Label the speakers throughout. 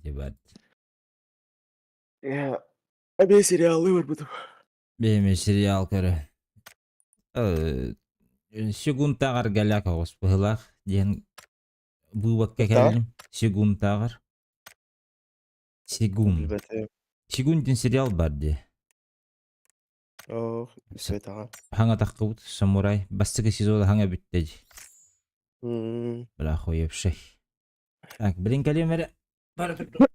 Speaker 1: Ебать.
Speaker 2: Эмиэ сериалы барбытым.
Speaker 1: Бэйэм сериал көрө. Секундтааҕар галяк оҕус быһылаах диэн выводка кэллим. Секундтааҕар. Сегун.
Speaker 2: Билбэтим.
Speaker 1: Сегун диэн сериал бар дии.
Speaker 2: Ох, билбэтэҕим.
Speaker 1: Хаҥа таххыбыт самурай. Бастакы сезона хаҥа бүттэ дии. Бля, охуевший. Так, блин, кэлиэм эрэ. Бара турдум.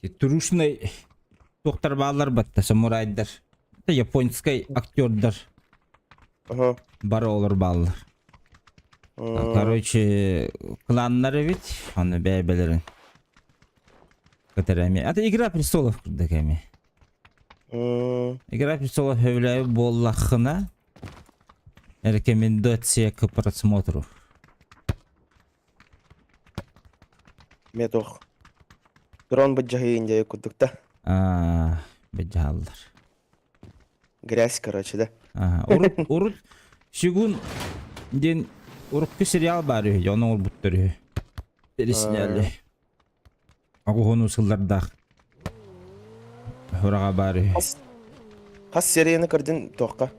Speaker 1: Эти трушный туохтар бааллар батта самурайдар. Это японскай актердар
Speaker 2: Ага.
Speaker 1: бары олор бааллар. Короче, кланнар эбит, аны бэйбэлэрин кытары эми. Это Игра престолов курдук эми. Игра престолов сөбүлээбит буоллаххына, рекомендация к просмотру.
Speaker 2: Эмиэ туох дрон былдьаһыы индия курдук да.
Speaker 1: Аа, былдьаһаллар.
Speaker 2: Грязь, короче, да.
Speaker 1: Ага. Урут, урут Сигун диэн урукку сериал баар үһү, ону оҥорбуттар үһү. Пересняли. Оҕуһуну сыллардаах Хураҕа баар үһү.
Speaker 2: Хас, хас серияны көрдүн туохха?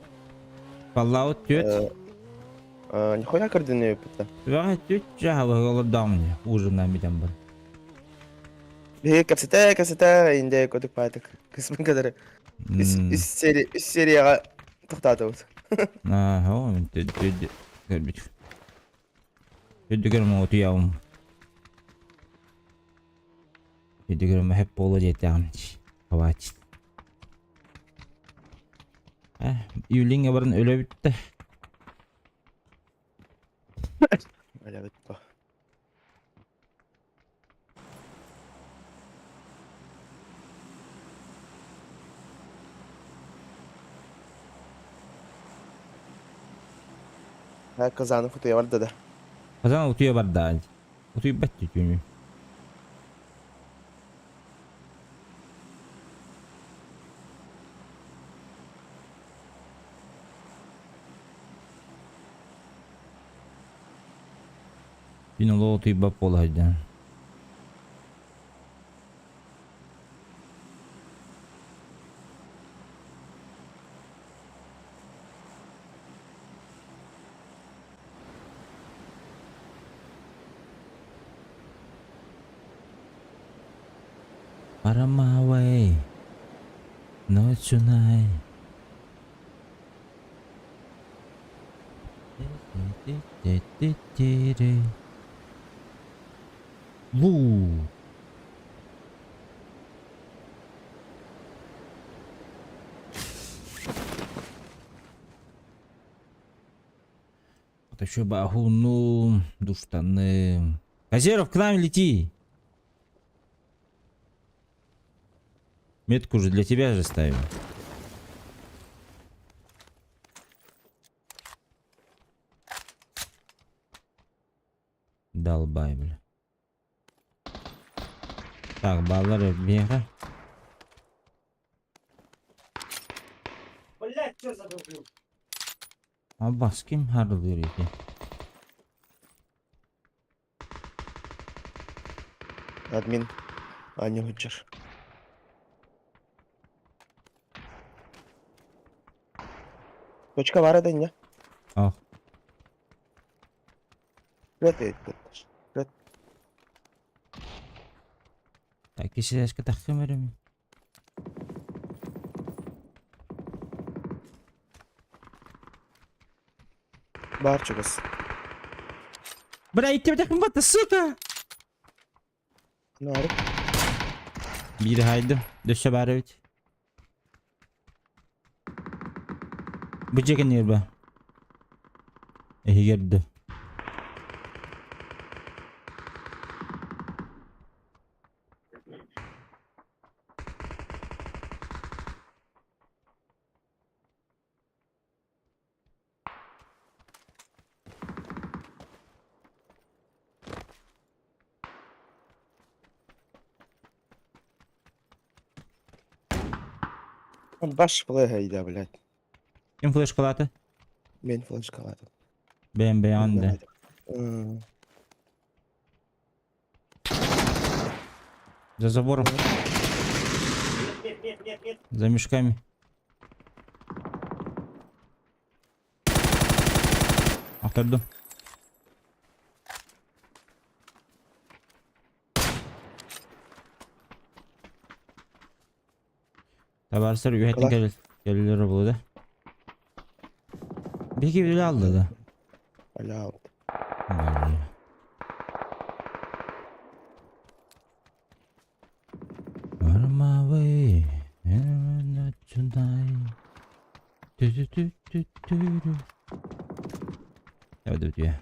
Speaker 1: Fallout 4.
Speaker 2: Нихуя көрдүн өйөппүттэ.
Speaker 1: Түбэҕэ түт жаһалыһы олордоҕум дии, ужиннаан бүтэн бар.
Speaker 2: Биһиги кэпсэтэ кэпсэтэ инде көтүк паатык кысмын кытары үс үс сери үс серияҕа тохтоотубут.
Speaker 1: Аа, оо, көрбүт. Үрдүгэр муҥутуйабын. Үрдүгэр мэһэп буолуо диэтэҕим. Хватит. Э, Юлиҥҥа баран өлө бүттэ.
Speaker 2: Өлө бүттэ. Казанов утуйа барда да.
Speaker 1: Казан утуйа барда. Утуйбат түүнү. Мин олох утуйбат буола сылдьан. Out of my way, not tonight. Вуу! Это еще бахуну, душтаны. Казеров, к нам лети! Метку же для тебя же ставим. Долбай, бля. Так, баллары бега.
Speaker 3: Блять, что забыл?
Speaker 1: Аббас ким харылыыр ити?
Speaker 2: Админ Аня Хучер. Точка баар да инньэ?
Speaker 1: Ах.
Speaker 2: Рет Рет.
Speaker 1: Так, кисилэскэ тахсым эрэ
Speaker 2: Баар чугас.
Speaker 1: Бля, иккибэтэхпин батта, сука!
Speaker 2: Наарык.
Speaker 1: Биир хайдым. Дөссө баар эбит. Бу дьиэ кэннигэр ба. Эһигэр да.
Speaker 2: Баш флега ида, блядь.
Speaker 1: Ким флешкалаата?
Speaker 2: Мен флешкалаатым.
Speaker 1: Бэйэм бэйэҕин да. За забором. За мешками. Охтордум. Табаарыстар үһэттэн кэлил кэлилэр буолуо да. Биһиги үлэ алла да.
Speaker 2: Аля.
Speaker 1: On my way, not tonight. Tü-tü-tü-tü-tü. Evet diyor.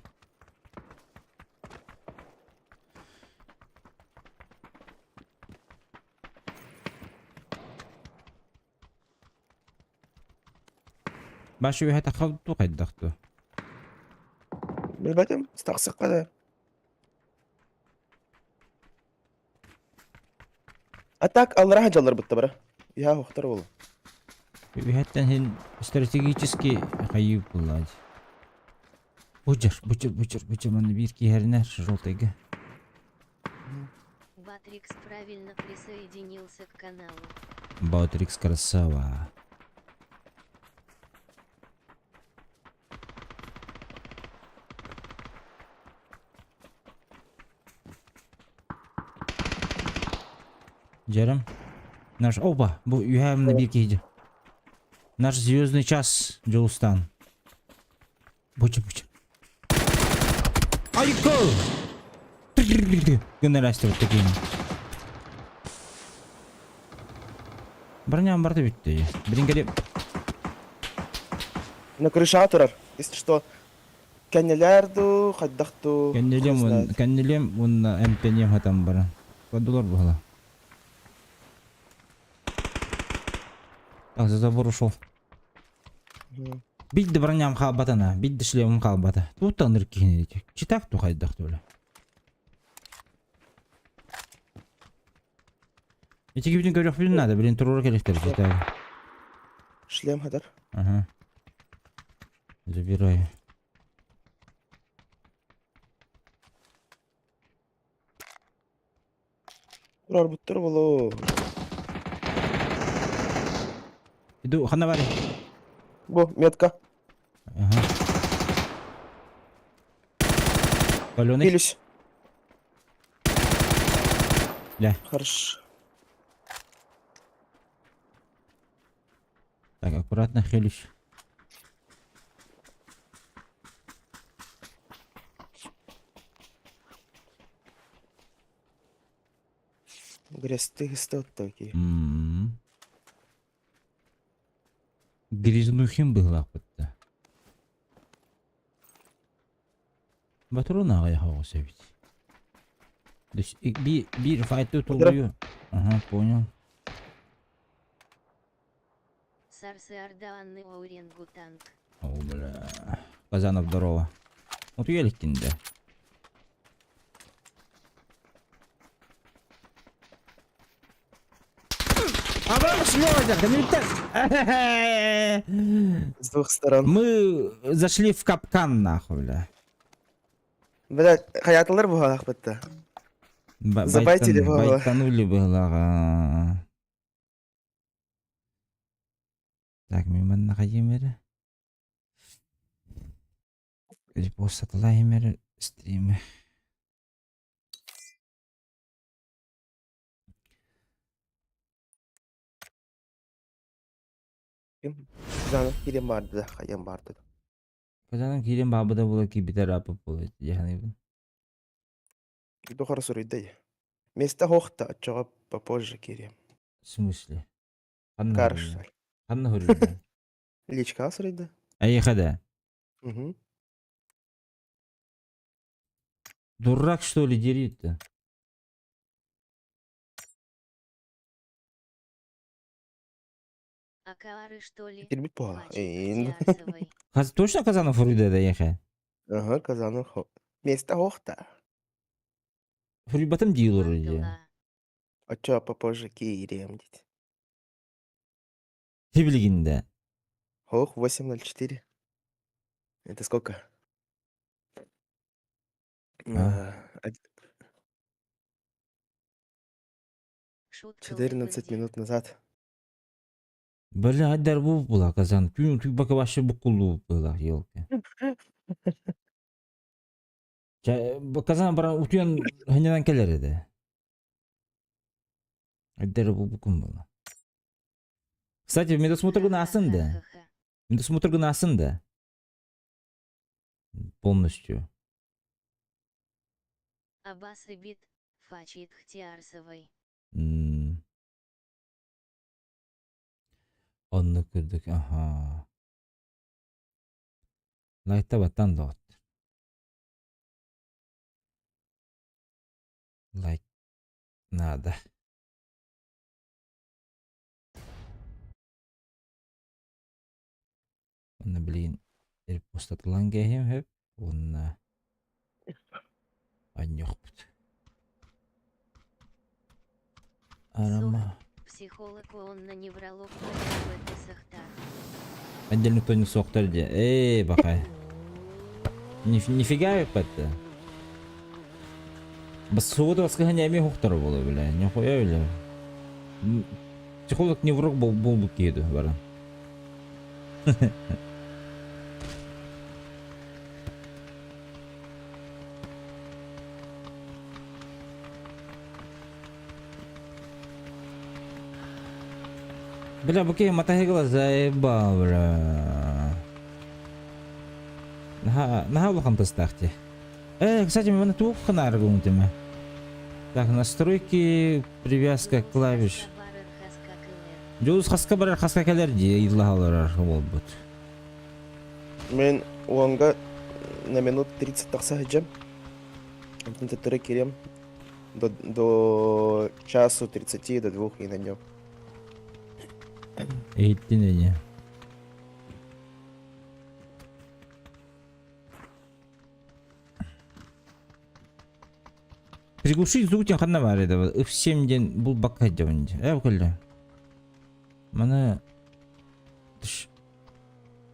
Speaker 1: Башы үһэ тахалту хайдахту.
Speaker 2: Билбэтим, тахсыкка да. А так аллара дьаллар бытта бара. Я охтар ол.
Speaker 1: Үһэттэн хин стратегически хайыы буллаадь. Бучер, бучер, бучер, бучер, манна биир киһэринэр желтыйга.
Speaker 3: Батрикс правильно присоединился к каналу.
Speaker 1: Батрикс красава. Дьэрим. Наш... Опа! Бу үһээмнэ биир киһи. Наш звездный час, Дьулустан. Буча, буча. Айко! Гыннар таким. Броням барда бүттэ. Билин кэлип.
Speaker 2: На крыша турар. Если что, кэннилэр дуу, хайдах дуу.
Speaker 1: Кэннилем кэннилем уонна эмтэниэм хатан баран. Кодулар буһала. Так, за забор ушел. Бидди броням хаалбатана, бидди шлемым хаалбата. Туттан ыркиһини читак ту хайдах тула. Ити кибитин көрөхпүтүн надо, блин, турура келехтер читак.
Speaker 2: Шлем хадар.
Speaker 1: Ага. Забираю.
Speaker 2: Турар буттар боло.
Speaker 1: Иду, ханна бары.
Speaker 2: Бу метка.
Speaker 1: Ага. Паленый.
Speaker 2: Илюсь.
Speaker 1: Ля.
Speaker 2: Хорош.
Speaker 1: Так, аккуратно, хелищ.
Speaker 2: Грязты такие.
Speaker 1: М-м. Грязнухин быһылаахпытта. Батрон аҕай хаҕыс эбит. Биир файты тулуйу. Ага, понял.
Speaker 3: Сарсы Ардаанны Оуренгутанг.
Speaker 1: О, бля. Казанов, здорово. Вот уеликтин да.
Speaker 2: С двух сторон.
Speaker 1: Мы зашли в капкан, нахуй, бля.
Speaker 2: Блядь, хаяталар буһалах бытта. Забайтили буһала.
Speaker 1: Байтанули быһылаҕа. Так, мин манна хайыым эрэ. Репост эрэ стримы.
Speaker 2: Казанов кирен барды да, хайан барды.
Speaker 1: Казанов кирен бабыда була кибитер апып була яханыбын.
Speaker 2: Дохара суруйда. Место хохта, отчего попозже кирем.
Speaker 1: В смысле?
Speaker 2: Карш.
Speaker 1: Ханна хөрүлдэ.
Speaker 2: Личка суруйда.
Speaker 1: Айыха да.
Speaker 2: Угу.
Speaker 1: Дурак, что ли, дери-то?
Speaker 3: Акаары, что ли?
Speaker 2: Итирбит буолла.
Speaker 3: Фачит
Speaker 2: Эйин.
Speaker 3: Ктиарсовой.
Speaker 1: Каз точно Казанов Флорида ехе?
Speaker 2: Ага, Казанов. Место охта.
Speaker 1: Флорибатым дии олорор дии.
Speaker 3: Мантыла.
Speaker 2: Оччо попозже киириэм дит.
Speaker 1: Тибилигинде.
Speaker 2: Ох, 8.04. Это сколько?
Speaker 1: А?
Speaker 3: Шутка
Speaker 2: 14
Speaker 3: Лэпэнди.
Speaker 2: минут назад.
Speaker 1: Бля, айдар бу була Казан. Түүн tuy бака вообще буккулуу была, елки. Казан баран утуян ханянан келер эди. Айдар бу букун була. Кстати, медосмотр гынасын да.
Speaker 3: Ха-ха-ха.
Speaker 1: Медосмотр гынасын да. Полностью.
Speaker 3: Аббас и бит, Фачит Хтиарсовой.
Speaker 1: М. Онно курдук, аха. Лайта баттан доҕот. Лайк надо. Уонна билигин репостатылаан кээһиэм сөп уонна анньыахпыт. Арама.
Speaker 3: Психолог он на невролог ПРВТ Сахтар.
Speaker 1: Отдельно кто не суохтар дии. Эй, бакай. Нифига это. Бас суббота воскресенье эми хуктар буолуо бля. Нихуя бля. Психолог невролог буолбут киһи дуо баран. Бля, бу киһи матаһыгыла заебал, бля. Наһаа, наһаа улахан тастаах дии. Э, кстати, мен туох ханааргын тиме. Так, настройки, привязка клавиш. Дьулус хаска барар хаска кэлэр дии ыйылаһаларар буолбут.
Speaker 2: Мен уонга на минут 30 тахса сылдьам. Онтон төттөрү кириэм до часу 30, до двух и на днем.
Speaker 1: Иһиттин ини. Приглушить звук диэн ханна баар этэ F7 диэн булбакка сылдьабын дии. Ээ кэллэ. Маны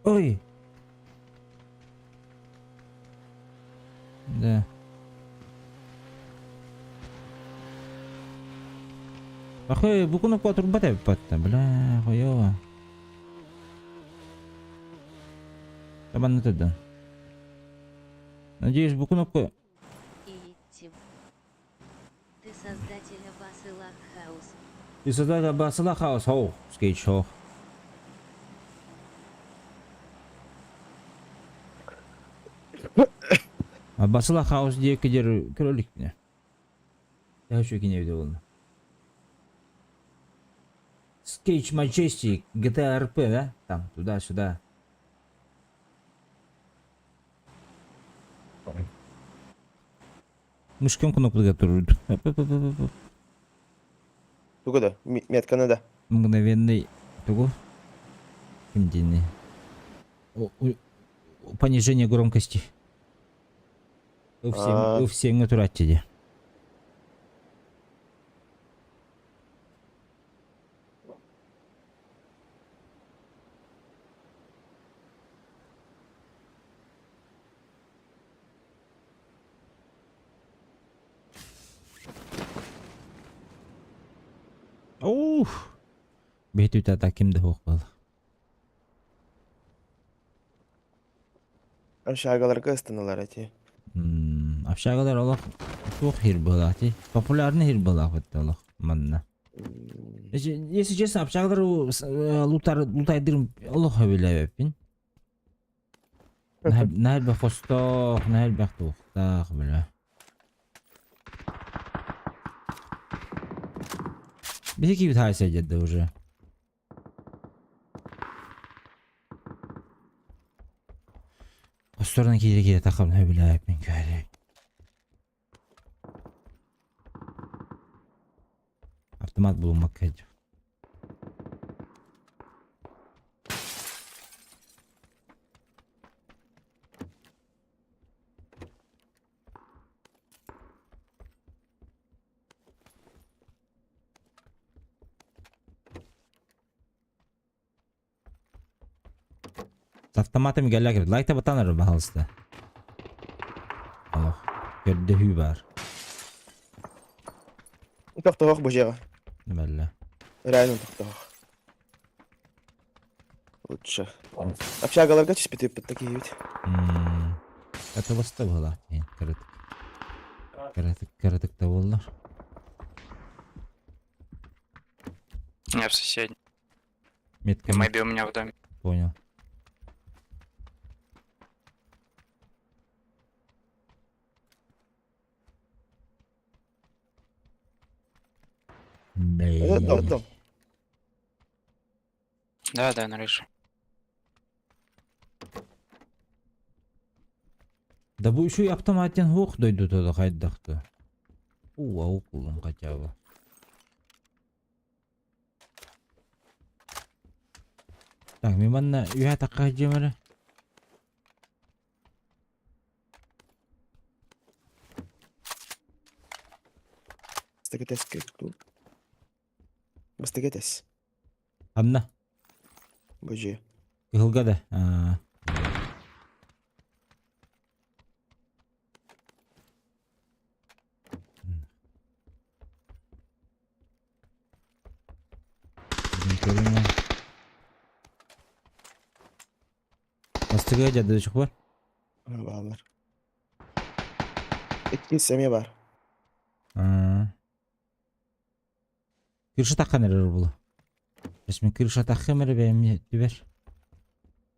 Speaker 1: Ой! Да. Ахы, бу кнопка турбат эбиппатта, бля, хуёво. Табанны турдан. Надеюсь, бу кнопка
Speaker 3: Ииттим. Ты создатель Абасыла Хаус.
Speaker 1: Ты создатель Абасыла Хаус, хоу, скейт шоу. Абасыла Хаус диэки диэри көрө иликпинэ. Төһө үчүгэй кини эбитэ буолла. Скетч Majestic, GTA RP, да? Там, туда-сюда. Мышкам кнопкага турбут.
Speaker 2: Тугу да? Метканы да.
Speaker 1: Мгновенный тугу? Ким диэний? Понижение громкости. F7 турааччы дии. Ух! Бэйт ким да суох буолла.
Speaker 2: Общагаларга ыстаналар эти.
Speaker 1: Общагалар олох туох хир буолаах дии. Популярный хир буолаах олох манна. Если честно, общагалар лутар лутайдырым олох сөбүлээбэппин. Наһаа элбэх хостоох, наһаа элбэх туохтаах бля. Биһи киһибит хаайса дьэ уже. Хосторунан киирэ-киирэ таххабын сөбүлээбэппин көһөрү. Автомат булуммакка дьэ. С автоматом кэллэ лайк табатан эрэ баһалыста. Олох. Көрдөһүү баар.
Speaker 2: Тохтоох бу дьиэҕэ.
Speaker 1: Бэллэ.
Speaker 2: Реально тохтоох. Лучше. Общагаларга түспүт ыппыт киһибит.
Speaker 1: Катылыста буолар. Кыратык. Кыратык кыратык да буоллар.
Speaker 4: Я в соседнем.
Speaker 1: Метка.
Speaker 4: Мэби у меня в доме.
Speaker 1: Понял.
Speaker 2: Это дом.
Speaker 4: Да, на рыже.
Speaker 1: Да бу еще и автоматтан хуох дойдута да хайдахты. Уу, ау кулун хотя бы. Так, мен манна үһэ тахха дьиэмэрэ.
Speaker 2: Бастакытес Бастакытес.
Speaker 1: Ханна?
Speaker 2: Бу дьиэ.
Speaker 1: Кыһылга да. Аа. Бастыгы дьадычык бар.
Speaker 2: Бааллар. Икки эмиэ бар.
Speaker 1: Крыша таххан эрэр була. Эсмин крыша таххым эрэ бэйэм түбэр.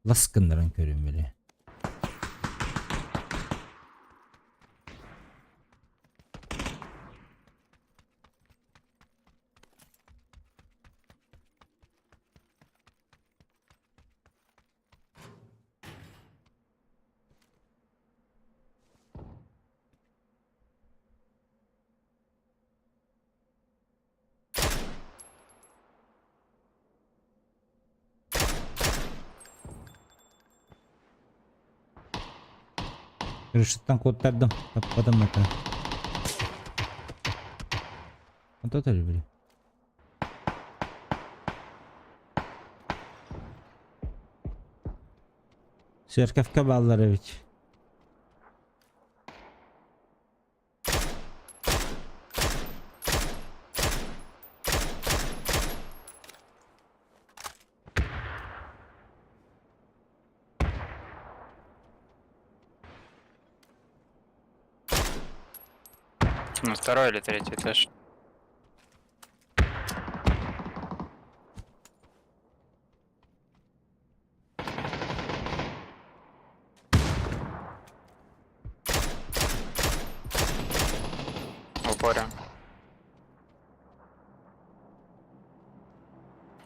Speaker 1: Лас гыннаран көрүм били. Крышаттан куоттардым, таппатым это. Вот это люблю. Церковка бааллар эбит.
Speaker 4: На второй или третий этаж. В упоре.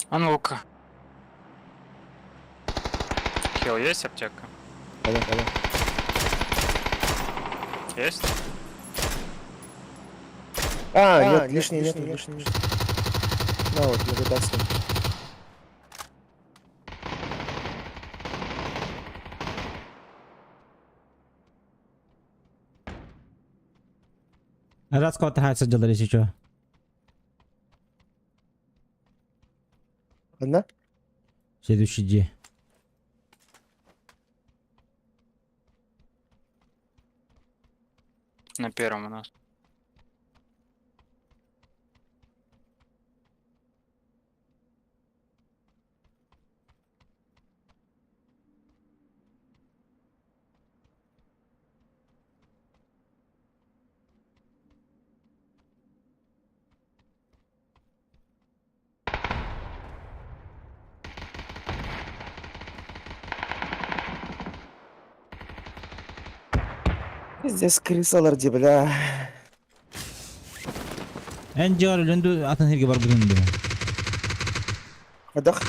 Speaker 4: А ну-ка. Хил, есть аптека?
Speaker 2: Алло, алло.
Speaker 4: Есть?
Speaker 2: А, нет, лишний, нет, лишний. На вот, могу дать с ним.
Speaker 1: Раз кого-то садилар если что.
Speaker 2: Одна?
Speaker 1: Следующий день.
Speaker 4: На первом у нас.
Speaker 2: Здесь крысалар дии, бля.
Speaker 1: Эн дьиэҕэр өлөн дуу атын сиргэ барбытын дуу?
Speaker 2: Хайдах?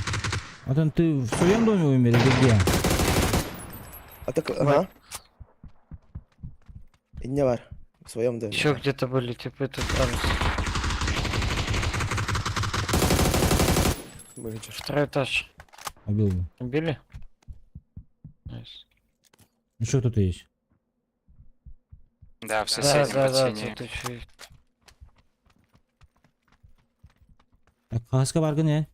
Speaker 1: Атын ты в своем доме умер или где?
Speaker 2: А так, ага. Инньэ бар. В своем доме.
Speaker 5: Еще где-то были типы тут там.
Speaker 2: Выйдешь.
Speaker 4: Второй этаж.
Speaker 1: Убил его.
Speaker 4: Убили? Nice.
Speaker 1: Еще кто-то есть.
Speaker 4: Да,
Speaker 5: Да, в соседнем
Speaker 4: да,
Speaker 5: под
Speaker 4: да,
Speaker 5: синей.
Speaker 4: тут еще есть.
Speaker 1: Так, хаһыска бааргын эн?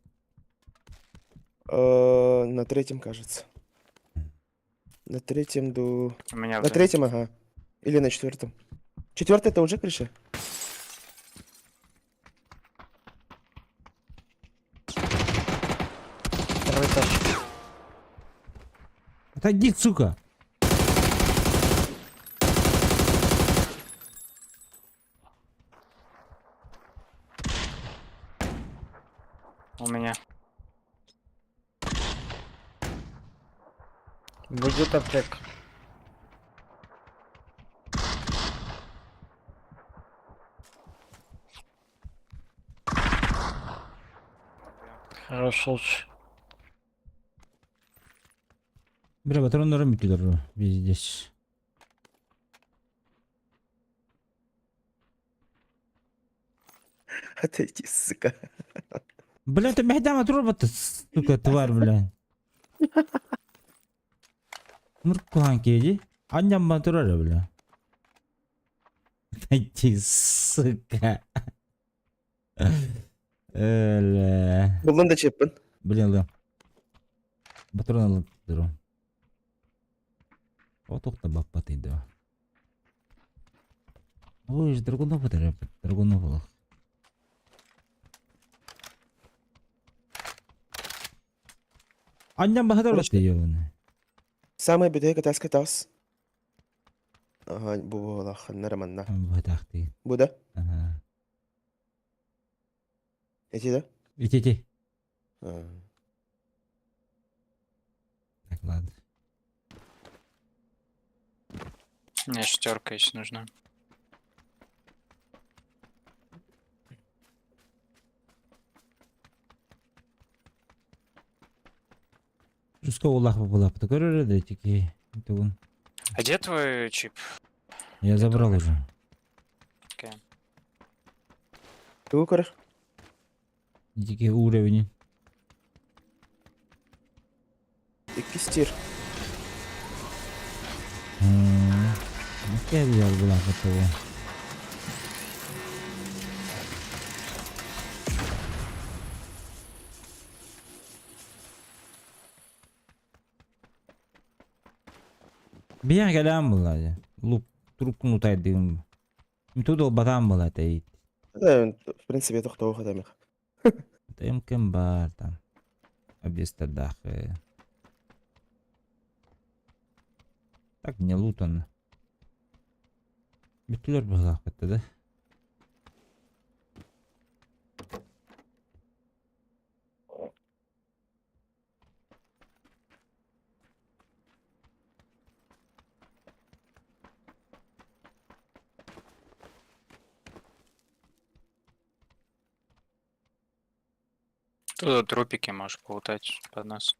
Speaker 2: На третьем, кажется. На третьем ду...
Speaker 4: У меня в
Speaker 2: На
Speaker 4: доме.
Speaker 2: третьем, ага. Или на четвертом. Четвертый это уже крыша?
Speaker 4: Второй этаж.
Speaker 1: Отойди, сука!
Speaker 4: У меня. Будет аптека. Хорош лучше.
Speaker 1: Бля, патроннарым бүттүлэр везде.
Speaker 2: Отойди, сука.
Speaker 1: Бля, ты мехдам от робота, сука, тварь, бля. Муркухан кеди. Анням батурара, бля. Отойди, сука. Бля.
Speaker 2: Буллун да чиппин.
Speaker 1: Блин, да. Патрон алып туру. О, тоқта баппат иди. Ой, драгунов это, драгунов был. Анням бахадар
Speaker 2: Короче,
Speaker 1: бат ёбаный.
Speaker 2: Самая бедейка таска тас. Ага, бу ханнара манна.
Speaker 1: Бахтахты.
Speaker 2: Бу да?
Speaker 1: Ага.
Speaker 2: Эти да?
Speaker 1: Ити ити.
Speaker 2: А.
Speaker 1: Так, ладно.
Speaker 4: Мне шестерка еще нужна.
Speaker 1: Русского улах была, көрөр тики. Тугун.
Speaker 4: А где твой чип?
Speaker 1: Я забрал уже.
Speaker 4: Окей.
Speaker 2: Тугу көрөр?
Speaker 1: Тики уровень.
Speaker 2: Иккис тир.
Speaker 1: Я взял была готова. Биан кэлэн была. Луп трубкunu утайдым. Тудол батам была тейт.
Speaker 2: Да, в принципе, тохтоо хадамих.
Speaker 1: Тем бар там. Обестадах. Так не лутан. Бүттүлэр быһыылаах бытта да.
Speaker 4: Тут трупики можешь полутать под нас.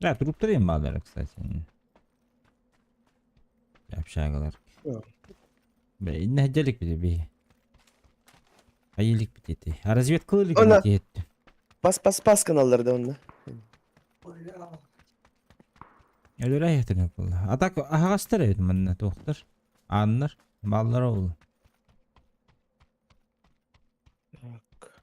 Speaker 1: Да, труптар им баалар, кстати. Общагалар.
Speaker 2: Да.
Speaker 1: Бля, иннэһдьэлик били би. Айылик битети. А разведкалылык
Speaker 2: Она-
Speaker 1: битет.
Speaker 2: Пас пас пас каналларда онна.
Speaker 1: Өлөрө яхтырып була. А так аһаҕастар эбит манна туохтар. Ааннар, бааллар ол.
Speaker 2: Так.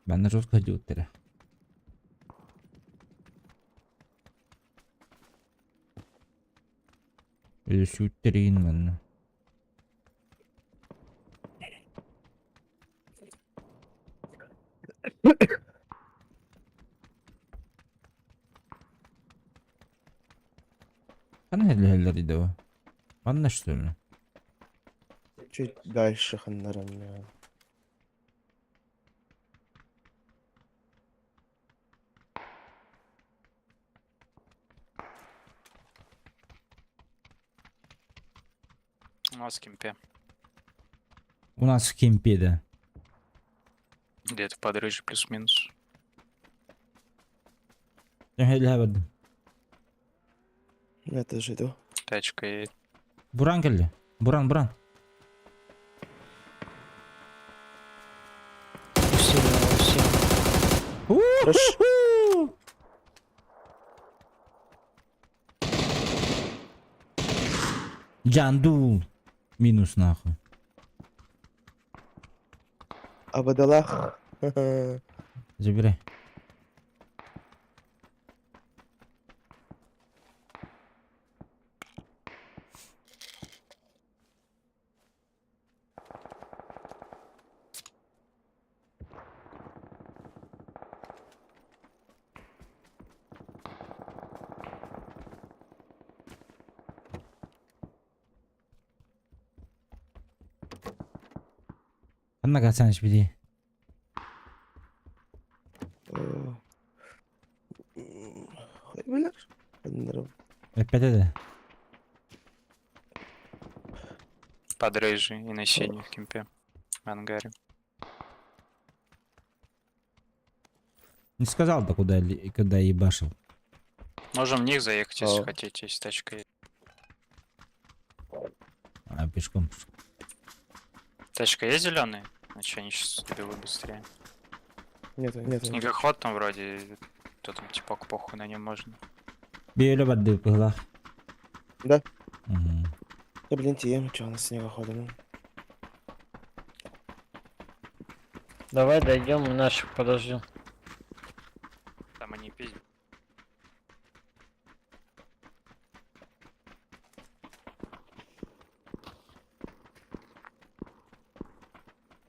Speaker 1: Манна жестко ходиуттара. Өлүсүүттериин манна. Ханна хэллэр идэва? Манна что ли?
Speaker 2: Чуть дальше ханнарам.
Speaker 4: У нас в кемпе.
Speaker 1: У нас в кемпе, да.
Speaker 4: Где-то под рыжий плюс-минус.
Speaker 1: Бардым.
Speaker 2: Я тоже иду.
Speaker 4: Тачка едет.
Speaker 1: Буран кэллэ. Буран, буран.
Speaker 5: Усиленно, усиленно.
Speaker 2: Хорош.
Speaker 1: У-ху-ху! Джандул. Минус нахуй.
Speaker 2: Абадалах.
Speaker 1: Забирай. Ханна кацаныш биди.
Speaker 2: Билэр. Ханнарым.
Speaker 1: Эппэтэ да.
Speaker 4: Под рыжий и на синий в кемпе. В ангаре.
Speaker 1: Не сказал да куда, куда ебашил.
Speaker 4: Можем в них заехать, если
Speaker 2: А.
Speaker 4: хотите, если тачка есть.
Speaker 1: А, пешком.
Speaker 4: Тачка есть зеленая? Значит, они сейчас добегут быстрее.
Speaker 2: Нету, нету.
Speaker 4: Снегоход там вроде. Кто там типок похуй на нем можно.
Speaker 1: Биэлэ барды пыглах.
Speaker 2: Да.
Speaker 1: Угу.
Speaker 2: Да блин, тем, что у нас снегохода, ну.
Speaker 5: Давай дойдем и наших подождем.
Speaker 4: Там они пиздят.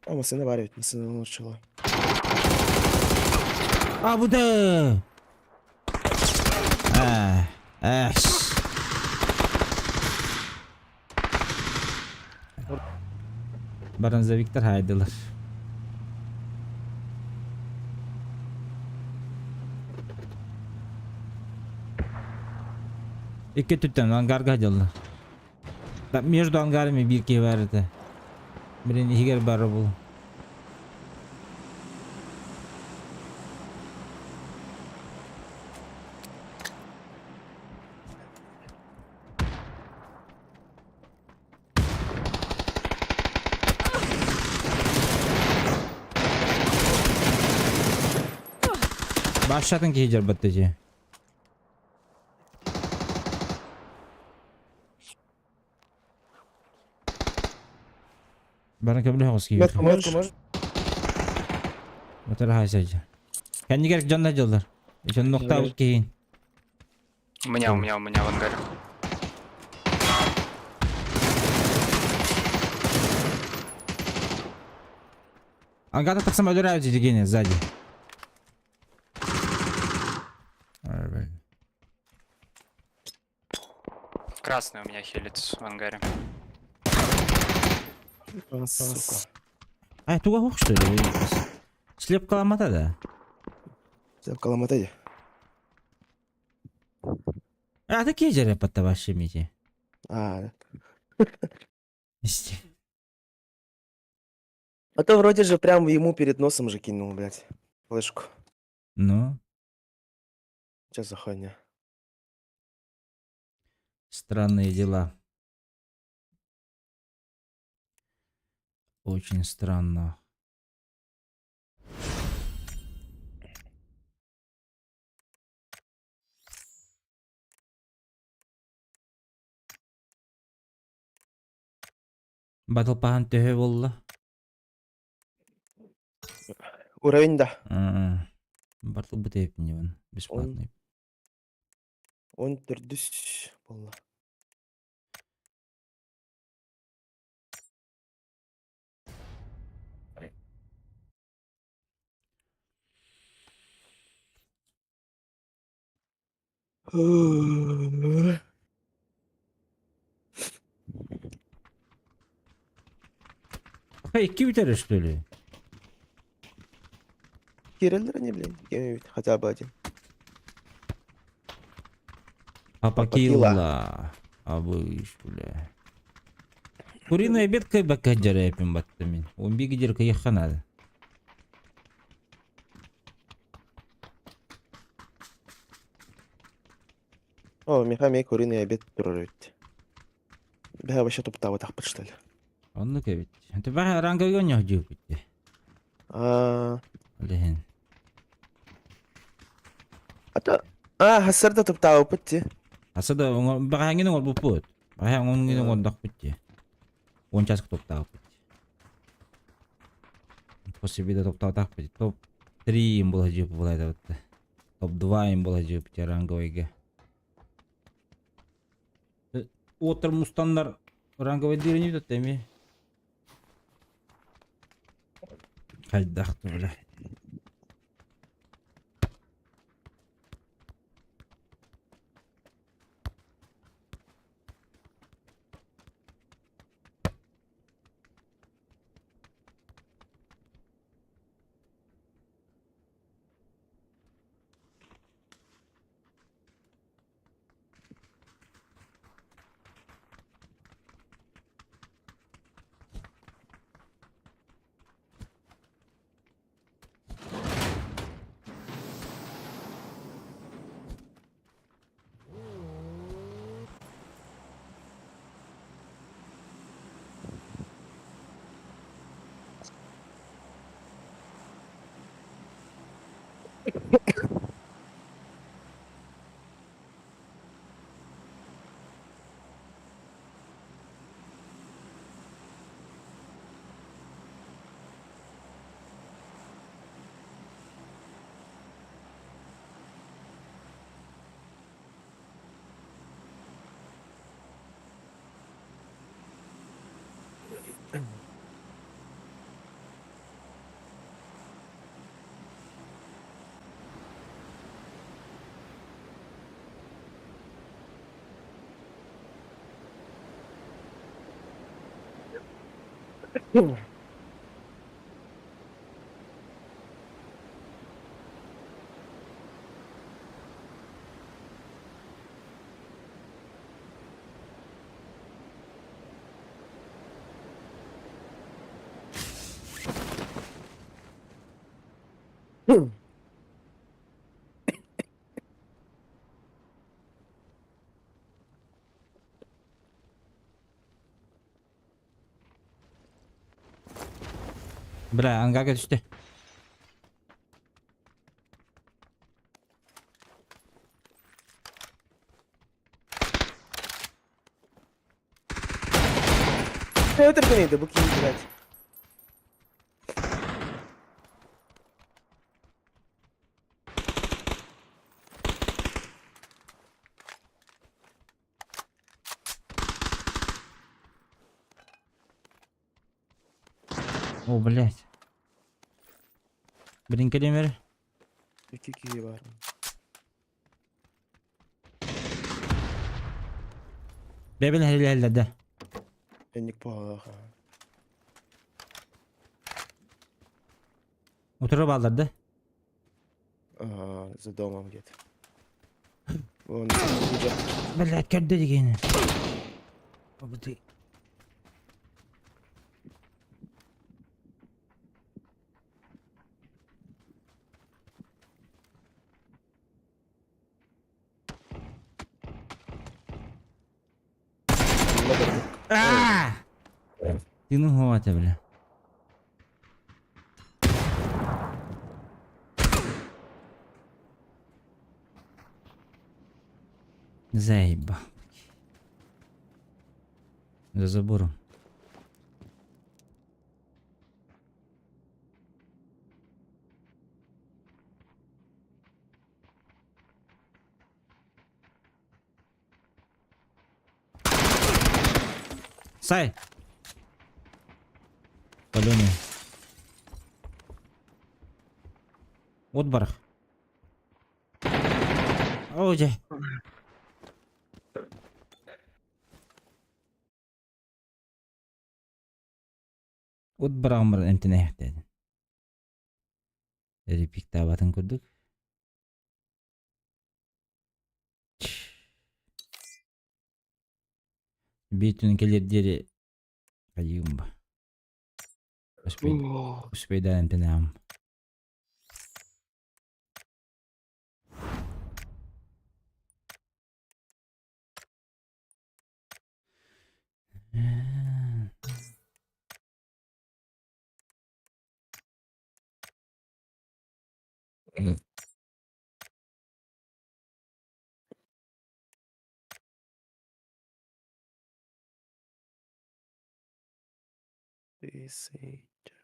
Speaker 2: А, машина варит, машина улучшила.
Speaker 1: А, буда! А, эх. Баранза Виктор хайдылар. Икки түттен ангарга дьалла. Между ангарами бир бар это. Блин, игер бар был. Башатын киһи баттыжы. Баран көмлө хоғыс киһи.
Speaker 2: Метку можешь? можешь?
Speaker 1: Батар хайсайжы. Кәннигер жонна жолдар. Еще нокта
Speaker 5: Забирай.
Speaker 1: киһин.
Speaker 4: У меня, у меня, у меня в ангаре.
Speaker 1: Ангата так сама өлөрәбит дигене сзади. Ай,
Speaker 4: Красный у меня хилится в ангаре.
Speaker 2: А, сука.
Speaker 1: Ай, туга хук что ли? Слепка ламата да.
Speaker 2: Слепка ломата
Speaker 1: А, такие же репата вообще мити.
Speaker 2: А, да. А то вроде же прям ему перед носом же кинул, блядь. Флешку.
Speaker 1: Ну,
Speaker 2: Че за хуйня?
Speaker 1: странные дела. Очень странно. Батл пахан төһө болла.
Speaker 2: Уровень, да.
Speaker 1: Батл бутеп не он бесплатный.
Speaker 2: Он төрдүс болла.
Speaker 1: Хей, кибитер что ли?
Speaker 2: Кириллер не, блин, кем-нибудь, хотя бы один.
Speaker 1: Папа
Speaker 2: Папа Килла.
Speaker 1: Килла. Абыш, бля. Куриный обед кыайбакка дьарайаппын батта мин. Он биги дьэр кыйахха наада.
Speaker 2: О, миэхэ эмиэ куриный обед турар эбит. Бэһэ вообще туптаабатахпыт что ли?
Speaker 1: Оннук эбит. Баха ранга оонньоһдьууппут дии.
Speaker 2: Аа,
Speaker 1: Ол иһин.
Speaker 2: ата аа хассарда туптаабыппыт дии.
Speaker 1: Аса да баҕаһаҥҥын оҥорбуппут. Баҕаһаҥҥын оҥордохпут дии. 10 часка топтаабыппыт. После обеда топтаатахпыт. Топ 3 им была дьип была Топ 2 им была дьип ранговойга. Уоттар мустаннар ранговой диирини бүтөттө эми. Хайдах бля. Бля, ангарга түстэ.
Speaker 2: Петр гранаты, бу киһи, блядь.
Speaker 1: О, блядь. Блин, кэлимэр.
Speaker 2: Икки киһи бар.
Speaker 1: Бэбин хэллэллэрдэ.
Speaker 2: Энник буоллаха.
Speaker 1: Утары бааллар да?
Speaker 2: А, за домом где-то. Вон,
Speaker 1: Блядь, көрдө дигени. Обыты. Аа! Ты ну хватит, бля. Заебал. За забором. Сай! Паленый. Вот барах. Оо дьэ. От бараҕым баран эмтэнээхтээтин. Репиктаабатын курдук. Биир түн кэлиэр диэри. Хайыым ба. Успейдаан эмтэнэҕим.
Speaker 2: B, C, D.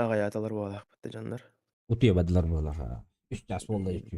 Speaker 2: Аҕыйааталар буолаахпыт да дьоннор.
Speaker 1: Утуйа бардылар буолар. Үс чаас буолла үчү.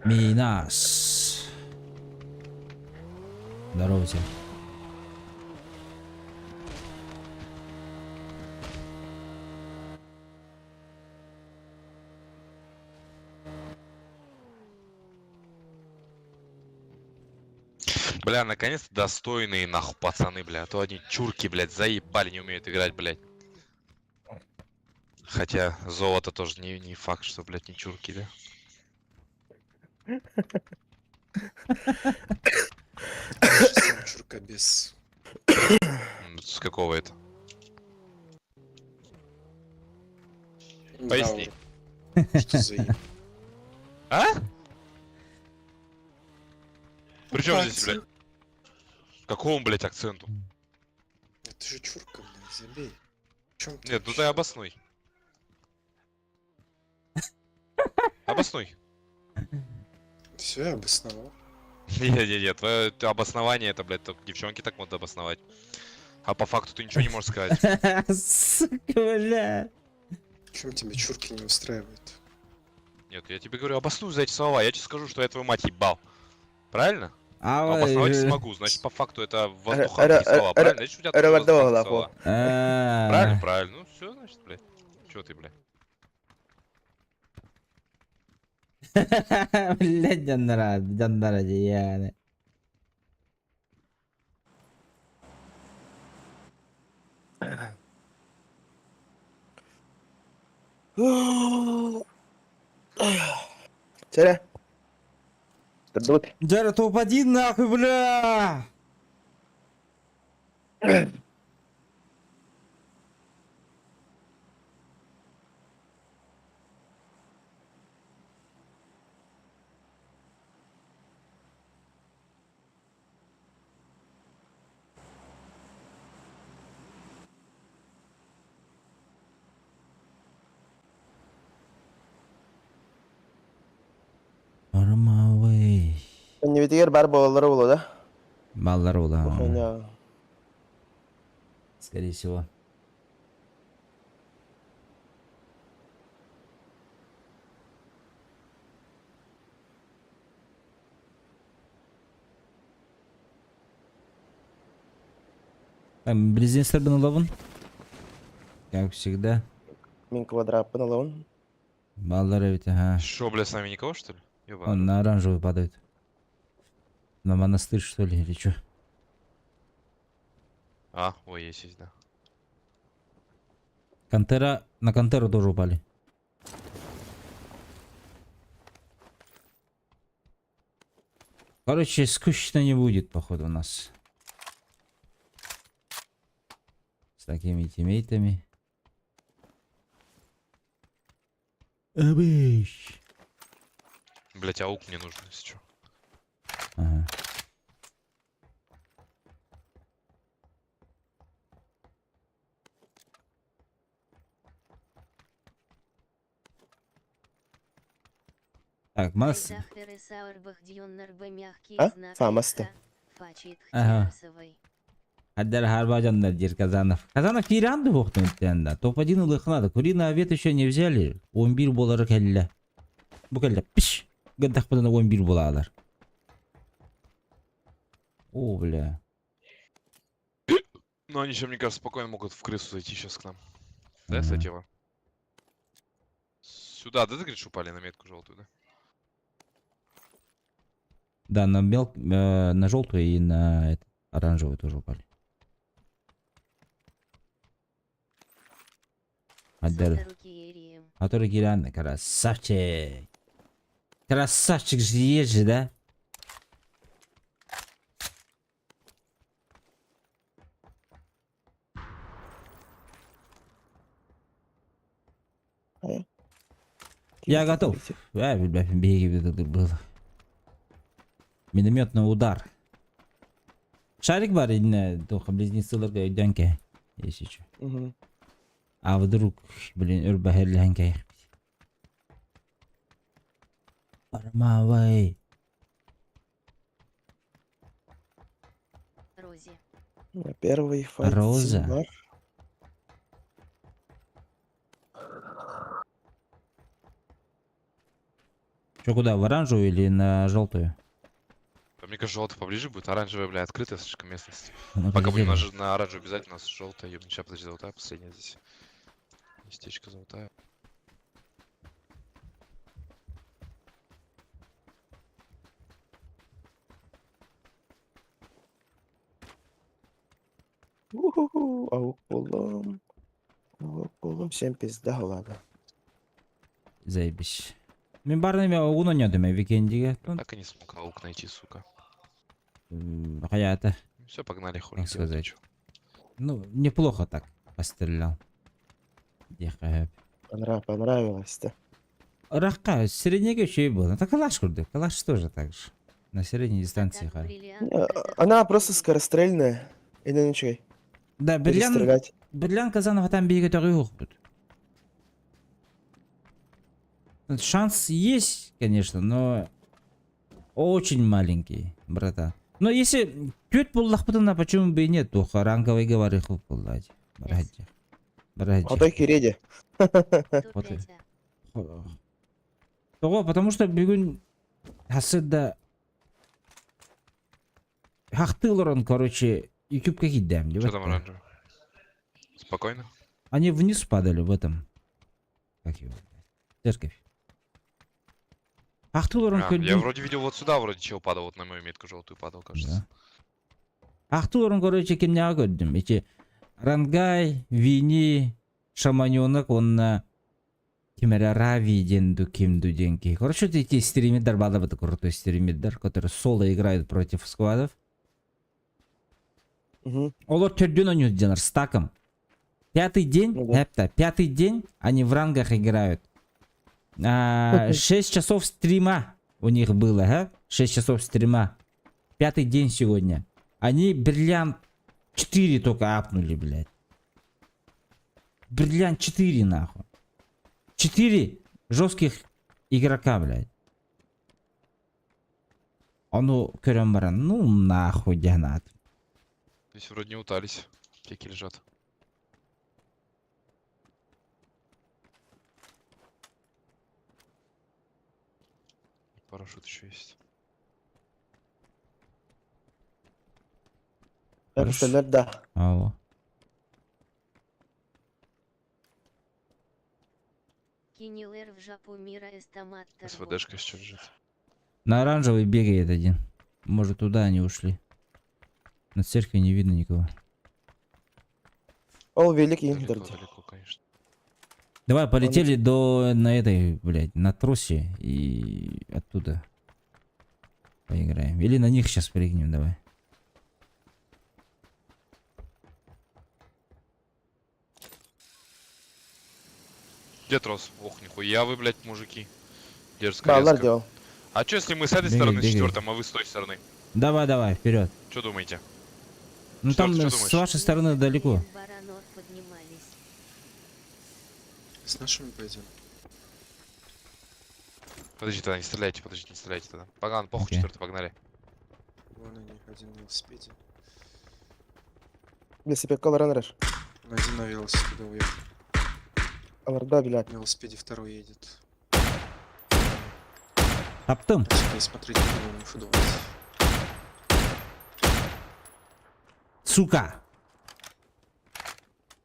Speaker 1: Минас. Здорово всем.
Speaker 6: Бля, наконец-то достойные нахуй пацаны, бля. А то одни чурки, блядь, заебали, не умеют играть, блядь. Хотя золото тоже не факт, что, блядь, не чурки, да?
Speaker 7: Сам чуркобес.
Speaker 6: С какого это?
Speaker 7: Да,
Speaker 6: Поясни.
Speaker 7: уже. Что за имя?
Speaker 6: А? Причем
Speaker 7: По
Speaker 6: здесь, блядь?
Speaker 7: акценту.
Speaker 6: Какому, блядь, акценту?
Speaker 7: Это же чурка, блядь, забей. В чем ты
Speaker 6: Нет, ну ты
Speaker 7: вообще?
Speaker 6: обоснуй. Обоснуй.
Speaker 7: Все, я обосновал.
Speaker 6: Не-не-не, твое обоснование это, блядь, только девчонки так могут обосновать. А по факту ты ничего не можешь сказать.
Speaker 1: Сука, бля.
Speaker 7: Чем тебя чурки не устраивают?
Speaker 6: Нет, я тебе говорю, обоснуй за эти слова. Я тебе скажу, что я твою мать ебал. Правильно?
Speaker 1: А
Speaker 6: Но обосновать не смогу. Значит, по факту это воздуханские слова. Правильно? Значит, у тебя тоже воздуханские слова. Правильно, правильно. Ну все, значит, блядь. Чего ты, блядь?
Speaker 1: Блядь, дьоннора, дьоннора дьиэни.
Speaker 2: Чэ. Турдубут.
Speaker 1: Дьэ, топ-1 нахуй, бля! On my way.
Speaker 2: Иннибитигэр бар буолаллара буолуо да?
Speaker 1: Баллар була.
Speaker 2: Хуйня.
Speaker 1: Скорее всего. Там близнецтербин ылабын. Как всегда.
Speaker 2: Мин квадраппын ылабын.
Speaker 1: Бааллар эбит, ага.
Speaker 6: Шо, бля, с нами никого, что ли? Ёбаный
Speaker 1: Он
Speaker 6: рот.
Speaker 1: на оранжевый падает. На монастырь, что ли, или что?
Speaker 6: А, ой, есть, есть, да.
Speaker 1: Кантера... На Кантеру тоже упали. Короче, скучно не будет, походу, у нас. С такими тиммейтами. Абыщ.
Speaker 6: Блять, аук мне нужен, если чё.
Speaker 1: Ага. Так, масс...
Speaker 2: А? Фамаста.
Speaker 1: Ага. Аддар Харбаджан дир Казанов. Казанов киранды боқтын да. Топ-1 ылыхнады. Куриный обед еще не взяли. 11 болары кэллэ. Бу кэллэ. Пиш. Гындах 11 булалар. О, бля.
Speaker 6: Ну, они еще, мне кажется, спокойно могут в крысу зайти сейчас к нам. Да,
Speaker 1: Ага.
Speaker 6: кстати, Иван? Сюда, да, ты говоришь, упали на метку желтую, да?
Speaker 1: Да, на мел... на желтую и на этот, оранжевую тоже упали. Аддар. Который Гиранды, красавчик. Красавчик же есть же, да? Я готов. А, бля, беги, беги, было. Минометный удар. Шарик бар иннэ, туох близнецы өйдөнке. Если что.
Speaker 2: Мгм.
Speaker 1: А вдруг, блин, өрбәһәрләнкә. Бармавай.
Speaker 3: Рози.
Speaker 2: Первый файт.
Speaker 1: Роза.
Speaker 2: Симбар.
Speaker 1: Че, куда, в оранжевую или на желтую?
Speaker 6: Да, мне кажется, желтый поближе будет, оранжевая, бля, открытая слишком местность.
Speaker 1: Ну,
Speaker 6: Пока будем на,
Speaker 1: полетели.
Speaker 6: на оранжевую обязательно, у нас желтая, ёб, сейчас, подожди, золотая, последняя здесь. Местечко золотая.
Speaker 2: Уху-ху, Аук буллум. Аук буллум, всем пизда, ладно.
Speaker 1: Заебись. Мин барны мен огун ойнадым викендиге.
Speaker 6: Так и не смог аук найти, сука.
Speaker 1: Хаята.
Speaker 6: Все, погнали, хули
Speaker 1: Как
Speaker 6: делать,
Speaker 1: сказать?
Speaker 6: чё.
Speaker 1: Ну, неплохо так пострелял. Диэххэ.
Speaker 2: Понравилось-то.
Speaker 1: Ракка, среднеге еще и было. Это калаш курдук. Калаш тоже так же. На средней дистанции.
Speaker 3: Так,
Speaker 1: ха.
Speaker 3: бриллиант
Speaker 2: Не,
Speaker 3: казах
Speaker 2: Она просто
Speaker 3: Кирилл.
Speaker 2: скорострельная. Или ничего.
Speaker 1: Да, бриллиант,
Speaker 2: Перестрелять.
Speaker 1: бриллиант Казанов там беге будет. Шанс есть, конечно, но очень маленький, братан. Но если түөрт буоллахпытына, почему бы и нет, туох ранговый говори буолла. Братья. Братья.
Speaker 2: Хотой кириэдэ.
Speaker 1: Вот и. Тоҕо, потому что бүгүн хасыда хахтылар короче, ютубка киирдим.
Speaker 6: Что там оранжевый? Спокойно?
Speaker 1: Они вниз падали в этом. Как его? блядь? Церковь. Ахтылар
Speaker 6: А, я вроде видел вот сюда, вроде чего падал, вот на мою метку желтую падал, кажется.
Speaker 1: Ахтылар короче, кимнээҕи көрдүм. Эти Рангай, Вини, Шаманенок, он на ким эрэ Рави диэн дуу ким дуу диэн киһи. Короче, вот эти стримердар бааллар крутой стримердар, которые соло играют против сквадов.
Speaker 2: Мгм.
Speaker 1: Олор төрдүөн оонньууллар стаком. Пятый день,
Speaker 2: Ну да.
Speaker 1: это, пятый день они в рангах играют. А, 6 часов стрима у них было, а? 6 часов стрима. Пятый день сегодня. Они бриллиант 4 только апнули, блядь. Бриллиант 4, нахуй. 4 жестких игрока, блядь. Ону көрөн баран, ну нахуй дянат.
Speaker 6: Здесь вроде не утались. Теки лежат. Парашют еще есть.
Speaker 1: Хорошо.
Speaker 2: Пистолет, да.
Speaker 1: Алло.
Speaker 3: Кинилэр в жопу мира эстаматтар.
Speaker 6: СВДшка еще лежит.
Speaker 1: На оранжевый бегает один. Может, туда они ушли. На церкви не видно никого.
Speaker 2: Ол велик иин
Speaker 6: Далеко,
Speaker 2: дырды.
Speaker 6: далеко, конечно.
Speaker 1: Давай, полетели до... На этой, блядь, на тросе и оттуда поиграем. Или на них сейчас прыгнем, давай.
Speaker 6: Где трос? Ох, нихуя вы, блядь, мужики. Дерзко,
Speaker 2: Бааллар
Speaker 6: резко.
Speaker 2: дии ол.
Speaker 6: А чё, если мы с этой
Speaker 1: Бегай,
Speaker 6: стороны с
Speaker 1: бегай.
Speaker 6: четвертым, а вы с той стороны?
Speaker 1: Давай, давай, вперед.
Speaker 6: Что думаете?
Speaker 1: Ну там
Speaker 6: Четвертый,
Speaker 1: э,
Speaker 6: что
Speaker 1: с
Speaker 6: думаешь?
Speaker 1: вашей стороны далеко.
Speaker 3: Баранов поднимались.
Speaker 7: С нашими пойдем.
Speaker 6: Подожди, тогда не стреляйте, подождите, не стреляйте тогда. Погнали, похуй,
Speaker 1: Окей.
Speaker 6: четвертый, погнали.
Speaker 7: Вон они, один на велосипеде.
Speaker 2: Велосипед олорон эрэр.
Speaker 7: Один на велосипеде уехал.
Speaker 2: Олордо, блядь.
Speaker 7: На велосипеде второй едет.
Speaker 1: Таптым.
Speaker 7: Сюда смотреть не буду, не фудовать.
Speaker 1: Сука!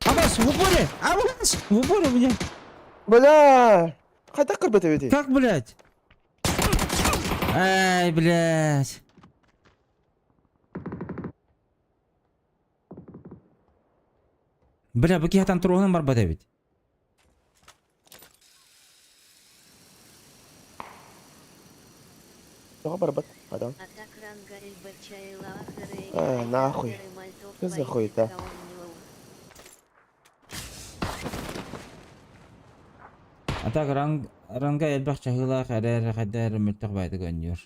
Speaker 1: Абас, в упоре! Абас! В упоре у меня!
Speaker 2: Бля! Хайдах көрбөтө эбитий?
Speaker 1: Как, блядь? Ай, блядь. Бля, бу киһи туругунан барбат эбит.
Speaker 2: Тоҕо барбат адам.
Speaker 3: Атак ранга эльбачайла ахры
Speaker 2: А, нахуй. Что за хуета?
Speaker 1: А так ранг ранга элбэх чаһыылаах эрээр хайдах эрэ мөлтөх баайдык оонньуур.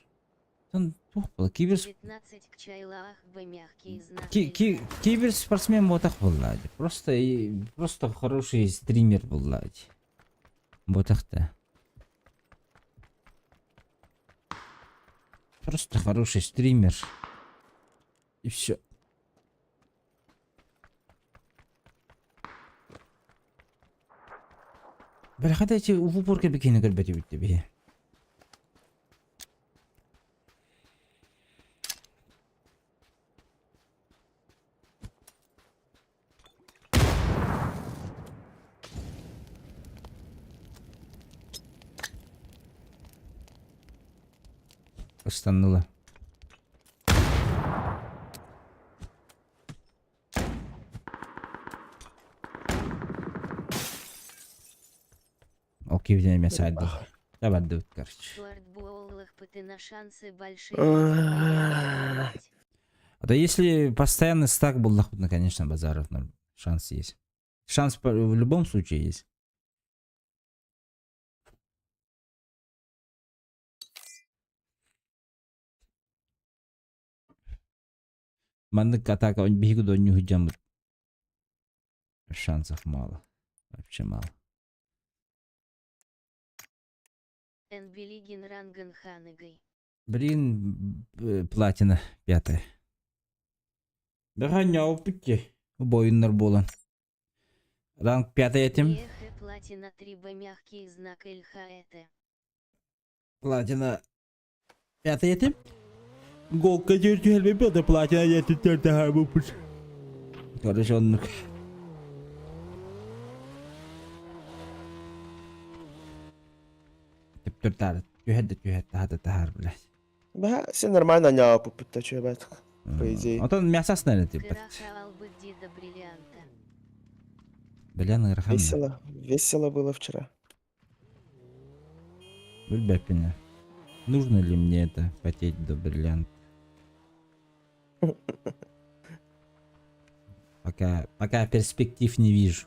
Speaker 1: Тон туох буолла? Кибер
Speaker 3: 15 к чайлаах б мягкий знак.
Speaker 1: ки, ки, киберспортсмен буолбатах буолла. Просто и- просто хороший стример буолла. Буолбатах да. Просто хороший стример. И все. Бля, хотя эти в упорке бикини көрбөтү бүттү бии. Ыстанныла. Окей, видимо, сайды. Табардыбыт, короче.
Speaker 3: на шансы большие.
Speaker 2: А.
Speaker 1: А то если постоянный стак был, ну, конечно, базаров ноль. Шанс есть. Шанс в любом случае есть. Маннык атака он биһиги донньу дьаммыт. Шансов мало. Вообще мало.
Speaker 3: Энбелигин ранган ханыгой.
Speaker 1: Блин, платина пятая. Бэҕэһээ путти. Бойуннар буолан. Ранг пятый этим.
Speaker 3: Эх, платина 3 б мягкий знак ЛХЭТ.
Speaker 1: Платина пятый этим. Голка түһэлбэ пятый платина яты төртө харбы. Короче, оннук. Төптөр түһэдэ түһэт тахата тахар блядь.
Speaker 2: Бля, все нормально, не пуппут, че бат. По идее.
Speaker 1: Отон мясо наверное, типа.
Speaker 3: Кыраха албыт дида бриллианта.
Speaker 1: Бля, нырхан.
Speaker 2: Весело, весело было вчера.
Speaker 1: Билбэппин. Нужно ли мне это потеть до бриллианта? Пока, пока перспектив не вижу.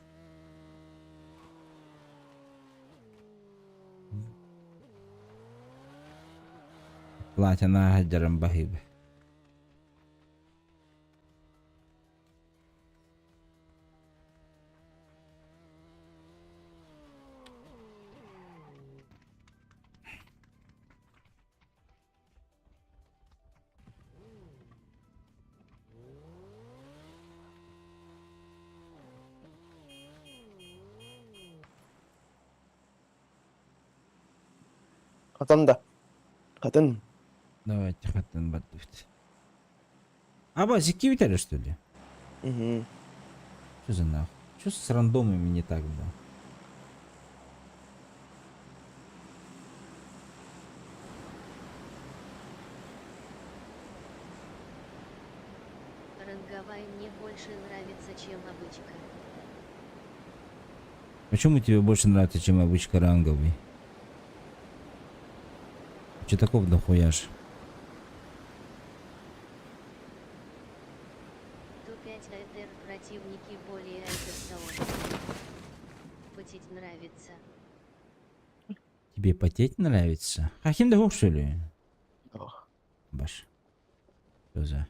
Speaker 1: Платина хаджарам бахиб.
Speaker 2: Хатын да. Хатын.
Speaker 1: Давайте хатын бардыбыт. Аба, зики витали, что ли?
Speaker 2: Угу.
Speaker 1: Что за нахуй? Что с рандомами не так было?
Speaker 3: Ранговая мне больше нравится, чем обычка.
Speaker 1: Почему тебе больше нравится, чем обычка ранговый? Че такого дохуяш?
Speaker 3: Ту-5 АТР противники более АТСО. Потеть нравится.
Speaker 1: Тебе потеть нравится? Хахим да что ли?
Speaker 2: Ох.
Speaker 1: Баш. Что за?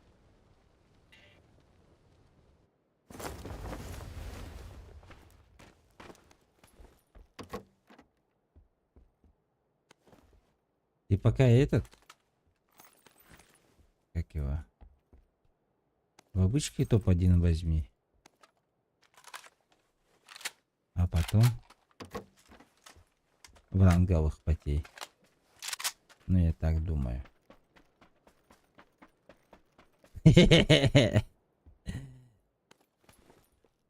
Speaker 1: Ты пока этот... Как его? В обычке топ-1 возьми. А потом... В ранговых потей. Ну, я так думаю.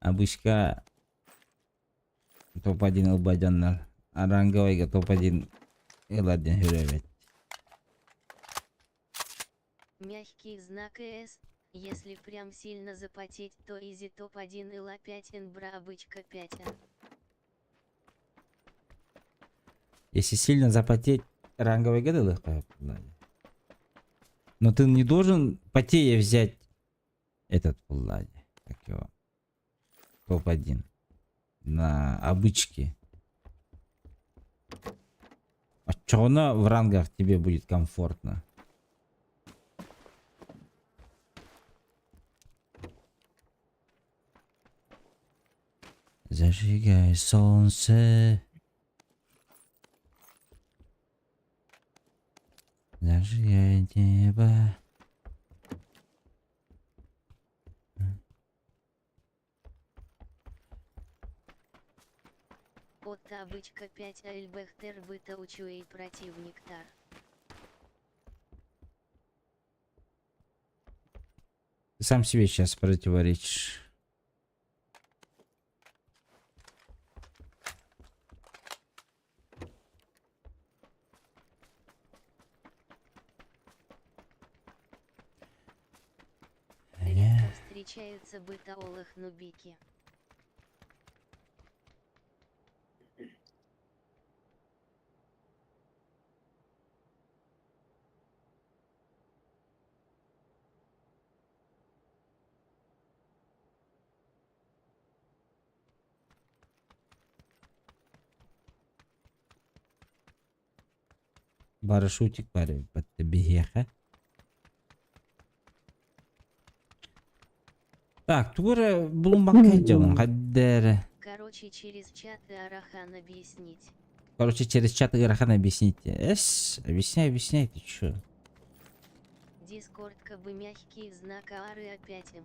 Speaker 1: Обычка топ-1 ылбадьаннар. А ранговыйга топ-1 ылар диэн хүрээбэт.
Speaker 3: Мягкий знак С. Если прям сильно запотеть, то изи топ-1 ила 5 нбра обычка 5А.
Speaker 1: Если сильно запотеть, ранговый ылыахха. Но ты не должен потея взять этот Влади, как его, топ-1 на обычке. А чё она в рангах тебе будет комфортно? Зажигай солнце. Зажигай небо.
Speaker 3: От обычка 5 альбехтер быта учуэй противник тар.
Speaker 1: Ты сам себе сейчас противоречишь.
Speaker 3: Редко встречаются бытаолых нубики.
Speaker 1: Парашютик парень под биһиэхэ. Так, тугу булуммакка дьон хаддер.
Speaker 3: Короче, через чат Арахан объяснить.
Speaker 1: Короче, через чат ыарахан объясните. Эс, объясняй, объясняй, ты чё?
Speaker 3: Дискорд бы мягкий знак ары опять М.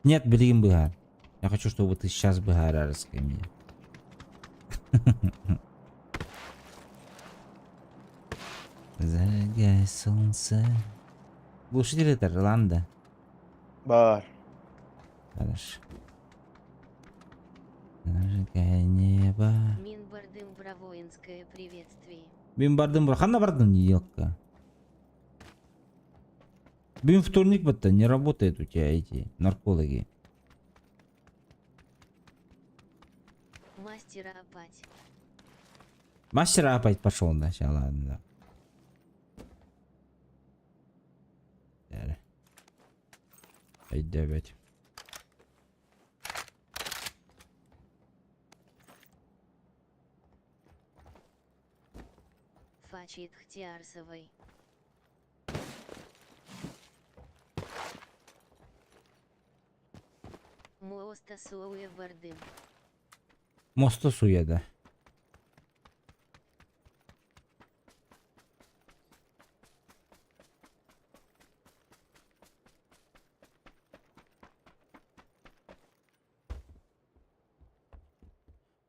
Speaker 1: Нет, блин, быһаар. Я хочу, чтобы ты сейчас быһаарарыскай мне. Зажигай солнце. Глушитель это Роланда.
Speaker 2: Бар.
Speaker 1: Хорошо. Зажигай небо.
Speaker 3: Мин бардым бравоинское приветствие.
Speaker 1: Мин бардым, ханна бардың, елка. Бүгүн вторник бытта, не работает у тебя эти наркологи.
Speaker 3: Мастера опать.
Speaker 1: Мастера опять пошел, да, сейчас, ладно, да. 5-9.
Speaker 3: Фачит Хтиарсовой. Муоста суэ бардым.
Speaker 1: Мосто суя, да.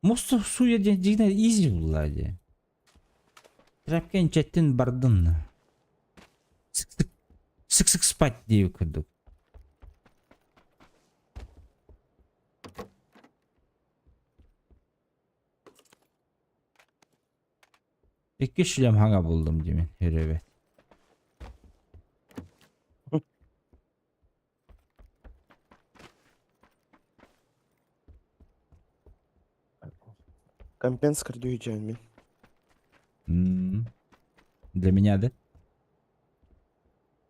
Speaker 1: Мосто суя диэн дьиҥинэн изи буолла дии. Тряпка инчэттин бардын. Сык-сык сык-сык спать диэбит курдук. Икки шлем хаҥа буллум диэмин өрөбөт.
Speaker 2: Компенс көрдүү мин.
Speaker 1: Для меня, да?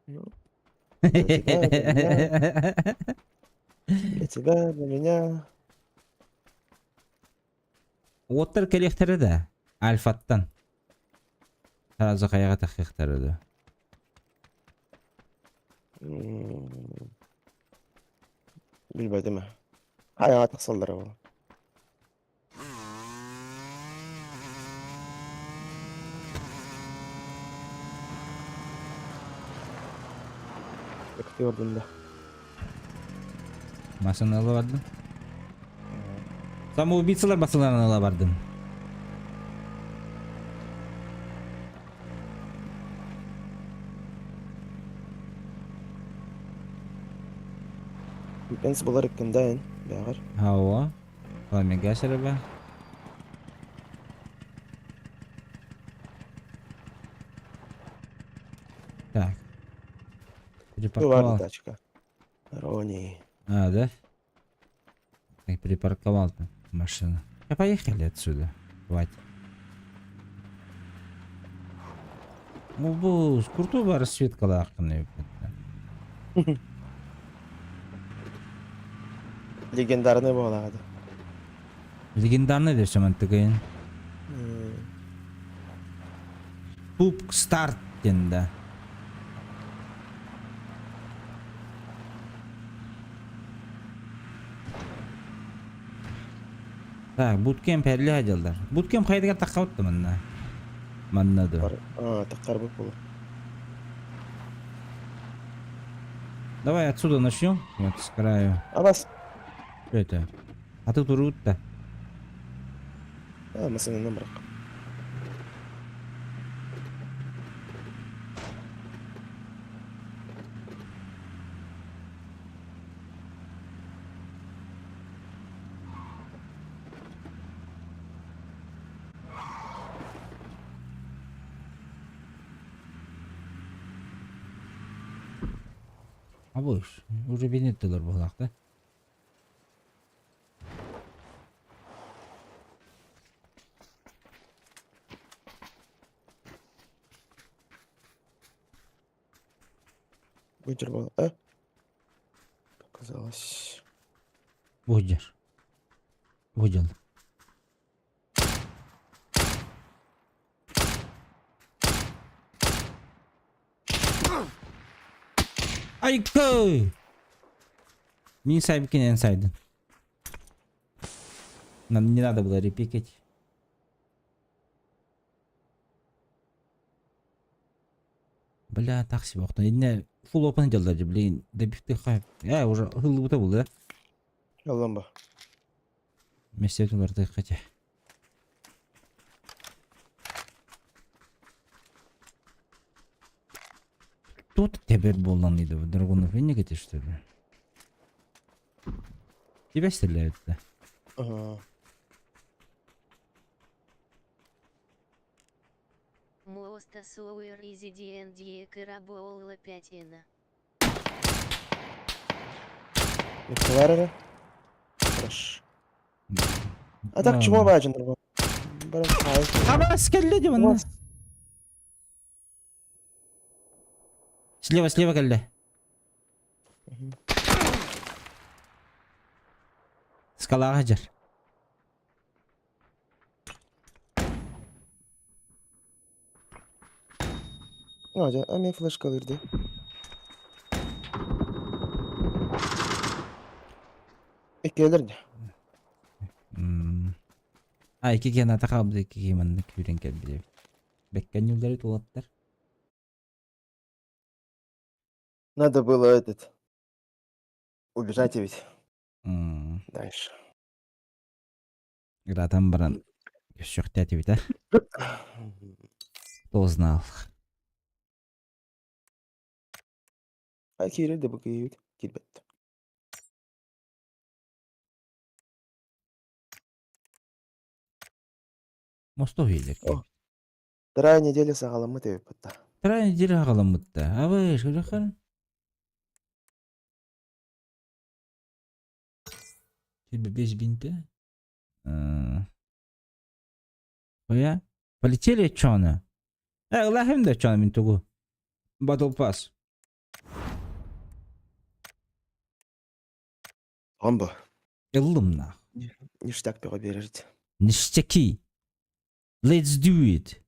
Speaker 2: Ну, для тебя, для меня. Для тебя, для меня.
Speaker 1: Уоттар кэлиэхтэрэ да? Альфаттан. Сразу хайаҕа таххыахтара да?
Speaker 2: Билбэтим. Хайаҕа тахсаллара ол. Ыктыырдым да.
Speaker 1: Массыына ыла бардым. Самоубийцалар массыыналарын ыла бардым.
Speaker 2: Пенс булар иккиндээн бэҕэр.
Speaker 1: Хауа. Пламега сереба. Так.
Speaker 2: Бывает
Speaker 1: Припарковал.
Speaker 2: тачка. Рони.
Speaker 1: А, да? Так, припарковал там машину. А поехали отсюда. Хватит. Ну, бу курту расцветкалааххын
Speaker 2: Легендарный буолаҕа.
Speaker 1: Легендарный деп мантыгын. Пупк старт диэн да. Так, буткемп элли дьыллар. Буткемп хайдыгар таххабытта манна. Манна да.
Speaker 2: А, таххарбыт буолар.
Speaker 1: Давай отсюда начнем. Вот с краю.
Speaker 2: Абас.
Speaker 1: Что это? А тут урут-то.
Speaker 2: А, массыынанан барах.
Speaker 1: А будешь? Уже бенеттелер буоллах да?
Speaker 2: Выдербал, а? Показалось.
Speaker 1: Будешь. Будел. Айкой! Мин сайбкин инсайден. Нам не надо было репикать. Бля, так себе. Не, full open делали, блин. Добивты хай. Я уже хылбыта был, да?
Speaker 2: Ялламба.
Speaker 1: Вместе ты хотя. Тут теперь болан иди, Драгунов, вы не что ли? Тебя стреляют, да?
Speaker 2: Ага.
Speaker 3: Муоста Суэр Изи ДНД Карабоула 5 Ина.
Speaker 2: Николарера. Хорош. А так чего бажан Баран
Speaker 1: Абас, келли вон. Слева, слева келли. Скала хажар.
Speaker 2: А, а мен флешка алырды. Иккелер
Speaker 1: А, ики кен ата қалбы, ики кен манны күрен кәлбі. Бәккен юлдары толаттар.
Speaker 2: Надо было этот... Убежать ведь. Дальше.
Speaker 1: Гратан баран. Көшөктәти бит, а? Кто знал.
Speaker 2: А киирэр да бу киирбит. Киирбэт.
Speaker 1: Мостов елек.
Speaker 2: О. Вторая неделя саҕаламмыт эбиппит
Speaker 1: Вторая неделя хагаламмытта. А вы, шырыхан? Тебе без бинта? Оя? Полетели чона? Э, ылаһым да чона мин тугу. Battle Pass.
Speaker 2: Амба.
Speaker 1: Ыллым нах.
Speaker 2: Ништяк бөҕө биэрэрит.
Speaker 1: Ништяки. Let's do it.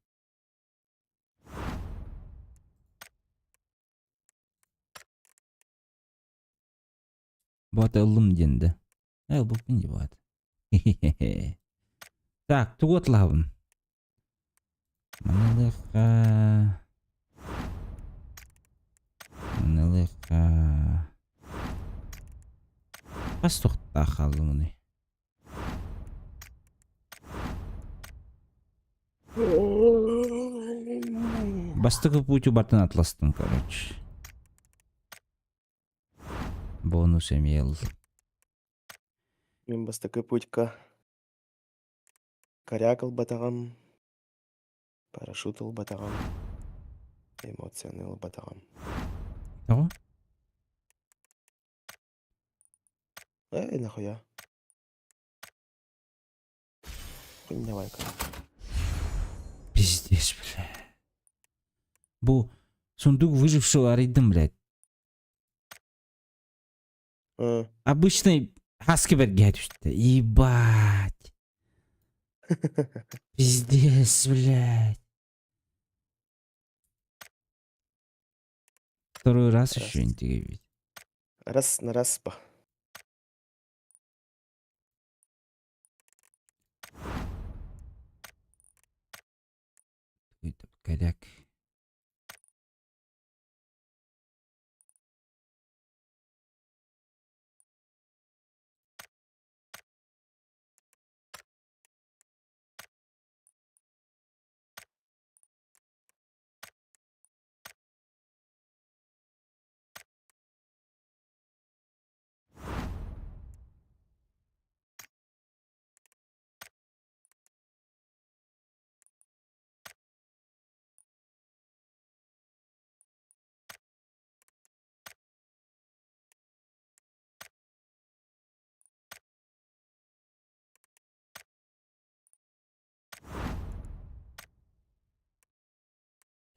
Speaker 1: Вот ыллым диэн да. Э, ылбыппын дии баҕат. Так, тугу атлаһабын? Маны ылыахха. Маны ылыахха. Хас туохтаах хааллым уну? Бастакы путь бартын атластым, короче. Бонус имел.
Speaker 2: Мин бастакы путька коряк ылбатаҕым, парашют ылбатаҕым, эмоцияны ылбатаҕым.
Speaker 1: Тоҕо?
Speaker 2: Э, нахуя? Хуйня
Speaker 1: Пиздец, бля. Бу сундук выжившего арыйдым, блядь. Обычный хаски бэргэһэ түстэ. Ебать. Пиздец, блядь. Второй раз еще интегрировать.
Speaker 2: Раз на раз па.
Speaker 1: Какой-то коряк.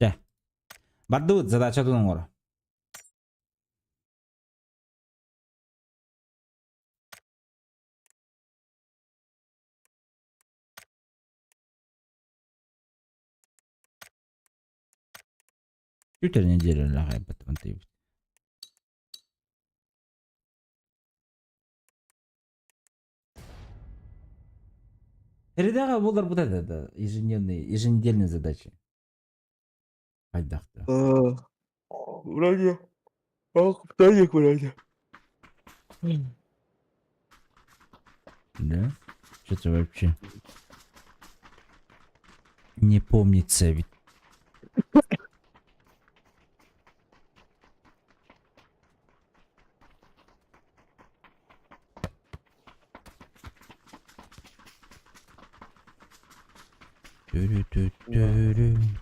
Speaker 1: Дьэ, бардыбыт задачатын оҥоро. Бүтэр нэдиэлэлээх айбатыбын тыйбыт. Передага буоларбыт это ежедневные, еженедельные задачи. Хайдахта.
Speaker 2: Вроде. Ох, вторник вроде.
Speaker 1: Да? Что-то вообще не помнится ведь. Түрү-тү-түрү.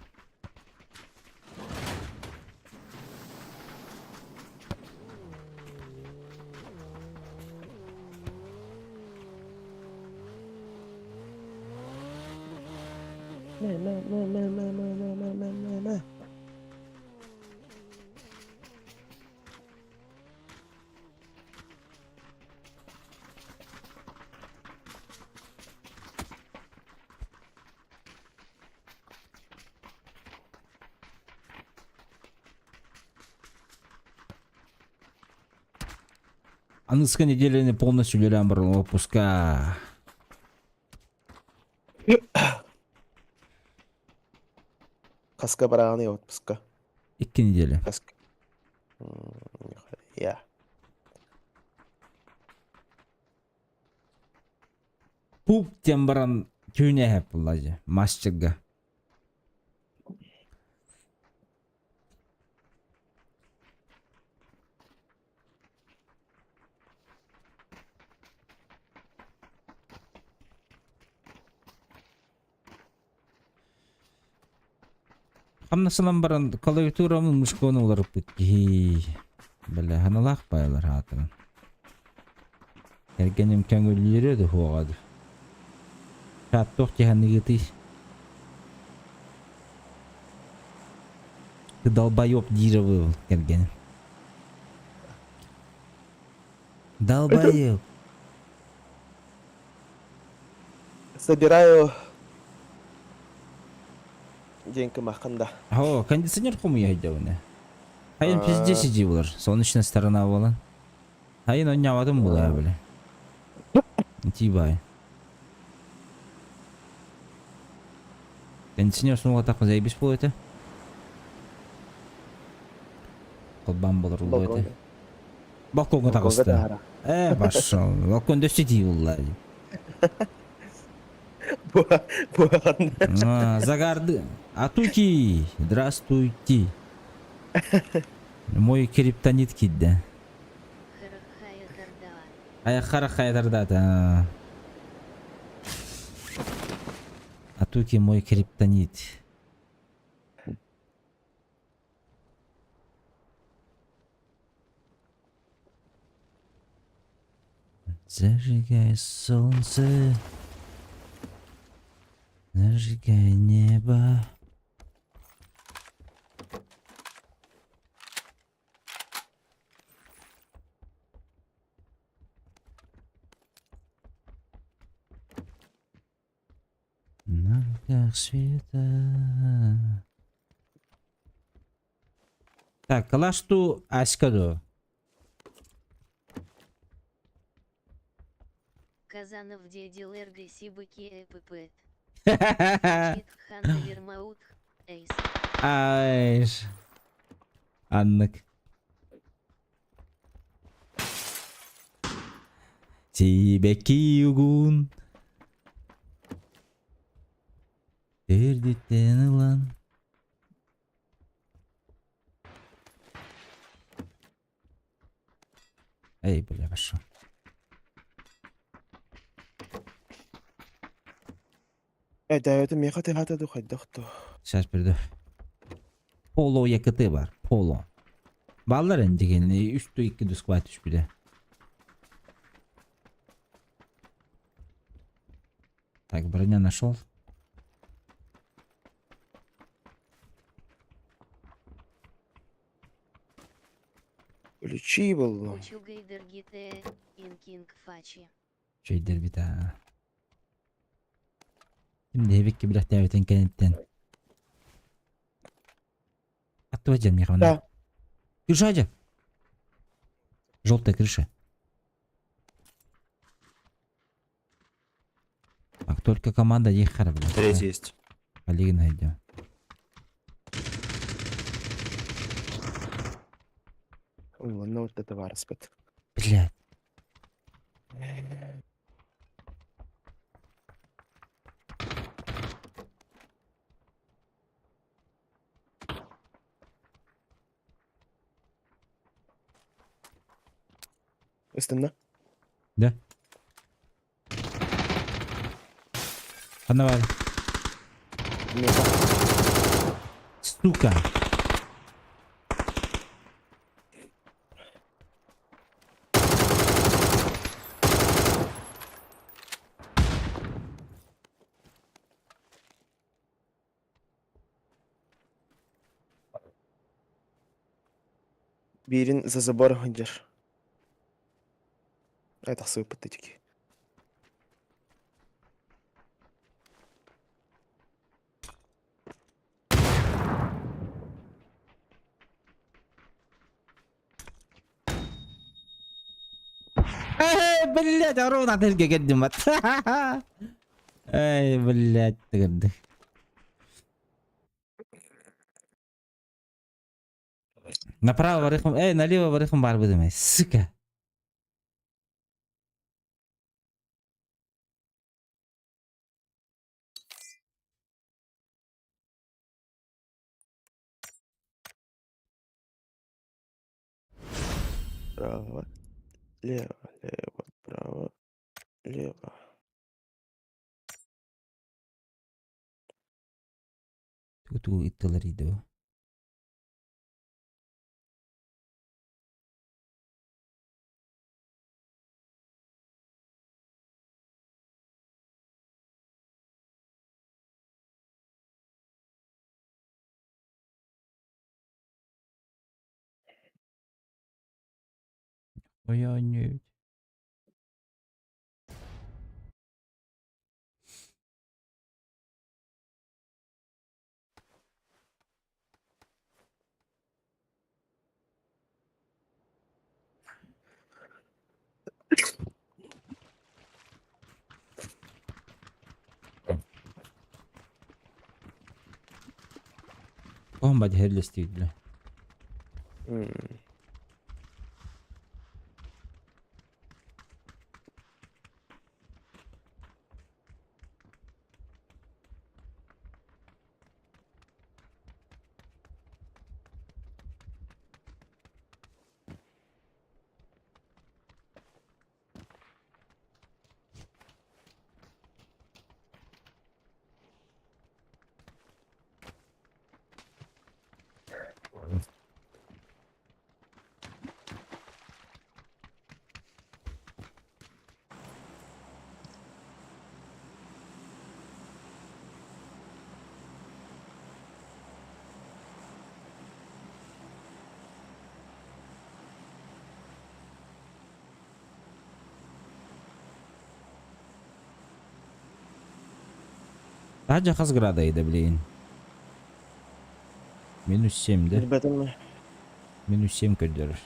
Speaker 1: Аныска неделяны полностью үлэлээн баран отпуска.
Speaker 2: Хаска бараҕаный отпуска?
Speaker 1: Икки неделя.
Speaker 2: Хаска. Я.
Speaker 1: Пуп диэн баран түүн эһэп булла дьэ, масчыга. Хамнасынан баран клавиатурамын мышканы уларыппыт киһи. Бля, ханалаах баайалар аатыран. Кэргэним көҥүллүүрэ да суоҕа дуу. Чааттуох тиһаныгытый. Ты долбоеб диирэ буолбут кэргэним. Долбоеб.
Speaker 2: Собираю диэн кымаххын да.
Speaker 1: О, кондиционер хомуйа сылдьабын. Хайын пизде сидии булар. Солнечная сторона буолан. Хайын онньаабатын булар били. Тибай. Кондиционер суҥугатахха заебись буолуо этэ. Холбаан болор улуо этэ.
Speaker 2: Балкоҥҥа.
Speaker 1: Балкоҥҥа
Speaker 2: Балкоҥҥа
Speaker 1: таҕыста.
Speaker 2: таһара.
Speaker 1: Э, пошел. Балкон дөссө тии булла.
Speaker 2: Буахан.
Speaker 1: А, загарды. Атуки! Здравствуйте. Мой криптонит киирдэ. Айаххара хайдардаата. Атуки мой криптонит. Зажигай солнце, зажигай небо. На руках света. Так, калаш ту Аська ду.
Speaker 3: Казанов дедил РГ Сибыки ЭПП. Чит Хандавермаут Эйс.
Speaker 1: Айш. Аннык. Сибэкки угун. Төрдүттэн ылан. Эй, бля, пошел.
Speaker 2: Э, да, это меха ты хата хайдах то.
Speaker 1: Сейчас приду. Polo yakıtı var. Polo. Ballar önce 3 2 düz kuvvet 3 bile. Так, броня нашел.
Speaker 2: Ключи был.
Speaker 3: Учугайдер Гите Инкинг Фачи.
Speaker 1: Şeydir bir daha. Şimdi hebik gibi bilah kenitten. Attı hocam
Speaker 2: Да.
Speaker 1: Крыша aja. Желтая крыша. Так, только команда ехара, блядь.
Speaker 8: Третий есть.
Speaker 1: Олег найдем.
Speaker 2: Ой, ладно, вот это вараспыт.
Speaker 1: Блядь.
Speaker 2: Üstünde.
Speaker 1: Да. Она var.
Speaker 2: Меха.
Speaker 1: Сука.
Speaker 2: Бирин за забор ханжар. Это сыпытычки.
Speaker 1: Эй, блядь, ровно тылга кэлдим бат. Эй, блядь, тыгырды. Направо барыхым, эй, налево барыхым бар быдым, сука.
Speaker 2: Право, лево, лево, право, лево.
Speaker 1: Тугу ыттылар иди. Ой, Оһон бад херлестиит бля. Таһырдьа хас градайда билигин? -7 да?
Speaker 2: Билбэтим.
Speaker 1: -7 көрдөрөр.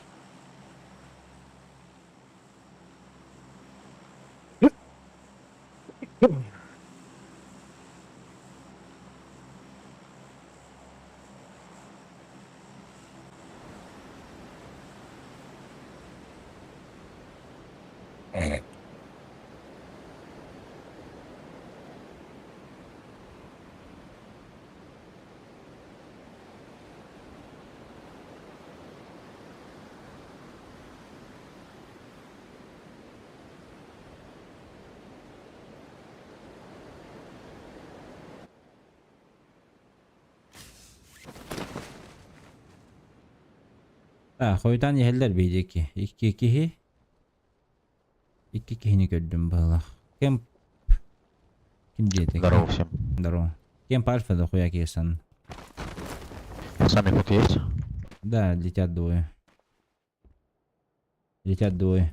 Speaker 1: А, хойутаан иһэллэр биһиги. Икки киһи. Икки киһини көрдүм быһыылаах. Кем ким диэтэ?
Speaker 8: Здорово всем.
Speaker 1: Здорово. Кем альфа дохуя кисан.
Speaker 8: Пацаны тут есть?
Speaker 1: Да, летят двое. Летят двое.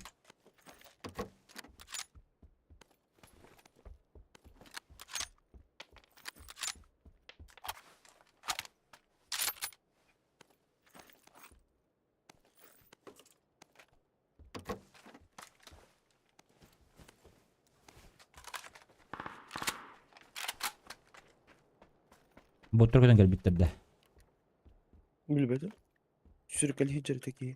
Speaker 1: Боттор көтөн кэлбиттэр да.
Speaker 2: Билбэтим. Сүркэл хиджер такие.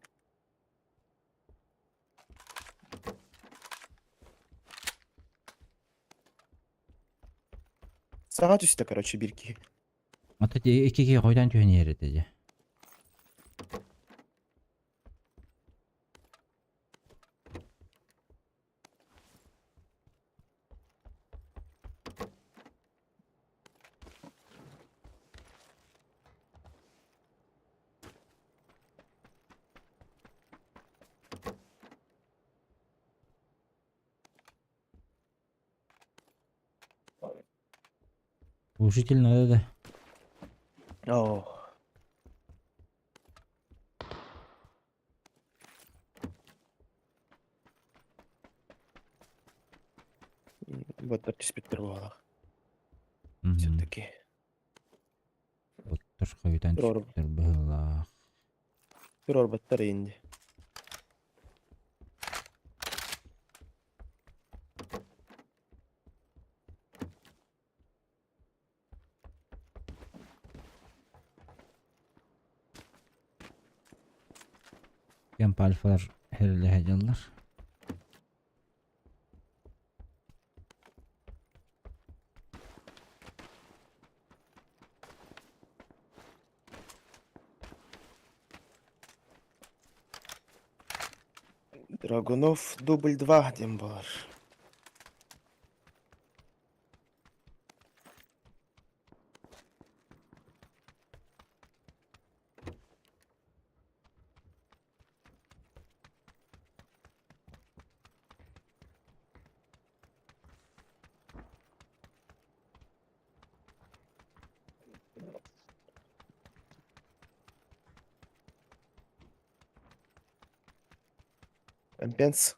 Speaker 2: Саҥа түстэ, короче, биир киһи.
Speaker 1: Ата икки киһи хойутаан түһэн иһэр этэ дьэ. Глушитель надо, да.
Speaker 2: О. Боттар түспүттэр буоллах. Все-таки.
Speaker 1: Боттор хойутаан
Speaker 2: Туруору.
Speaker 1: түспүттэр быһыылаах.
Speaker 2: Туруорбаттар инди.
Speaker 1: Кемп альфалар хэрэлэһэ дьаллар.
Speaker 2: Драгунов дубль 2 диэн буолар. Эмпенс.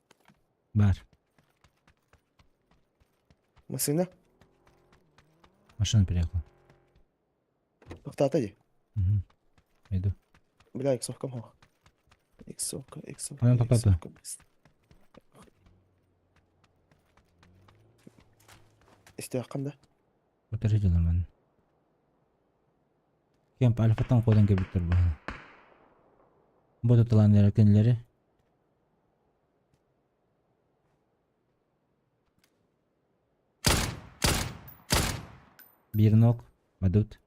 Speaker 1: Бар.
Speaker 2: Массыына.
Speaker 1: Машина приехала.
Speaker 2: Тохтоото дии.
Speaker 1: Угу. Иду.
Speaker 2: Бля, иксовкам суох. Иксовка, иксовка,
Speaker 1: Аны тохтоото.
Speaker 2: иксовка. Истиэххин да?
Speaker 1: Утары дьылыман. Кемп альфаттан куотан кэбиттэр быһа. Бу тутулаан эрэр кинилэри. Биир ног, мадут.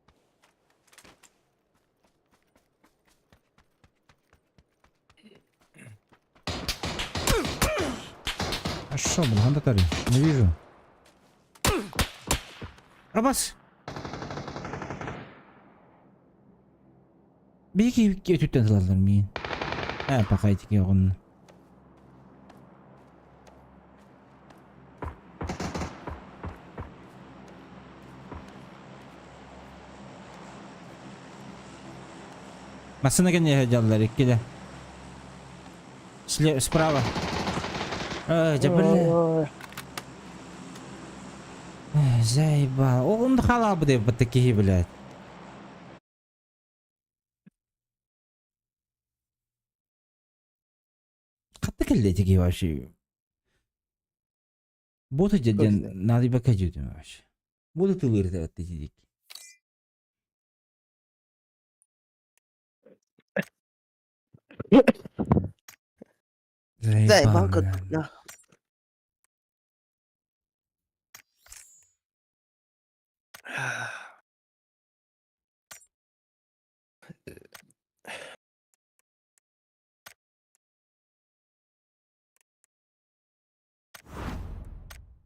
Speaker 1: А шо, блин, хантатары? Не вижу. Рабас! Биһиги өтүттэн сылаллар миин. Ээ, пока итики оҕун. Массына кэнниэ сылдьаллар иккилэ. Слева, справа. Э, дьэ, бля. Заебал. Оҕун да халаабыт эбит киһи, блядь. Хатта кэллэ ити киһи вообще? Бота дьэн наадыйбакка дьиэтим вообще. Бота тылыыр ити
Speaker 2: Заебал
Speaker 1: Заебал,
Speaker 2: курдук.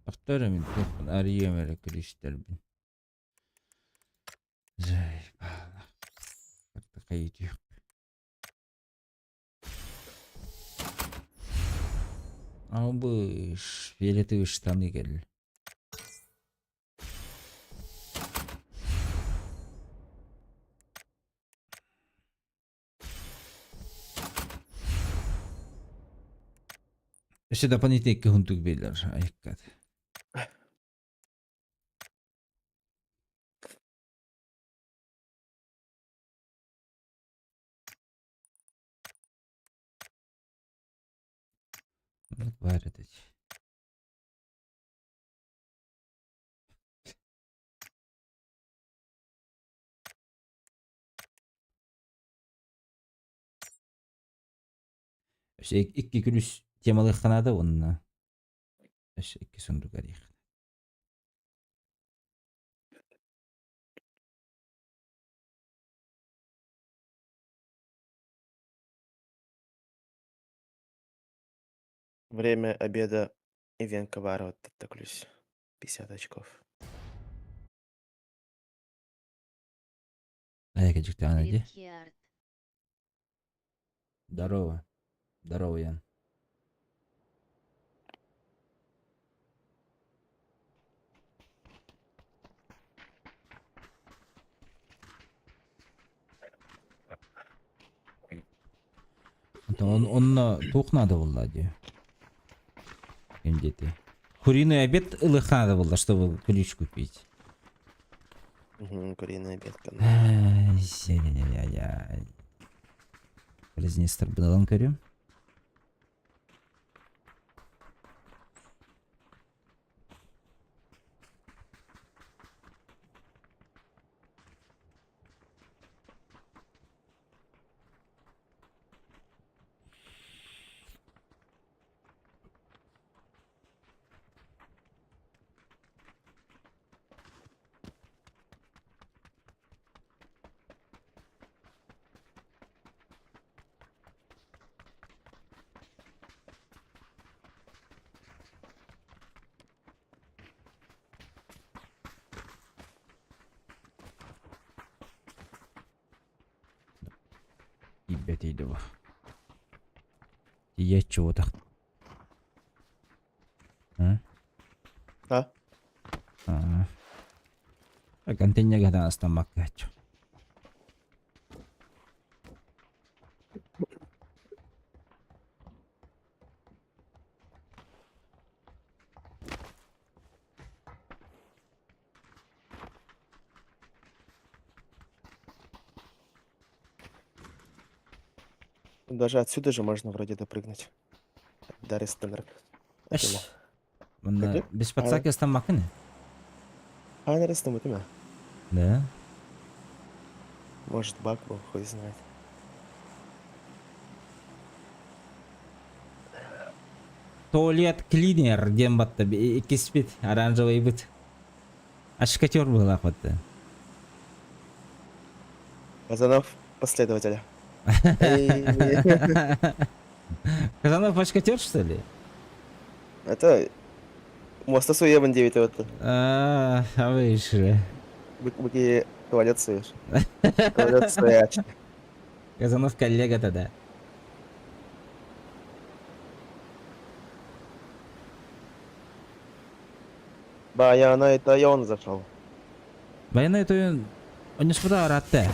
Speaker 1: Тохтор мин туохпун арыйыам эрэ күлүстэрбин. Заебало. Хайытыах. Абыш, фиолетовый штаны кэл. Өссө дополнительно икки хунтук биэрдилэр айыккат. Баар этэ. Өссө икки күнүс темалыахха наада уонна өссө икки сундук арыйыахха.
Speaker 2: Время обеда Ивенка Барова ключ. 50 очков.
Speaker 1: Айка дьиктаана дии.
Speaker 3: Рикхиард.
Speaker 1: Здорово. Здорово, Ян. Он, онно туох надо буолла дии. Ким диэти. Куриный обед ылыах надо было, чтобы ключ купить.
Speaker 2: Угу, куриный обед.
Speaker 1: Ай-яй-яй-яй. Произнестер ылан көрүм. Тиийбэт бу. Тиийээччи буотах. А?
Speaker 2: А?
Speaker 1: Аа. Контейнерга астаммакка.
Speaker 2: Даже отсюда же можно вроде допрыгнуть. Дарис Теннер.
Speaker 1: Эш. Мында без подсаки ыстаммакын.
Speaker 2: Хайнерестом это
Speaker 1: Да.
Speaker 2: Может, баг был, хуй знает.
Speaker 1: Туалет клинер диэн батта иккиспит оранжевый быт. Ашкатер была батта.
Speaker 2: Казанов последователя.
Speaker 1: Казанов ашкатер, что ли?
Speaker 2: Это моста суебан 9 вот.
Speaker 1: А, а выше.
Speaker 2: Быки туалет суешь. Туалет суешь.
Speaker 1: Казанов коллега тогда.
Speaker 2: Баяна это и он зашел.
Speaker 1: Баяна это он не спада аратта.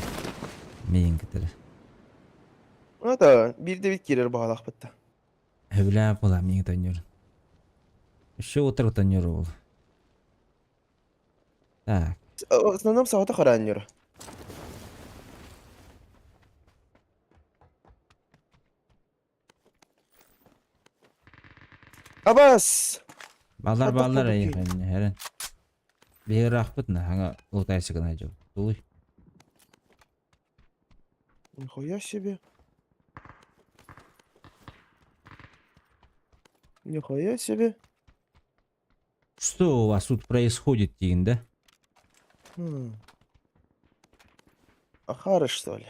Speaker 1: Мейин кытыры.
Speaker 2: Ну это бир де бит кирер бағалақ бітті.
Speaker 1: Хөбүлээ була миин тоннюр. Еще утро тоннюр ол. Так.
Speaker 2: В основном сағата қаранюр. Абас!
Speaker 1: Балар
Speaker 2: Хатта
Speaker 1: балар
Speaker 2: кудуки.
Speaker 1: ай херен. Бир рахпыт на ханга лутайсы гына жол. Тулуй.
Speaker 2: Нихуя себе. Нихуя себе.
Speaker 1: Что у вас тут происходит, деген да?
Speaker 2: Хм. Ахары, что ли?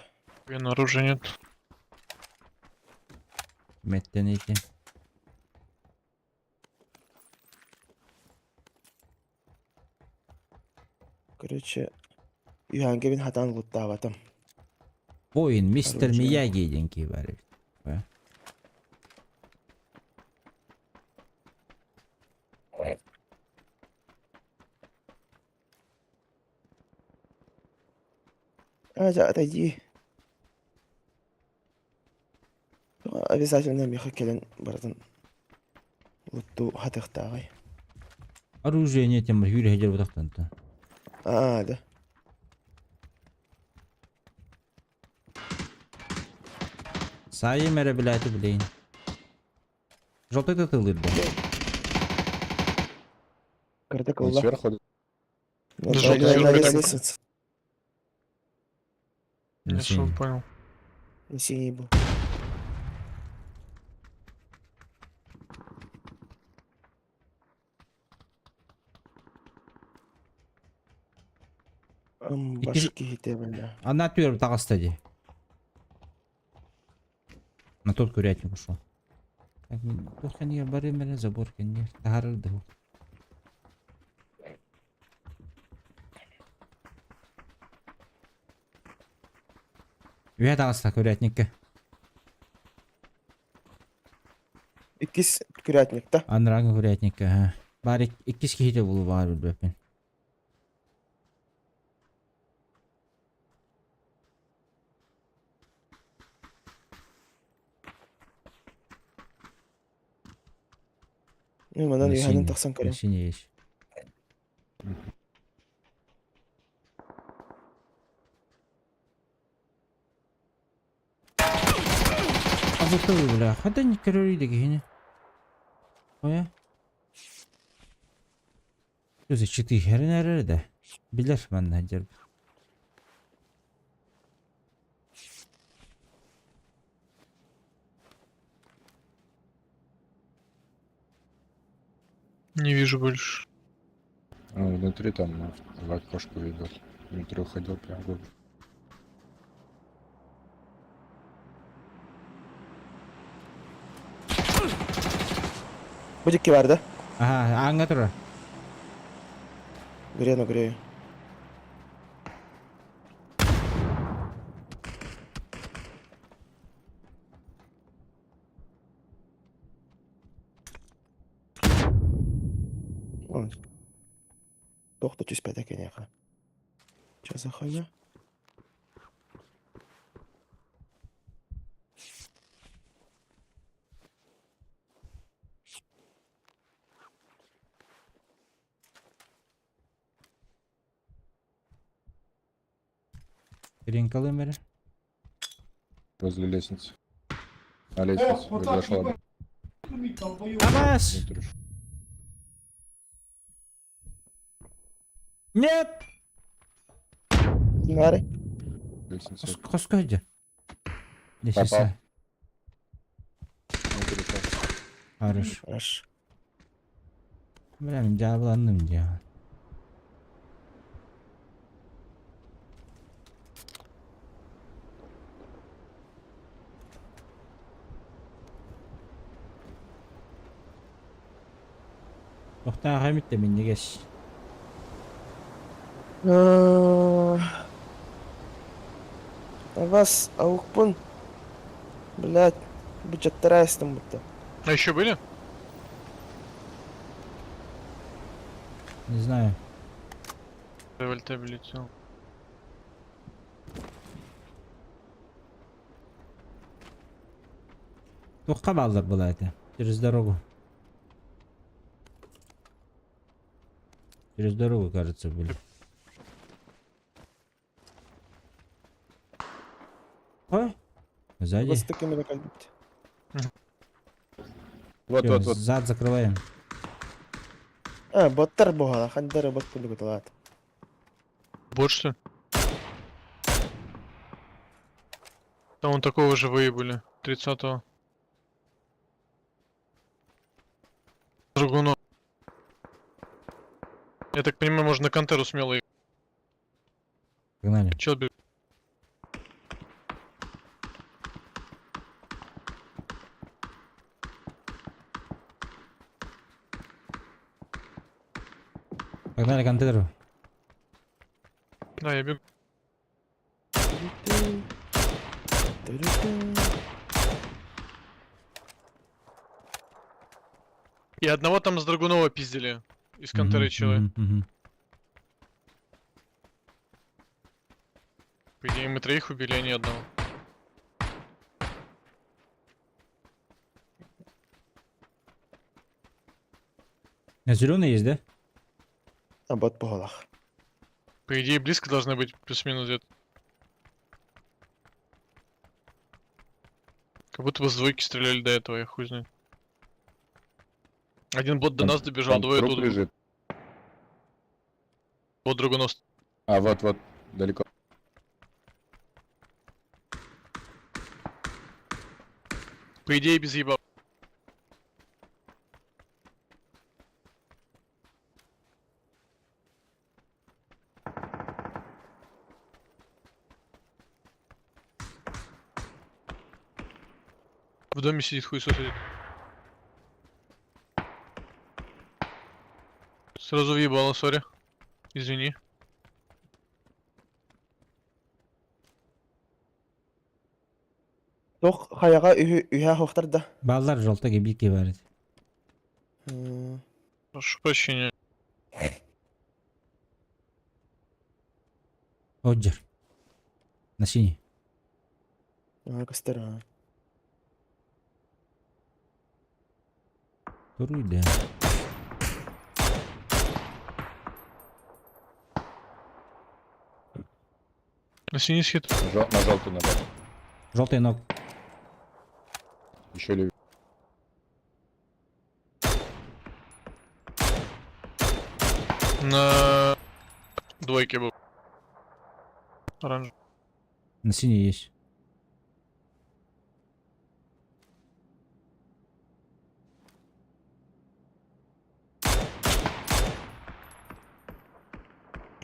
Speaker 9: Блин, оружия нет.
Speaker 1: Меттен эти.
Speaker 2: Короче, Юханге бин хатан луттаватым.
Speaker 1: Воин, мистер
Speaker 2: Оружие.
Speaker 1: Мияги деген бар.
Speaker 2: А, да, отойди. Обязательно меха келен бардын. Лутту хатыхтагай.
Speaker 1: Оружие не тем хүрэ хежер бутактан.
Speaker 2: А, да.
Speaker 1: Сайым эре билети билейин. Желтый тылыр да.
Speaker 2: Кырдык
Speaker 7: Он
Speaker 2: улла.
Speaker 7: сверху
Speaker 2: Ну,
Speaker 9: Да,
Speaker 2: да,
Speaker 9: желтый
Speaker 2: на
Speaker 9: сверху это-
Speaker 2: лестнице.
Speaker 9: Я что понял.
Speaker 2: На синий был. Башки хите, бля.
Speaker 1: Она түр тағаста ди. На тот курятник ушел. Так, кухня бары мене забор кенде. Тахарылды. Үе тағаста курятникке.
Speaker 2: Иккис курятник, да?
Speaker 1: Анраңы курятникке, ха. Бар иккис кихите болу бар билбеппин.
Speaker 2: Ну, манан
Speaker 1: На
Speaker 2: юханын
Speaker 1: синий.
Speaker 2: тахсан
Speaker 1: На
Speaker 2: көрем.
Speaker 1: синий есть. А вот ты, бля, хада не көрөр дегени. Оя. Өзі чыты херин әрі да. Билер манна жер.
Speaker 9: Не вижу больше.
Speaker 7: Ну, внутри там в окошко видел. Внутри уходил прям глубже.
Speaker 2: Будет кивар, да?
Speaker 1: Ага, аңга тура.
Speaker 2: Грену, грею. Вон. Тохта түспәді екен яқа. Чё за хуйня?
Speaker 1: Ренкалы мері.
Speaker 7: Возле лестницы. На лестнице. Зашла.
Speaker 1: Абаш!
Speaker 7: Дмитрий.
Speaker 1: Нет!
Speaker 2: Нары.
Speaker 7: Лестница.
Speaker 1: Хоско где?
Speaker 7: Попал.
Speaker 1: Лестница.
Speaker 7: Внутри, так.
Speaker 1: Хорош.
Speaker 2: Хорошо.
Speaker 1: Бля, мин дьаабыланным дии. Тохтаа эмит минньигэс.
Speaker 2: А вас аукпун. Блять, бюджеттара эстим будто.
Speaker 9: А еще были?
Speaker 1: Не знаю.
Speaker 9: Вольта летел.
Speaker 1: Туохха бааллар была это. Через дорогу. Через дорогу, кажется, были. Ой, сзади.
Speaker 2: Вас такими накалить.
Speaker 7: Вот,
Speaker 1: Всё,
Speaker 7: вот, вот.
Speaker 1: Зад закрываем.
Speaker 2: А, боттар буолла, ханнары бот курдук талаат.
Speaker 9: Бот что ли? Там он такого же выебали. 30-го. Драгунов. Я так понимаю, можно на Кантеру смело ехать.
Speaker 1: Погнали.
Speaker 9: Чел бежит.
Speaker 1: Погнали к контейнеру.
Speaker 9: Да, я бегу. И одного там с Драгунова пиздили. Из Кантеры
Speaker 1: Мгм,
Speaker 9: челы.
Speaker 1: мгм, мгм.
Speaker 9: По идее, мы троих убили, а не одного.
Speaker 1: А зеленый есть, да?
Speaker 2: А бот буолла.
Speaker 9: По идее, близко должны быть плюс-минус где-то. Как будто бы с двойки стреляли до этого, я хуй знает. Один бот до
Speaker 7: Там-
Speaker 9: нас добежал,
Speaker 7: Там
Speaker 9: двое
Speaker 7: труп
Speaker 9: тут.
Speaker 7: лежит.
Speaker 9: Бот Драгунов.
Speaker 7: А, вот, вот, далеко.
Speaker 9: По идее, без еба. В доме сидит хуесос сидит. Сразу въебало, sorry. Извини.
Speaker 2: Туох хайаҕа үһү үһэ суохтар да.
Speaker 1: Бааллар желтый бики бар.
Speaker 9: Прошу прощения.
Speaker 1: Оджер. На синий.
Speaker 2: Аа, көстөр. Аа.
Speaker 1: Второй, да.
Speaker 9: На синий хит.
Speaker 7: На желтый нажал.
Speaker 1: Желтый ног.
Speaker 7: Еще левее.
Speaker 9: На двойке был. Оранжевый.
Speaker 1: На синий есть.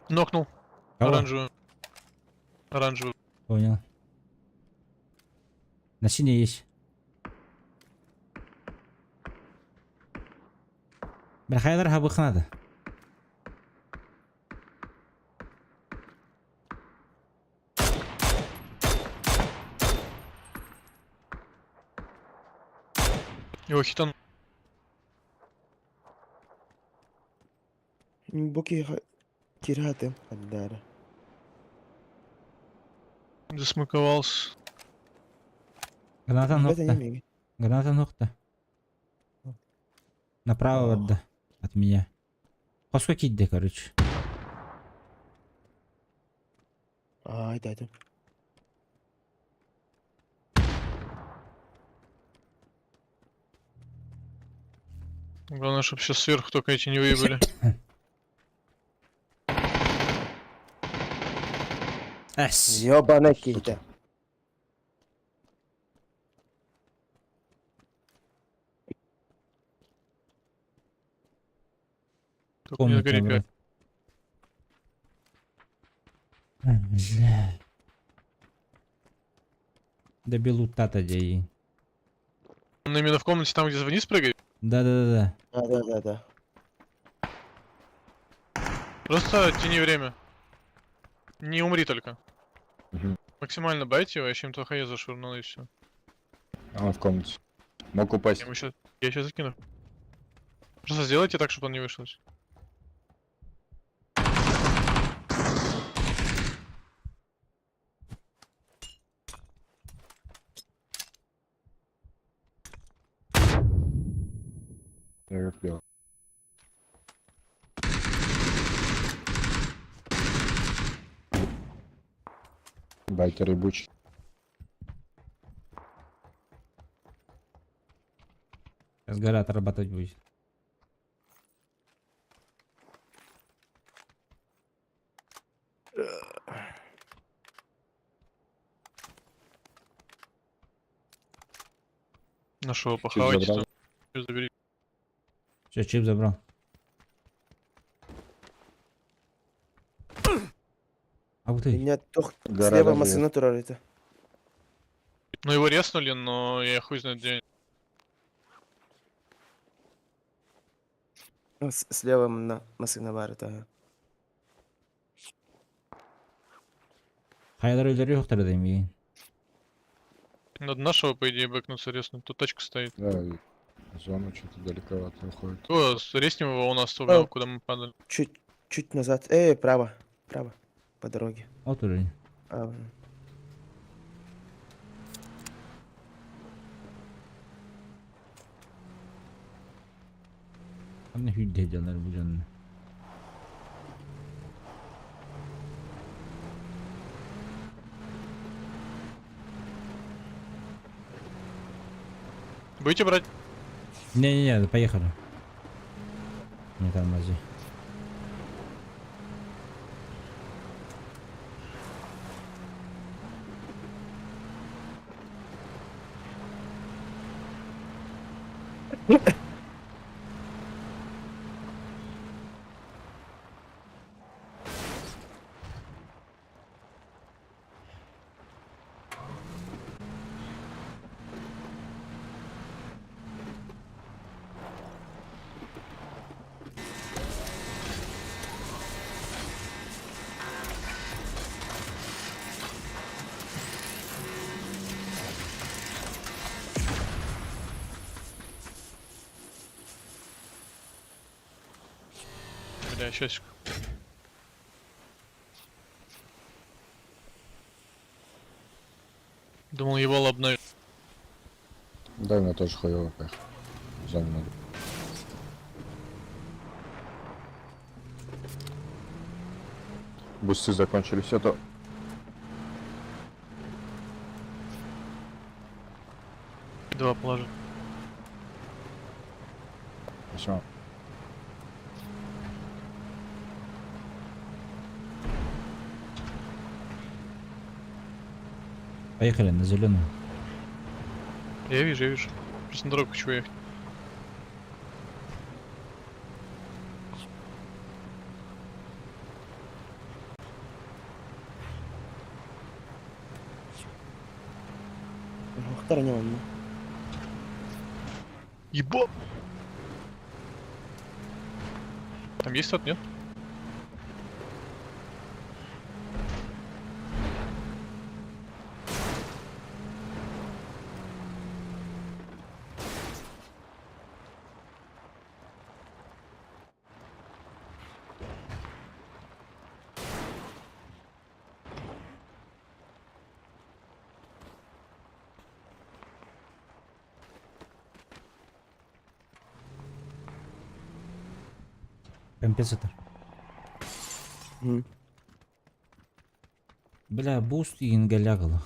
Speaker 9: Нокнул.
Speaker 1: Кого?
Speaker 9: Оранжевую. Оранжевую.
Speaker 1: Понял. На синий есть. Бля, хайдар хабых надо.
Speaker 9: Его хитан.
Speaker 2: Бу киһи киирэ ханнары.
Speaker 9: Засмаковался.
Speaker 1: Граната
Speaker 2: Бэт
Speaker 1: нокта.
Speaker 2: эмиэ.
Speaker 1: Граната нокта. Направо
Speaker 2: Ох.
Speaker 1: да. От меня. Хоско киирдэ, короче.
Speaker 2: Аа, это это.
Speaker 9: Главное, чтобы сейчас сверху только эти не выебали.
Speaker 1: Эс.
Speaker 2: Ёбаный киһитэ.
Speaker 9: Только не
Speaker 1: Комната,
Speaker 9: сгори
Speaker 1: брат.
Speaker 9: пять.
Speaker 1: А, Бля. Добил тата дей.
Speaker 9: Он именно в комнате там, где вниз прыгает?
Speaker 1: Да-да-да-да.
Speaker 2: Да, да, да, да.
Speaker 9: Просто тяни время. Не умри только.
Speaker 7: Мгм.
Speaker 9: Максимально байте его, я чем-то хае зашвырнул и все.
Speaker 7: А он в комнате. Мог упасть.
Speaker 9: Я ему сейчас, я сейчас закину. Просто сделайте так, чтобы он не вышел.
Speaker 7: Я как делал. Байкер ебучий.
Speaker 1: Сейчас гора отрабатывать будет.
Speaker 9: Нашего похавайте
Speaker 7: забрал.
Speaker 9: там. Чё Забери.
Speaker 1: Все, чип забрал. А вот ты.
Speaker 2: Меня тох
Speaker 7: Гора
Speaker 2: слева
Speaker 7: даже
Speaker 2: машина турар это.
Speaker 9: Ну его резнули, но я хуй знает где.
Speaker 2: Ну, Слева на машина бар это.
Speaker 1: Хайдар өлдөрү жоктор дейм.
Speaker 9: Надо нашего, по идее, бэкнуться резнуть. Тут тачка стоит.
Speaker 7: Да, и зона что-то далековато уходит.
Speaker 9: О, резнем его у нас, то,
Speaker 2: О.
Speaker 9: куда мы падали.
Speaker 2: Чуть, чуть назад. Эй, право, право. По дороге.
Speaker 1: Вот уровень.
Speaker 2: А, вон.
Speaker 1: Аны хүдде жанар бу жанны.
Speaker 9: Будете брать?
Speaker 1: Не-не-не, поехали. Не тормози.
Speaker 9: Бля, сейчас. Думал, ебало обновить.
Speaker 7: Да, у меня тоже хуёво поехал. В зону надо. Бусты закончились, а то...
Speaker 9: Два положи.
Speaker 7: Всё.
Speaker 1: Поехали на зеленую.
Speaker 9: Я вижу, я вижу. Просто на дорогу хочу ехать.
Speaker 2: Охтар не он.
Speaker 9: Ебо! Там есть тот, нет?
Speaker 1: Компенсатор.
Speaker 2: Мгм.
Speaker 1: Бля, буст ингалягала.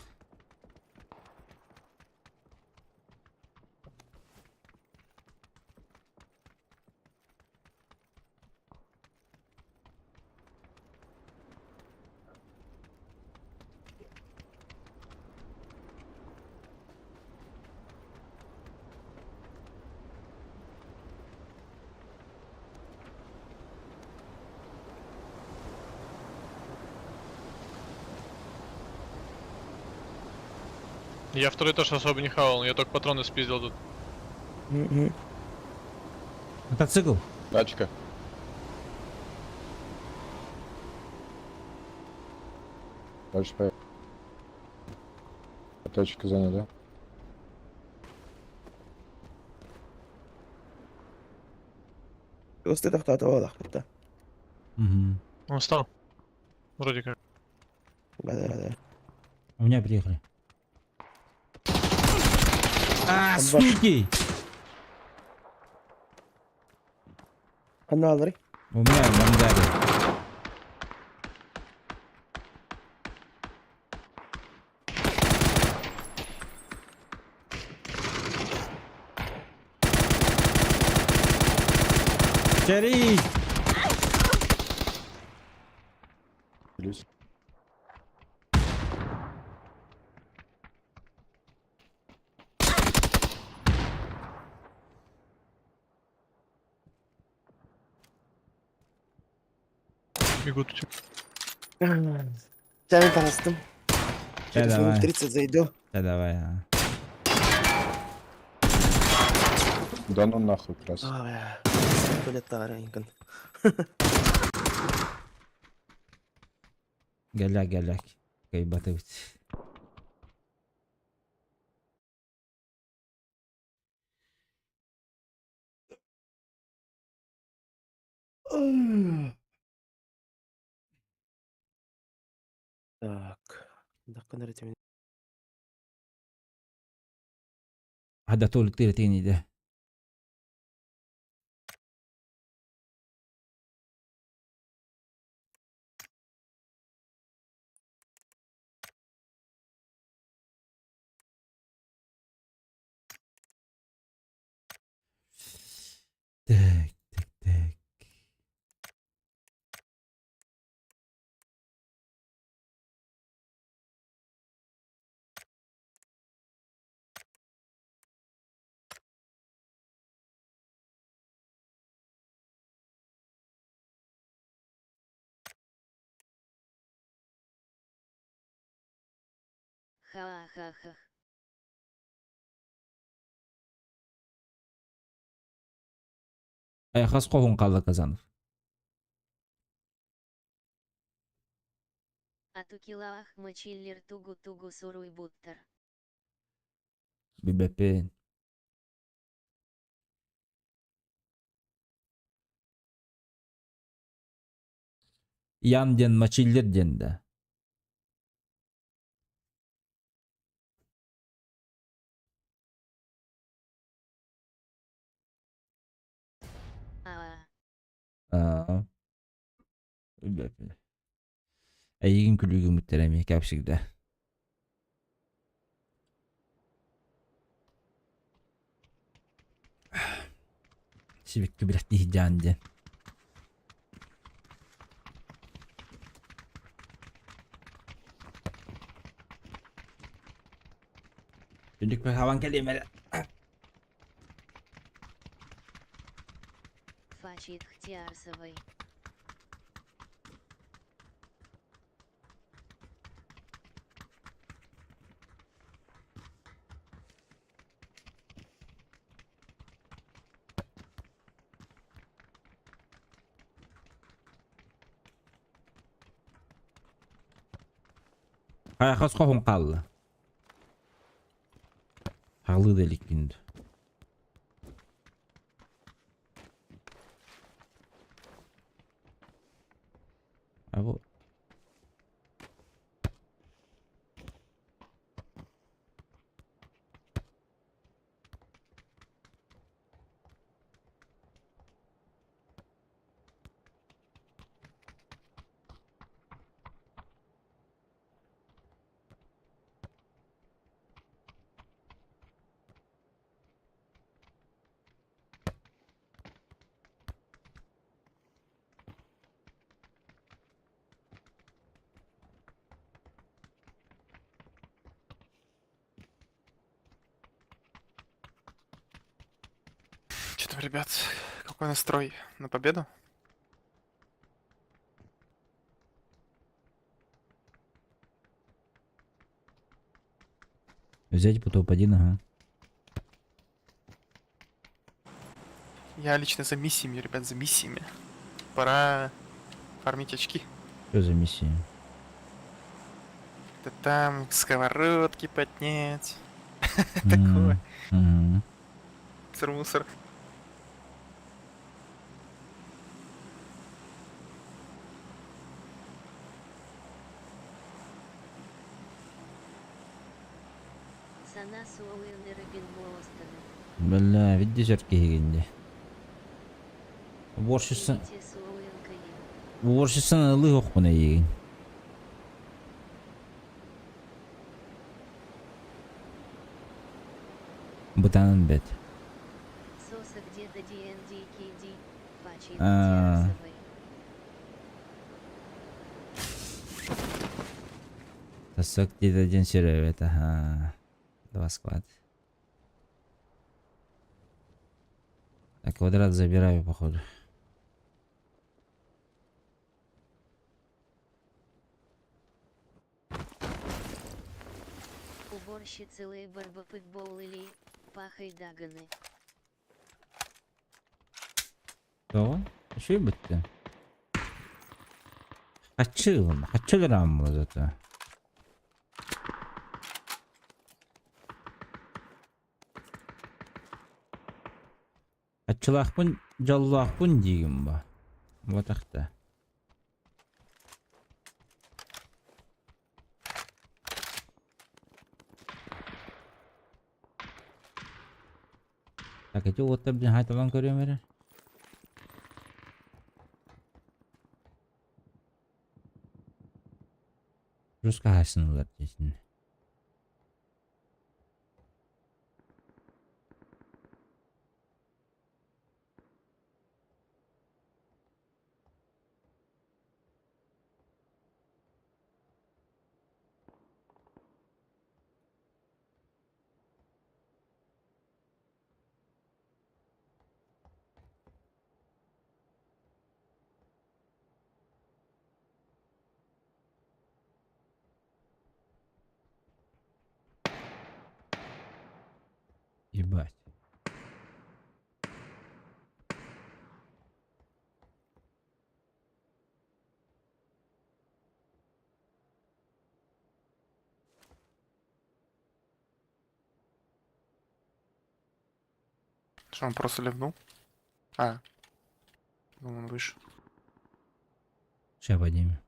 Speaker 9: Я второй этаж особо не хавал, я только патроны спиздил тут.
Speaker 1: Мотоцикл.
Speaker 7: Тачка. Дальше поехали. Тачка занята, да?
Speaker 2: Госты тохтоотоллар да.
Speaker 1: Угу.
Speaker 9: Он встал. Вроде как.
Speaker 2: Да, да, да.
Speaker 1: У меня приехали. А,
Speaker 2: Абба.
Speaker 1: суки!
Speaker 2: Ханна алларый.
Speaker 1: У меня в ангаре. Чарить!
Speaker 7: Плюс.
Speaker 9: Бегут. типа.
Speaker 2: Сәмин таныстым.
Speaker 1: Да,
Speaker 2: Через
Speaker 1: давай.
Speaker 2: минут 30 зайду.
Speaker 1: Да, давай. а.
Speaker 7: Да ну нахуй, крас.
Speaker 2: А, бля. Туалеттагы инкин.
Speaker 1: Голяк, голяк. Кайбатыбыт.
Speaker 2: Так. Даккын ретимин.
Speaker 1: Хада толик тире да. Так, так, так.
Speaker 3: Ха-ха-ха.
Speaker 1: Хас қоғын қалды Казанов.
Speaker 3: Атукилаах мачиллер тугу-тугу суруй буттар.
Speaker 1: Бибепен. Ян ден мачиллер ден да.
Speaker 3: Аа.
Speaker 1: Аа. Бибепен. Эйигин күлүгүн бүттереми, как всегда. Сибикки билет жан ден. Түндүк хаван келемер.
Speaker 3: Фачит Хтиарсовой.
Speaker 1: Хас қоғын қалды. Халы делик күндү. А бу
Speaker 10: Че там, ребят, какой настрой? На победу?
Speaker 1: Взять по топ-1, ага.
Speaker 10: Я лично за миссиями, ребят, за миссиями. Пора фармить очки.
Speaker 1: Что за миссия?
Speaker 10: Это там сковородки поднять. Такое.
Speaker 1: Мгм.
Speaker 10: Мусор-мусор.
Speaker 3: Сана Суоуэн и Робин Моостаны.
Speaker 1: Бля, видишь, киһигинди. Уборщица...
Speaker 3: Те Суоуэн Каин.
Speaker 1: Уборщицаны ылыы охпун эйигин. Бытанын бэт.
Speaker 3: Соса где-то DND KD. Пачи
Speaker 1: А.
Speaker 3: Тиарсовой.
Speaker 1: Тасок где-то один сервет, ага. Два склад. Так, квадрат забираю, походу.
Speaker 3: Уборщицы Лейбор Бапытбол или Пахай Даганы.
Speaker 1: Что? Еще и бытты. Хочу, хочу раму зато. Ачылахпын, жаллахпын дейгім ба. Вот ахта. Так, эти вот блин, хайталан көрөм эрэ. Жестко хайсынылар дейсин. Ебать.
Speaker 10: Что, он просто ливнул? А. Думал, он выше.
Speaker 1: Сейчас поднимем.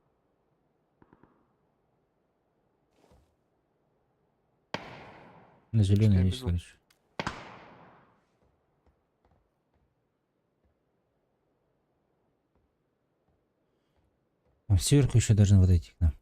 Speaker 1: На зеленый
Speaker 10: я
Speaker 1: есть,
Speaker 10: без
Speaker 1: короче. Там сверху еще должны вот эти к нам.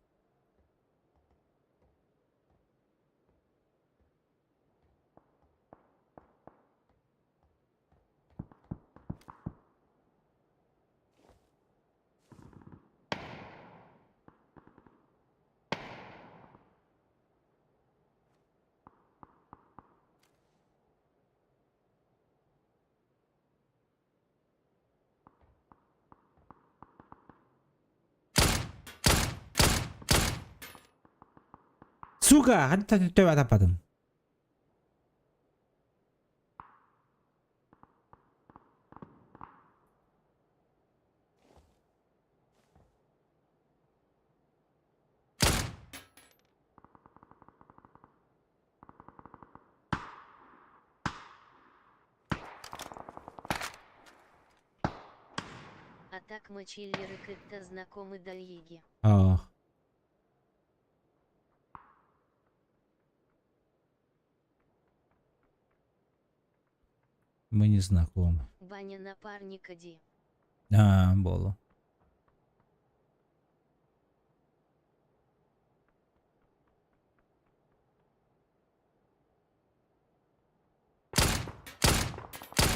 Speaker 1: Сука! Ханта төбө таппадым.
Speaker 3: А так мы чиллеры как-то знакомы Дальеги.
Speaker 1: Ах. Мы не знакомы.
Speaker 3: Баня напарника Ди.
Speaker 1: А, боло.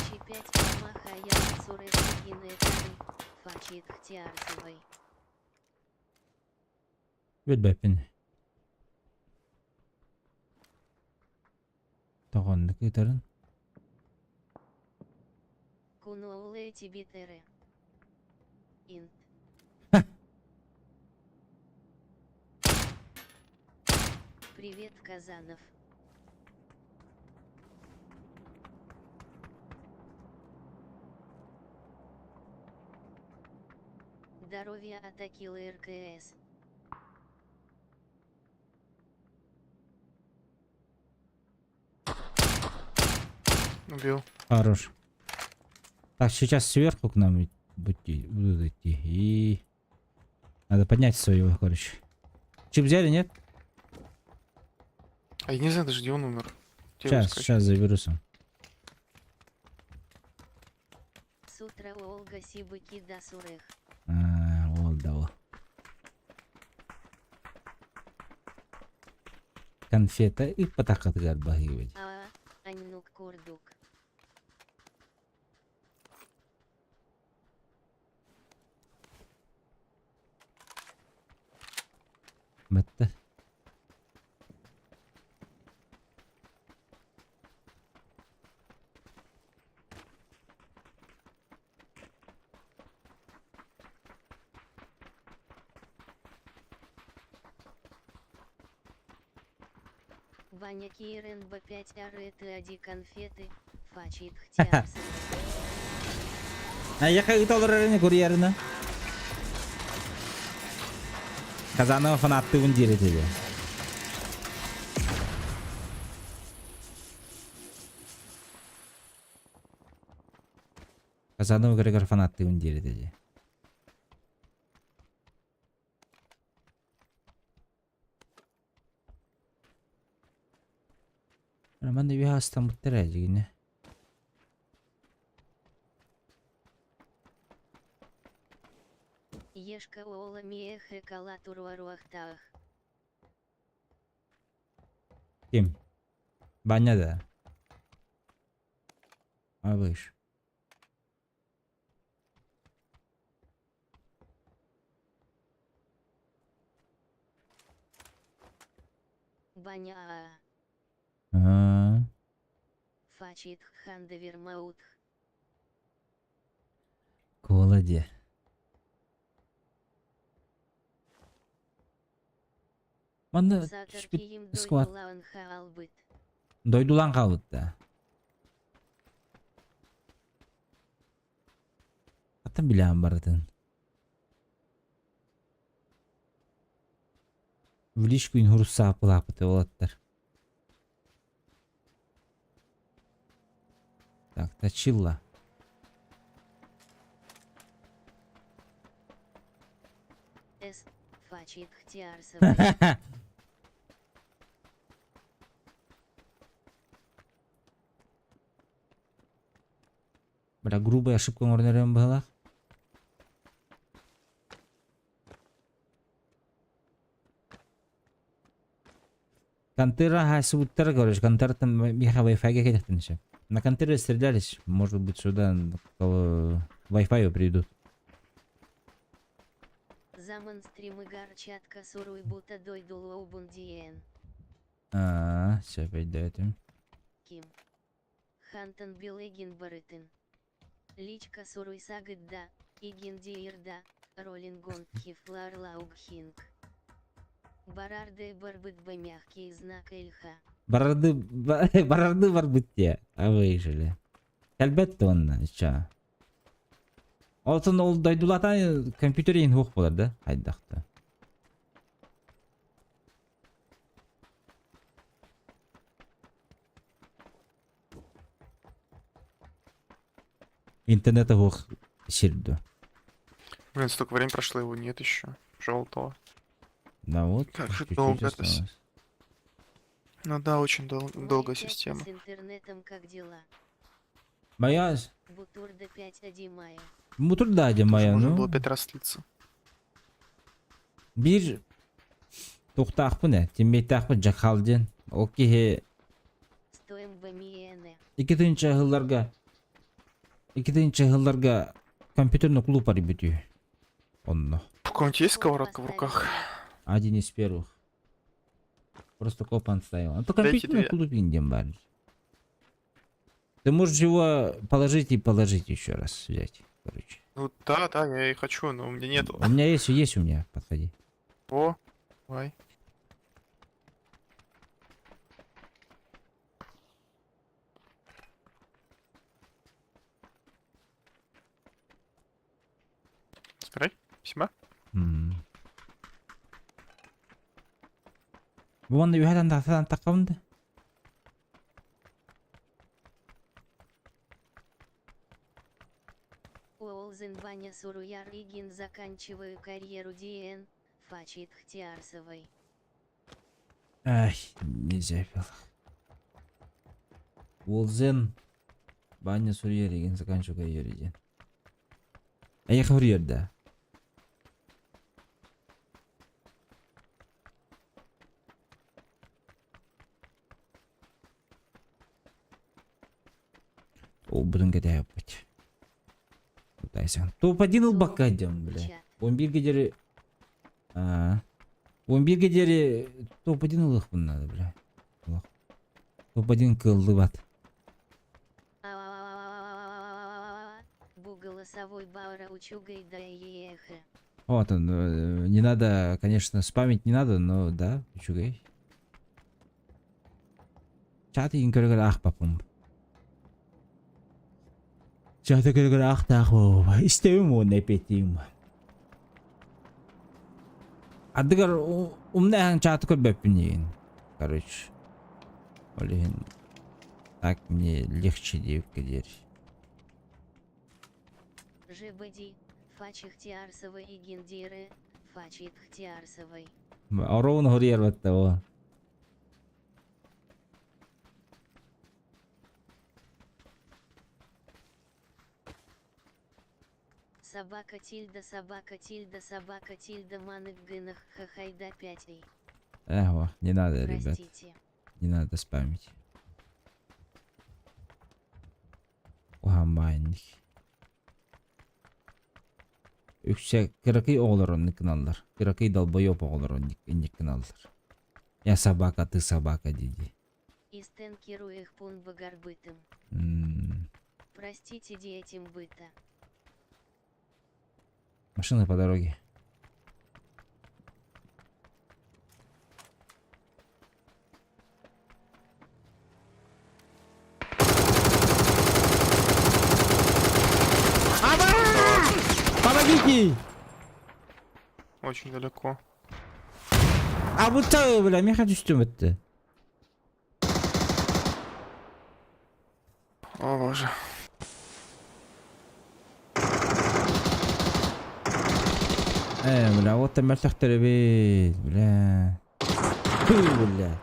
Speaker 3: Чи 5 Махая Цуре Гинетары. Фачит Хтиарсовой.
Speaker 1: Билбэппин. Тоҕоннук ыытарын.
Speaker 3: Куноуле Тибитере. Инт. Привет, Казанов. Здоровья от Акилы РКС.
Speaker 10: Убил.
Speaker 1: Хорош. Так, сейчас сверху к нам будут идти. И надо поднять своего, короче. Чип взяли, нет?
Speaker 10: А я не знаю даже, где он умер. Где его
Speaker 1: Сейчас,
Speaker 10: искать?
Speaker 1: сейчас заберу сам.
Speaker 3: С утра Олга Сибыки Дасурых.
Speaker 1: А, вот, да. Конфета и потакат бахивать.
Speaker 3: А, Аннук Курдук.
Speaker 1: Бетте.
Speaker 3: Ваня Кирен Б5 Ареты Ади конфеты. Фачит хтиарс.
Speaker 1: А я кайгы курьерына. Казанова фанаттыгын диэри. Казанова көрөгөр фанаттыгын диэри. Роман үйе астан буттар әжігіне.
Speaker 3: Ешка Ола Миэхэ Калатуруаруахтаах.
Speaker 1: Ким? Баня да. А выш.
Speaker 3: Баня Аа.
Speaker 1: А,
Speaker 3: Фачит Хандавермаутх.
Speaker 1: Коладе. Манна
Speaker 3: Сакар
Speaker 1: сквад.
Speaker 3: Дойдулаан Хаалбыт.
Speaker 1: Дойдулан калбытта. Атын билээн барытын. В личку ин саапылаапыты олаттар. Так, точила.
Speaker 3: С. Фачит Хтиарсовый.
Speaker 1: Бля, грубая ошибка оҥорон была. Контера хасуттар, короче, контер там меха Wi-Fi кетехтен. На контере стрелялись, может быть, сюда к Wi-Fi придут.
Speaker 3: Заман стримы гарчатка суруй бута дойдулоубундиен.
Speaker 1: А, все, опять да это.
Speaker 3: Ким. Хантан Билегин Барытын. Личка суруй сагыдда, игин диирда, ролингон хифлар лаугхинг. Барарды барбыт мягкий знак эльха.
Speaker 1: Барарды, барарды барбытте, а выжили. Әлбәттә онна, ча. Алтын ол дойдулатан компьютер ең хуқ болар да, айдақта. Интернета хуқ ширду.
Speaker 10: Блин, столько времени прошло, его нет еще. Желтого.
Speaker 1: Да вот.
Speaker 10: Как же
Speaker 1: чуть-чуть
Speaker 10: долго это.
Speaker 1: осталось.
Speaker 10: Ну да, очень долгая
Speaker 3: Мой пять
Speaker 10: система.
Speaker 3: С интернетом как дела?
Speaker 1: Моя
Speaker 3: Бутурда 5 Адимая.
Speaker 1: мутурда моя,
Speaker 10: Можно
Speaker 1: ну.
Speaker 10: было пять раз слиться.
Speaker 1: Бир туохтаахпын ээ, тиммейтаахпын Жакхал диэн. Ол киһи
Speaker 3: 100 МБ миэне.
Speaker 1: 2 тыһыынча сылларга компьютерный клуб бар бүтүү. Онно.
Speaker 10: У кого-нибудь есть сковородка в руках?
Speaker 1: Один из первых. Просто коп стоял. А то
Speaker 10: Дайте
Speaker 1: компьютерный
Speaker 10: две.
Speaker 1: клуб индем бар. Ты можешь его положить и положить еще раз взять. Короче.
Speaker 10: Ну да, я и хочу, но у меня нету.
Speaker 1: У меня есть, есть у меня, подходи.
Speaker 10: О, давай. Собирай. Спасибо.
Speaker 1: Бу манна үһэ тахсан таххабын да.
Speaker 3: Уолзен Ваня Суруяр Игин заканчиваю карьеру ДН, Фачит Хтиарсовой.
Speaker 1: Ай, нельзя пил. Уолзен Баня суруйар игин заканчиваю карьеру диэн. Эйиэхэ суруйар да? Ол кэтэһэппит. Тайсон. Топ-1 ылбакка идем, бля.
Speaker 3: Чат.
Speaker 1: 11-ге диэри... А, 11-ге диэри топ-1 ылыахпын надо, бля. Олох. Топ-1 кыаллыбат.
Speaker 3: А-а-а-а-а-а-а-а-а-а. Бу голосовой баура учугай да еехэ.
Speaker 1: Вот он, не надо, конечно, спамить не надо, но да, үчүгэй. Чат игин көрөгөр аахпаппын. Чаты көрөгөр аахтаах истэбим уонна эпиэттиим. Ардыгар умна эһэн чаты көрбөппүн диин. Короче. Ол иһин так мне легче диэбиккэ диэри.
Speaker 3: ЖБД, Фачихтиарсовой и Гиндиры, Фачитхтиарсовой.
Speaker 1: Ороун хоруйар о.
Speaker 3: Собака тильда собака тильда собака тильда манык гынах хахайда пятей.
Speaker 1: Эх, не надо, ребят.
Speaker 3: Простите.
Speaker 1: Не надо спамить. Уһаммаайынник. Үксэ кыракый оҕолор оннук гыналлар. Кыракый долбоеб оҕолор оннук инник гыналлар. Я собака, ты собака дии.
Speaker 3: Истенкируэх пун багарбытым. Простите детям быта.
Speaker 1: Машина по дороге. Помогите!
Speaker 10: Очень далеко.
Speaker 1: А вот так, бля, меха түстүм өттө.
Speaker 10: О боже.
Speaker 1: Бля, вот там мөлтөхтөр бля. Фу, бля.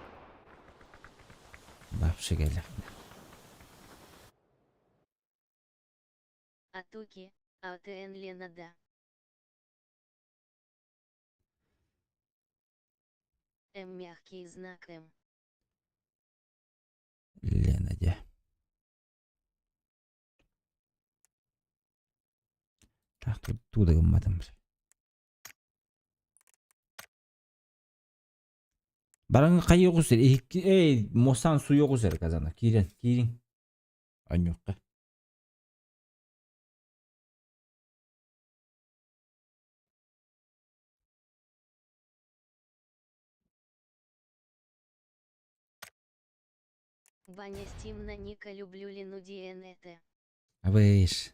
Speaker 1: Вообще кэллэх.
Speaker 3: Атуки, АТН Лена да. М мягкий знак М.
Speaker 1: Лена дьэ. Так, тут туда гымматым. Бараҥҥа хайыы сир, эй, мосан суйуоҕу сир казана. Киирэн, киириҥ. Анньуохха.
Speaker 3: Баня Стим на Ника люблю Лену ДНТ.
Speaker 1: Выш.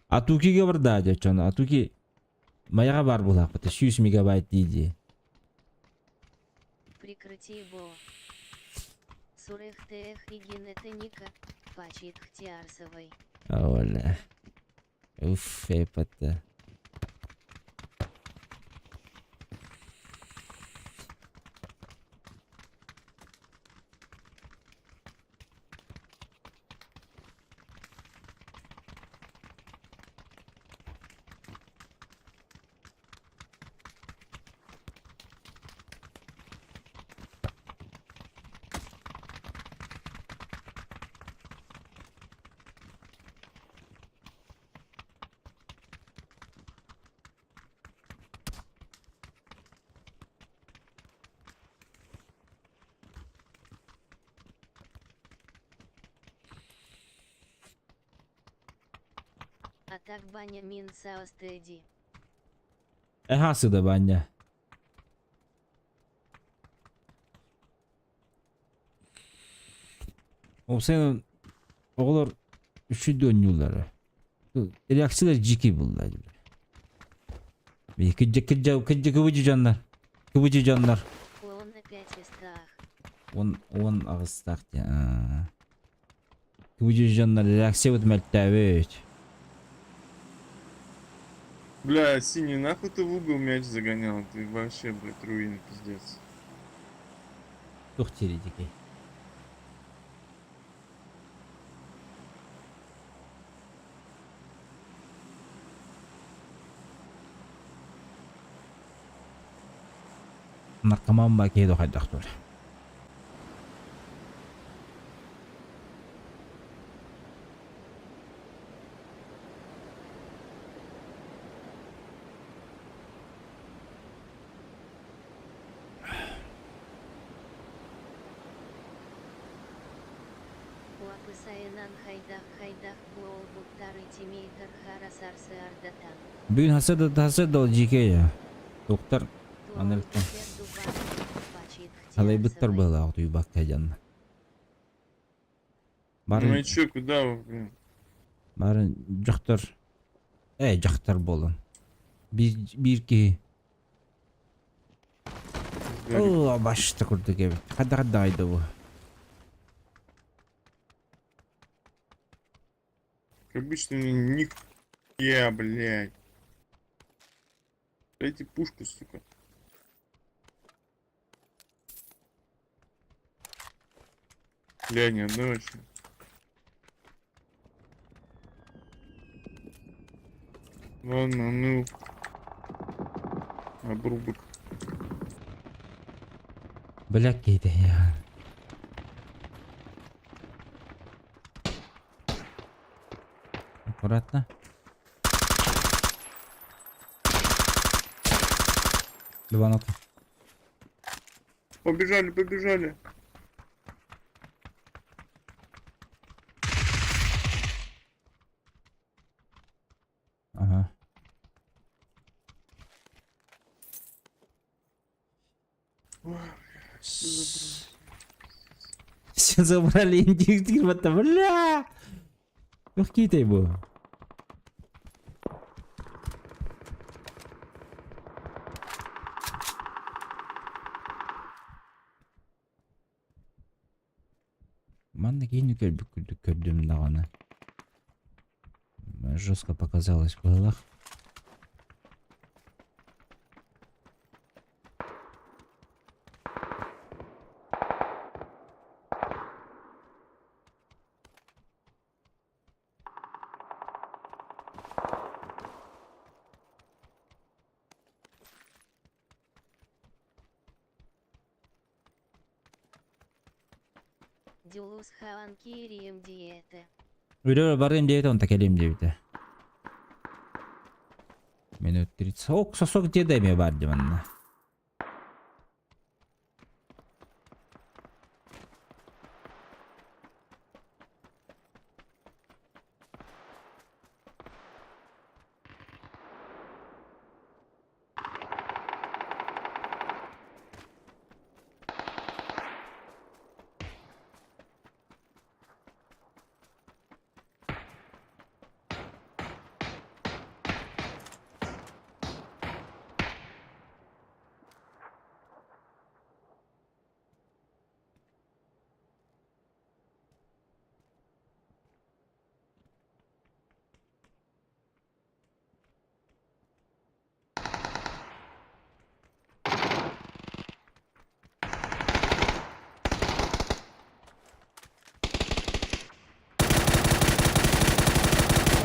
Speaker 1: Атукига барда дьэ Атуки Майаҕа баар буолаахпыт 100 мегабайт дии
Speaker 3: Прикрытие Бо. Сурех ТХ и Генета Ника, Фачит Хтиарсовой.
Speaker 1: Оля. Уф, эпата.
Speaker 3: А так баня Мин Саустеди.
Speaker 1: Эха сыда баня. Уопсайынан оҕолор үчүгэй оонньууллара. Реакциялар дьикий булла. Кыдьа кыдьа кыдьа кыбыдьы дьоннор. Кыбыдьы дьоннор.
Speaker 3: Он опять эстах.
Speaker 1: Он он аҕыстаах диэн. Кыбыдьы дьоннор реакциябыт мөлтөөбүт.
Speaker 11: Бля, синий, нахуй ты в угол мяч загонял? Ты вообще, блядь, руин, пиздец.
Speaker 1: Туох дири дикий. Наркоман ба киһи хайдах тур.
Speaker 3: Уопсайынан хайдах хайдах буолбуттары тимейтер харасарсы ардатан.
Speaker 1: Бүгүн хаса да хаса да дьикэй я. Доктор Анелка. Халайбыттар быһылаах туйбакка дьанна.
Speaker 11: Ну и
Speaker 1: Барын
Speaker 11: чё, куда вы, блин?
Speaker 1: барын дьахтар э дьахтар буолан. Биир биир киһи Оо, башта курдук эбит. Хадда хадда айда бу.
Speaker 11: Как обычно, нихуя, блядь. Дайте пушку, сука. Бля, ни одной вообще. Ладно, ну. Обрубок.
Speaker 1: Бля, киһитэ я. Аккуратно. Два нока.
Speaker 11: Побежали, побежали.
Speaker 1: Ага. Все забрали индик, бля! Туох киһитэй бу? Манна киһини көрбүт курдук көрдүм даҕаны. Жестко показалось быһылах.
Speaker 3: Дюлус хаанкирием диете.
Speaker 1: Үрө барыам диэбитэ, онто кэлиэм диэбитэ. Минут 30. Ок, сосок деда эмиэ баар дии манна.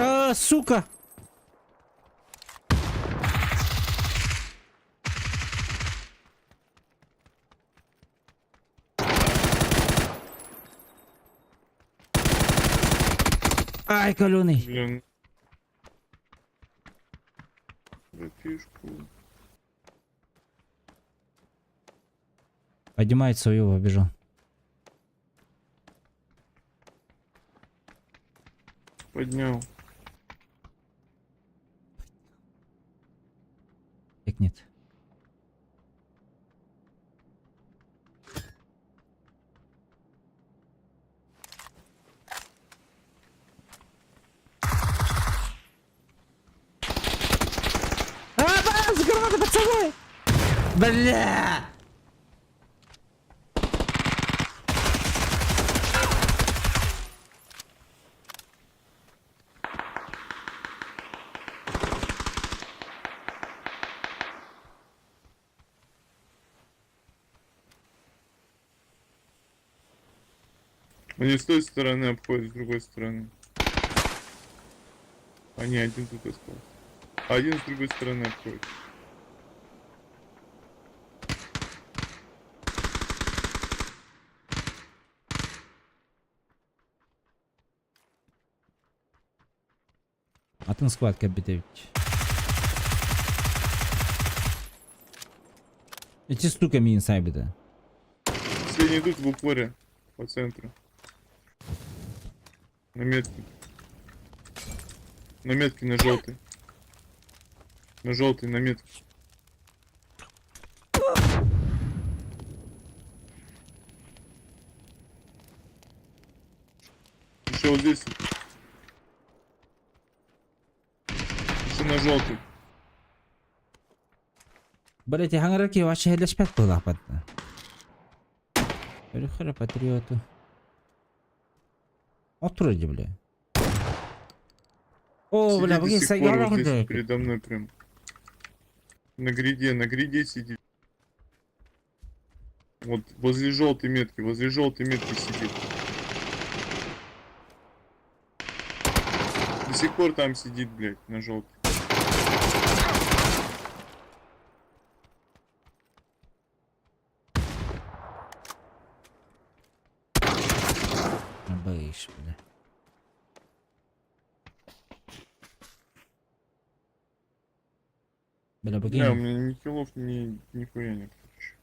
Speaker 1: А, сука! Ай, каленый.
Speaker 11: Блин. Братишку.
Speaker 1: Поднимает свою, побежал.
Speaker 11: Поднял.
Speaker 1: Так нет. Бля!
Speaker 11: Они с той стороны обходят, с другой стороны. Они один тут остался. Один с другой стороны обходит.
Speaker 1: Атын склад кэлбит. Эти штука мин сайбыта.
Speaker 11: Последний идут в упоре по центру. На метке. На метке на желтый. На желтый, на метке. Еще вот здесь. Еще на желтый.
Speaker 1: Блять, хаҥараки вообще хэлэспэт буолаахпат. Өрүхэрэ патриоту. Отур бля. О, бля,
Speaker 11: Сидит до
Speaker 1: бу
Speaker 11: сих пор вот здесь передо мной прям. На гряде сидит. Вот возле желтой метки сидит. До сих пор там сидит, блядь, на желтой.
Speaker 1: Быш, бля. Бля,
Speaker 11: Бля, у
Speaker 1: бу
Speaker 11: меня ни хилов, ни нихуя нет, короче.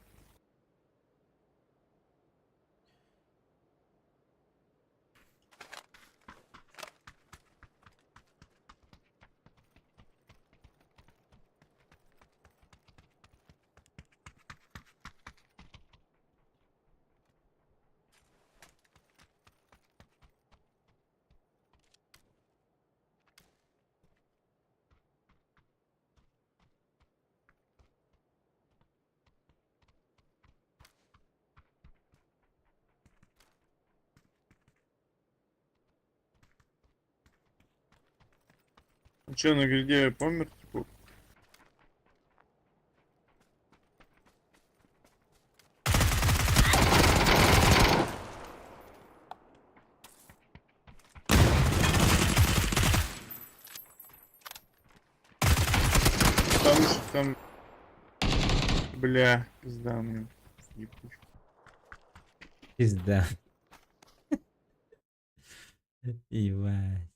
Speaker 11: А чё, на гряде помер, типа? Там еще, там... Бля, пизда мне. Ебучка.
Speaker 1: Пизда. Ебать.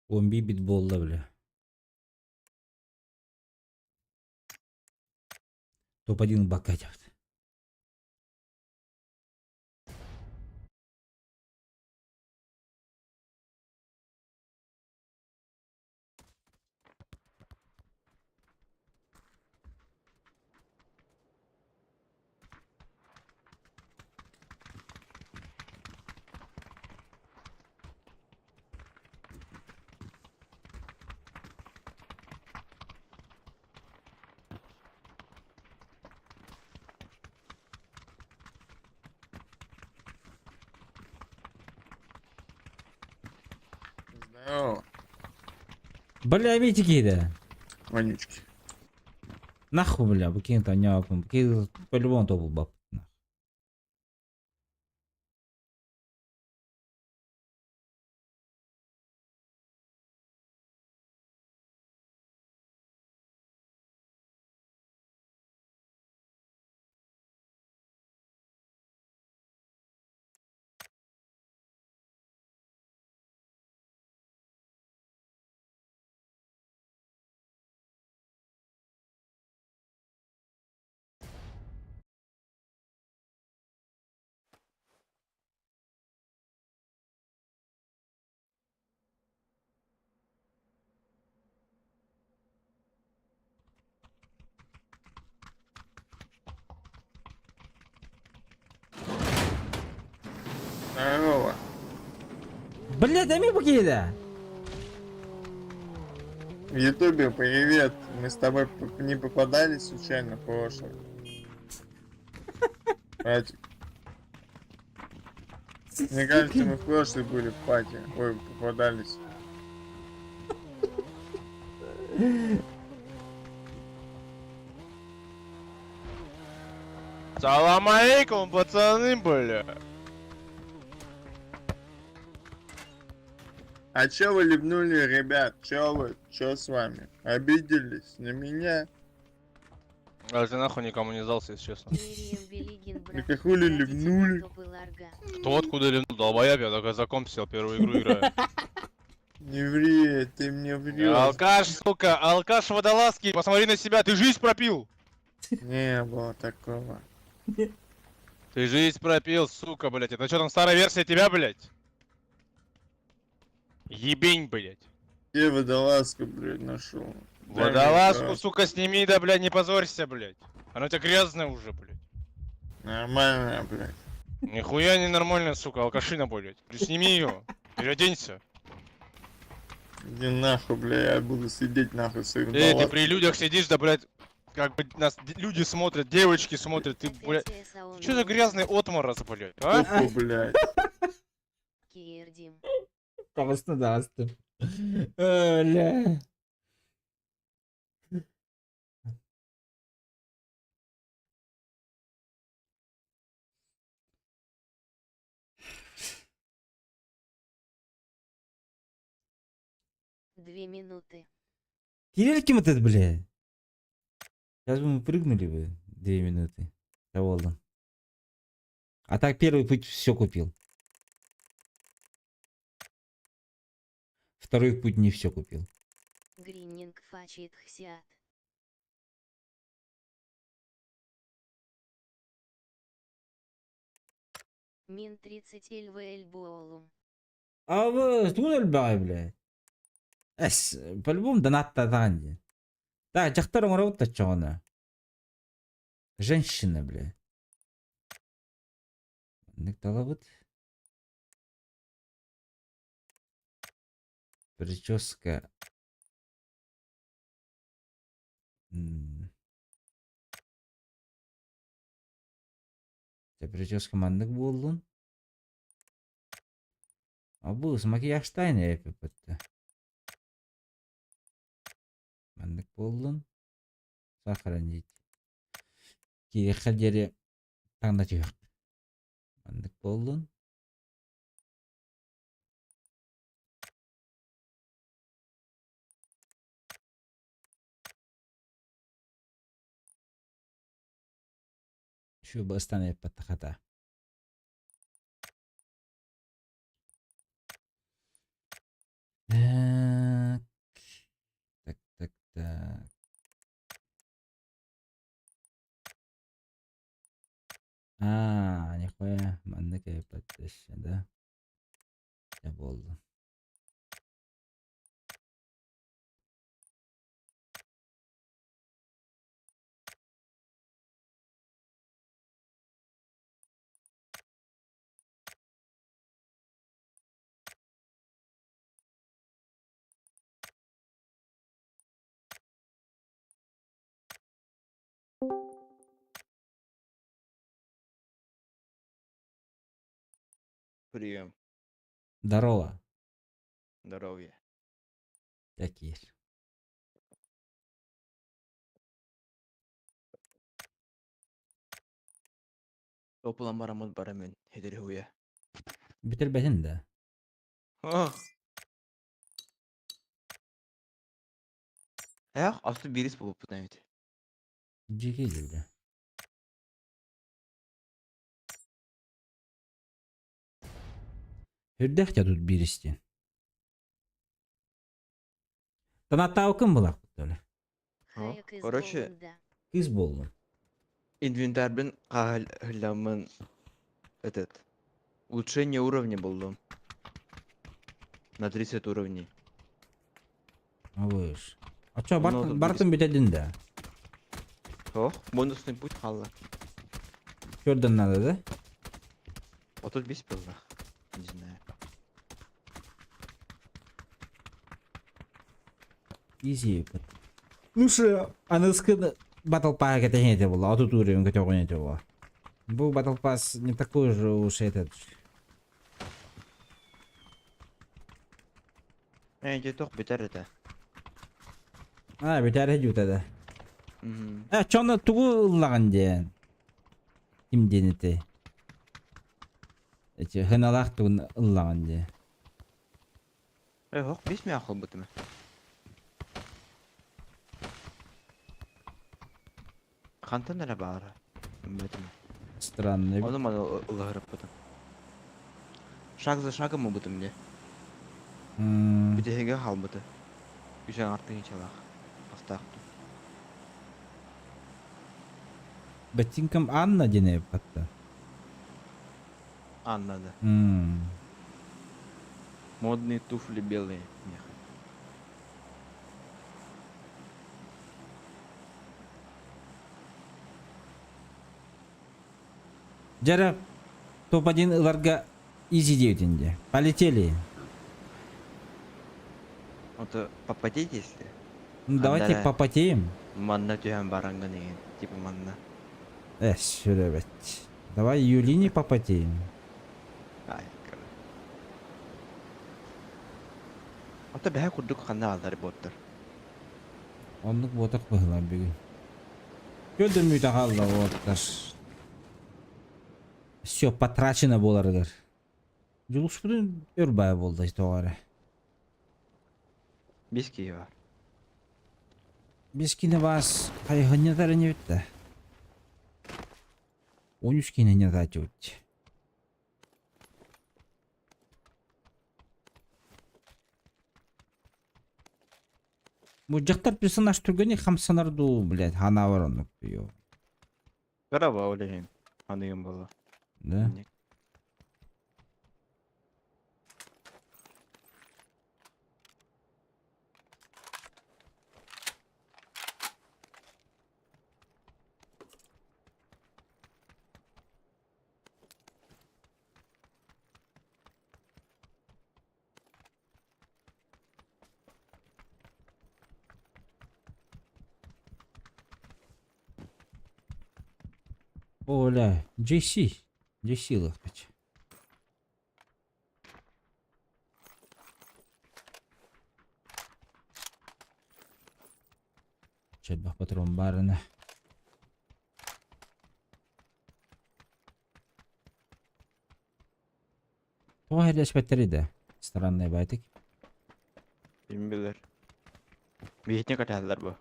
Speaker 1: Бомби битболла, бля. Топ-1 бакать.
Speaker 11: Здорово.
Speaker 1: Бля, видите, да.
Speaker 11: Вонючки.
Speaker 1: Нахуй, бля, букин там не по-любому то был баб.
Speaker 11: Здорово.
Speaker 1: Блядь, эмиэ бу киһи
Speaker 11: В Ютубе привет. Мы с тобой не попадали случайно в прошлом. Братик. Мне кажется, мы в прошлый были в пати. Ой, попадались.
Speaker 6: Салам алейкум, пацаны, бля.
Speaker 11: А чё вы ливнули, ребят? Чё вы? Чё с вами? Обиделись на меня?
Speaker 6: А ты нахуй никому не сдался, если честно.
Speaker 3: Мириам Белигин, брат.
Speaker 11: Да хули
Speaker 3: тратите
Speaker 11: ливнули?
Speaker 3: на топы Ларга.
Speaker 6: Кто откуда ливнул? Долбояб, я только за комп сел, первую игру играю.
Speaker 11: Не ври, ты мне врешь.
Speaker 6: Алкаш, сука, алкаш водолазки, посмотри на себя, ты жизнь пропил!
Speaker 11: Не было такого.
Speaker 6: Ты жизнь пропил, сука, блядь. Это что там старая версия тебя, блядь? Ебень, блядь.
Speaker 11: Где водолазку, блядь, нашел?
Speaker 6: Водолазку, сука, сними, да, блядь, не позорься, блядь. Она у тебя грязная уже, блядь.
Speaker 11: Нормально, блядь.
Speaker 6: Нихуя не нормальная, сука, алкашина, блядь. Ты сними ее, переоденься.
Speaker 11: Иди нахуй, бля, я буду сидеть нахуй с
Speaker 6: Эй, ты при людях сидишь, да, блядь, как бы нас люди смотрят, девочки смотрят, ты, блядь. Что за грязный отмороз, блядь, а?
Speaker 11: Похуй, блядь.
Speaker 3: Киердим.
Speaker 1: Таҕыста таҕыстым. Өлө.
Speaker 3: 2 минуты.
Speaker 1: Кирилл ким этот, бля? Сейчас бы мы прыгнули бы 2 минуты. Довольно. А так первый путь все купил. Второй путь не все купил.
Speaker 3: Грининг фачит хсиат. Мин 30 ЛВЛ Буолум.
Speaker 1: А вы туннель бай, бля. Эс, по-любому донаттаатаҕын дии. Так, дьахтар оҥоробут оччоҕуна. Женщина, бля. Маннык талабыт. Прическа. Дьэ, прическа маннык буоллун. А бу макияжтаан эппэттэ. Маннык буоллун. Сохранить. Кириэххэ диэри таҥна түһүөхпүт. Маннык буоллун. Шуба ыстан эппэттэ Так. Так, так, так. А, нихуя, маннык эппэттэ да? Дьэ буоллун.
Speaker 2: Прием.
Speaker 1: Здорово.
Speaker 2: Здоровья.
Speaker 1: Такие.
Speaker 2: Топулан барамын барамын. Хедер хуя.
Speaker 1: Бүтэрбэтин да.
Speaker 2: Ах. Эх, асты бирис болуп бит.
Speaker 1: Дьиги бля. Үрдэх тут биристин. Танаттаабыккын булахпыт бля.
Speaker 3: Хая кыз
Speaker 2: Короче,
Speaker 3: болдун да.
Speaker 1: Кыз буоллун.
Speaker 2: Инвентарьбын хаһыламмын этот улучшение уровня буллум. На 30 уровней.
Speaker 1: Абыш. А чё,
Speaker 2: Онно
Speaker 1: бартын,
Speaker 2: тут
Speaker 1: бартын бүтэрдин да?
Speaker 2: Ох, бонусный путь хаалла.
Speaker 1: Көрдөн надо, да?
Speaker 2: 35 было. Не знаю.
Speaker 1: Изи. Лучше аныскы Battle Pass кэтэһин этэ буолла. Отут уровень көтөҕүн этэ буолла. Бу Battle Pass не такой же уж этот.
Speaker 2: Ээ, дьэ туох бүтэр этэ.
Speaker 1: А, бүтэр дьута да. Э, чоно тугу ыллаҕын диэн. Ким диэн этэй? Эти хыналаах тугун ыллаҕын диэн.
Speaker 2: Э, ох, бис мэ холбутум. Хантан эрэ баара. Бэтим.
Speaker 1: Странный.
Speaker 2: Ону маны ылыһырыппытым. Шаг за шагом ылбытым дии. Бүтэһигэ хаалбыты. Үс аҥар тыһыынчалаах. Бастаах.
Speaker 1: Ботинкам Анна диэн эбит
Speaker 2: Анна да. Модные туфли белые. Меха.
Speaker 1: Дьэ, топ-1 ыларга изи диэбитин дии. Полетели.
Speaker 2: Это попотеть если?
Speaker 1: Ну, давайте
Speaker 2: Андара.
Speaker 1: попотеем.
Speaker 2: Манна түһэн бараҥҥын игин. Типа манна.
Speaker 1: Э, сүрөбөт. Давай Юлини попотеем.
Speaker 2: Ай, короче. Ото бэһэ курдук ханна алдар боттар.
Speaker 1: Оннук буотах быһылар бүгүн. Көдüm үтэ хаалла уоттар. Все потрачено буоларыгар. Дьулуспутун өр баа буолда тоҕо эрэ.
Speaker 2: Биэс киһи бар.
Speaker 1: Биэс киһини баас хайыһынньатар ини бүттэ. 13 киһини ньатааччыбыт. Бу дьахтар персонаж түргэнник хамсанар дуу, блядь, ханаабар оннук ё.
Speaker 2: Кыраба ол иһин. Аныгын буолла.
Speaker 1: Да? Оля, JC. JC лыхпыч. Чэбэх патрон барына. Тоҕо иһэлэспэттэрий да? Странный байтик.
Speaker 2: Ким билэр. Биһитин кэтэһэллэр бу.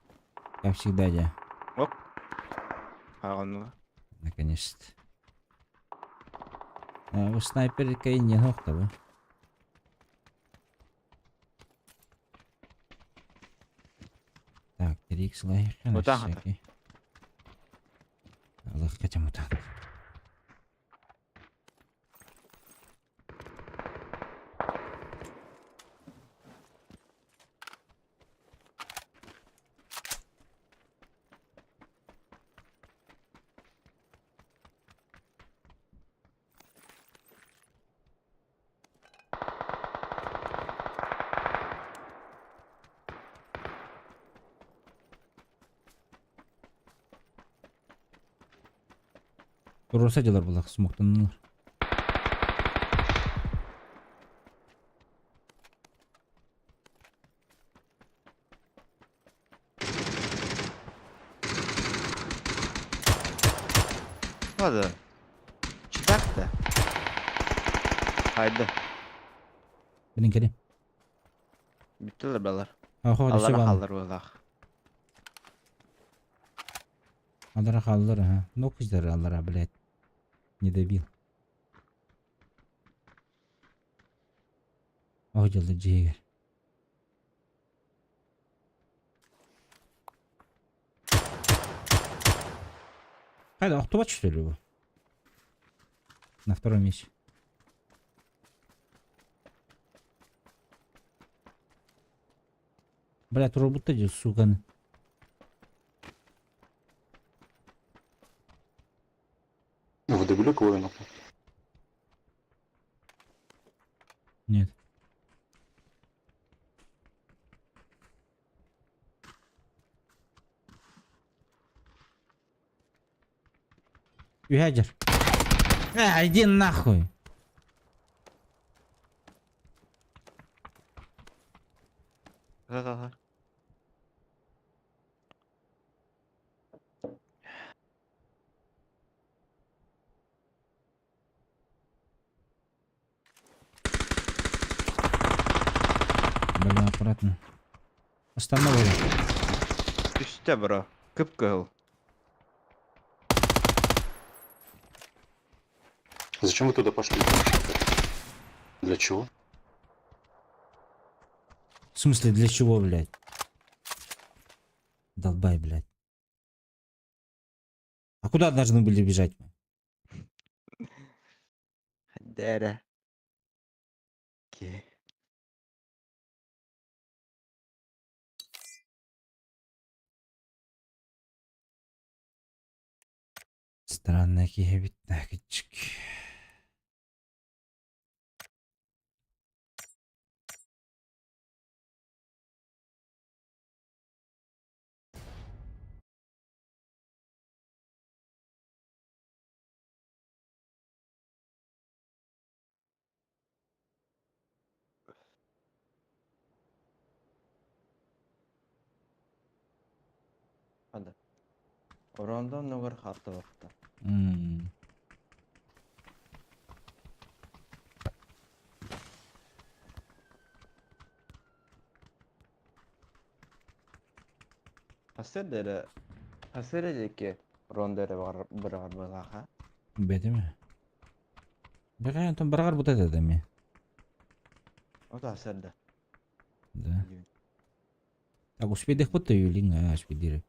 Speaker 1: Как всегда дьэ.
Speaker 2: Оп. Ааҕынныла.
Speaker 1: Наконец-то. А, бу снайпер не бу. Так, 3x лайхен.
Speaker 2: Мутан хата.
Speaker 1: Аллах кача мутан. Туруорса дьылар булах смоктаннылар.
Speaker 2: Ладно. Читак-то. Haydi.
Speaker 1: Билин кэлин.
Speaker 2: Бүттүлэр балар.
Speaker 1: Ахо,
Speaker 2: Аллара хааллар буоллаах.
Speaker 1: Аллара хааллар, ага. Ну кыздар аллара, блядь. Не добил. О, дьылды дьиэгэр. Хайда, охтубат что ли бу? На втором месте. Блядь, робот эти, сука.
Speaker 7: Вы добили кого я нахуй?
Speaker 1: Нет. Үһэ Э, иди нахуй.
Speaker 2: Ха-ха-ха.
Speaker 1: Блин, аккуратно. Останови.
Speaker 2: Түстэ бро. Кып-кыһыл.
Speaker 7: Зачем вы туда пошли? Для чего?
Speaker 1: В смысле, для чего, блядь? Долбай, блядь. А куда должны были бежать мы?
Speaker 2: Дэрэ. Окей.
Speaker 1: Странно киһи эбит.
Speaker 2: Хада. Орондон нугар хаттыбахта. Хасыр хасыр диэки рондо эрэ быраҕар быһалаах
Speaker 1: Бэтими. Бэҕэ онтон бараҕар бута этэ
Speaker 2: Ото хасыр да.
Speaker 1: Да. Так успедих бутта юлин, а успедир.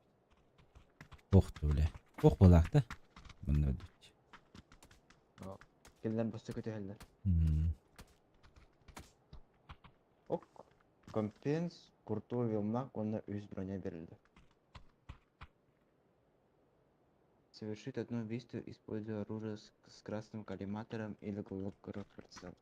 Speaker 1: Ох ты, бля. Ох балаах да. Манна өдүт.
Speaker 2: Кинилэр босто көтөһөллөр. Ок. Компенс куртуу вилмак уонна үс броня берилди. Совершить одно убийство, используя оружие с красным коллиматором или глубокий прицел.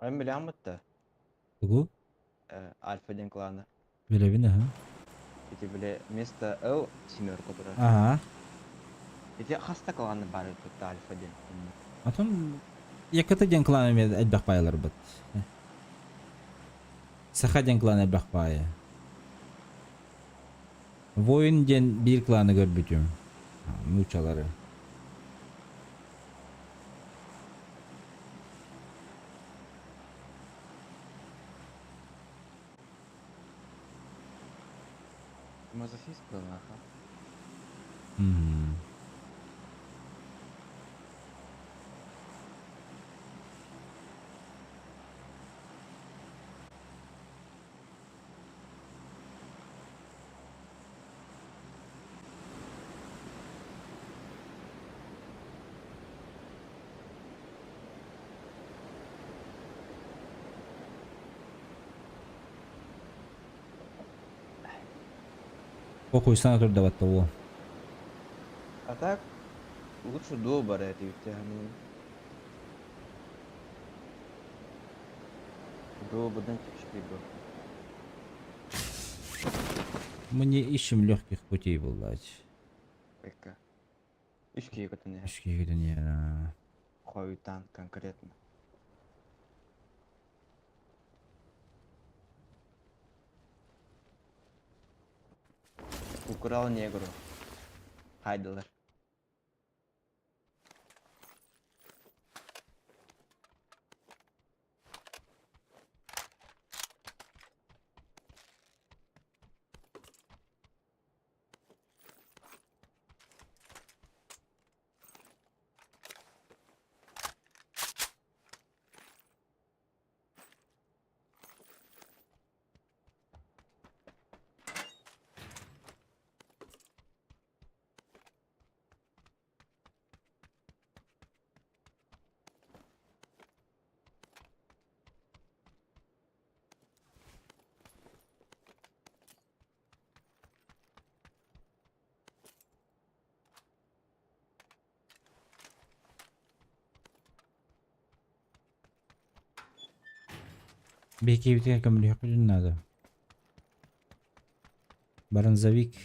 Speaker 2: Эн билэҕин
Speaker 1: Тугу?
Speaker 2: Альфа диэн клана.
Speaker 1: Билэбин аха.
Speaker 2: Ити били вместо Л семерка турар.
Speaker 1: Ага.
Speaker 2: Ити хаста кланы баар эбит Альфа диэн.
Speaker 1: Атын Яката диэн клан эмиэ элбэх баайаларбыт. Саха диэн клан элбэх баайа. Воин диэн биир кланы көрбүтүм. Нуучалары.
Speaker 2: Мазохист был аха.
Speaker 1: Похуй сана турдават того.
Speaker 2: А так лучше дуо бар эти они. Дуо быдан чепчики был.
Speaker 1: Мы не ищем легких путей буллать.
Speaker 2: Эка. Үч киһи
Speaker 1: Үч киһи
Speaker 2: Хоютан конкретно. Украл негру. Хайдалар.
Speaker 1: Биһикибитигэр көмөлөһүөхпүтүн наада. Бронзовик.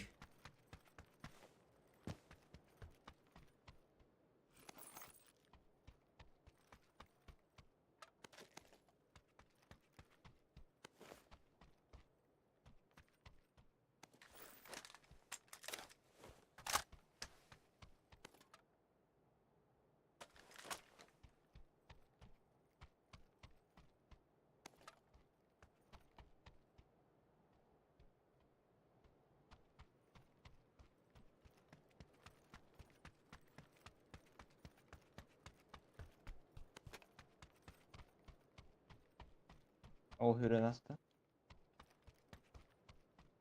Speaker 2: Ол хүрэн аста.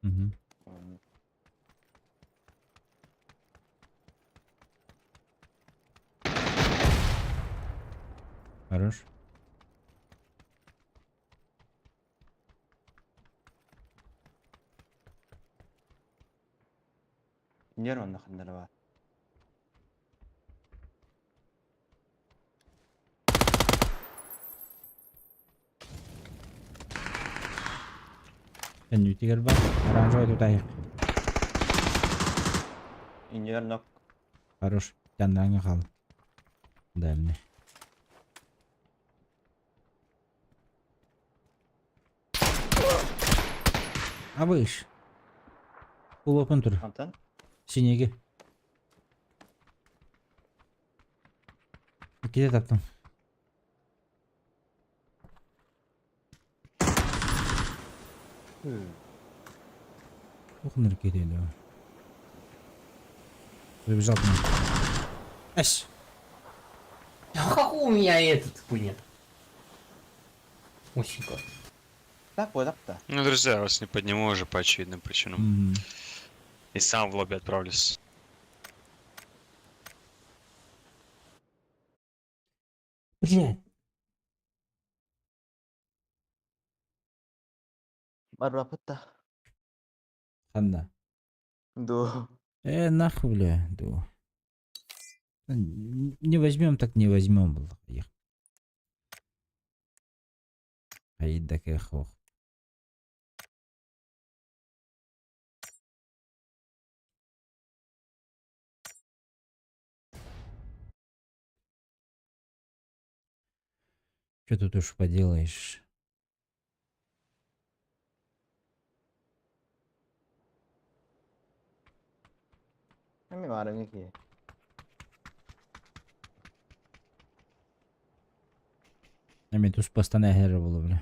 Speaker 1: Мгм. Хорош.
Speaker 2: Нер онно ханнара бар.
Speaker 1: Кэннибитигэр бар. Оранжевый тутаайык.
Speaker 2: Иннигэр нок.
Speaker 1: Хорош. Жаннааҥҥа хаал. Дальний. Абыш. Улопун тур.
Speaker 2: Антон?
Speaker 1: Синеги. Иккитэ таптым. Ухныр кетеді. Прибежал к нам. Эш!
Speaker 5: Как у меня этот хуйня? Усенька.
Speaker 2: Так, вот так-то.
Speaker 4: Ну, друзья, я вас не подниму уже по очевидным причинам.
Speaker 1: Мгм.
Speaker 4: И сам в лобби отправлюсь.
Speaker 1: Блядь.
Speaker 2: Барбапытта.
Speaker 1: Ханна.
Speaker 2: Ду.
Speaker 1: Э, нахуй, бля, ду. Не возьмем, так не возьмем. Их. Айда хох. Что тут уж поделаешь?
Speaker 2: Эми баарыҥҥа киһи.
Speaker 1: Эми тус бастан эһэр буолла бля.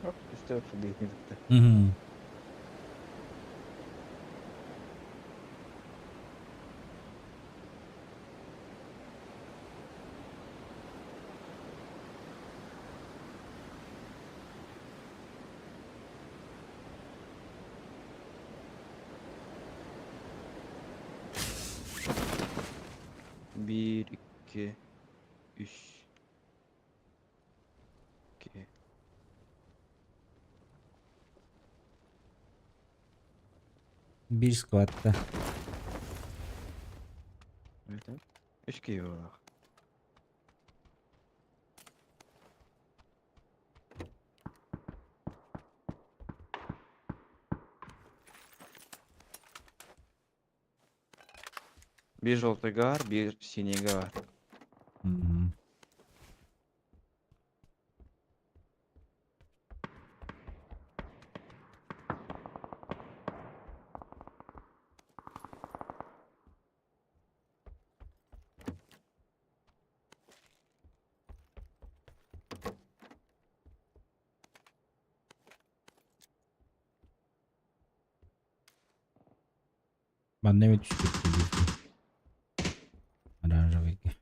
Speaker 2: Оп, түстэ сылдьыһыытта.
Speaker 1: Мгм.
Speaker 2: Биир, икки, үс. Икки.
Speaker 1: Биир сквадта.
Speaker 2: Это? Үс киһи буоллах.
Speaker 12: Биир желтыйга бар, биир синийгэ бар.
Speaker 1: Манна эмэ түспүт Оранжевыйга.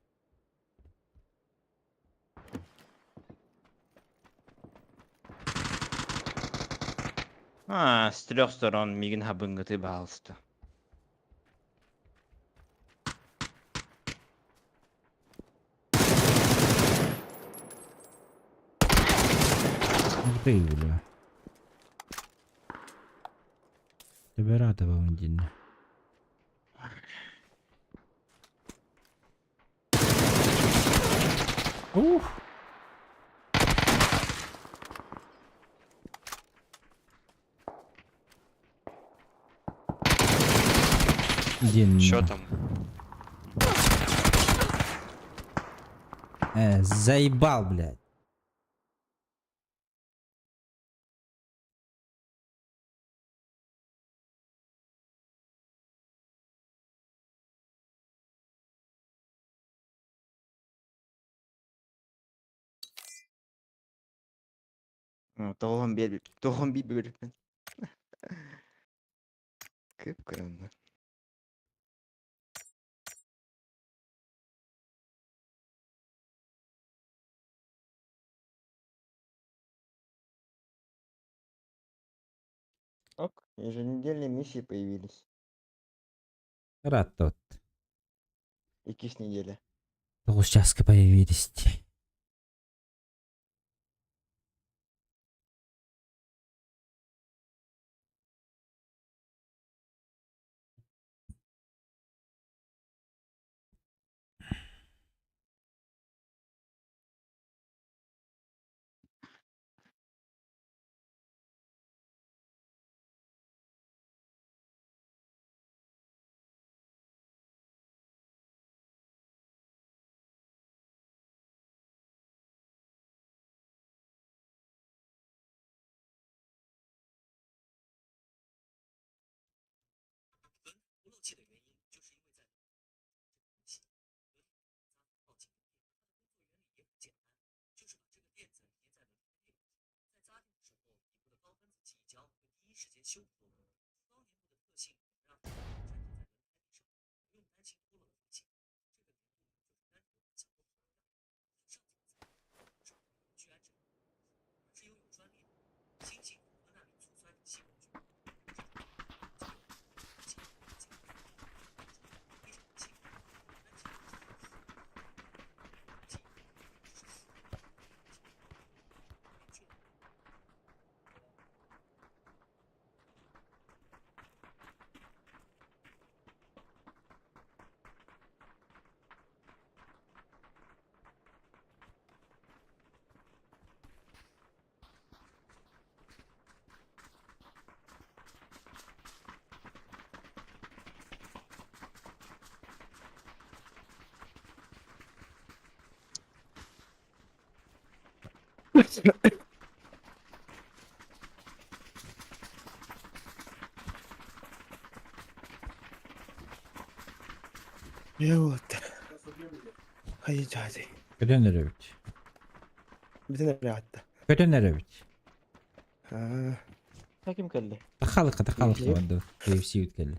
Speaker 12: А, с трех сторон миигин хабыҥҥыты баһаалыста.
Speaker 1: Ух ты, бля. Тебе рада вам динна. Ух! Динна.
Speaker 6: Чё там?
Speaker 1: Заебал, блядь.
Speaker 2: Тоҕон биир бибирпин. Кып кырымны. Ок, еженедельные миссии появились.
Speaker 1: Рад тот.
Speaker 2: Иккис неделя.
Speaker 1: Тоҕус часка появились.
Speaker 2: Вот. Хайы жаады.
Speaker 1: Көтөн эрэбит.
Speaker 2: Бүтүн эрэ
Speaker 1: Көтөн эрэбит.
Speaker 2: Аа.
Speaker 12: Таким кэллэ.
Speaker 1: Тахалык тахалык барды. KFC үткелли.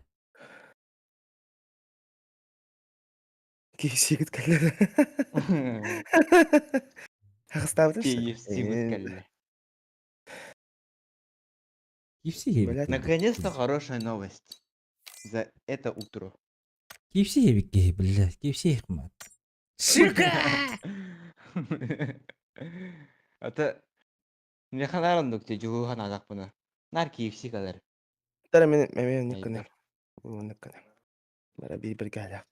Speaker 2: KFC кэллэ. Хастабытын
Speaker 12: KFC кэллэ.
Speaker 1: KFC
Speaker 2: Блядь.
Speaker 12: Наконец-то хорошая новость. За это утро.
Speaker 1: KFC ебик блядь. KFC хмат. Сука!
Speaker 12: Это не ханарандук те жухан адак буна. Нар KFC калар.
Speaker 2: Тара мен мен никкene. Никкene. Бара бир бир галя.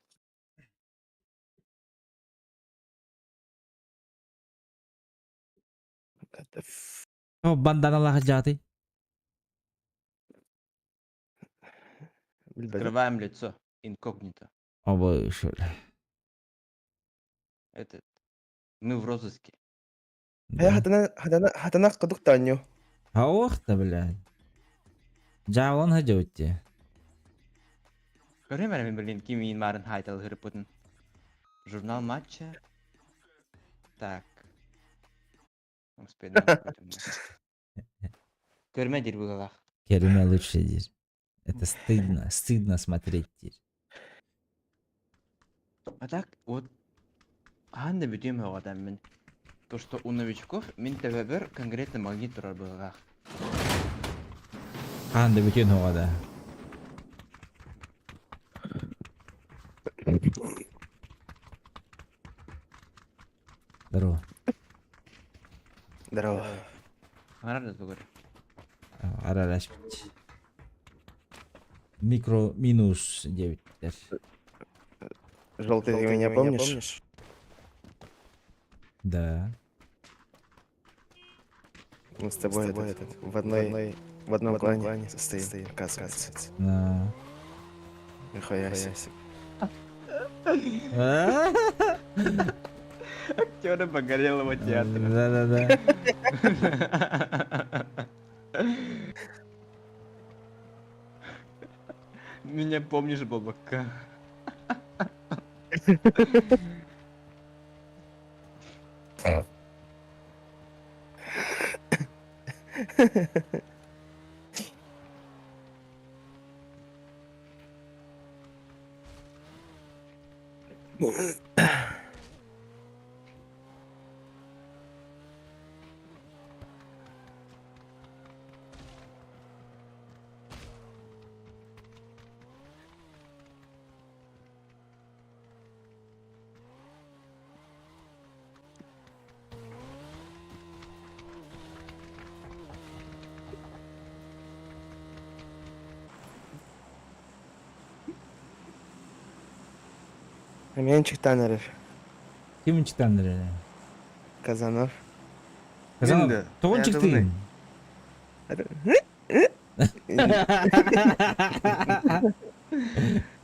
Speaker 1: О банданалаах жааты.
Speaker 12: Скрываем лицо. Инкогнито.
Speaker 1: Обышыр.
Speaker 12: Этот. Мы в розыске.
Speaker 2: Хайа хатана хатана хатанах кудук таанньу.
Speaker 1: Ох да, блядь. Дьаабылан сылдьабыт дии.
Speaker 12: Көрүм эрэ блин, ким иин баарын хайтал хырыппытын. Журнал матча. Так. Господи, Көрмө диир быһыылаах.
Speaker 1: Кереме лучше диир. Это стыдно, стыдно смотреть диир.
Speaker 12: А так, вот, хаһан да бүтүөм оҕотом мин. То, что у новичков мин төбөбөр конкретно магнит турар быһыылаах.
Speaker 1: Хаһан да бүтүөн оҕо да. Здорово.
Speaker 2: Здорово.
Speaker 12: Арар да тугар.
Speaker 1: Аралашпыт. Микро минус 9
Speaker 2: Желтый, ты меня помнишь?
Speaker 1: Да.
Speaker 2: Мы с тобой, этот, в одной, в одном клане состоим, оказывается.
Speaker 1: Да.
Speaker 2: Нихуя себе.
Speaker 12: Актеры Погорелого театра.
Speaker 1: Да-да-да.
Speaker 12: Меня помнишь, бабака?
Speaker 2: Менчик Танеров,
Speaker 1: Ким читаннар?
Speaker 2: Казанов.
Speaker 1: Казанов.
Speaker 12: Мин
Speaker 1: Тоҕон
Speaker 12: Я
Speaker 1: чыктыгын?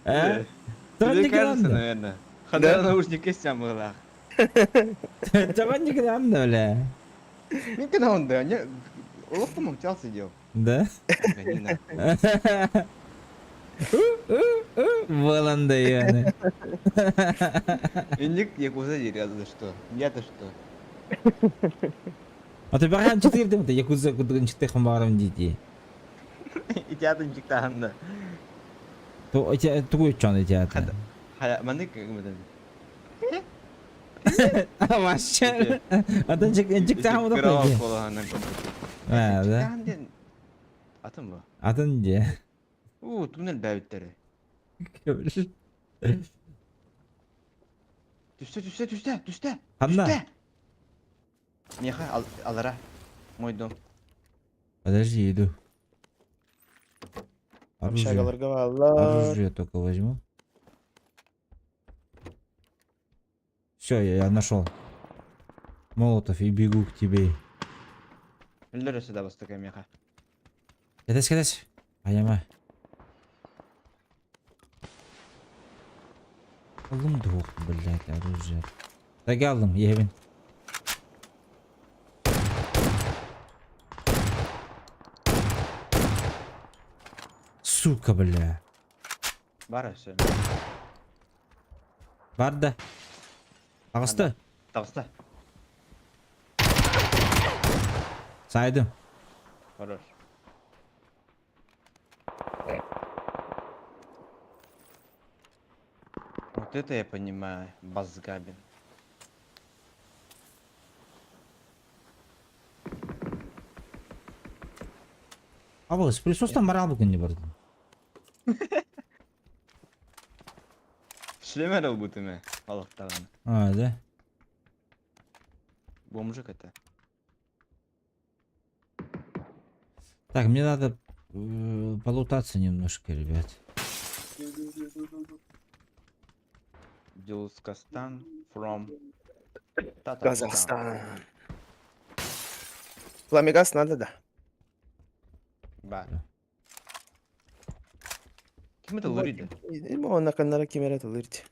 Speaker 1: Э? Тоҕон
Speaker 12: Тебе кажется,
Speaker 1: чыктыгын?
Speaker 12: наверное. Хада наушник сям быһыылаах.
Speaker 1: Тоҕон чыктыгын да, бля?
Speaker 12: Мин каналым да, не... Олох помолчал сидел.
Speaker 1: Да?
Speaker 12: Гони нахуй.
Speaker 1: Буолан да яны.
Speaker 12: Иник якуза диир за что? Я-то что?
Speaker 1: А ты бахан чытырдым да якуза кудугун чытыхын баарым дии.
Speaker 12: Ити атын чыктахан да.
Speaker 1: То эти тугу чон эти ата.
Speaker 12: Хая, маннык гыммытын.
Speaker 1: Вообще. Атын чык чыктахан
Speaker 12: Кыраҕа
Speaker 1: удах.
Speaker 12: колоһанан курдук.
Speaker 1: А, да.
Speaker 12: Чыктахан диэн атын бу.
Speaker 1: Атын же.
Speaker 12: Уу, туннель бэбиттэри. Түстэ, түстэ, түстэ, түстэ.
Speaker 1: Ханна?
Speaker 12: Түстэ. Миэхэ ал- алара. Мой дом.
Speaker 1: Подожди, иду. Оружие.
Speaker 2: Общагаларга бааллар.
Speaker 1: Оружие только возьму. Все, я нашел. Молотов и бегу к тебе.
Speaker 12: Өллөр сюда бастакы миэхэ.
Speaker 1: Кэтэс, кэтэс. Аяма. Алым двух, блядь, оружие. Так алдым, ебен. Сука, бля.
Speaker 12: Баар өссө.
Speaker 1: Бар да. Таҕыста.
Speaker 12: Таҕыста.
Speaker 1: Сайдым.
Speaker 12: Хорош. Вот это я понимаю, Базгабин.
Speaker 1: Абы, присустан барал бүгін не бардым.
Speaker 12: Шлемер ылбытым балыктаган.
Speaker 1: А, да?
Speaker 12: Бомжик это.
Speaker 1: Так, мне надо полутаться немножко, ребят.
Speaker 12: Дюлскастан from Татарстан.
Speaker 2: Казахстан. Фламигас надо, да.
Speaker 12: Ба.
Speaker 1: Да.
Speaker 12: Ким это луриды?
Speaker 2: Онна каннара кимере тылырт.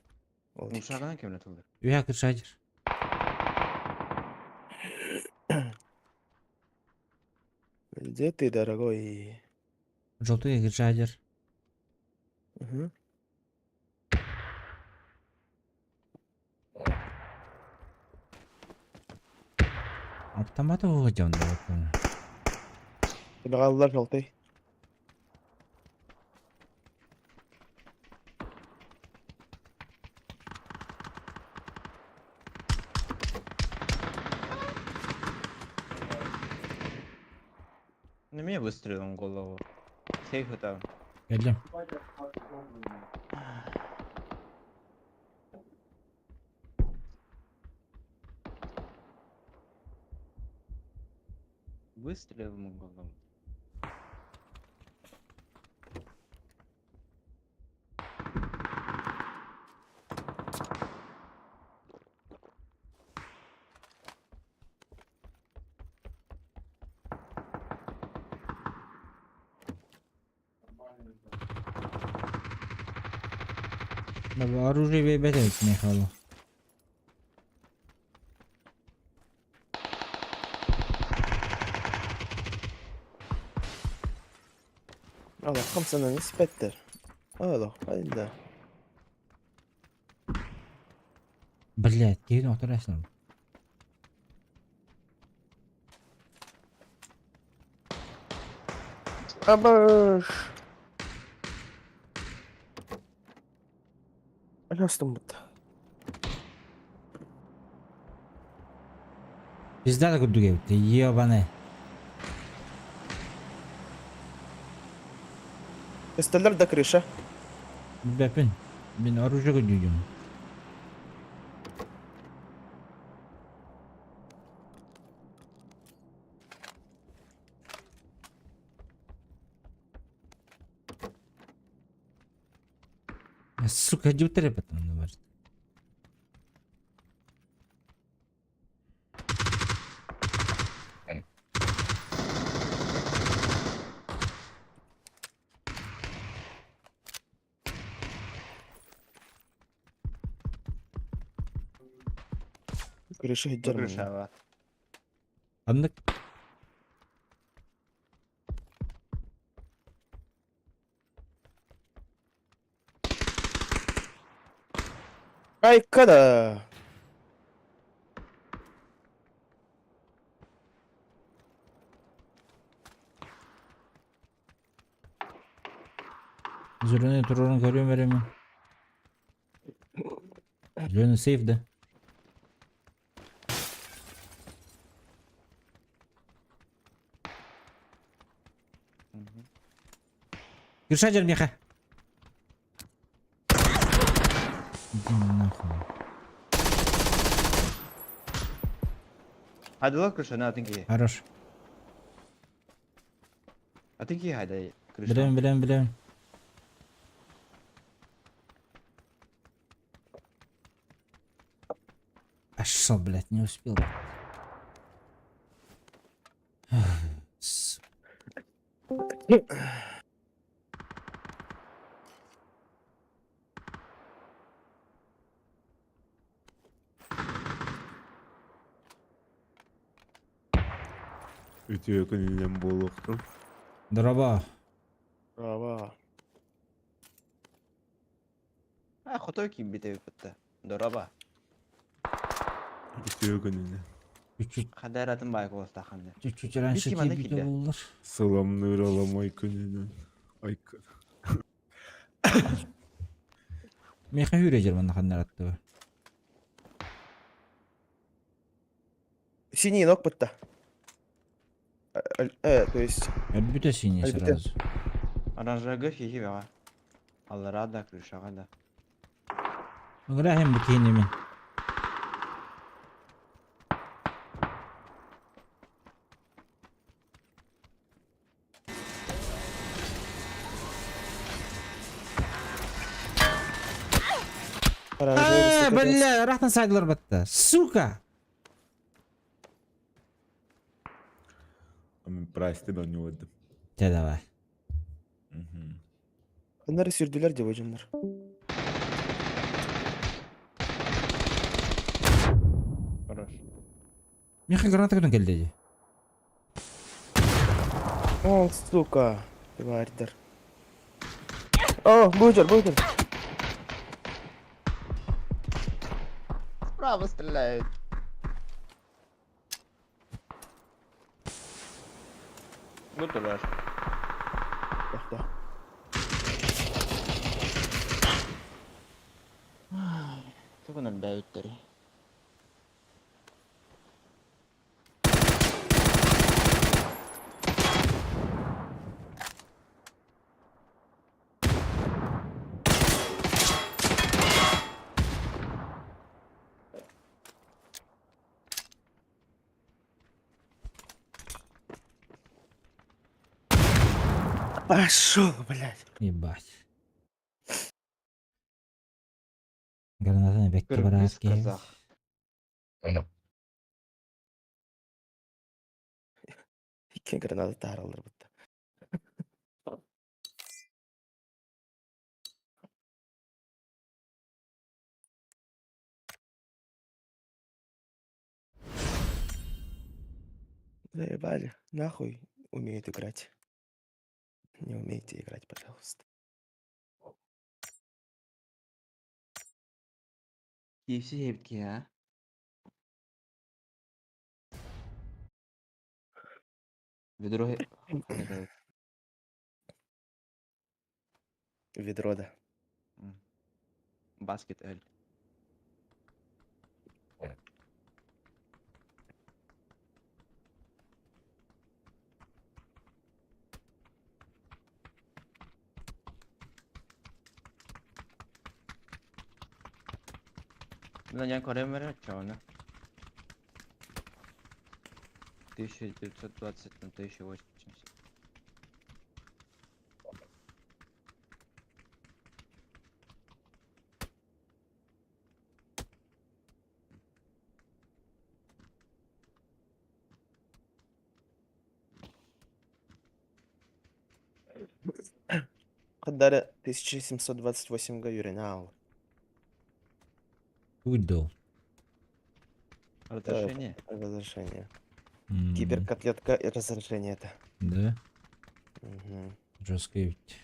Speaker 12: Ушагана ким это лур?
Speaker 1: Үһә кыршадыр.
Speaker 2: Где ты, дорогой?
Speaker 1: Желтый кыршадыр.
Speaker 2: Угу.
Speaker 1: Автоматы выйдем, да.
Speaker 2: Бегаллар желтый.
Speaker 12: На меня выстрелом в голову. Сейф это.
Speaker 1: Кэллим.
Speaker 12: Выстрелом в голову.
Speaker 1: Оружие бэйбэт Михайло.
Speaker 2: Allah خمسة نسبتر. Allah hayda.
Speaker 1: Блять, киһин оторасың.
Speaker 2: Абаш. Астым бут.
Speaker 1: Пизда да курдук эбит, ебаный.
Speaker 2: Өстөллөр да крыша.
Speaker 1: Бэпин. Мин оружие көрдүүгүм. Сука, дьютер потом может.
Speaker 2: Крыша хиджер.
Speaker 12: Крыша.
Speaker 1: Аннык.
Speaker 2: Ай, када.
Speaker 1: Зеленый турорун көрүм береме. Зеленый сейф да. Крыша меха. Иди нахуй.
Speaker 12: Хайдала крыша, на атынки.
Speaker 1: Хорош.
Speaker 12: Атынки хайда крыша.
Speaker 1: Билем, билем, билем. А шо, блядь, не успел. Сука.
Speaker 11: Үтүө күнүнэн буолуохтун.
Speaker 1: Здорово.
Speaker 2: Браво.
Speaker 12: А, хотой кийбит эбит Дороба.
Speaker 11: Үтүө күнүнэн.
Speaker 1: Чуть-чуть,
Speaker 12: Хадаратын бай колостаханды.
Speaker 1: чуть-чуть раньше
Speaker 12: Бики манна
Speaker 1: кийбит
Speaker 12: киирдэ.
Speaker 1: буоллар.
Speaker 11: Сыламныыр аламай күнүнэн. Айкын.
Speaker 1: Меха хүрэ манна ханнар аттыба.
Speaker 2: Синий ног бутта. То есть
Speaker 1: Өлбүтэ синий
Speaker 2: Өлбүтэ.
Speaker 1: сразу.
Speaker 12: Оранжага хихи бага. Аллара да, крышага да.
Speaker 1: Ыгырахым бу киһини мин.
Speaker 2: оранжевый
Speaker 1: Э, бля, рахтан сайдылар батта. Сука!
Speaker 11: Мен прайсты да не өдім.
Speaker 1: Те давай.
Speaker 2: Bunları sürdüler diye hocamlar.
Speaker 12: Хорош.
Speaker 1: Миха граната көтөн кэллэ дии.
Speaker 2: О, сука. Тварьдар. О, бутер, бутер.
Speaker 12: Справа стреляют. Вот ураж.
Speaker 2: Да,
Speaker 12: Тугун өлбөбүттэр.
Speaker 2: Пошел, блядь.
Speaker 1: Ебать. Гранатаны бэккэ
Speaker 12: Кыргыз,
Speaker 1: барар киһи.
Speaker 12: казах.
Speaker 2: İki граната таралыр бутта. Заебали. Нахуй умеют играть. Не умеете играть, пожалуйста.
Speaker 12: KFC жээбит киһи а? Ведро
Speaker 2: Ведро, да.
Speaker 12: Баскет L. Мына көрөм чоно. 1920 на 1080.
Speaker 2: Хадара 1728 га юринал.
Speaker 1: Уйдол.
Speaker 12: Разрешение?
Speaker 2: Разрешение. Киберкотлетка и разрешение это.
Speaker 1: Да?
Speaker 2: Угу.
Speaker 1: Жестко ведь.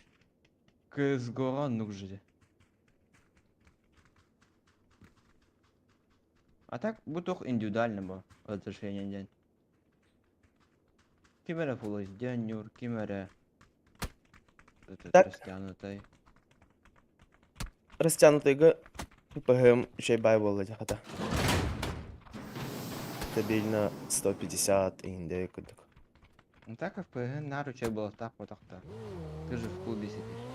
Speaker 12: CSGO нужно. А так бу туох индивидуально бу разрешение диэн. Ким эрэ Full HD нюр, ким эрэ этот
Speaker 2: Так.
Speaker 12: растянутый.
Speaker 2: Растянутыйга ПГМ үчүгэй баҕайы буолла дии хата. Стабильно 150 индей курдук.
Speaker 12: Ну так FPG наар үчүгэй буолуохтаах буотах. Ты же в клубе сидишь.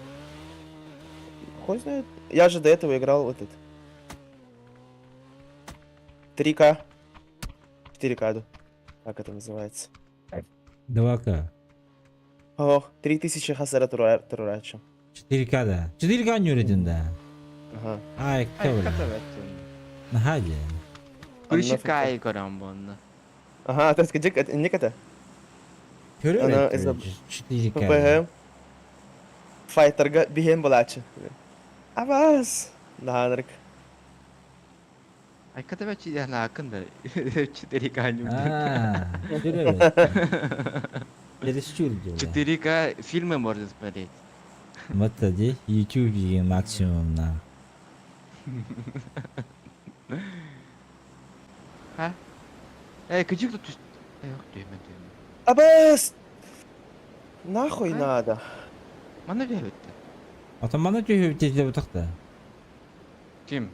Speaker 2: Хуй знает. Я же до этого играл в этот. 3К. 4К, да. Как это называется?
Speaker 1: 2К.
Speaker 2: Ох, 3000 хасара турача.
Speaker 1: 4К да. 4К нюритин да.
Speaker 2: Ага.
Speaker 1: Ай,
Speaker 12: Ай,
Speaker 1: кто Наһаа дии.
Speaker 12: Күлүшү көрөн буонна.
Speaker 2: Ага, то есть где это не это?
Speaker 1: Көрөр
Speaker 2: Ана из-за
Speaker 1: 4К.
Speaker 2: ППГ. Файтерга биһиэн буолааччы. Абас! Наанырк.
Speaker 12: Ай, когда я на акында 4К не
Speaker 1: А, Чересчур дела.
Speaker 12: 4К фильмы можно смотреть.
Speaker 1: Вот дии YouTube деген максимум на.
Speaker 12: А? Эй, кыдьык тут... Эй, ох, түймэн, түймэн.
Speaker 2: Абас! Нахуй надо.
Speaker 12: Манна түһэбит.
Speaker 1: Ата мана түһүп тезлеп утакта.
Speaker 12: Ким?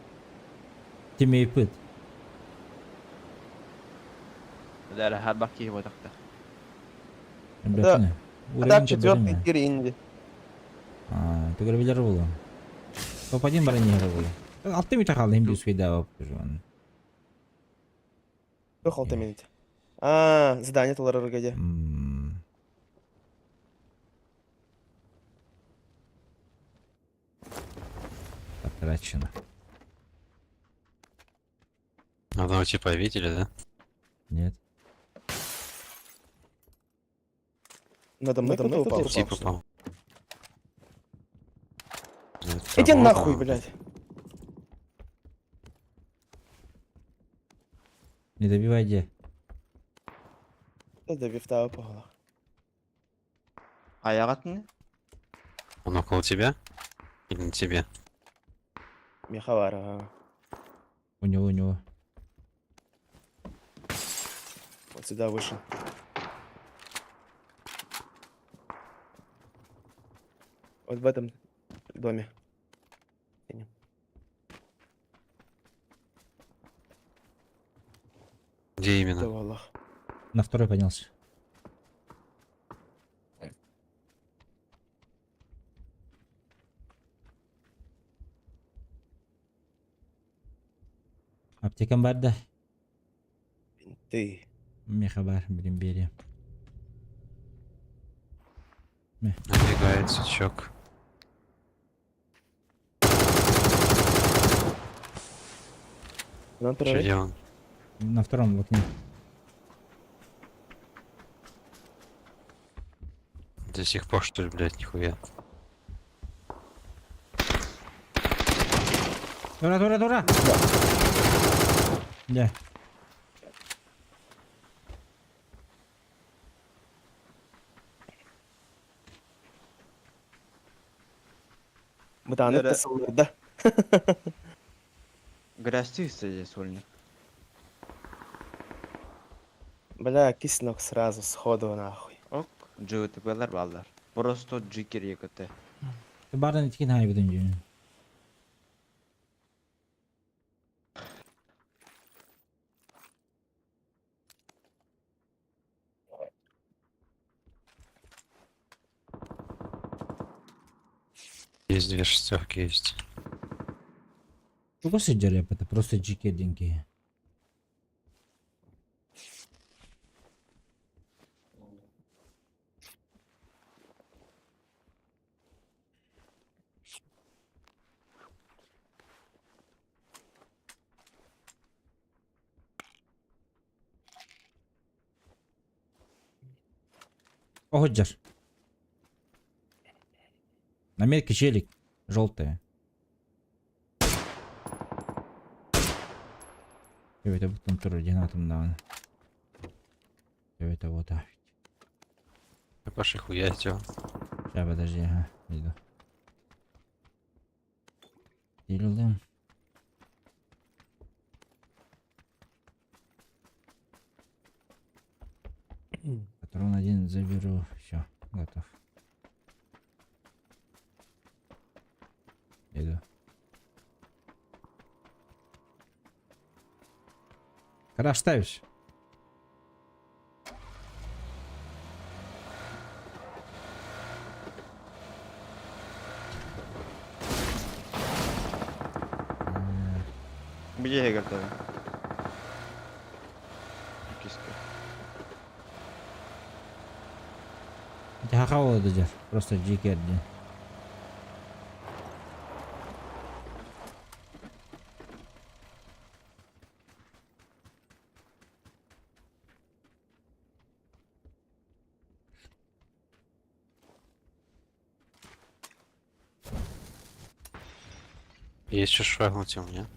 Speaker 1: Тимейпыт.
Speaker 12: Да, харбак киһи буотахта.
Speaker 2: Да. А так четвертый тир инди.
Speaker 1: А, түгөр билер болу. Топ-1 бара не болу. Алты минут қалды им успей да жуан.
Speaker 2: Туох алты минут. А, задание толорорго дии.
Speaker 1: Потрачено.
Speaker 4: Одного типа видели, да?
Speaker 1: Нет.
Speaker 2: Надо мной кто-то упал.
Speaker 4: Тип упал.
Speaker 2: Иди нахуй, блядь.
Speaker 1: Не добивай где.
Speaker 2: Да добивтава погола.
Speaker 12: Аяғатын?
Speaker 4: Он около тебя? Или на тебе?
Speaker 2: Мехавар, ага.
Speaker 1: У него, у него.
Speaker 2: Вот сюда вышел. Вот в этом доме. Синем.
Speaker 4: Где именно?
Speaker 2: Да, Аллах.
Speaker 1: На второй поднялся. Аптекам бар да.
Speaker 2: Ты.
Speaker 1: Мехабар, блин, бери.
Speaker 4: Набегает сучок.
Speaker 2: Нам
Speaker 4: Че
Speaker 2: прорыв.
Speaker 4: где он?
Speaker 1: На втором в окне.
Speaker 4: До сих пор, что ли, блядь, нихуя.
Speaker 1: Дура, дура, дура! Да.
Speaker 2: Бытанып
Speaker 12: Нere?
Speaker 2: да.
Speaker 12: Грязь здесь, сольник.
Speaker 2: Бля, киснок сразу, сходу нахуй.
Speaker 12: Ок, ЖТПлар баллар. Просто джикер ЕКТ.
Speaker 1: Бардан итkin хайбы дүнжүн.
Speaker 4: Есть две шестерки, есть.
Speaker 1: Тугу сиджер это просто жике деньги. Оходжар. На метке челик. Желтая. Это потом тоже динатом да. Это вот так.
Speaker 4: Да Пошли хуя сделал.
Speaker 1: Сейчас, подожди, ага, иду. Делаем. Патрон один заберу. Все, готов. Иду. Гараж ставишь?
Speaker 12: Где я готова? Киска.
Speaker 1: Это хахаула дадер. Просто джикер один.
Speaker 4: Есть что швагнуть у меня.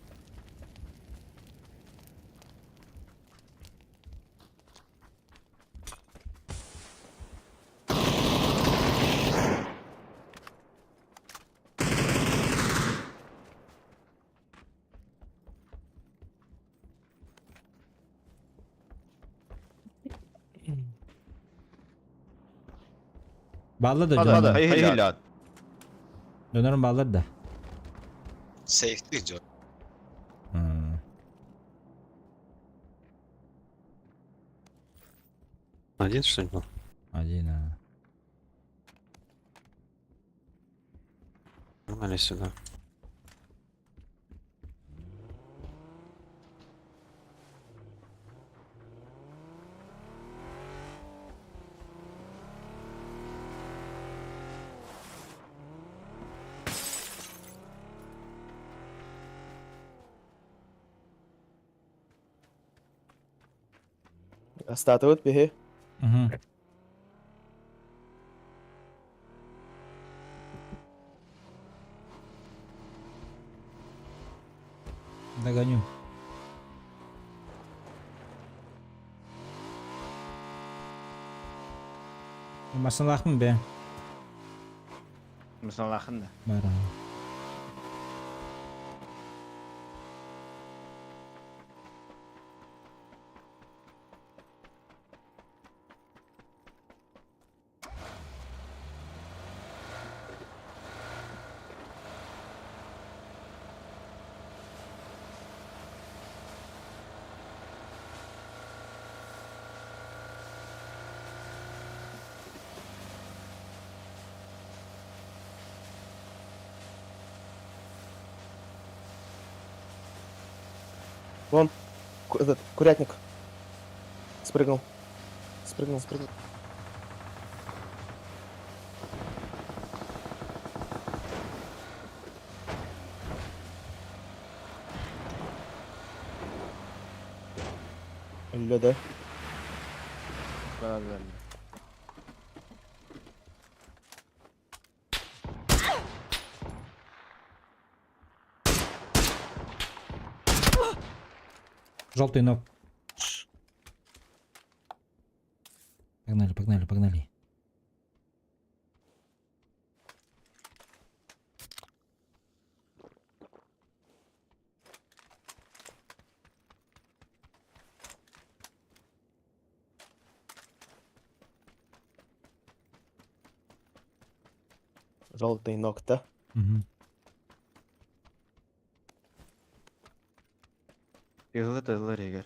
Speaker 1: Баллы да
Speaker 12: Хада,
Speaker 1: донор.
Speaker 12: хайгилят.
Speaker 1: Донорум баллы да.
Speaker 6: Сейф ты идет.
Speaker 1: М.
Speaker 4: Один что ли был?
Speaker 1: Один, а.
Speaker 4: Погнали сюда.
Speaker 2: Остатывают, беги.
Speaker 1: Угу. Догоню. Масалаахпын бе.
Speaker 12: Масалаахын да.
Speaker 1: Бара.
Speaker 2: Вон, этот, курятник. Спрыгнул. Спрыгнул, спрыгнул. Өллө да.
Speaker 12: Да.
Speaker 1: Желтый ног. Погнали, погнали, погнали.
Speaker 2: Желтый ног, да?
Speaker 1: Угу.
Speaker 12: Yıldır tızılır егер.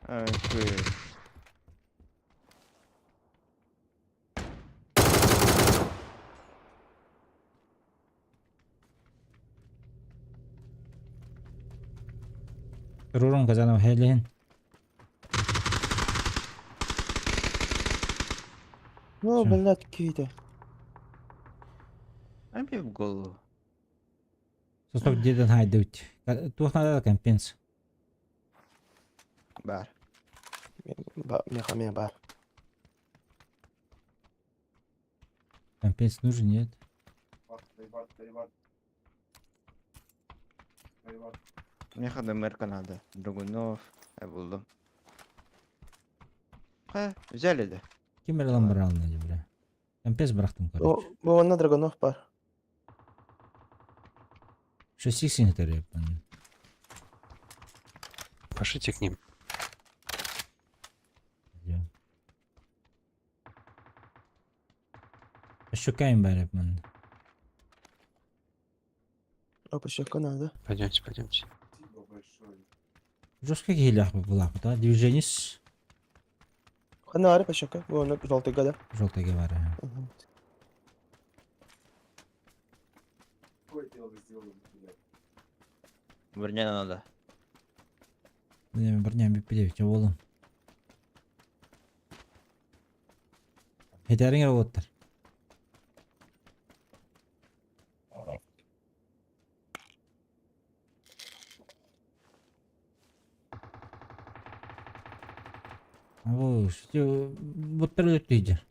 Speaker 12: Ай, хуй.
Speaker 1: Рурон казанов хелен.
Speaker 2: Ну,
Speaker 1: Всё.
Speaker 2: блядь, какие-то.
Speaker 12: Ай, мне в голову.
Speaker 1: Состав деден хайдут. Тух надо компенс.
Speaker 12: Бар.
Speaker 2: Меха, меха, бар.
Speaker 1: Компенс нужен, нет?
Speaker 12: Мне ХДМРка надо. Драгунов. Я буду. Ха, взяли да?
Speaker 1: Ким брал брал на бля. Компенс брахтым, короче.
Speaker 2: Бу онна Драгунов бар.
Speaker 1: Что сиксинг тарепан.
Speaker 4: Пошлите к ним.
Speaker 1: Щукаем барепан.
Speaker 2: Опа, щека надо.
Speaker 4: Пойдемте, пойдемте.
Speaker 1: Жестко гелях была, да? Движение с
Speaker 2: Ханары по щека. Бу онна желтый года.
Speaker 1: желтой говоря.
Speaker 12: Броня надо.
Speaker 1: Не, броня бипилевич, болом. Хетерин роботтар. Або, буттар өттүйдер.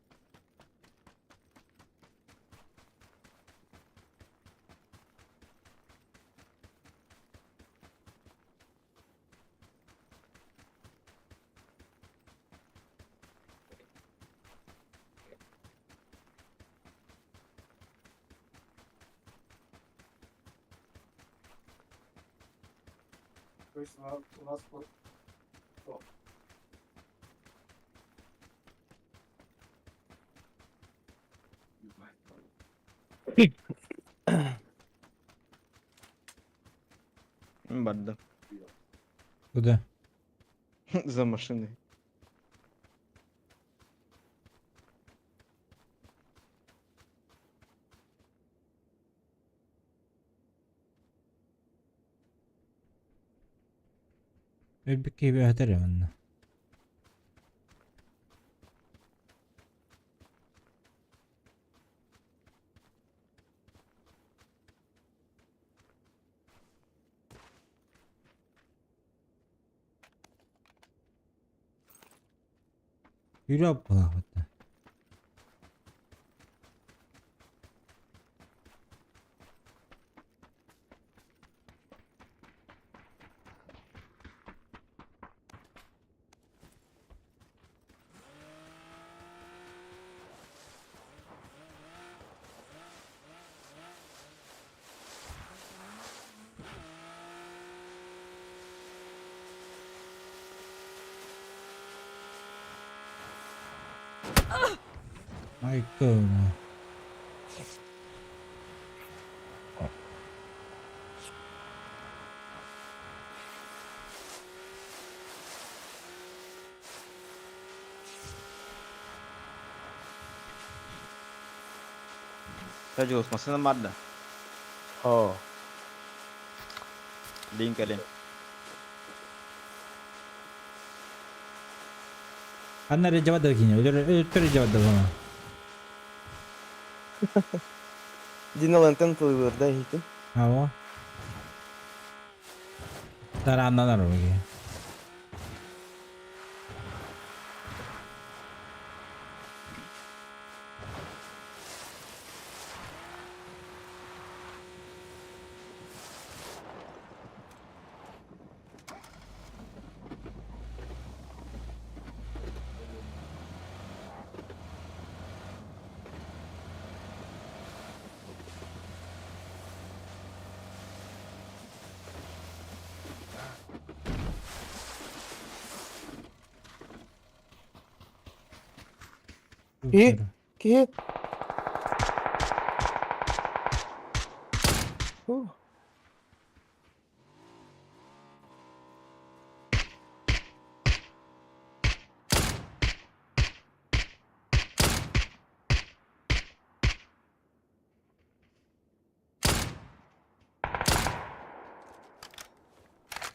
Speaker 12: Барды.
Speaker 1: Куда?
Speaker 12: За машиной.
Speaker 1: Өлбүккэ бөһөтөр онно. Yürü була. Айка.
Speaker 12: Дьулус, массыынам баар да?
Speaker 2: Оо.
Speaker 12: Билигин кэлин.
Speaker 1: Ханна эрэ дьабада кини, өлөр дьабада буолан.
Speaker 2: Диналантан тылыыр да иһитин.
Speaker 1: Аво. Тарааннанар оги.
Speaker 2: Киһи, киһи. Фу.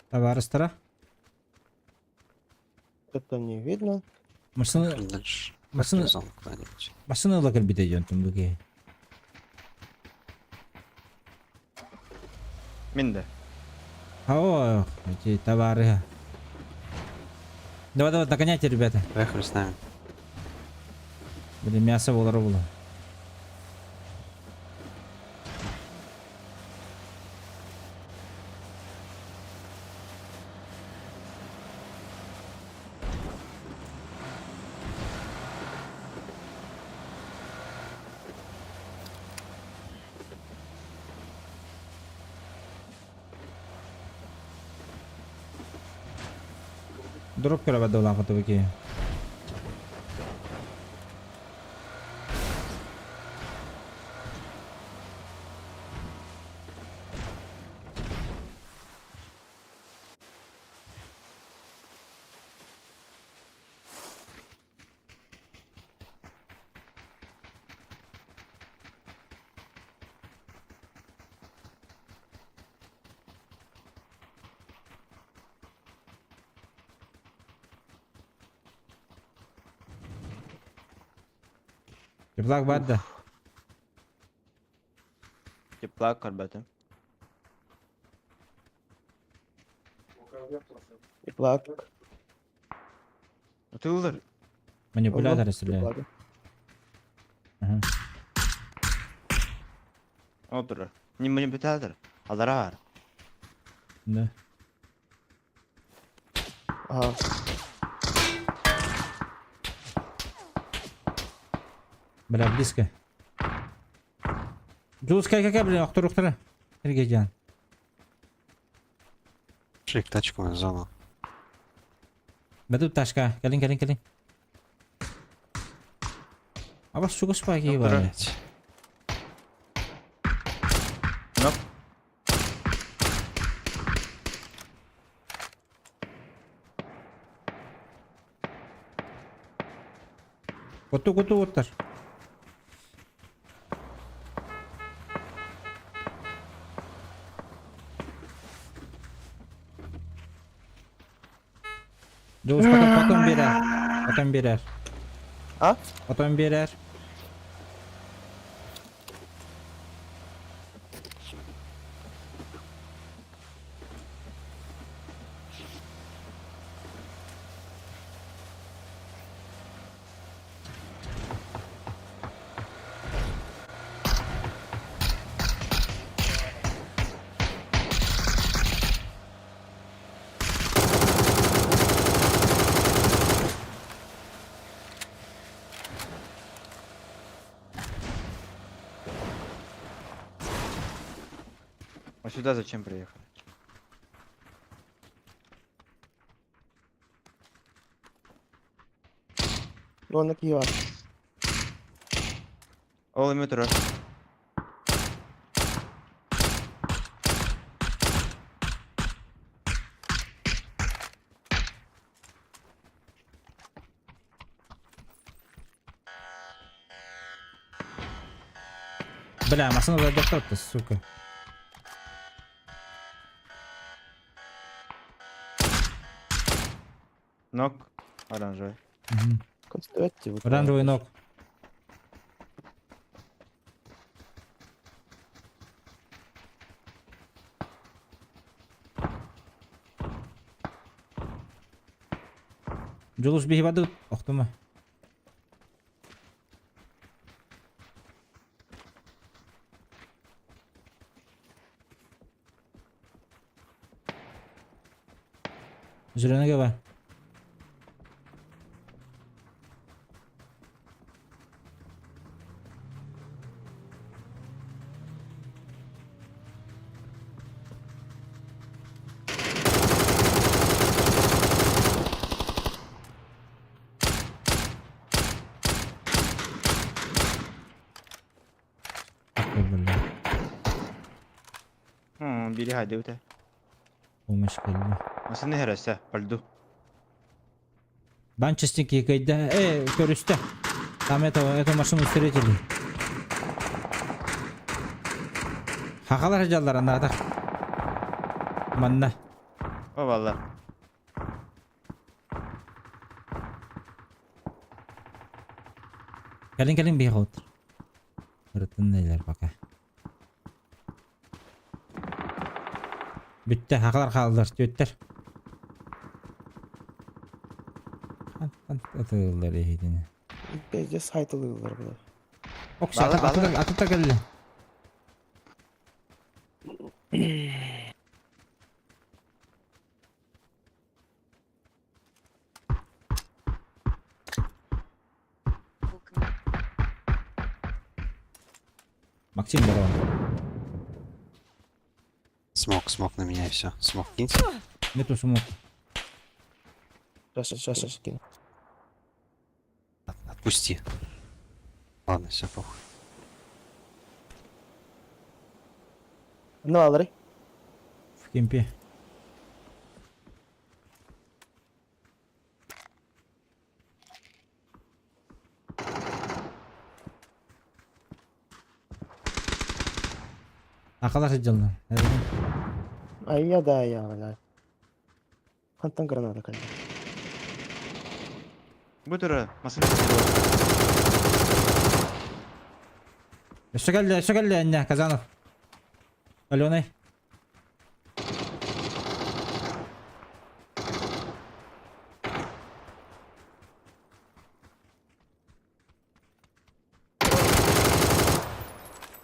Speaker 1: Табаарыстара.
Speaker 2: Это не видно.
Speaker 1: Массыына
Speaker 4: Дальше.
Speaker 1: массыына
Speaker 4: куда-нибудь.
Speaker 1: массыына ыла кэлбитэ дьонтон бу киһи.
Speaker 12: Мин да.
Speaker 1: О, эти товары. Давай, давай, догоняйте, ребята.
Speaker 4: Поехали с нами.
Speaker 1: Блин, мясо буолар буолуо. Дроп көрө бадылаах ки. Теплак баар да.
Speaker 12: Теплак көрбөтүм.
Speaker 2: Теплак.
Speaker 12: Ытыыллар.
Speaker 1: Манипулятор стреляет.
Speaker 2: Теплак.
Speaker 1: Ага.
Speaker 12: Отур. Не манипулятор. Алараар.
Speaker 1: Да.
Speaker 2: Ага.
Speaker 1: Бля, близко. Дьулус, кай, кай, блин, охтор, охтор. Сергей
Speaker 4: Шли к тачку на зону.
Speaker 1: Бәду ташка. Кэлиҥ, кэлиҥ, кэлиҥ. Аба сугас паги бар.
Speaker 4: Блять.
Speaker 12: Knock.
Speaker 1: Куту куту оттар. Дьулус потом, потом берер. Потом берер.
Speaker 2: А?
Speaker 1: Потом берер.
Speaker 12: А сюда зачем приехали?
Speaker 2: Вон на Киева.
Speaker 12: Ол эме турар.
Speaker 1: Бля, машина задохталта, сука.
Speaker 12: Нок. Оранжевый.
Speaker 1: Мгм.
Speaker 2: Конструктив.
Speaker 1: Оранжевый ног. Дьулус биһи бады охтума. Зеленый бар. Ой, бля.
Speaker 12: Били хайды үтэ.
Speaker 1: Помощь кэллэ.
Speaker 12: Масыны хэрәсә, пальду.
Speaker 1: Банчестики кайда. Көрүстэ. Там этого, эту машину встретили. Хахалар жаллар анната. Манна.
Speaker 12: О, валла.
Speaker 1: Кэлин кэлин бихот. Ырытыннайлар пока. Бүттэ хахалар хааллар түөттэр. Атылар ehidini.
Speaker 2: Пиздец сайтылыылар бля.
Speaker 1: Окса ата кэллэ.
Speaker 3: Буква.
Speaker 1: Максим здорово.
Speaker 8: Смок, смок на меня и все. Смок кинь.
Speaker 1: Нету смок.
Speaker 2: Сейчас, сейчас, сейчас кину.
Speaker 8: Отпусти. Ладно, все, похуй.
Speaker 2: Ну, алры.
Speaker 1: В кемпе. Акалар сделано.
Speaker 2: А я да, я, бля. Хантан граната кэллэ.
Speaker 12: Бу турар, масыны
Speaker 1: Өссө кэллэ, өссө кэллэ, иннэ, Казанов. Аленой.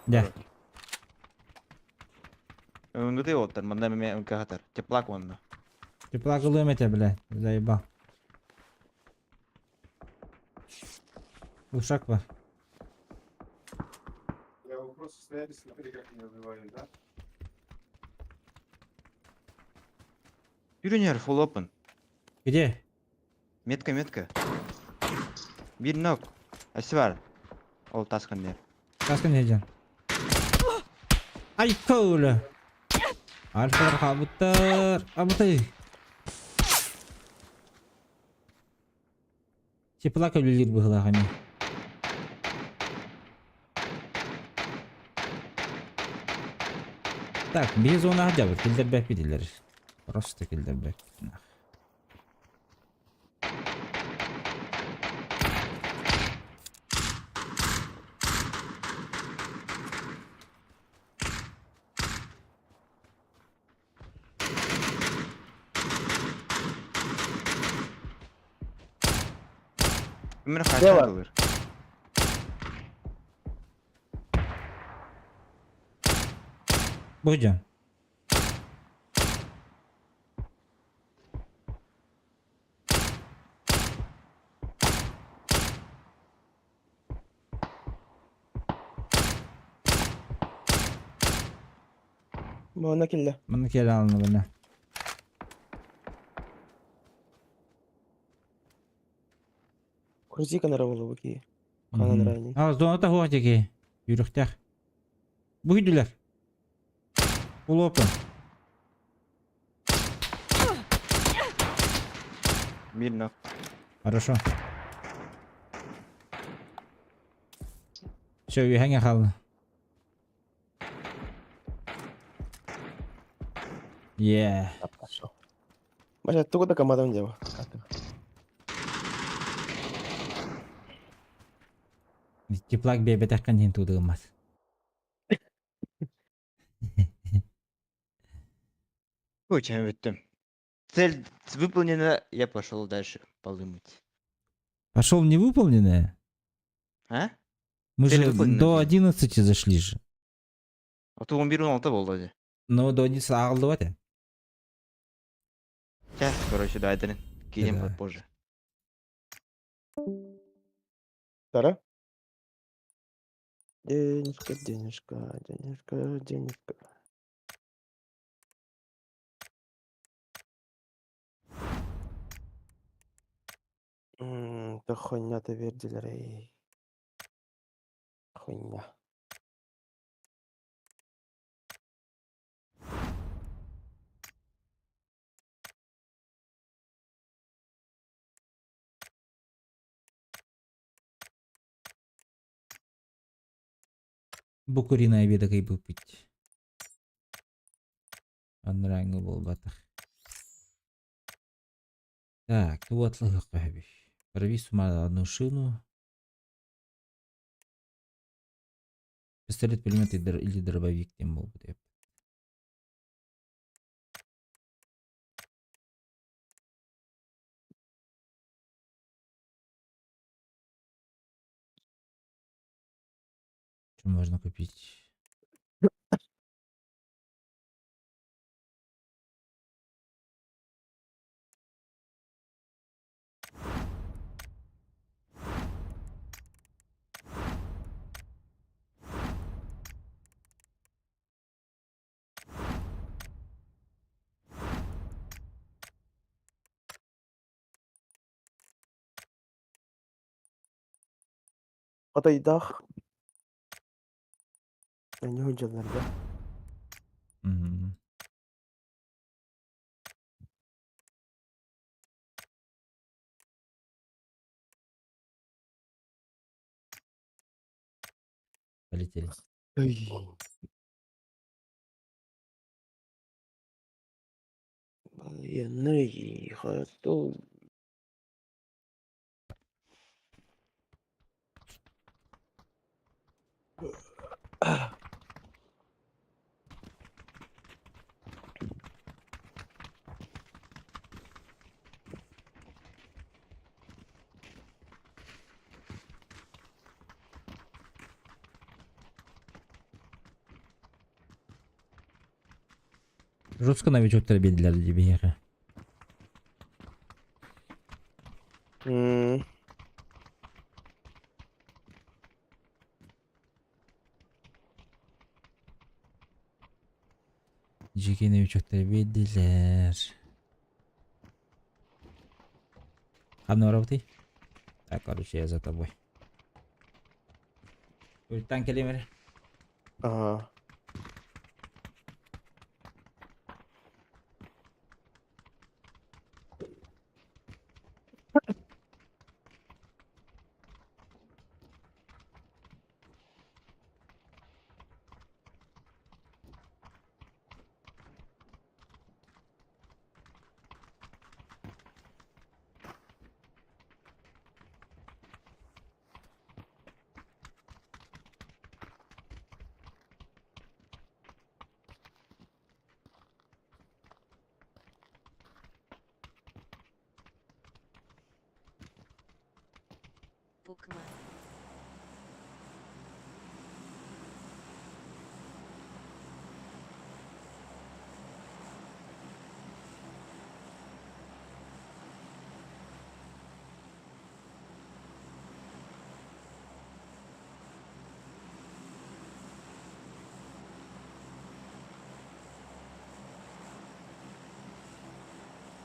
Speaker 1: Да.
Speaker 12: Өнгөтей оттар, манда меме мкхатар. Теплак онна.
Speaker 1: Теплак ылыам этэ, бля. Заебал. Ушак бар.
Speaker 11: Я вопросы стояли, смотри, как меня убивали, да?
Speaker 12: Юринер, full open.
Speaker 1: Где?
Speaker 12: Метка, метка. Бир нок. Асивар. Ол таскан нер.
Speaker 1: Таскан нежен. Ай, коула. Альфа хабыттар. Абытай. Теплак өлелер быһылаах эми. Так, биһи зона жабыт, килдербэк бидилер. Просто килдербэк.
Speaker 12: Өмір
Speaker 2: Дело.
Speaker 12: қайтарылыр.
Speaker 1: Будем.
Speaker 2: Мона кэллэ.
Speaker 1: Маны кэлэ алны бына.
Speaker 2: Крузи канара болу ки. Канан райни.
Speaker 1: А, зона та хуа теки. Yürüktэх. Бу хүдүлэр. Full open.
Speaker 12: Мирно.
Speaker 1: Хорошо. Все, үһэҥэ хаалла. Yeah.
Speaker 2: Маша, тугу да командам дьаба.
Speaker 1: Теплак биэрбэтэххин иһин туудыгыммат.
Speaker 12: Очень бүттүм. Цель выполнена, я пошел дальше полы мыть.
Speaker 1: Пошел невыполненное?
Speaker 12: А?
Speaker 1: Мы
Speaker 12: Цель
Speaker 1: же
Speaker 12: выполнена,
Speaker 1: до
Speaker 12: блин.
Speaker 1: 11 зашли же.
Speaker 12: А то он беру на был вроде.
Speaker 1: Ну, до 11 аҕаллыбат ээ.
Speaker 12: Сейчас, короче, давай, Дрин. Кинем
Speaker 1: Да.
Speaker 12: позже.
Speaker 2: Тара? Денежка, денежка, денежка, денежка. Да хуйня ты вердилер, эй. Хуйня.
Speaker 1: Бу куриная обеда кыйбыппыт. Анарааҥҥы буолбатах. Так, вот лыһыахха Прови с ума одну шину. Пистолет, пулемет или дробовик тем буолбут. Что можно купить?
Speaker 2: Атайдах. Не дьылларга.
Speaker 1: Мгм. Полетели.
Speaker 2: Ой. Военный хату.
Speaker 1: Жестко новичоктар биэрдилэр дии биһиэхэ. Дьиҥэ новичоктар биэрдилэр. Ханна барабытый? Так, короче, я за тобой. Ультан кэлиэм эрэ.
Speaker 2: Ага.
Speaker 3: Пукма.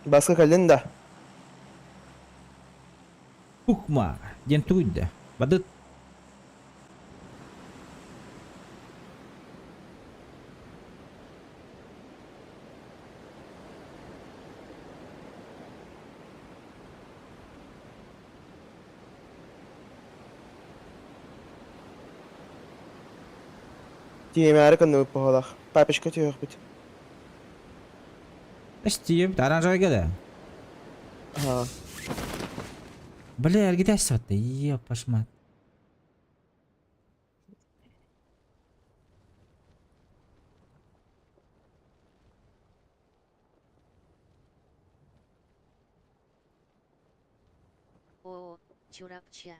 Speaker 2: Баска кэллин да?
Speaker 1: Пукма. Диэн тугуй да? Бадыт.
Speaker 2: Тиэмээри кынныбыт быһыылаах. Папочка түһүөхпүт.
Speaker 1: Эстием, оранжевый да?
Speaker 2: Ага.
Speaker 1: Бля, эргитээссэҕит да, епашмат.
Speaker 3: Оо, Чурапча.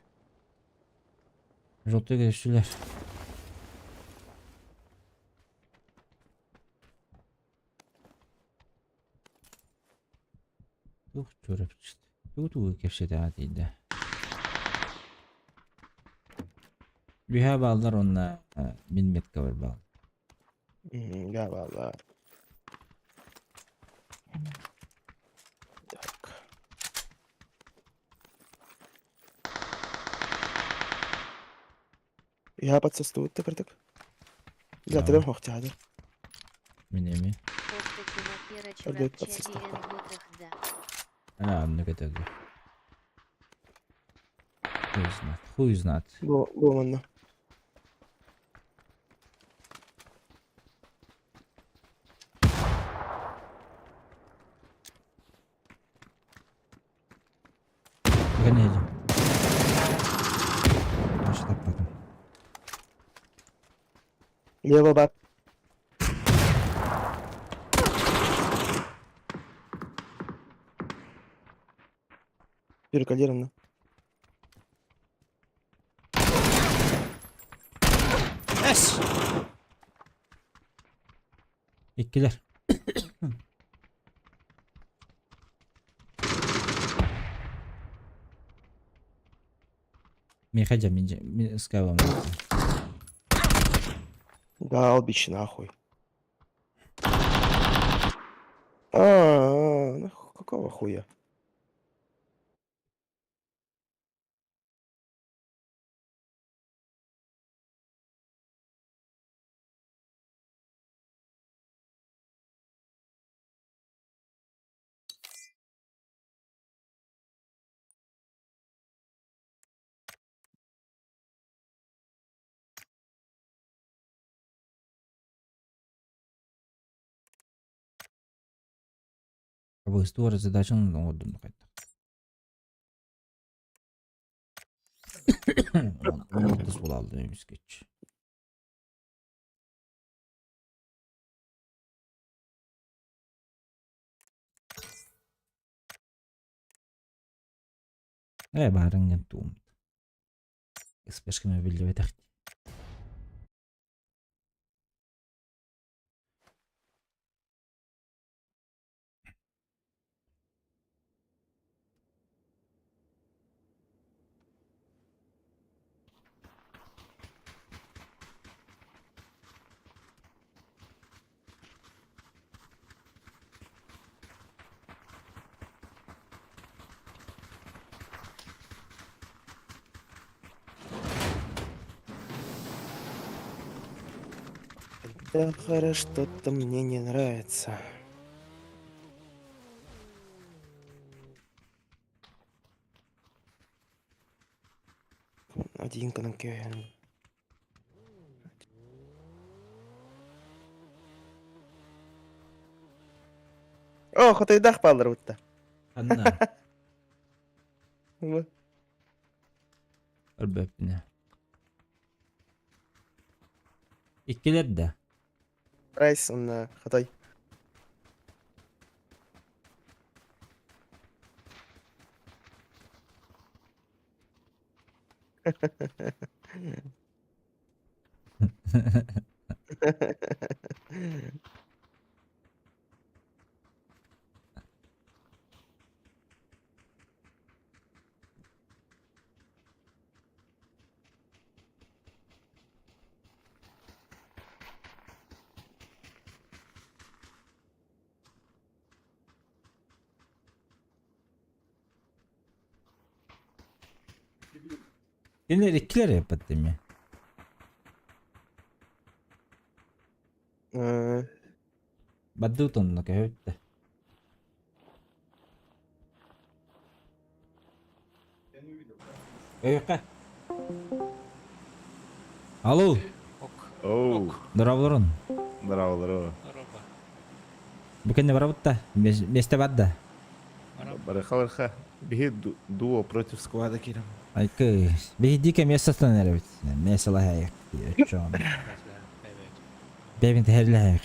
Speaker 1: Желтый көрүстүлэр. Туох чурапчыт. Тугу тугу кэпсэтэҕэ тиийдэ. Үһэ бааллар уонна мин меткабар баал.
Speaker 2: Да, бааллар. Так. Я подсостуут да кырдык.
Speaker 1: Да.
Speaker 2: Затырым хохтяды.
Speaker 1: Мин эми.
Speaker 3: Охта Чумакера
Speaker 2: Өлбөт
Speaker 3: Чурапча
Speaker 2: подсостуха.
Speaker 3: диэн ботах да.
Speaker 1: А, оннук этэ дуу. Хуй знает. Хуй знает.
Speaker 2: Бу бу манна.
Speaker 1: Гонели. Что потом?
Speaker 2: Лево бар. Перекодировано.
Speaker 1: Эс! Иккилэр. Миэхэ дьэ мин мин скайбам.
Speaker 2: Да, албич нахуй. А, нахуй, какого хуя?
Speaker 1: Быстро задачаны оҥордум хайдах. 16 буолаллар эмискэччи. Ээ баарыҥҥын туум. Экспешкэм биллибэтэх
Speaker 2: Да, хорошо, что-то мне не нравится. Один конкен. О, хотайдах паллар бутта.
Speaker 1: Ханна?
Speaker 2: Бу.
Speaker 1: Өлбөппүнэ. Иккилэр да.
Speaker 2: Прайс онна хотой.
Speaker 1: Кинилэр иккилэр эппэт дими. Баддыы тонна көһүттэ. Өйөххө. Алло.
Speaker 4: Ок.
Speaker 11: Оу.
Speaker 1: Здороволорун.
Speaker 11: Здорово.
Speaker 1: Бу кэннэ барабыт да? Месте бар да?
Speaker 11: Барыха-барыха. Биһи дуо против склада кирем.
Speaker 1: Айкы. Биһи дике место станар эбит. Место лаһайык. Чон. Бэбин тэһэрлэһэйик.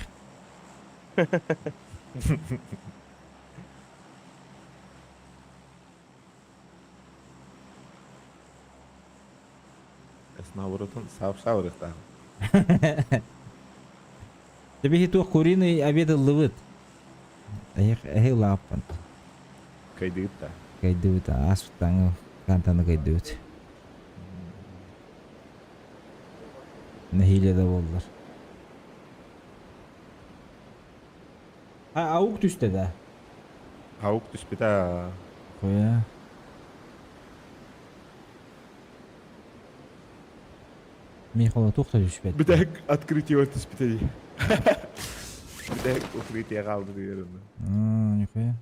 Speaker 11: Наоборотун саап-саабырыктаах.
Speaker 1: Биһи туох куриный обед ыллыбыт. Эһи лааппан.
Speaker 11: Кайдыгыт да.
Speaker 1: Кайдыбыт ааспыттааҥы кантаны кайдыбыт. Нэһиилэ да буоллар. А, аук түстэ да?
Speaker 11: Аук түспүтэ.
Speaker 1: Хуя. Михала туох да түспэт.
Speaker 11: Бүтэһик открытие түспүтэ дии. Бүтэһик укрытие хаалбыт диэн.
Speaker 1: Нихуя.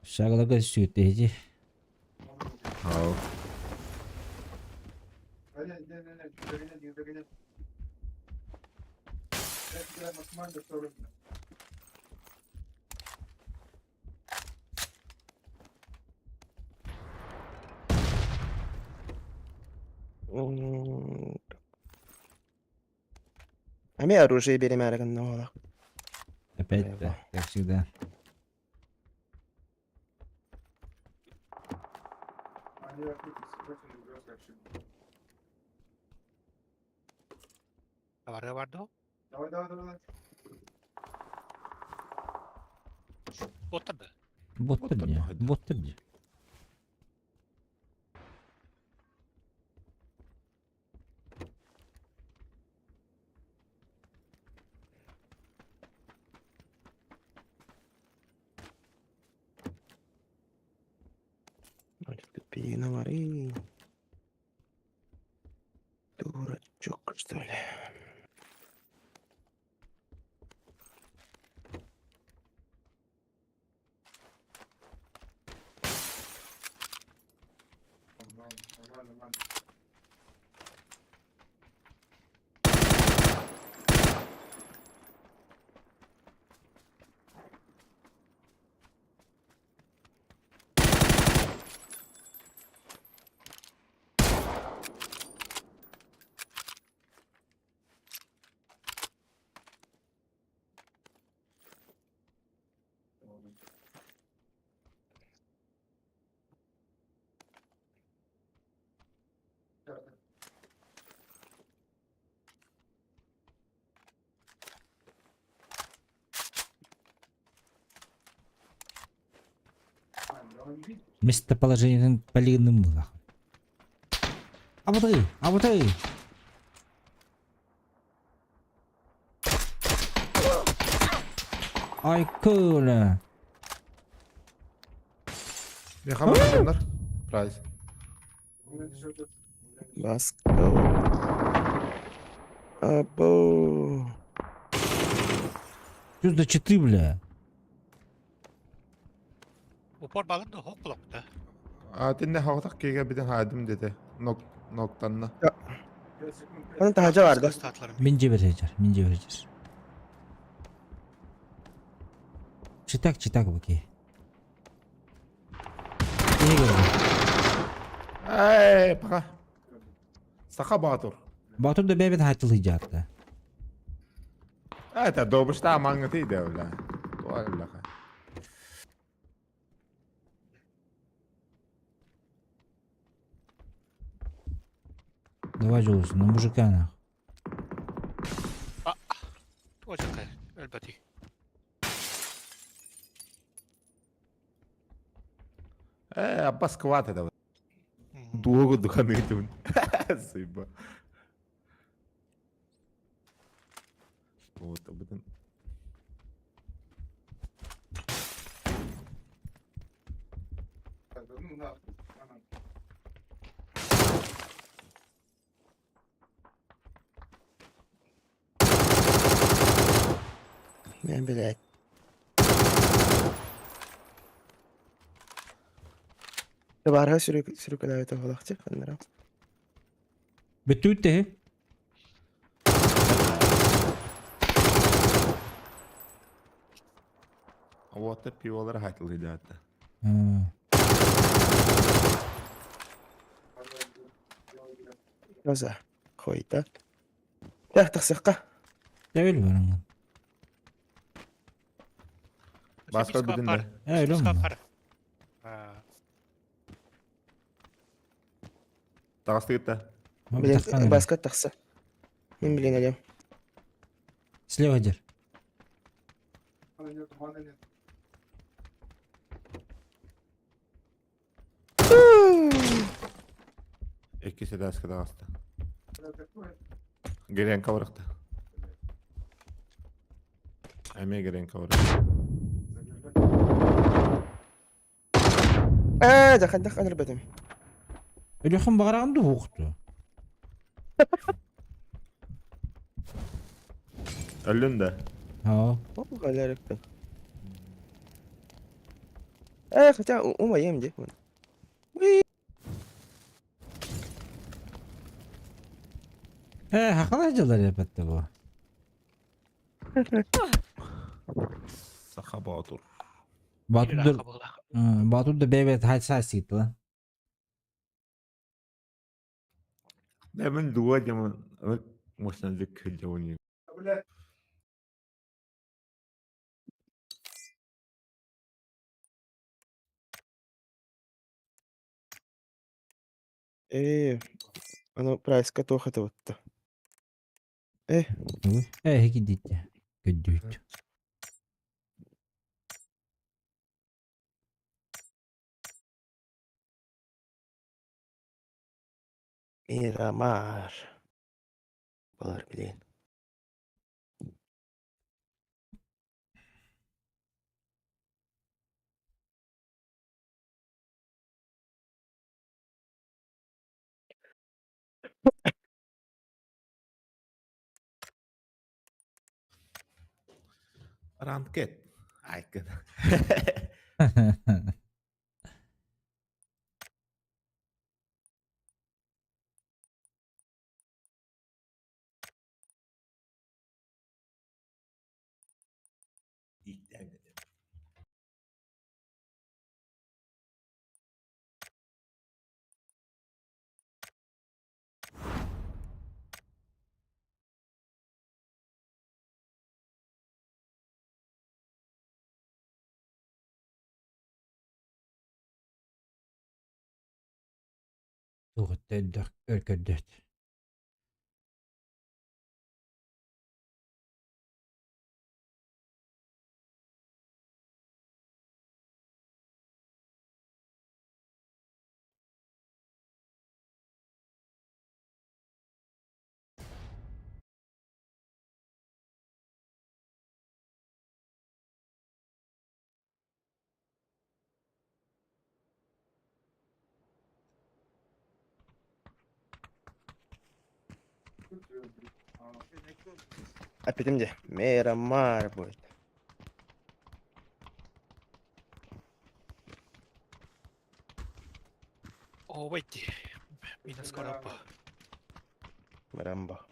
Speaker 1: Шагалага сүттээжи.
Speaker 11: Ау.
Speaker 2: Ами оружие беремәрі гынна
Speaker 1: Опять да, как всегда. Боттар дии, боттар дии.
Speaker 2: Пиновары. Дурачок, что ли?
Speaker 1: Местоположение полигонным было. А вот и, а вот и. Ай, коля.
Speaker 11: Мехамандар. Прайс.
Speaker 2: Let's go. Або.
Speaker 1: Что за читы, бля?
Speaker 11: А тинне хавтак кеге биден хадим деди. Нок ноктанна.
Speaker 2: Onun tahaca vardı.
Speaker 1: Минже бережер, минже бережер. Читак, читак буки.
Speaker 11: Эй, пока. Саха Батур.
Speaker 1: Батур да бэбин хатылы жатты.
Speaker 11: Это добышта маңыты бля. Туаллаха.
Speaker 1: Давай, Джулус, на мужика нах.
Speaker 11: Аббас квата давай. Дуогу духаны тун. Сыба. Вот, об этом.
Speaker 2: Я, блядь. Табаарыһа сүрүкэлээбитэ буолахчы ханнара.
Speaker 1: Бүттүүт теһи.
Speaker 11: Уоттар пиволар хатылыйдаата.
Speaker 2: Роза, хойта. Тах тахсыахха.
Speaker 1: Тэбил бараҥҥын.
Speaker 11: Баска бүтүн да.
Speaker 1: Э, өлөм.
Speaker 11: Таҕыстыгыт да.
Speaker 2: Блин, баска тахса. Мен билин әлем.
Speaker 1: Слева дер.
Speaker 11: Икки седаска таҕыста. Гренка барахта. Эме гренка барахта.
Speaker 2: Ээ, дахан ырбатым.
Speaker 1: Өлөхүн баҕараҕын дуу уохту.
Speaker 11: Өллүн да.
Speaker 1: Оо.
Speaker 2: Галерекпин. Э, хотя умайым де.
Speaker 1: Э, хакала дьылар эпетте бу.
Speaker 11: Саха Боотур.
Speaker 1: Батур Батур да бэйбэт хайса сиит lan.
Speaker 11: Мен дуа демон мощно күлде.
Speaker 2: Э, аны прайска тоха табытта. Э,
Speaker 1: Э, хики дитте. Көддүүт.
Speaker 2: Мирамар. Болар билин.
Speaker 11: Ранкет. Айкын.
Speaker 1: Туғытты өркөрдөт.
Speaker 2: Опять где? Мирамар будет.
Speaker 10: О, войти. Минус коробка.
Speaker 2: Мирамба.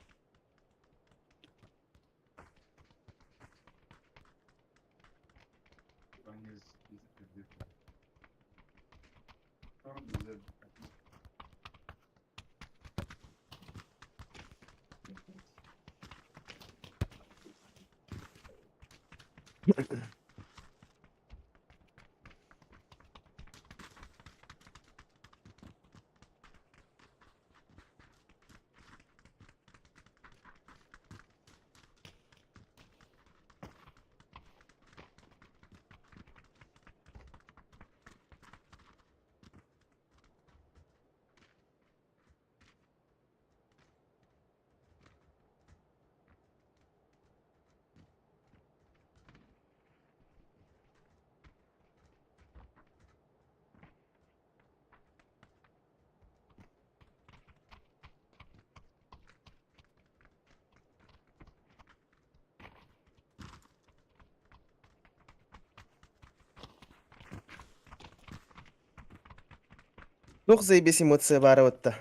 Speaker 2: Туох заебись эмоция баара уотта.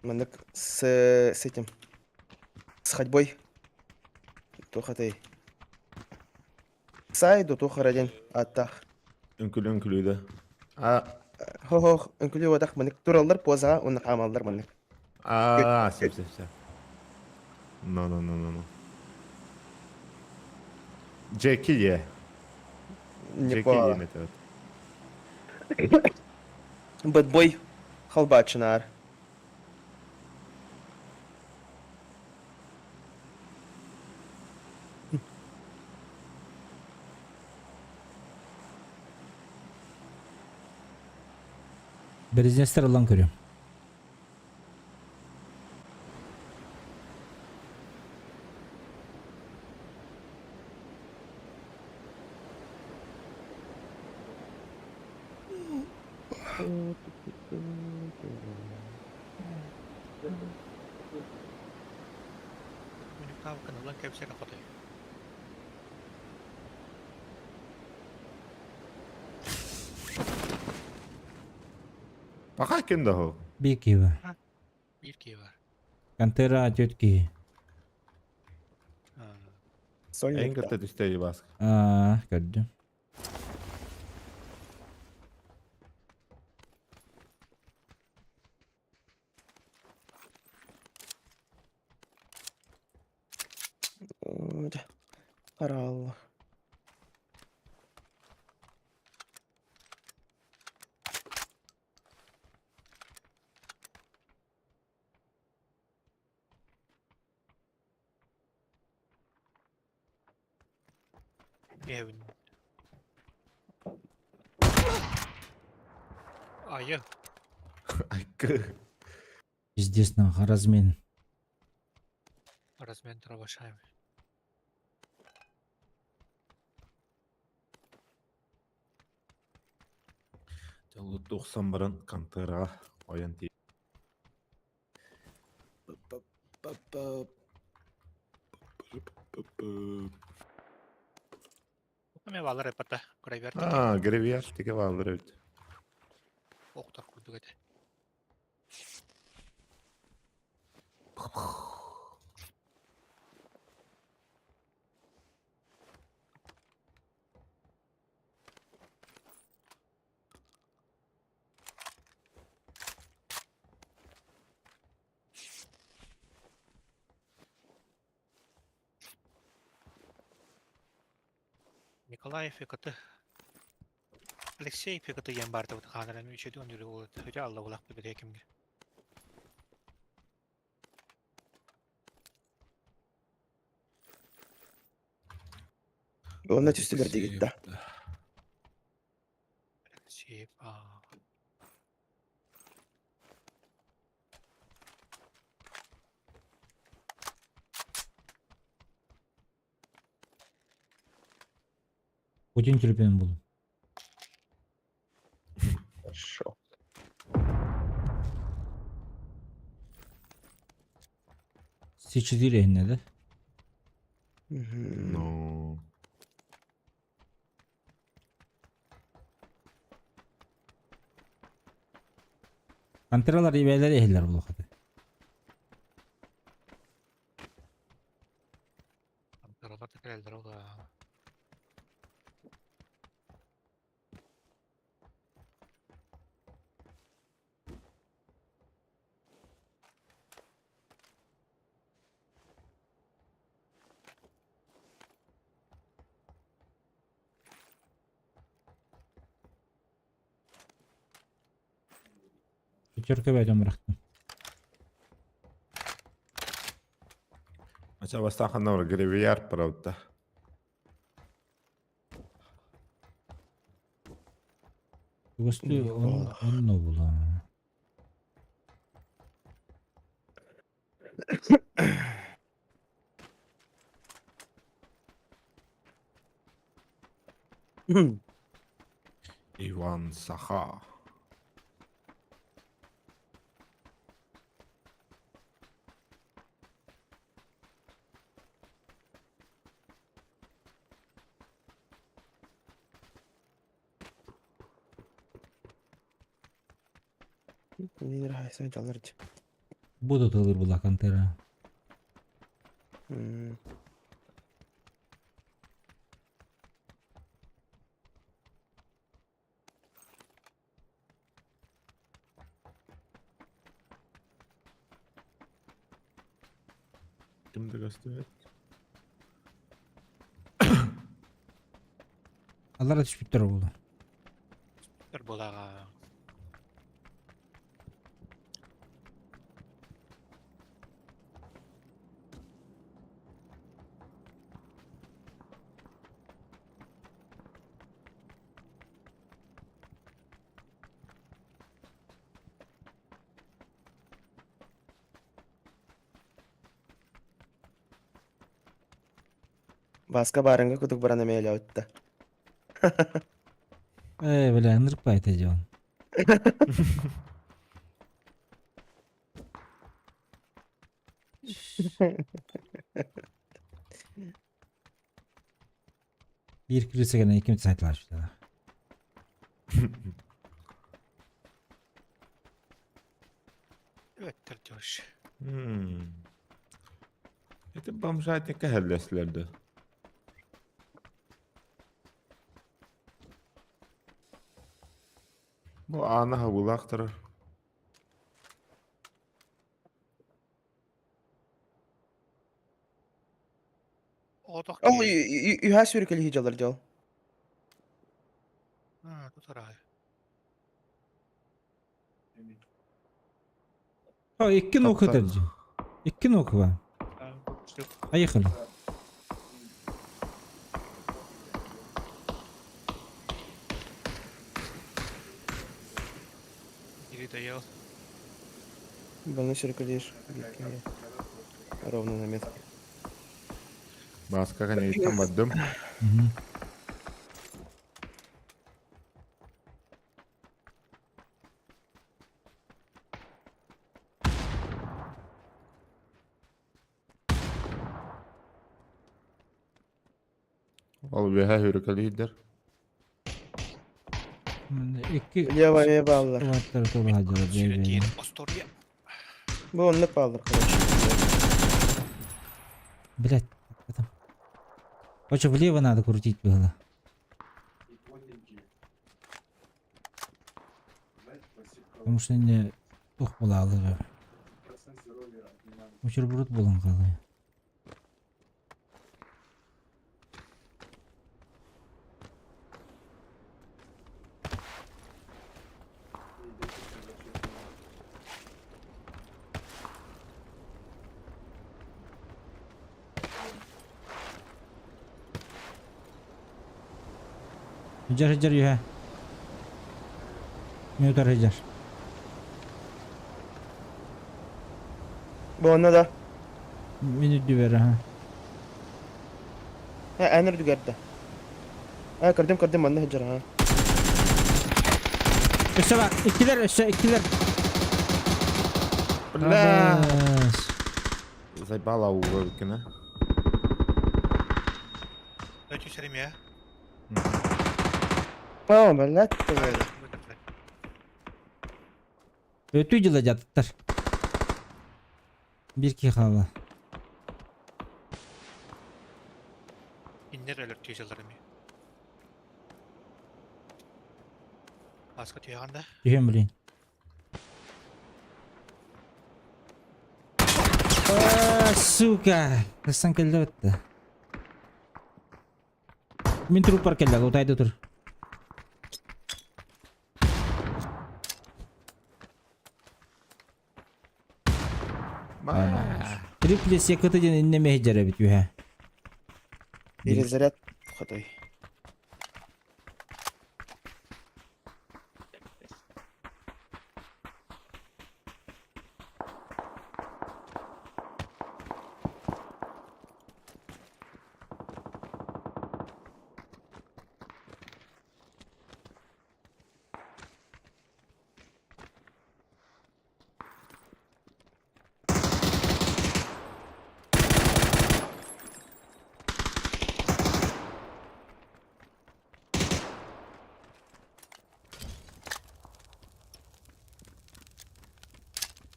Speaker 2: Маннык с этим с ходьбой. Туох этэй? Сайду туох эрэ диэн ааттаах.
Speaker 11: Үҥкүлү үҥкүлүү да. А,
Speaker 2: Хо-хо, үҥкүлүү уотах маннык тураллар позаҕа уонна хаамаллар маннык.
Speaker 11: А, сөп сөп сөп. No no no no no. Джеки е.
Speaker 2: Не
Speaker 11: Джеки
Speaker 2: по.
Speaker 11: диэн этэ.
Speaker 2: Бэтбой халбачынаар.
Speaker 1: Березнестер ылан көрүм.
Speaker 11: Пока ким да хо.
Speaker 1: Биир киһи бар.
Speaker 9: Биир киһи бар.
Speaker 1: Кантера түөрт киһи.
Speaker 11: Эн кытта түстэй баск.
Speaker 1: Аа, көрдүм.
Speaker 2: Харалла.
Speaker 9: Айы.
Speaker 11: Айкы.
Speaker 1: Пиздец нахуй, размен.
Speaker 9: Размен дробашами.
Speaker 11: Лут баран кантера ойон ти.
Speaker 9: Мен балар эпата. Гравиар.
Speaker 11: А, гравиар тиге баалар эбит.
Speaker 9: Октар курдук этэ. Николай Фекаты. Алексей Фекаты диэн баартабыт хаанаран үчүгэй өнүрү буолат. Өтө алла булах биле кимге.
Speaker 2: Онно түстүлэр дигитта.
Speaker 9: Алексей а
Speaker 1: Путин телефон был.
Speaker 2: Хорошо.
Speaker 1: С4 инне да?
Speaker 11: Ну.
Speaker 1: Кантералар ибэлэр эхиллер булухаты.
Speaker 9: Антаралар текелдер ола.
Speaker 1: Пятерка бәдем бырахтым.
Speaker 11: Ача бастахан бар гравиар правда.
Speaker 1: Тугасты он онно була.
Speaker 11: Иван Саха.
Speaker 2: Нинер хайса жалар.
Speaker 1: Буду тылыр була контера.
Speaker 11: Ким да көстүбэт.
Speaker 1: Аллара түспүттэр буолу.
Speaker 4: Буолаҕа.
Speaker 2: Баска барынга кутук баран эмиэ өттө.
Speaker 1: Э, бля, ынырык байта дьон. Биир крыса гына икки сайтылар что.
Speaker 11: М. Это бомжатника хәлләсләрде. Бу аны хабылактыр.
Speaker 2: Ол үһә сүркели жалар жал.
Speaker 1: О, икки ног это. Икки ног ва. Поехали.
Speaker 2: Больной сүркелиш. Ровно на метке.
Speaker 11: Баска канейтен бардым.
Speaker 1: Мгм.
Speaker 11: Ол бэһэ хүрүкэлиидер.
Speaker 1: Икки
Speaker 2: Лево эмиэ бааллар.
Speaker 1: кубаттар толуха дьалар бэйбэйин.
Speaker 2: Бу оннук бааллар, короче.
Speaker 1: Блять, потом. Короче, влево надо крутить было. Потому что не тух была алыга. Бутерброд болон калды. Хыдьар хыдьар үһэ. Минутар хыдьар.
Speaker 2: Бу онно да.
Speaker 1: Минут дүбэр аха.
Speaker 2: Э, әнер дүгәрдә. Э, көрдүм, көрдүм, манна хыджар, ha.
Speaker 1: Өссө бар. Иккилэр, өссө иккилэр.
Speaker 11: Бля!
Speaker 1: Абас.
Speaker 11: Заебала уровкина.
Speaker 2: О, блядь.
Speaker 1: Өтүү жыла жатыттар. Бир ки хаала. Түһэн блин. А, сука! Касан келді бітті. Мен труп бар келді, ұтайды тұр. Триплес якыты ден иннеме хеджері бит юхә.
Speaker 2: Перезаряд хотой.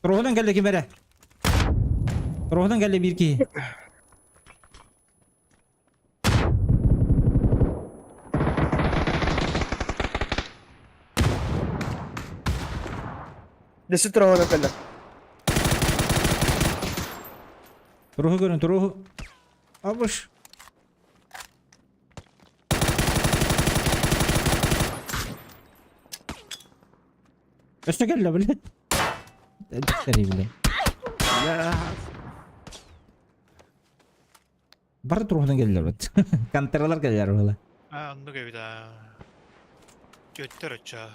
Speaker 1: Туруһунан кэллэ ким эрэ. Туруһунан кэллэ биир киһи.
Speaker 2: Дөссө туруһунан кэллэ.
Speaker 1: Туруһу көрүн, туруһу. Абыш. Өссө кэллэ, блядь. Элбэхтэрий, блядь. Бары туруһунан кэллэр бит. Контроллар кэллэр буола.
Speaker 9: А, оннук эбит аа. Түөттэр оччо.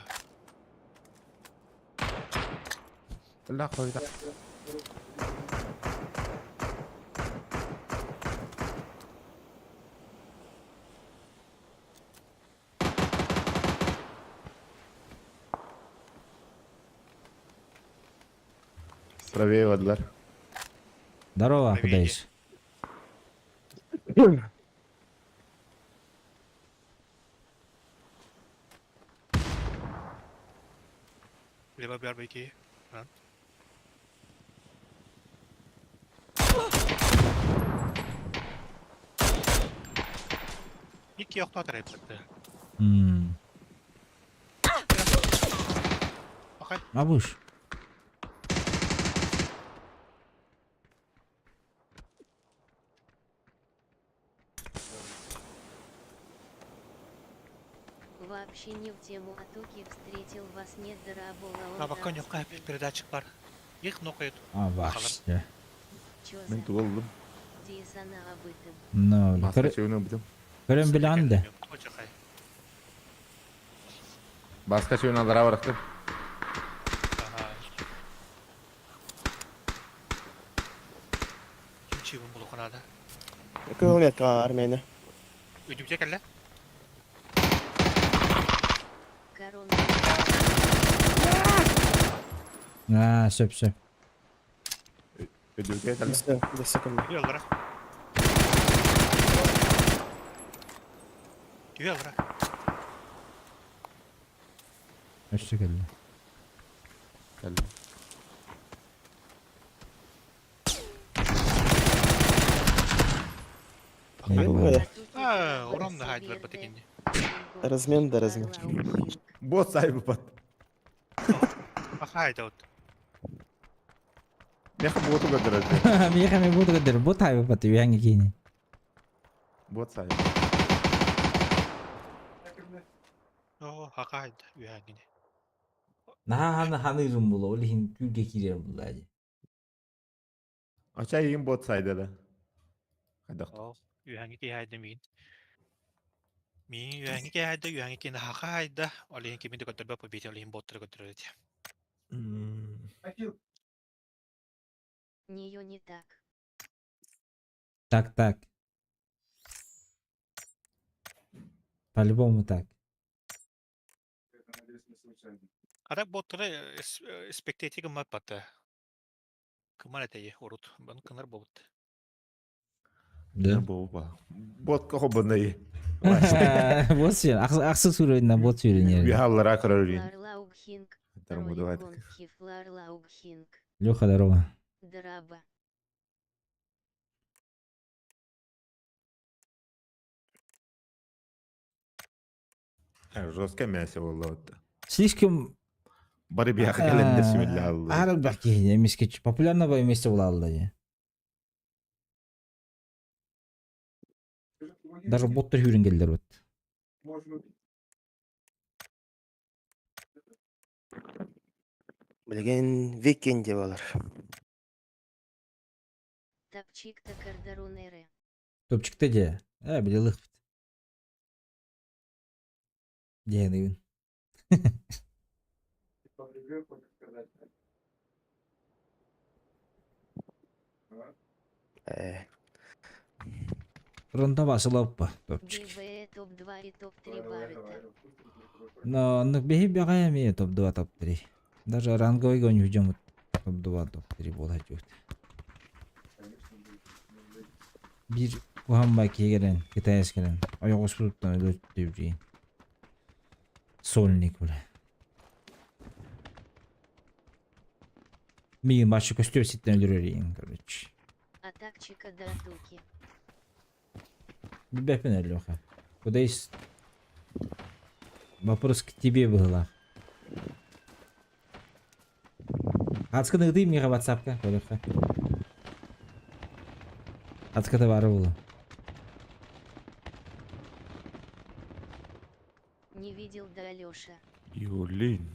Speaker 7: Правее вадлар.
Speaker 1: Здорово, куда ешь?
Speaker 9: Либо барбеки. Икки охтоотор эппитте. Окей.
Speaker 1: Абыш.
Speaker 3: Вообще не в тему, а Туки встретил вас нет дорабола. он
Speaker 9: Бабакка
Speaker 3: там
Speaker 9: ньокка
Speaker 3: сидит.
Speaker 9: передатчик бар. Их нокает.
Speaker 1: А, вообще.
Speaker 3: Чё
Speaker 7: Мен
Speaker 3: за
Speaker 7: туоллум.
Speaker 3: Дисана об этом?
Speaker 1: Ну,
Speaker 7: Маска чөйүнэн бутум.
Speaker 1: көрөн билэн да.
Speaker 7: Баска чөйүнэн алара барахтым.
Speaker 9: Кимчи бун булукунада.
Speaker 2: Кыһыл метка армияны.
Speaker 9: Үдүбүтэ кэллэ.
Speaker 3: Корона.
Speaker 1: А, сөп сөп.
Speaker 7: Өдүкэ кэллэ.
Speaker 2: Дөссө, дөссө кэллэ.
Speaker 9: Үйэллere. Үйэллere.
Speaker 1: Өссө кэллэ.
Speaker 7: Кэллэ.
Speaker 9: А, урон да хайдылар батыкинди.
Speaker 2: Размен да размен.
Speaker 7: Бот сайбы пат.
Speaker 9: Ахайда вот.
Speaker 7: Меха боту көдөрөт.
Speaker 1: Меха мен боту көдөрөр. Бот хайбы пат үйәңе кейини.
Speaker 7: Бот сайбы.
Speaker 9: О, хахайда үйәңини.
Speaker 1: Наха ханы ханы рум була. Ол хин күлге кирер була.
Speaker 7: Ача игин бот сайды да. Хайдак.
Speaker 9: О, үйәңи кихайда мин. Мин үйәңи кихайда, үйәңи кин хахайда. Олин кимин көдөрбө побит, олин боттар көдөрөт.
Speaker 3: Нее не так.
Speaker 1: Так, так. По-любому так.
Speaker 9: А так боттары спектети кыммат баты. Кыммар этеyi урут. Бан кынар болут.
Speaker 1: Да.
Speaker 7: Бо Бот кохобонай.
Speaker 1: Бот сүйен. Ақсы сүрөйүнөн бот сүйрөнөр.
Speaker 7: Бихаллара көрөрүн.
Speaker 3: Ларлаугхинг.
Speaker 7: Тармудават.
Speaker 3: Ларлаугхинг.
Speaker 1: Леха, здорово.
Speaker 3: Драба.
Speaker 7: Жестко мясо было вот.
Speaker 1: Слишком
Speaker 7: Бары бияха келендер симилли алды.
Speaker 1: Ары баки эмеске популярно бай эмесе була алды. Даже боттар хүрен келдер бит.
Speaker 2: Билген викинг деп алар.
Speaker 3: Топчик-то кардарунеры.
Speaker 1: Топчикте же. Э, билелых бит. Дегенигин.
Speaker 2: Э,
Speaker 1: Ронда басылап топчик.
Speaker 3: БВ топ-2 и топ-3 барыта.
Speaker 1: Но ну беги бегая ми топ-2, топ-3. Даже ранговый гоню ждем топ-2, топ-3 болот. Бир кухамба кегерен, китайс келен. Аяк оспуттан өлөт деп жейин. Сольник бля. Миигин бачча көстүөр ситтэн өлөрөр короче.
Speaker 3: А так чика да туки.
Speaker 1: Билбэппин Алеха. Куда есть вопрос к тебе была. Ацканы ыытый миэхэ ватсапка, көрөххө. Ацката баара буолуо.
Speaker 3: Не видел да Алёша.
Speaker 11: Юлин.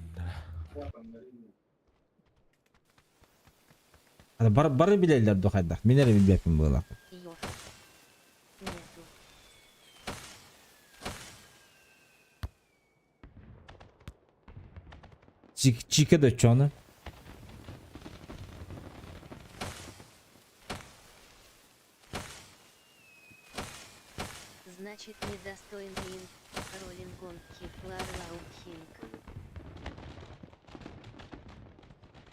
Speaker 1: Бар, бары билэллэр дуо хайдах? Мин эрэ билбэппин буолар.
Speaker 3: Йох. Нету.
Speaker 1: Чика да чону.
Speaker 3: Значит, недостоин им, Роллингон Кифлар Лаухинг.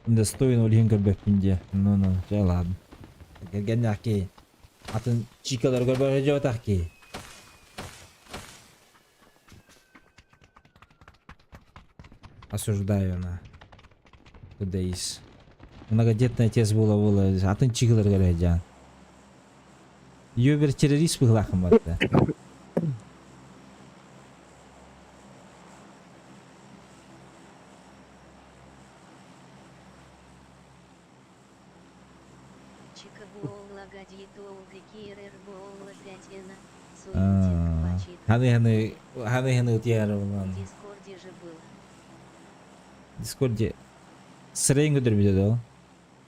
Speaker 1: Достоин ол иһин көрбөппүн диэ. Ну ну, чэ ладно. Кэргэннээх киһи. Атын чикалары көрбөккө дьоотах киһи. Осуждаю на. Кудейс. Многодетный отец буола буола атын чикалары көрө сылдьаҕын. Юбер террорист быһыылааххын батта. Ханы ханы ханы утуйар буолан.
Speaker 3: Дискорде же был.
Speaker 1: Дискорде сырайын көтөрбүтэ доо.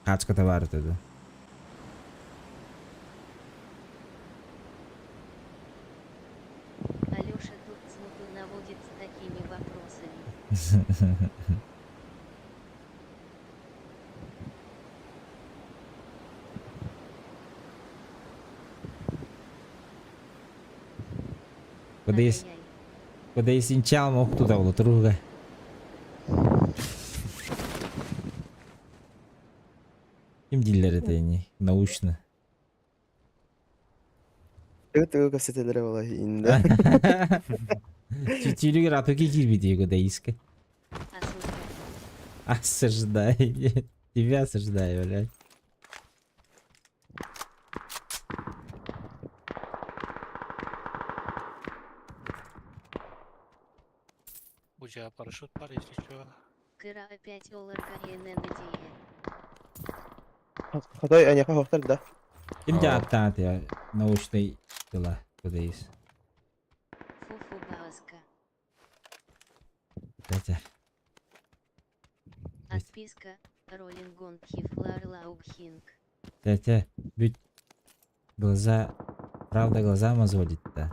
Speaker 1: Хаачката баар этэ доо.
Speaker 3: Алёша тут смуту наводит с такими вопросами.
Speaker 1: Куда есть, куда есть инчал мог туда было друга. Ким дииллэр это не научно.
Speaker 2: Тыгы-тыгы кэпсэтэллэрэ буолла инде.
Speaker 1: Түүлүгэр атыки киирбитий куда иска. Осуждай. Тебя осуждаю, блядь.
Speaker 9: У тебя парашют пар, если что.
Speaker 3: Кыра опять оларга ННДЕ.
Speaker 2: Хотой эйиэхэ суохтар да?
Speaker 1: Ким дьааттаан тебя научный дела куда есть.
Speaker 3: Фуфу бааска.
Speaker 1: Хотя.
Speaker 3: Отписка. Роллингон Хифлар Лаубхинг.
Speaker 1: Тетя, ведь глаза, правда глаза мозолит-то.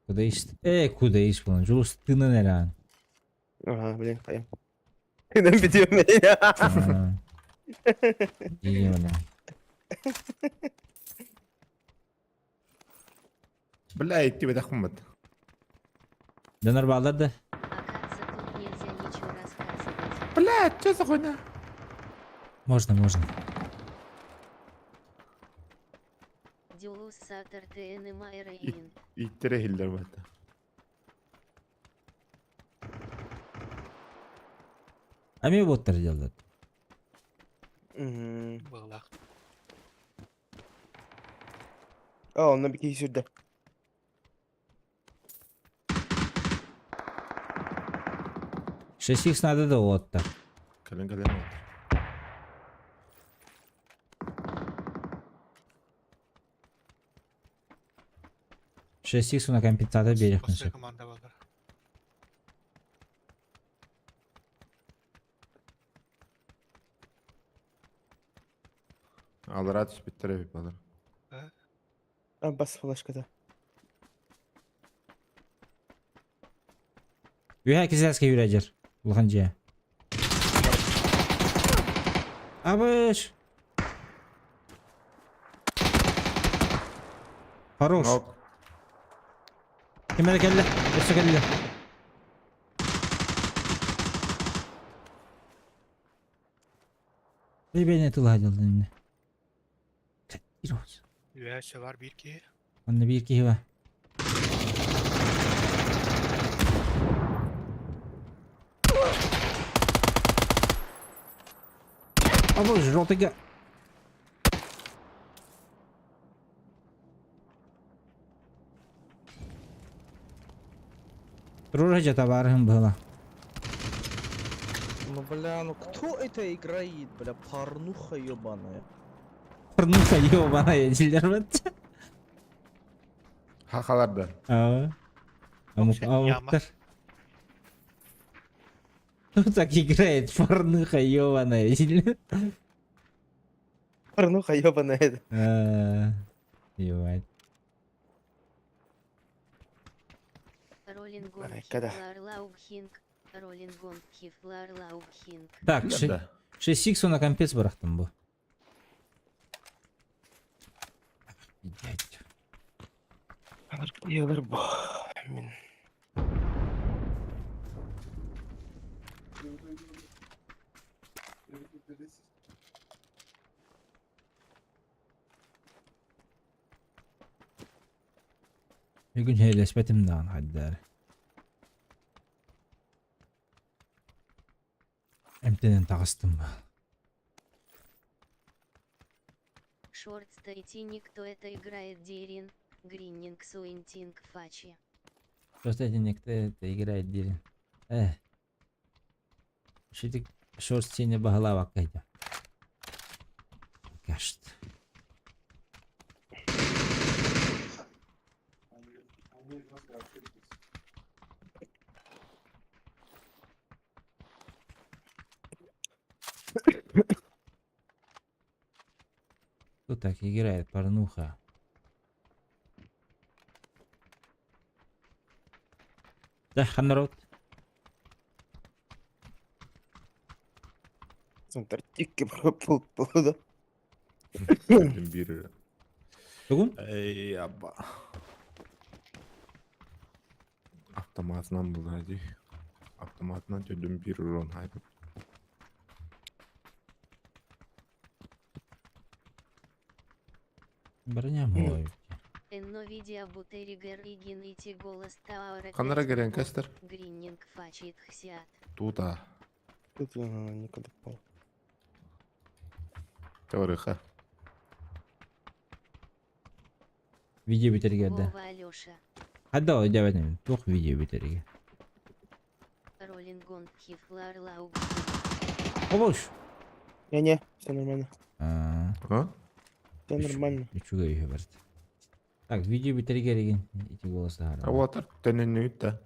Speaker 1: Куда ис? Куда ис буолан? Дьулус тыынан эрэҕин.
Speaker 2: Ага, блин, хайам. Тыынан бүтүөм
Speaker 1: Дии
Speaker 11: Бля, иттибэтэх куммут.
Speaker 1: Дьонор бааллар да?
Speaker 3: Оказывается, тут нельзя ничего рассказывать.
Speaker 11: Бля, что за хуйня?
Speaker 1: Можно, можно.
Speaker 3: Дюлус Сатор ТН Майрейн.
Speaker 11: Иттэрэ иһиллэр бата.
Speaker 1: Ами боттар делают.
Speaker 9: Быһыылаах.
Speaker 2: Оо, онно киһи сүүрдэ.
Speaker 1: 6 надо да уоттар.
Speaker 11: Кэлин кэлин.
Speaker 1: 6 на компенсатор берег
Speaker 9: После команда баллар.
Speaker 11: Аллара түспүттэр эбит балар.
Speaker 2: А, бас флешката.
Speaker 1: Үһэ кисээскэ үүрээдьэр. Улахан дьиэ. Абыш! Хорош.
Speaker 11: Нок.
Speaker 1: Ким эрэ кэллэ? Өссө кэллэ. Бэйбэйне тылаһа дьаллан иннэ.
Speaker 9: Үөһэ өссө бар биир киһи.
Speaker 1: Онно биир киһи бар. Абы желтыйга. Дружа дьэ табаарыһым быһыла.
Speaker 12: Ну бля, ну кто это играет, бля, порнуха ебаная.
Speaker 1: Порнуха ебаная дииллэр бит.
Speaker 7: Хахалар да.
Speaker 1: Аа. Амук амуктар. Кто так играет, порнуха ебаная дииллэр.
Speaker 2: Порнуха ебаная.
Speaker 1: Аа. Ебать.
Speaker 2: Когда?
Speaker 1: Так, 6х на компец бырахтым бу. Блядь.
Speaker 2: Йылыр бу. Мин.
Speaker 1: Бүгүн һээлэспэтим даҕаны хайдары. Эмтэнэн таҕыстым ба.
Speaker 3: Шортста идти никто это играет Дерин, Гриннинг Суинтинг Фачи.
Speaker 1: Просто эти никто это играет Дерин. Э. Шитик шорстине баһылаабакка этэ. Кашт. Кто так играет, порнуха? Да, народ.
Speaker 2: Тикки был да.
Speaker 7: Бир.
Speaker 1: Тугун?
Speaker 7: Эй, аба. Автоматынан булар ди. Автоматынан төдүм бир урон хайбыт.
Speaker 1: Броня мой.
Speaker 3: Энно видео бутеригер игин ити голос таура.
Speaker 7: Канара керен кастер?
Speaker 3: Гриннинг фачит хсиат.
Speaker 7: Тута.
Speaker 2: Тут никуда пол.
Speaker 7: Теориха.
Speaker 1: Видео бүтэргэ да.
Speaker 3: Вова Алёша.
Speaker 1: Хадда дьэбэтим. Туох видео бүтэргэ.
Speaker 3: Роллингон хифлар лауг.
Speaker 1: Обош.
Speaker 2: Не-не, все нормально.
Speaker 1: А.
Speaker 2: Все нормально.
Speaker 1: Үчүгэй үһү барт. Так, видео бүтэргэ эригин ити голос таһаарар.
Speaker 7: А вот төнүннүгүт да.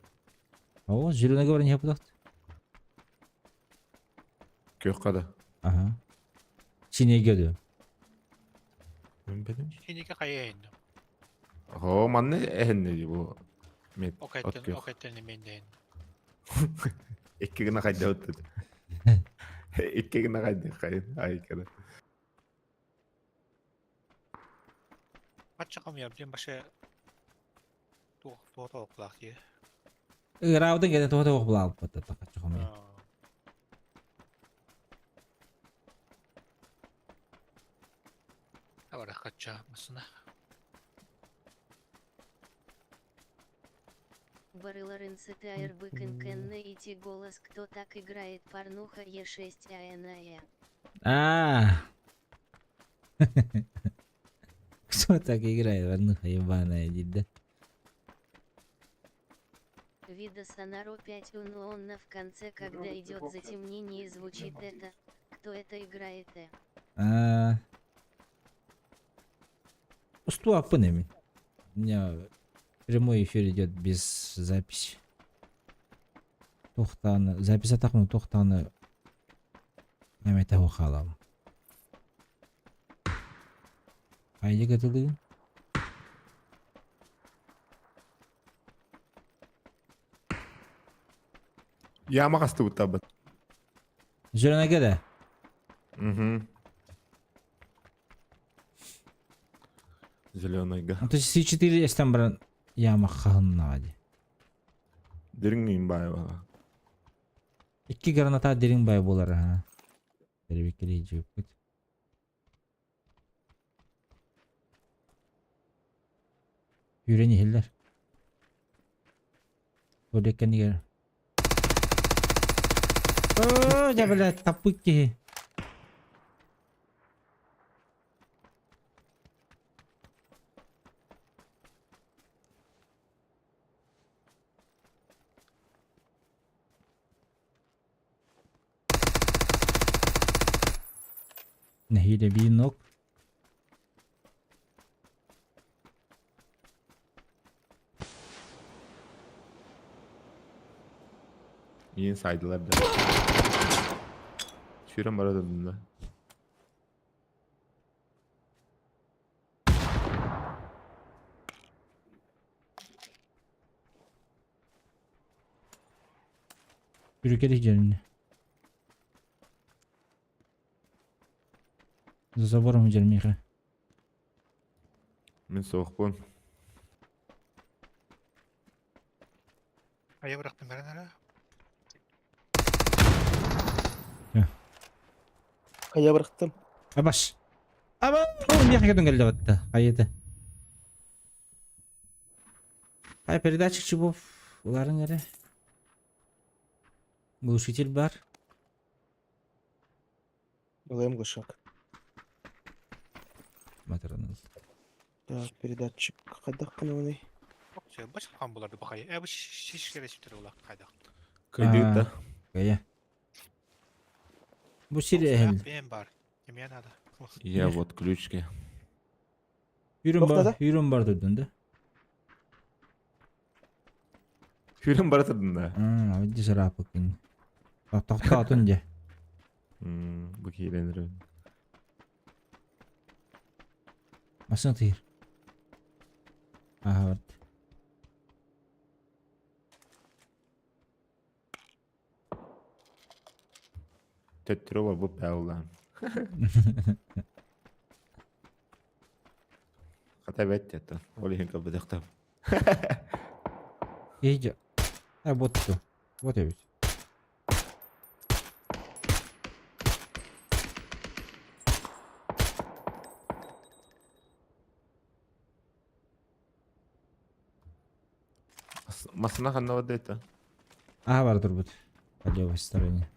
Speaker 1: О, зеленый говори не подохт.
Speaker 7: Көх када.
Speaker 1: Ага. Синеге дө.
Speaker 7: Мен билим.
Speaker 9: Киниге хайа инде.
Speaker 7: Хо, манны эхенне ди бу. Мет.
Speaker 9: Океттен, океттен менден.
Speaker 7: Икки гына кайда өттү. Икки гына кайда кайын. Ай кара.
Speaker 9: Патча ком я, блин, баше туох туох туох дии.
Speaker 1: Ыраабытын кэннэ туох туох булаабыт тахаччы хомуйа.
Speaker 9: Абара хача масына.
Speaker 3: Барыларын СТР быкын идти голос кто так играет порнуха Е6 АНАЭ.
Speaker 1: А. Кто так играет, порнуха ебаная, диир да?
Speaker 3: Вида Сонаро 5 он в конце, когда идет затемнение и звучит это, кто это играет э.
Speaker 1: А. Устуаппын эми. У меня прямой эфир идет без записи. Туохтааны, запись атахмын туохтааны эмэтэ хаалабын. Хайдик этылыгын?
Speaker 7: Яма касты табыт.
Speaker 1: Зеленайга да?
Speaker 7: Угу. Зеленайга.
Speaker 1: То есть С4 эстен баран яма хаһыннаҕа дии.
Speaker 7: Дириҥ бай бала.
Speaker 1: Икки граната дириҥ бай буолар аха. Тэрибиккэри дьиэппит. Үүрэн иһиллэр. Туалет кэннигэр. Оо, дьэ блядь, таппыт киһи. Нэһиилэ биир нок.
Speaker 7: Иин сайдылар да. Сүүрэн бара турдум да.
Speaker 1: Бүрүкэри дьэринэ. За забором дьэрмиэхэ.
Speaker 7: Мин суохпун.
Speaker 9: Айа бырахтым баран ара.
Speaker 2: Хайа бырахтым.
Speaker 1: Абаш. Аба, миэхэ кэтэн кэллэ батта. Хайыта. Хай передатчик чубов уларын эрэ. Глушитель бар.
Speaker 2: Ылыам глушак.
Speaker 1: Матырын
Speaker 2: Так, передатчик хайдах гынабыный?
Speaker 9: Все, бач хан буларды бахай. Э бу шишкere сүтер улак хайдах.
Speaker 7: Кыйдыыт да.
Speaker 1: Кая. Бу сир эһэл.
Speaker 9: Бен бар. Эмиэ надо.
Speaker 7: Я вот ключки.
Speaker 1: Yürüm бар, yürüm бар дедин да.
Speaker 7: Сүүрэн бара турдун да.
Speaker 1: Види сарапыкын. Тохтоотун дьэ.
Speaker 7: Бу киирэн эрэ.
Speaker 1: Массыына тыыр. Аха барда.
Speaker 7: Төттөрү барбыт бээ Хата бэт диэтэ. Ол иһин кэлбэтэхтэр.
Speaker 1: Иһдьэ. А вот ту. Вот эбит.
Speaker 7: Массына ханна барда это?
Speaker 1: Аха бар турбут. По левой стороне.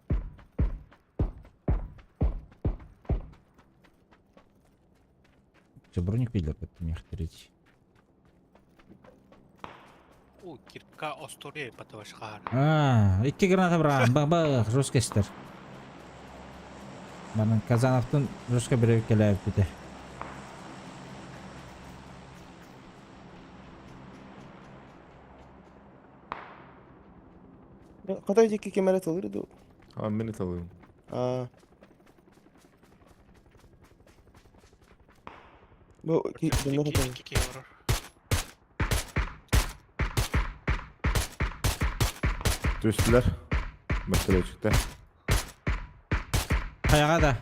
Speaker 1: Че, броник видел, как ты третий.
Speaker 9: О, кирка остуре батавашхар.
Speaker 1: А, икки граната бран, бах бах, жестко стер. Манан Казановтын жестко беребит келээбит бите.
Speaker 2: Хатай диэки ким эрэ тылыр дуу?
Speaker 7: А, мин ыталыым.
Speaker 2: Аа. Бу дьоннор ыталлар.
Speaker 7: Түстүлэр. Бөртөлүөчүктэр.
Speaker 1: Хайаҕа да.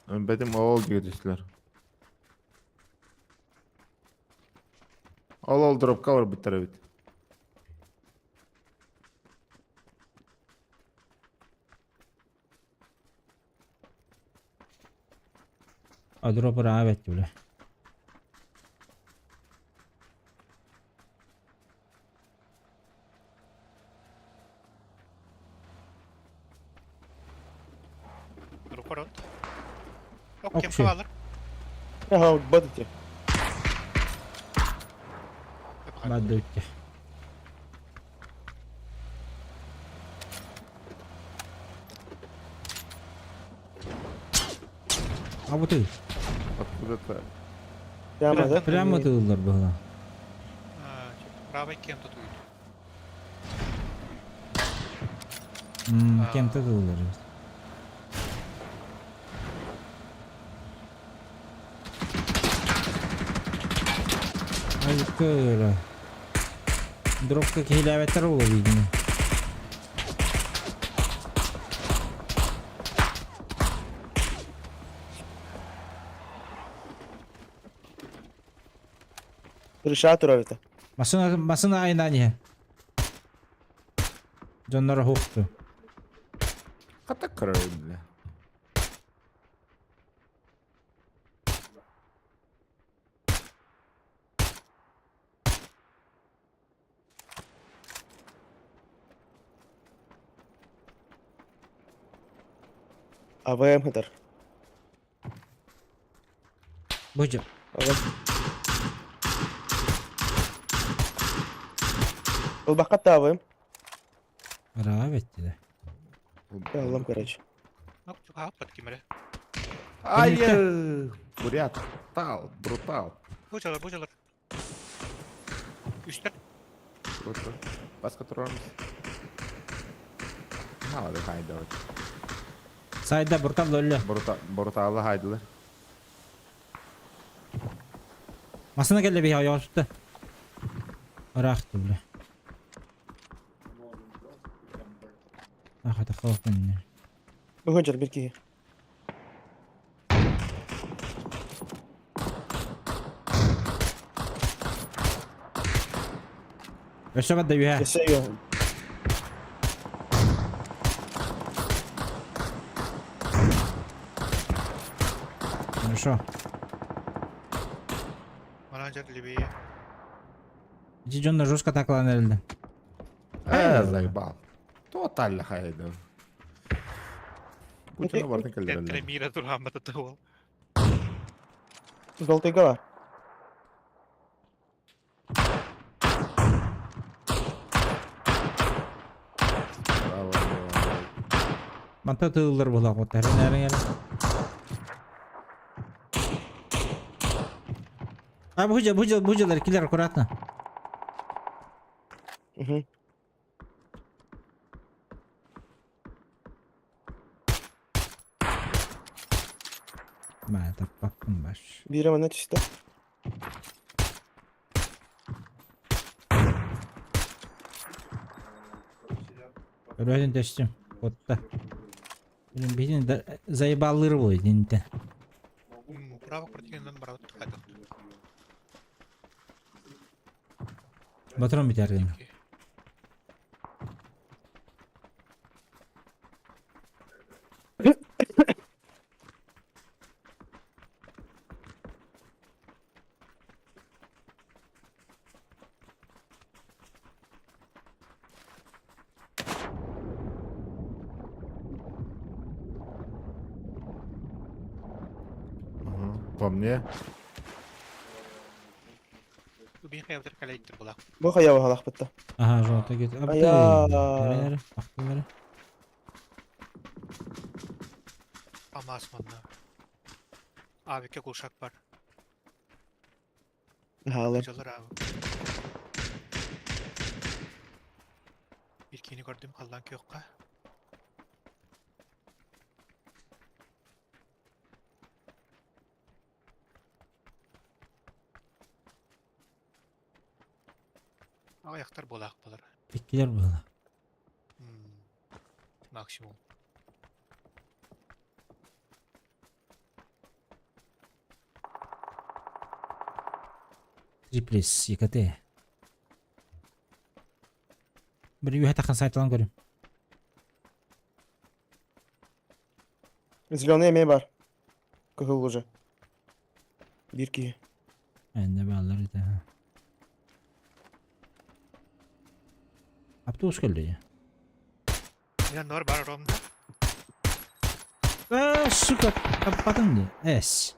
Speaker 7: Бэтим ол диэки түстүлэр. Ол ол дропка барбыттар эбит.
Speaker 1: А дроп ыраҕа бэт бile.
Speaker 9: Дропорот. Ок, кем
Speaker 1: Окши.
Speaker 9: калалар?
Speaker 2: Ага, бат ити.
Speaker 1: Бадда үтте. А вот и.
Speaker 7: Откуда-то.
Speaker 2: Прямо, да?
Speaker 1: Прямо тыллар была.
Speaker 9: Правый кем тут уйду.
Speaker 1: Кем-то тыллар. Ай, кыра. Дропка киһилээбэттэр буолуо видимо.
Speaker 2: Крыша турар этэ.
Speaker 1: Массыына массыына айнаан иһэ. Дьонноро хукту.
Speaker 7: Хата кырар бля.
Speaker 2: АВМ хытар.
Speaker 1: Бу дьэ.
Speaker 2: Ылбакка та АВМ.
Speaker 1: Ыраҕа бэттилэр.
Speaker 2: Аллам, короче.
Speaker 9: Ок, чугаһаппат кимэрэ.
Speaker 7: Ай, Бурят, тал, брутал.
Speaker 9: Бу çalar, bu çalar. Үстер.
Speaker 7: Круто. Баска турамыз. Мало хайда.
Speaker 1: Сайда буртал өллө.
Speaker 7: Бруталы хайдылар.
Speaker 1: Масына келді бейі аяғы tuttu. Ырақты бля. Ах, это холод мен.
Speaker 2: Бүгін жар бір киһи.
Speaker 1: Өссө бадда үйә.
Speaker 2: Өссө үйө.
Speaker 1: Хорошо.
Speaker 9: Манан жар левее.
Speaker 1: Ити дьонно жестко атакалан эрилди.
Speaker 7: Заебал. Тотально хайда. Путина бардын келдерелер.
Speaker 9: Тремира турган бата ол.
Speaker 2: Золотой гала.
Speaker 7: Браво, браво.
Speaker 1: Манта тыллар була коттар. Нәрен А бу жа бу жалар килер аккуратно.
Speaker 2: Мгм.
Speaker 1: Ма таппаппын баш.
Speaker 2: Биирэ манна түстэ.
Speaker 1: Өрөһүн төстүм. Котта. Билин битин заебаллыр бу динте.
Speaker 9: Право противнен барат хайда.
Speaker 1: Батырым битер дин.
Speaker 7: Мгм. По мне.
Speaker 9: Бин хайбытыр калайттыр була.
Speaker 2: Бу хайа баһалах бытта.
Speaker 1: Ага, жолта кет.
Speaker 2: Ая.
Speaker 1: Ақтын бері.
Speaker 9: Амас манна. Абике кулшак бар.
Speaker 2: Хаалар.
Speaker 9: Жалар абы. Bir kini gördüm kaldan kökka. Аяқтар болақ болар.
Speaker 1: Иккилер була.
Speaker 9: Максимум.
Speaker 1: Триплес, ЕКТ. Бір үйе таққан сайталан көрем.
Speaker 2: Зеленый эме бар. Кыһыл уже. Бір киһи.
Speaker 1: Әнде балар ите. Автобус келді я.
Speaker 9: Мен нор бар ромда.
Speaker 1: А, сука, таппадың не? Эс.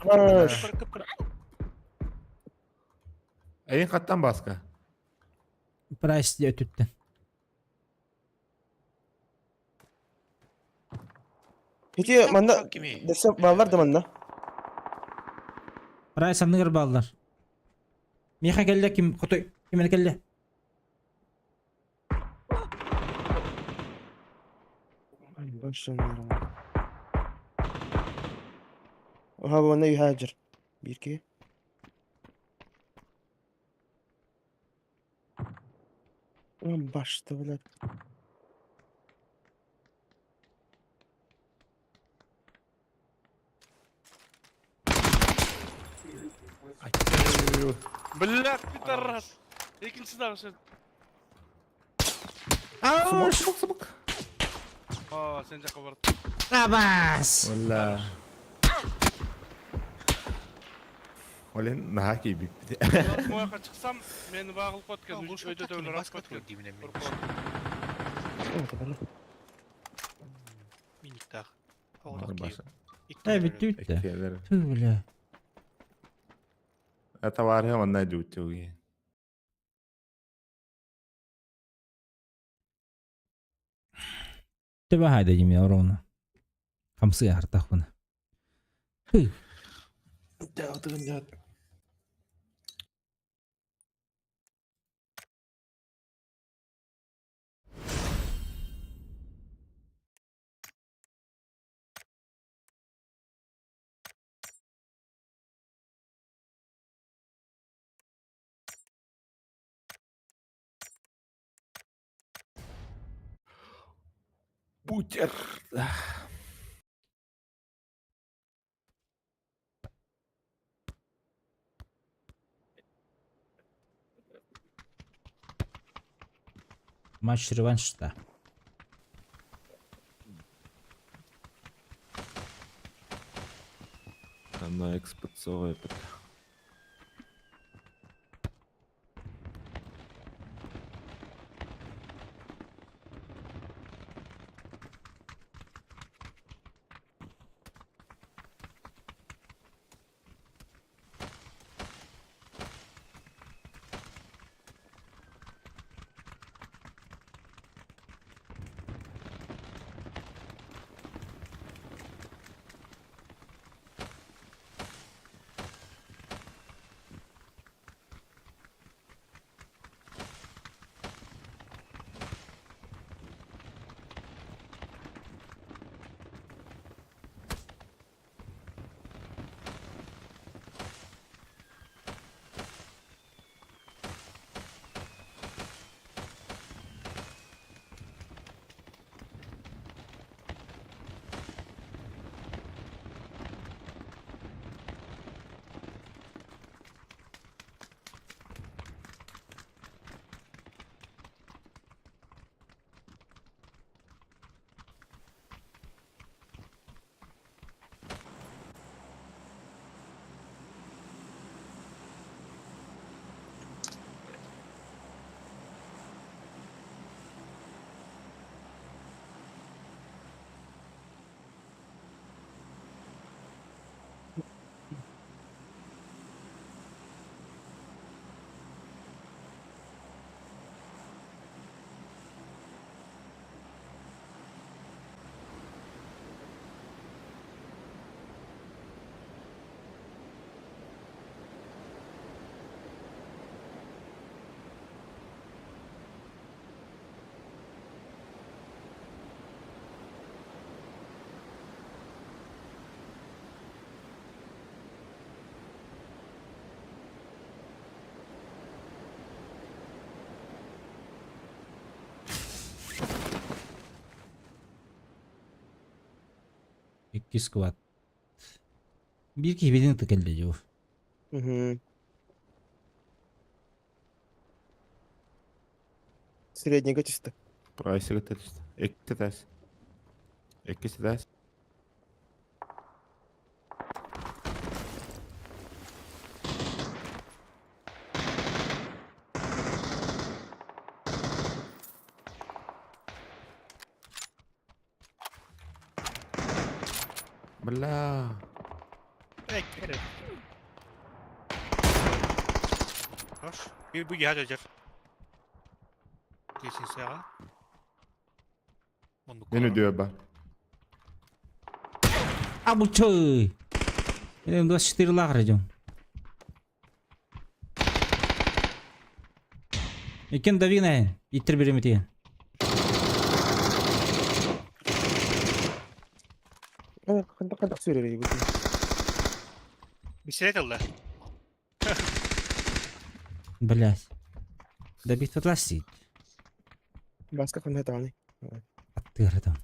Speaker 2: Хорош.
Speaker 7: Эйин хаттан баска.
Speaker 1: Прайс де өтүттен.
Speaker 2: Ити манна десе баллар да манна.
Speaker 1: Прайс анныгыр баллар. Миха келді ким хотой ким келді?
Speaker 2: Башын Оха бу манна юхаджыр. Бір киһи. Башты, блядь.
Speaker 11: Бля, пидорас! Екінші дағы
Speaker 7: Смок, смок, смок.
Speaker 11: Aa, sen жаққа барды.
Speaker 1: Абас!
Speaker 7: Ола. Олен наха кейбик.
Speaker 11: Мояққа шықсам, мені бағылып қойды екен. Өйде тәулер ап қойды екен.
Speaker 9: Миниктах.
Speaker 1: Э, бітті бітті. Ту, бля.
Speaker 7: Это var ya онна дүүтүги.
Speaker 1: Төбө хайда дим ровно. Хамсы артахпына.
Speaker 7: Бутер.
Speaker 1: Матч реваншта.
Speaker 7: Ана экспоцовая пыта.
Speaker 1: Икки сквад. Биир киһибитин ытык кэллэ дьур.
Speaker 2: Угу. Среднего чисто.
Speaker 7: Прайсы көтөрүстэ. Икки тас. Икки тас. Бля.
Speaker 9: Эй, кere. Хорош. Bir bu jihad öder. Kesin sağa. Onu
Speaker 7: Мени дөбө бар.
Speaker 1: А бучой! 24 лагер идем. Икен давина, иттер беремите.
Speaker 2: Ханта ханта сүрер бу.
Speaker 9: Bir siret aldı.
Speaker 1: Блять. Добить отластить.
Speaker 2: Баска ханта тааны.
Speaker 1: Аттыгар там.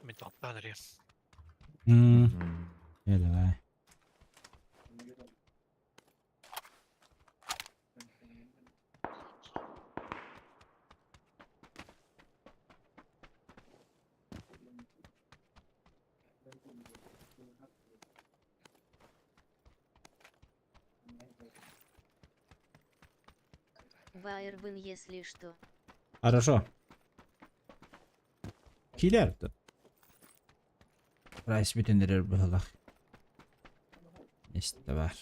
Speaker 9: Мин тохтоон эрэ.
Speaker 1: Э, давай.
Speaker 3: Байербын, если что.
Speaker 1: Хорошо. Килер. Прайс бүтэн эрэр быһылах. Месте бар.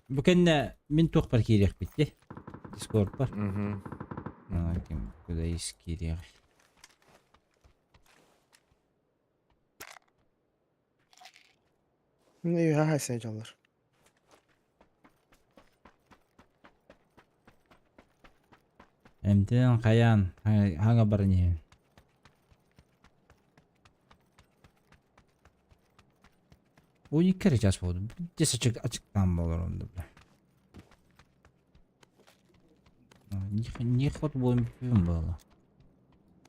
Speaker 1: Бу кэннэ мин туохпар киириэхпит дии. Дискордпар. Ким куда ис киириэҕэй.
Speaker 2: Ну и ага, сәйдәләр.
Speaker 1: Эмтэн хайаан хаҥа баран иһин. 12 эрэ час буолду. Дес ачык ачыктаан буолар онда бля. Не ход будем было.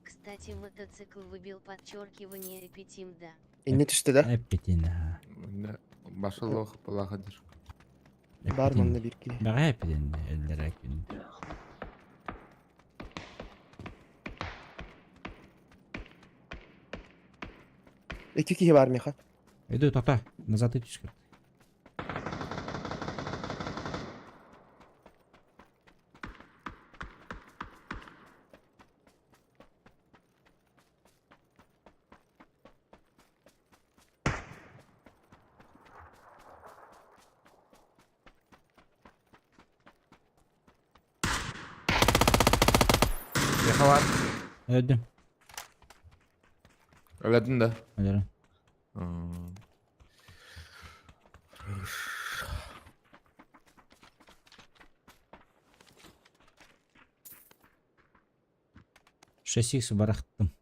Speaker 3: Кстати, мотоцикл выбил подчеркивание эпитим, да.
Speaker 2: Инне түстэ да?
Speaker 1: Эппитин, аха.
Speaker 7: Башылох балахадыр.
Speaker 2: Бар манна бир киһи.
Speaker 1: Бэҕэһээ эппитин эллэрэ күн.
Speaker 2: Икки киһи бар миэхэ.
Speaker 1: Иду, тоқта, назад иди түскэр.
Speaker 7: Миэхэ бар.
Speaker 1: Өлдүм.
Speaker 7: Өлөдүн да.
Speaker 1: Өлөрүм. Шесть барахтым.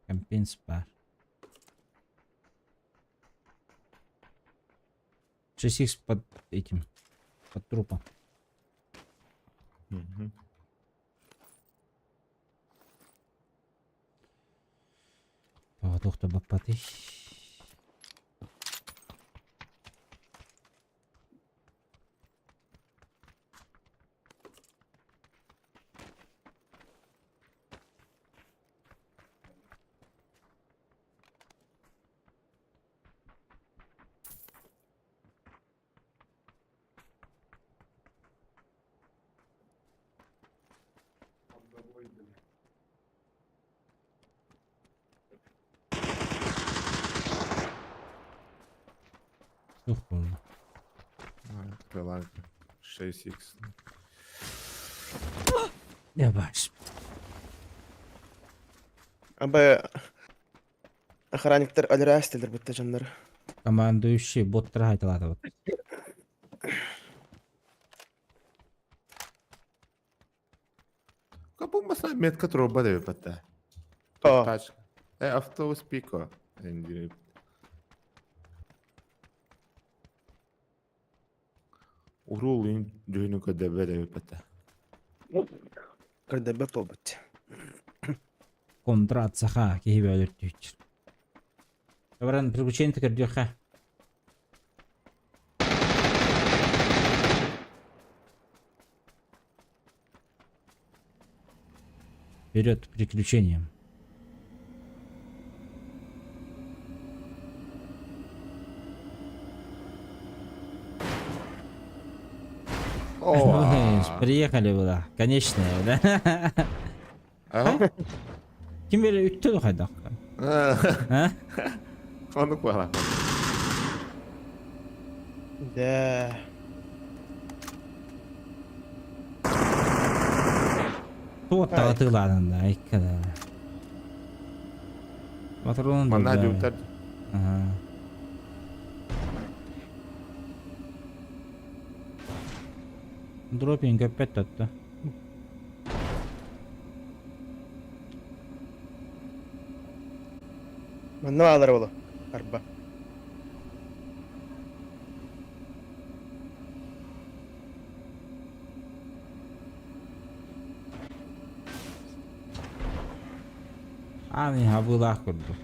Speaker 1: Компенс бар. 6 под этим, под трупом.
Speaker 7: Мгм.
Speaker 1: Тоҕо баппатый. Суох буолла.
Speaker 7: Крыланка. 6х.
Speaker 1: Ябаш.
Speaker 2: Аба охранниктар өлөрө истилер бутта дьоннор.
Speaker 1: Командующий боттар хайталаата бут.
Speaker 7: Капу маса метка труба деп батта.
Speaker 2: О.
Speaker 7: Тачка. Э, автобус пико. Урул ин дүйнү көдөбө деп батта.
Speaker 2: Көрдөбө побут.
Speaker 1: Контрат саха киһи бөлөртүүчү. Баран приключение көрдүөххэ. Вперед к приключениям.
Speaker 7: О.
Speaker 1: Приехали было. Конечная, да?
Speaker 7: А?
Speaker 1: Ким бери үттө хайдах? А?
Speaker 7: Оны куала.
Speaker 2: Да.
Speaker 1: Туоттаға тыылаанында, айккада. Патрон
Speaker 7: Манна дьуктар.
Speaker 1: Ага. Дропинг опять татта.
Speaker 2: Манна баалар боло. Арба.
Speaker 1: Аан хабыылаах курдук.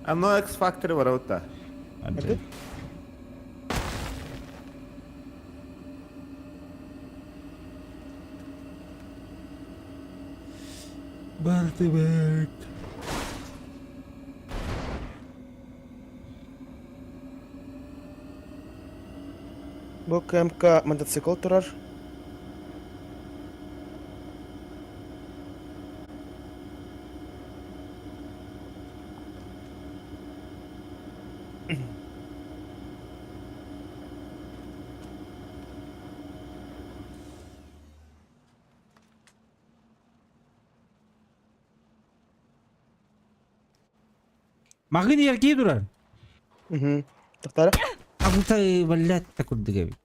Speaker 7: Оно X Factory ворота.
Speaker 1: Ардыы. Бартыбыт.
Speaker 2: Бу КМК мотоцикл турар.
Speaker 1: Маҕын эргии турар.
Speaker 2: Угу. Тохтара.
Speaker 1: Абыта блядь курдук эбит.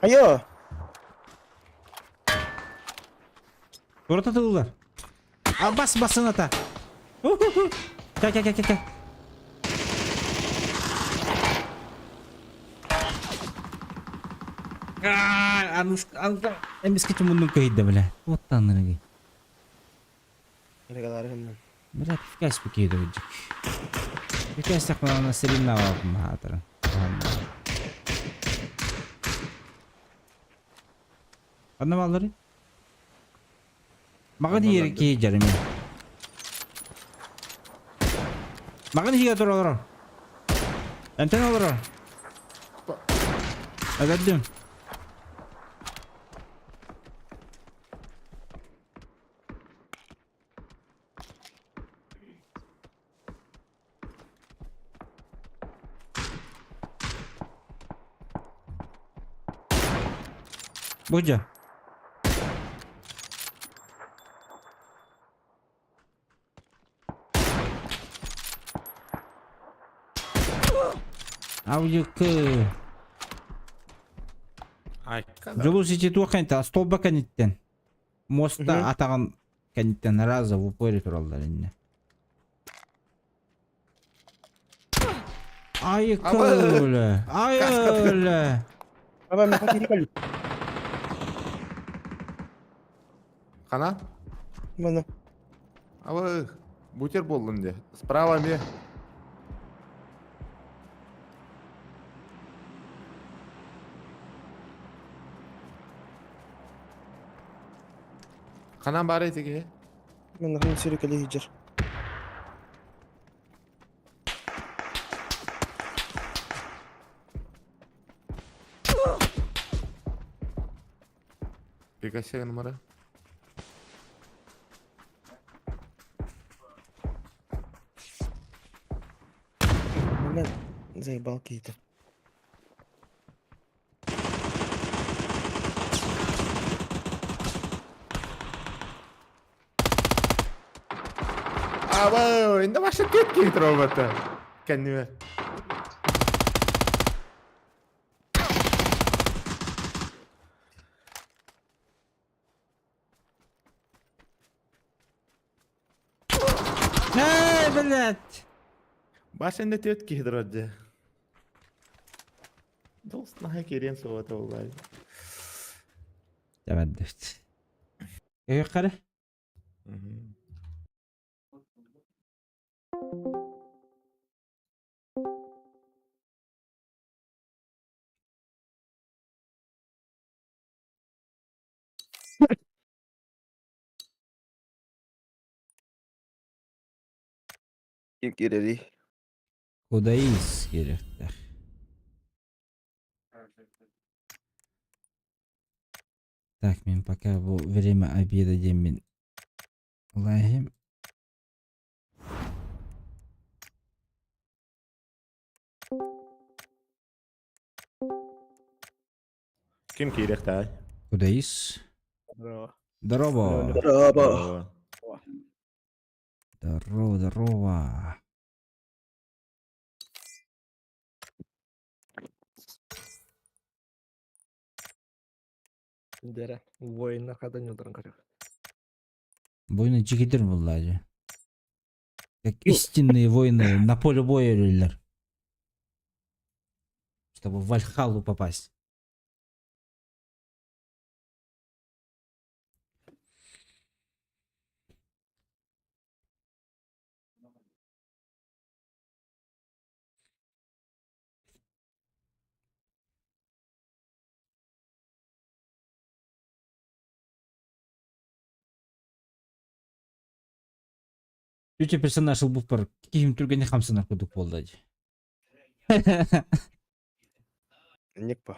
Speaker 2: Айо!
Speaker 1: Урата тыллар. А бас басын ата. Кэ кэ кэ кэ кэ. Эмискэ муннун көһүйдэ бля. Вот таннырыгы. Бля, пифкас пикейді бүджик. Пифкас тақмалана сирин навалым хаатырын. Анна баллары? Мага диер ки жарым. Мага диге тур олор. Энтен олор. Әгәддим. Будя. Аудиокы. Дьулус ити туох кэнтэ столба кэнниттэн. Муоста атаҕын кэнниттэн раза в упоре тураллар иннэ. Ай көлө! Ай өлө!
Speaker 2: Аба мен кири кэлли.
Speaker 7: Хана?
Speaker 2: Мана.
Speaker 7: Абы, бутер болдум де. Справа ме. Ханан бары этиге?
Speaker 2: Мен ханан сири кэлли хиджер.
Speaker 7: Прекращай номера.
Speaker 2: Бля, заебал какие-то.
Speaker 7: Абы, инде башы кеткен роботы. Кәнеме.
Speaker 1: Эй, блядь!
Speaker 7: Баш инде төт киһи Дос наһаа кириэн суоҕа буоллаа.
Speaker 1: Тэбэрдибит. Өйөххөрө?
Speaker 2: Кирири.
Speaker 1: Кудаис кириэхтээх. Так, мин пока бу время обеда диэммин ылаһым.
Speaker 7: Ким киириэхтээй?
Speaker 1: Кудаис.
Speaker 7: Здорово.
Speaker 1: Здорово.
Speaker 2: Здорово.
Speaker 1: Здорово, здорово.
Speaker 13: Дere, воина хата нюдран көрөр.
Speaker 1: Воины дьигидер буоллаа дии. Как истинные воины на поле боя өлөллөр. чтобы в Вальхаллу попасть. Үчө персонаж ылбыппар киһим түргэнник хамсанар курдук буолла дии.
Speaker 2: Ник по.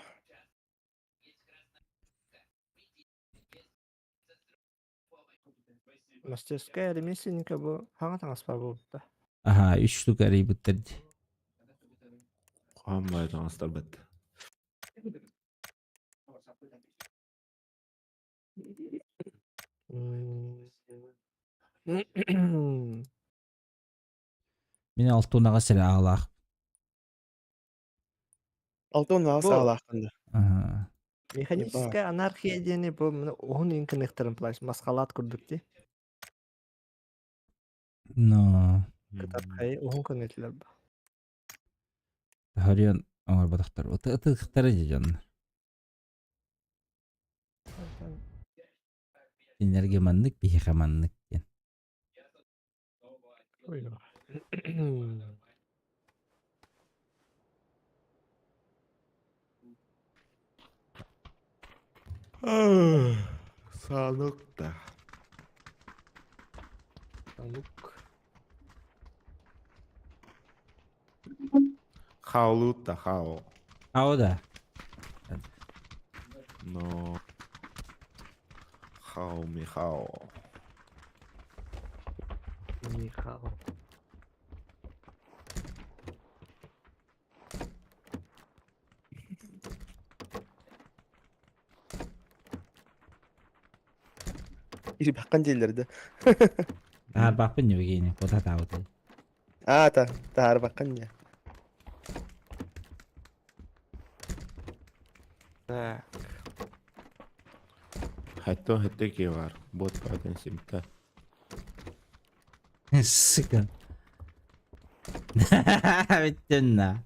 Speaker 13: Мастерская ремесленника бу хаҥа таҥаспа буолбута.
Speaker 1: Аха, үч штука арыйбыттар дии.
Speaker 7: Хаан баайы таҥастарбыт.
Speaker 1: Мин алтынаҕа сирэ аалаах.
Speaker 2: Алтынаҕа
Speaker 13: Бу
Speaker 2: саалааххын да.
Speaker 1: Аха.
Speaker 13: Механическая анархия диэни бу уһун иҥкыныктарын плащ масхалаат курдук дии.
Speaker 1: Но.
Speaker 13: Кытархай уһун кынытлар ба.
Speaker 1: Харион оҥорботохтор. Ытыктара дьэ дьоннор. Кинилэргэ маннык, биһиэхэ маннык диэн.
Speaker 7: Саалык да.
Speaker 13: Санук.
Speaker 7: Хаолут да хао.
Speaker 1: Хао да.
Speaker 7: Но. Хао Михао.
Speaker 13: Михао.
Speaker 2: Ирбэххин дииллэр да.
Speaker 1: Таарбаппын Евгений, кута таабытай.
Speaker 2: Аа, та, таарбаккын дьэ.
Speaker 13: Так.
Speaker 7: Хэтто хэтте киевар. Бот патен симта.
Speaker 1: Сука. Бүттүн да.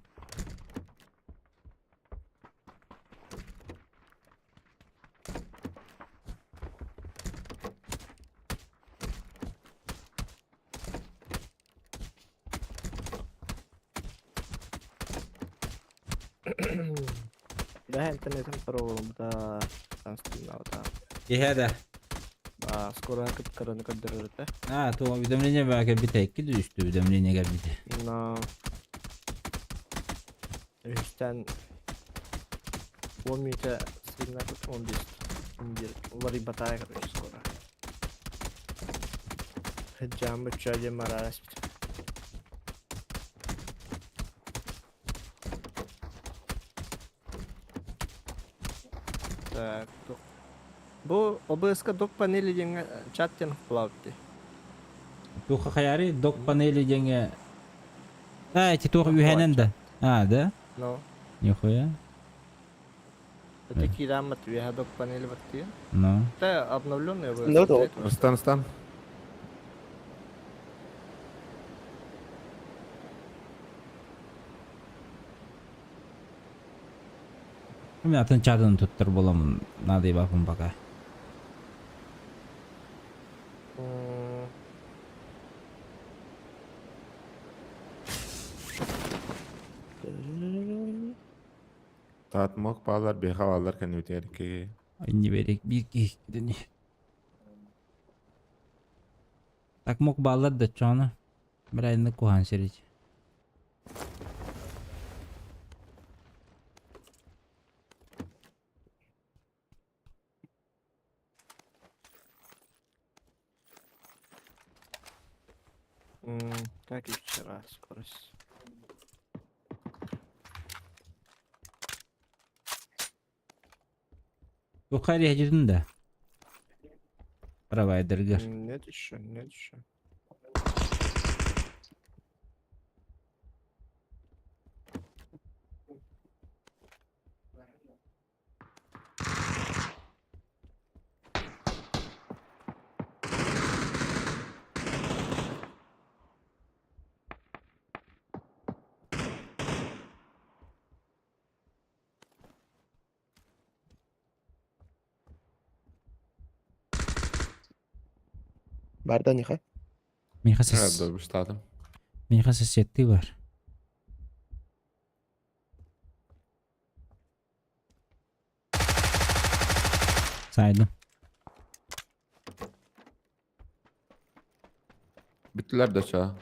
Speaker 13: Да, интернетом паролом, да, да.
Speaker 1: Иһэ да.
Speaker 13: А, скоро кыткараны көрдөрөр
Speaker 1: А, то уведомление баа кэлбитэ, икки үстүү уведомление кэлбитэ.
Speaker 13: Но үһүстэн 10 мүнүүтэ сырына 15 11 уларыйбатаа короче скоро. Хыджааммыт чаа диэн мараараспыт. Так, бу ОБС-ка док панели диэҥҥэ чат диэн плавти.
Speaker 1: Туха хайари док панели диэҥҥэ А, эти туох үһэнэн да. А, да?
Speaker 13: Но.
Speaker 1: Нихуя.
Speaker 13: Это кираммат үөһэ док панели баттыйа.
Speaker 1: Ну.
Speaker 13: Это обновленный ОБС.
Speaker 2: Ну, да.
Speaker 7: Ыстан ыстан.
Speaker 1: Мен атын чатын туттар боламын. Надо ебапын пока.
Speaker 7: Таатмок баалар биха баалар кэннибитигэр икки
Speaker 1: Не берек бир киһи. Так мок баалар да чоно. Бирайны кухан сирич.
Speaker 13: Как и вчера, скорость.
Speaker 1: Тухари хедин да. Провайдергер.
Speaker 13: Нет еще, нет еще.
Speaker 2: Барда ниха.
Speaker 1: Миха сос...
Speaker 7: Да, штатым.
Speaker 1: Миха соседты бар. Сайдым.
Speaker 7: Биттилер да ча.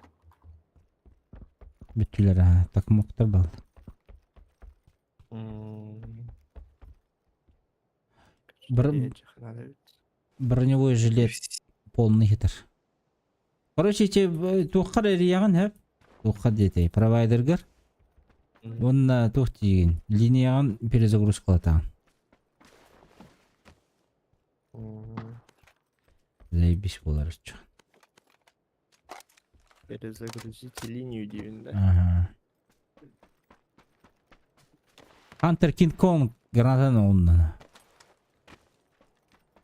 Speaker 1: Бүттүлэр аа. Такмоктор бал. Броневой жилет полный хитер. Короче, те туоххар эрийэҕин хөп. Туохха диэтэй, провайдергар. Уонна туох диигин, линияҕын перезагрузкалатаҕын. Заебись буолар оччо.
Speaker 13: Перезагрузите линию диибин да.
Speaker 1: Ага. Хантер Кинг Конг гранатаны оннана.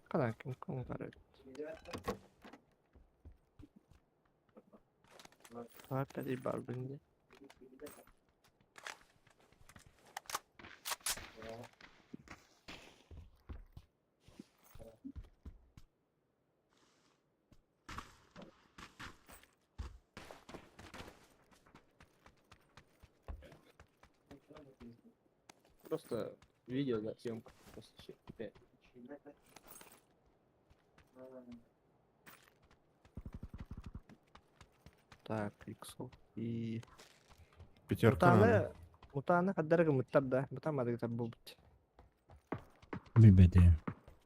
Speaker 13: Ханан Кинг Конг бар эбит. Опять бар бинде. Просто видео, да, съемка. Просто опять. Так, иксов и...
Speaker 7: Пятерка надо.
Speaker 13: Мутаны, мутаны хаддарга муттар да, мутан мадыгытар буолбут.
Speaker 1: Билбэтим.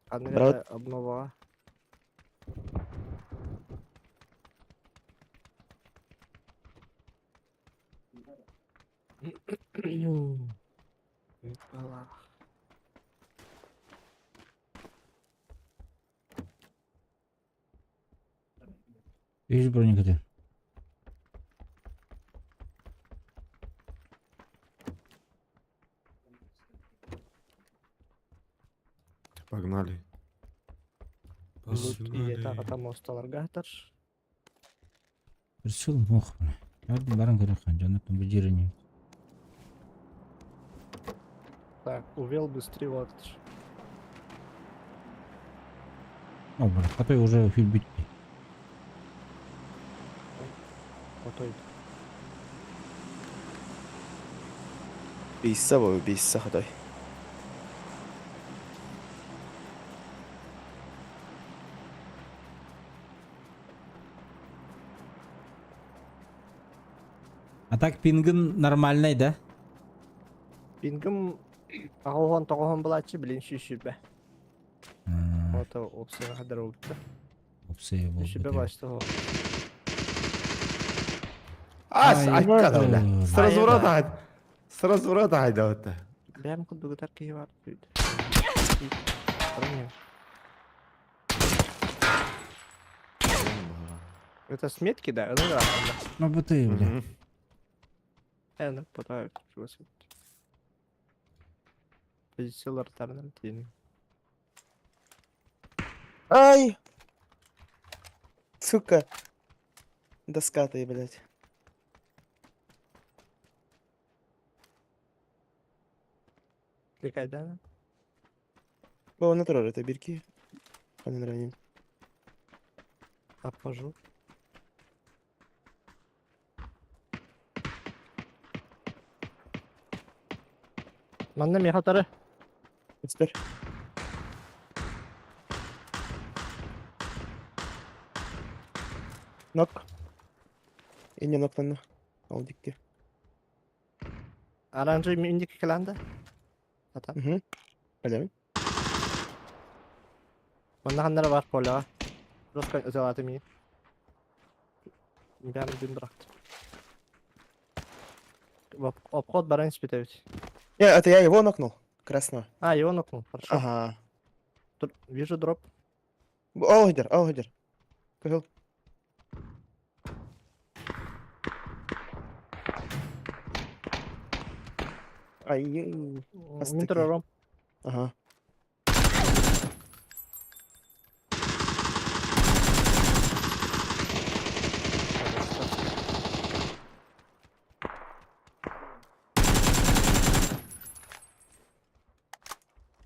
Speaker 13: Ханнык
Speaker 2: Брат.
Speaker 13: это обноваҕа. Ыппалаах.
Speaker 1: Үс броника
Speaker 7: Погнали.
Speaker 13: Лут ийэтэ аҕата муосталарга сытар.
Speaker 1: Пришел мох. Баран көрөххөн дьону бу дьиэни.
Speaker 13: Так, увел быстрее вот.
Speaker 1: О, брат, а то уже фильм бүттү.
Speaker 13: Отой.
Speaker 2: Бийсэ бу, бийсэ хотой.
Speaker 1: А так пингин нормальный, да?
Speaker 13: Пингым аҕыс уон тоҕус булааччы билин 120. Ото опсияга хаддар болбута.
Speaker 1: Опция
Speaker 13: 120 башта ол.
Speaker 7: Ас,
Speaker 1: Ай,
Speaker 7: айткада, бля.
Speaker 1: ой.
Speaker 7: С разворота, айд. С разворота айда
Speaker 13: Бэм курдугутар киһи бар. Это с метки, да? Ну да.
Speaker 1: Ну бу ты, бля.
Speaker 13: Ну, потом Позициялар тиин.
Speaker 2: Ай! Сука. Доска ты, блядь.
Speaker 13: Кликай, да?
Speaker 2: Бу натурал это бирки. Ханан ранен.
Speaker 13: Обхожу. Манна мехатары.
Speaker 2: Теперь. Нок. И не ноктанна. Ол дикки.
Speaker 13: Оранжевый миндик каланда. Ата.
Speaker 2: Угу. Билэбин.
Speaker 13: Манна ханнара бар поляға. Просто ызалаты мини. Бәрін дым бырақты. Обход баран испытывать.
Speaker 2: Не, это я его нокнул. Красного.
Speaker 13: А, его нокнул, хорошо.
Speaker 2: Ага.
Speaker 13: Вижу дроп.
Speaker 2: Ол хидер, ол хидер. Кыһыл. Ай,
Speaker 13: Мин
Speaker 2: Ага.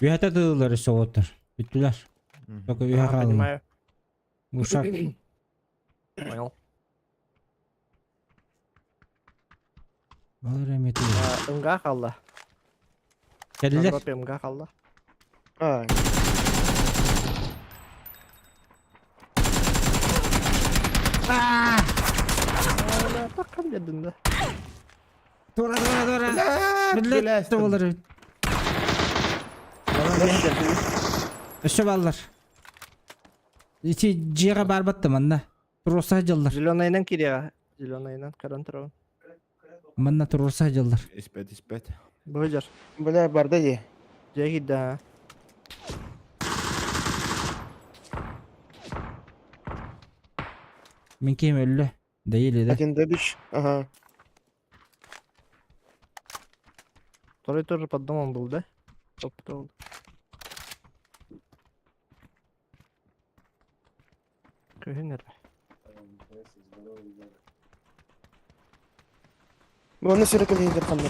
Speaker 1: Үһэтэ тыыллар соҕоттор. Бүттүлэр. Только үһэ
Speaker 13: Ага,
Speaker 1: хаалла.
Speaker 13: понимаю.
Speaker 1: Ушак.
Speaker 13: Понял.
Speaker 1: Ол эрэ эмиэ
Speaker 13: Ынга халла.
Speaker 1: Кэллилэр.
Speaker 13: Ынга халла.
Speaker 2: А.
Speaker 13: Таккан дедин да.
Speaker 1: Тура, тура, тура. Биллет болар. Өссө баллар. Ити дьиэҕэ баарбат да манна. Туруорса сылдьаллар.
Speaker 13: Зеленайынан кириэҕэ. Зеленайынан көрөн турабын.
Speaker 1: Манна туруорса сылдьаллар.
Speaker 7: Испэт, испэт.
Speaker 13: Быһыдьар.
Speaker 2: Бля, барда дии.
Speaker 13: Дьиэ киирдэ аа.
Speaker 1: Мин киһим өллө. Доели, да?
Speaker 2: Один добич. Ага.
Speaker 13: Второй тоже под домом был, да? Топ Күһүн эрэ.
Speaker 2: Оны сүрүкүл иһдер ханна.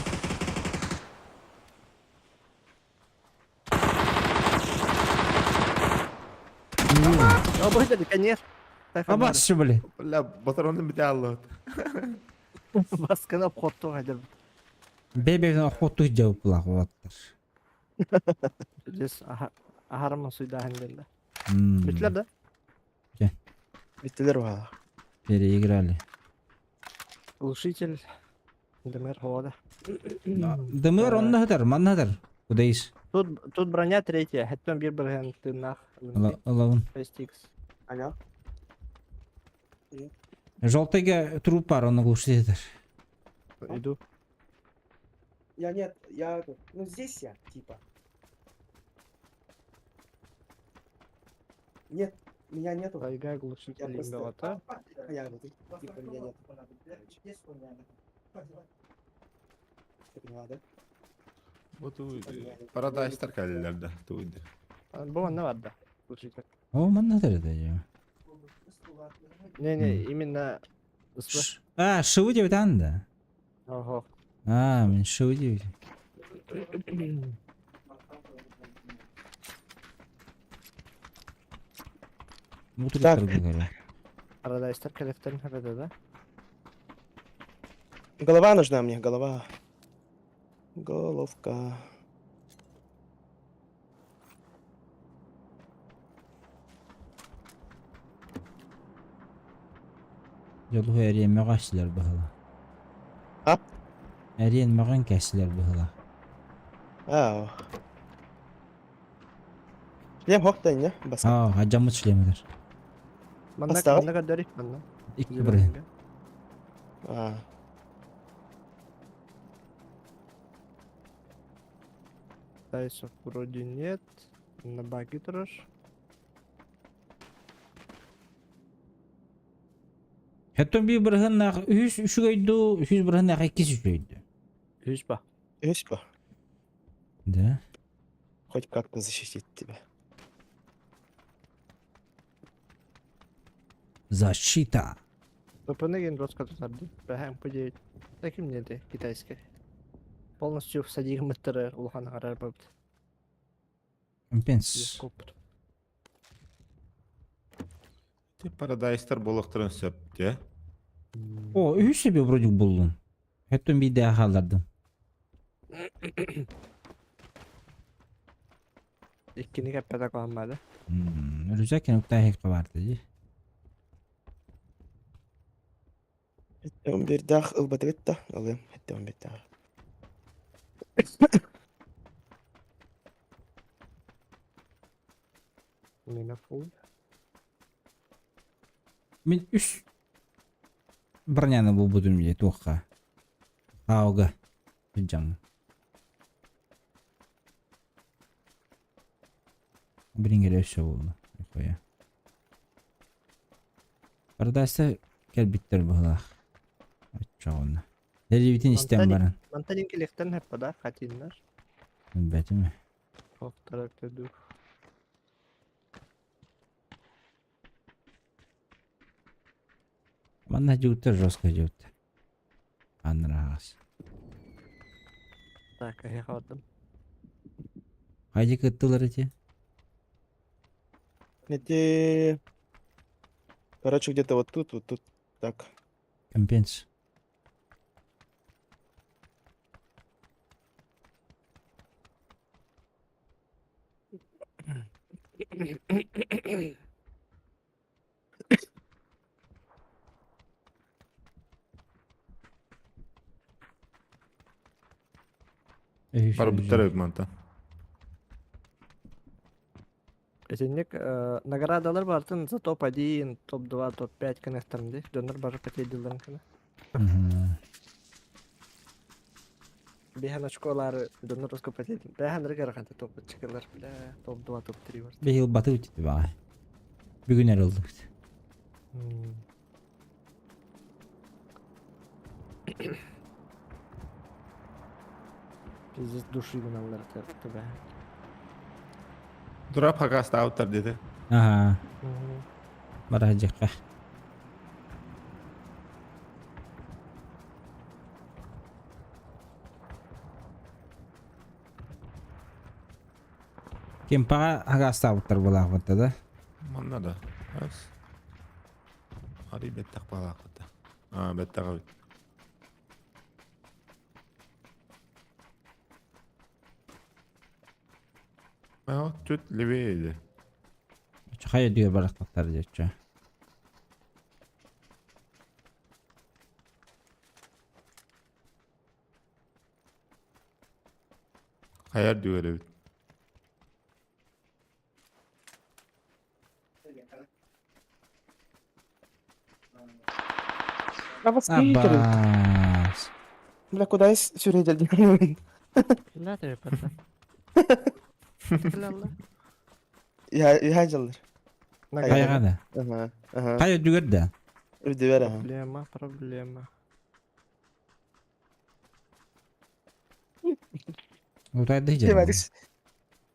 Speaker 13: Обойда конечно.
Speaker 1: Абас блин.
Speaker 7: Бля, батаронын бите аллот.
Speaker 13: Баскына обходту хадыр.
Speaker 1: Бэбэ охоту жауплах уоттар.
Speaker 13: Здесь ахарма суйдаһын geldi. Битлер да?
Speaker 2: Биттилер баала.
Speaker 1: Переиграли.
Speaker 13: Глушитель. ДМР хода.
Speaker 1: ДМР онна хатар, манна хатар. Кудайс.
Speaker 13: Тут, тут броня третья. Хэттен бир бирген тыннах.
Speaker 1: Алавын.
Speaker 13: 6х.
Speaker 2: Алло.
Speaker 1: Желтыйга труп бар, оны глушитель.
Speaker 13: Иду.
Speaker 2: Я нет, я ну здесь я, типа. Нет, меня нету.
Speaker 13: Тайга глушитель
Speaker 2: Я просто-
Speaker 13: имбелата.
Speaker 2: Я вот, типа меня нет. Ты поняла, да?
Speaker 7: Вот Парадайстар кэллилэр да, туйды.
Speaker 13: Бу онно бар да. Глушитель.
Speaker 1: О, манна хатар это.
Speaker 13: Не-не, именно... СВ.
Speaker 1: А, шоу деп да.
Speaker 13: Ого.
Speaker 1: А, мен шоу деп.
Speaker 2: Так.
Speaker 13: Парадайстар коллекторын хабеде да?
Speaker 2: Голова нужна мне, голова. Головка.
Speaker 1: Жолу эриэн мөҕө быһыла.
Speaker 2: А?
Speaker 1: Эриэн мөҕөн кэсилэр быһыла.
Speaker 2: А. Шлем хохта не? Бас.
Speaker 1: Аа, ажаммыт шлемедер.
Speaker 13: Манна
Speaker 2: Поставь.
Speaker 13: манна көрдөрү манна.
Speaker 1: Икки бир.
Speaker 2: А.
Speaker 13: Тайсов вроде нет. На баги турар.
Speaker 1: Хэттэн би бырыһыннаах үһүс үчүгэйду, үһүс бырыһыннаах иккис үчүгэйду.
Speaker 13: Үс ба.
Speaker 2: Үс ба.
Speaker 1: Да.
Speaker 2: Хоть как-то защитить тебя.
Speaker 1: Защита.
Speaker 13: ППН ген роска тутарды. БХМ П9. Таким не де, китайский. Полностью всадигмыттары улахан харар бабыт.
Speaker 1: Компенс.
Speaker 13: Коп.
Speaker 7: Ти Парадайстар болохтарын сөп, те?
Speaker 1: О, үһүс себе вроде буллун. Хэттэн би даа хааллардым.
Speaker 13: Иккини кәппәтә калмады.
Speaker 1: Рюкзак кенукта хек барды ди.
Speaker 2: Он бирдах ылбатыбытта, ылым, хетте он бирдах.
Speaker 13: Мина фул.
Speaker 1: Мен үс броняны булбудум ди туохка. Ауга. Жан. Бирингере өссө болду. Коя. Парадайста кэлбиттер быһылаах. Оччоҕуна. Лэливитин истэн баран.
Speaker 13: Манталин келектен хәп да, хатиннар.
Speaker 1: Бэтиме.
Speaker 13: Повторок дух.
Speaker 1: Манна жууттар жестко жууттар. Анрагас.
Speaker 13: Так, я хаватым.
Speaker 1: Хайди кыттылар эти.
Speaker 2: Эти... Короче, где-то вот тут, вот тут. Так.
Speaker 1: Компенс.
Speaker 7: Барбыттар эбит мантан.
Speaker 13: Итинник наградалар бартын за топ-1, топ-2, топ-5 кынахтарынды. Донор бары патейдилдерин кына. Бехан очколары донор руско патейдил. Бехан рыгар топ чыкылар. Бля, топ-2, топ-3 бар.
Speaker 1: Бехил баты үтті баға. Бүгін әр олдық.
Speaker 13: Пиздец души гыналар тебе.
Speaker 7: Дурап хакаста ауттар dedi.
Speaker 1: Ага. Бара жаққа. Кемпаға хагаста ауттар болақ бұтта да?
Speaker 7: Манна да. Ас. Ари беттак балак бутта. А, беттак абит. А, тут левее.
Speaker 1: Хайа дүйер барақтақтар дейчі.
Speaker 7: Хайар дүйер эбит.
Speaker 1: Аббас.
Speaker 2: Бля, куда я сюрредель?
Speaker 13: Бля, тебе пата.
Speaker 2: Я жалыр.
Speaker 1: Хайға да.
Speaker 2: Ага, ага.
Speaker 1: Хайа дүйер да.
Speaker 2: Үрдүбер, ага.
Speaker 13: Проблема, проблема.
Speaker 1: Утайды
Speaker 2: Тема,
Speaker 1: жер.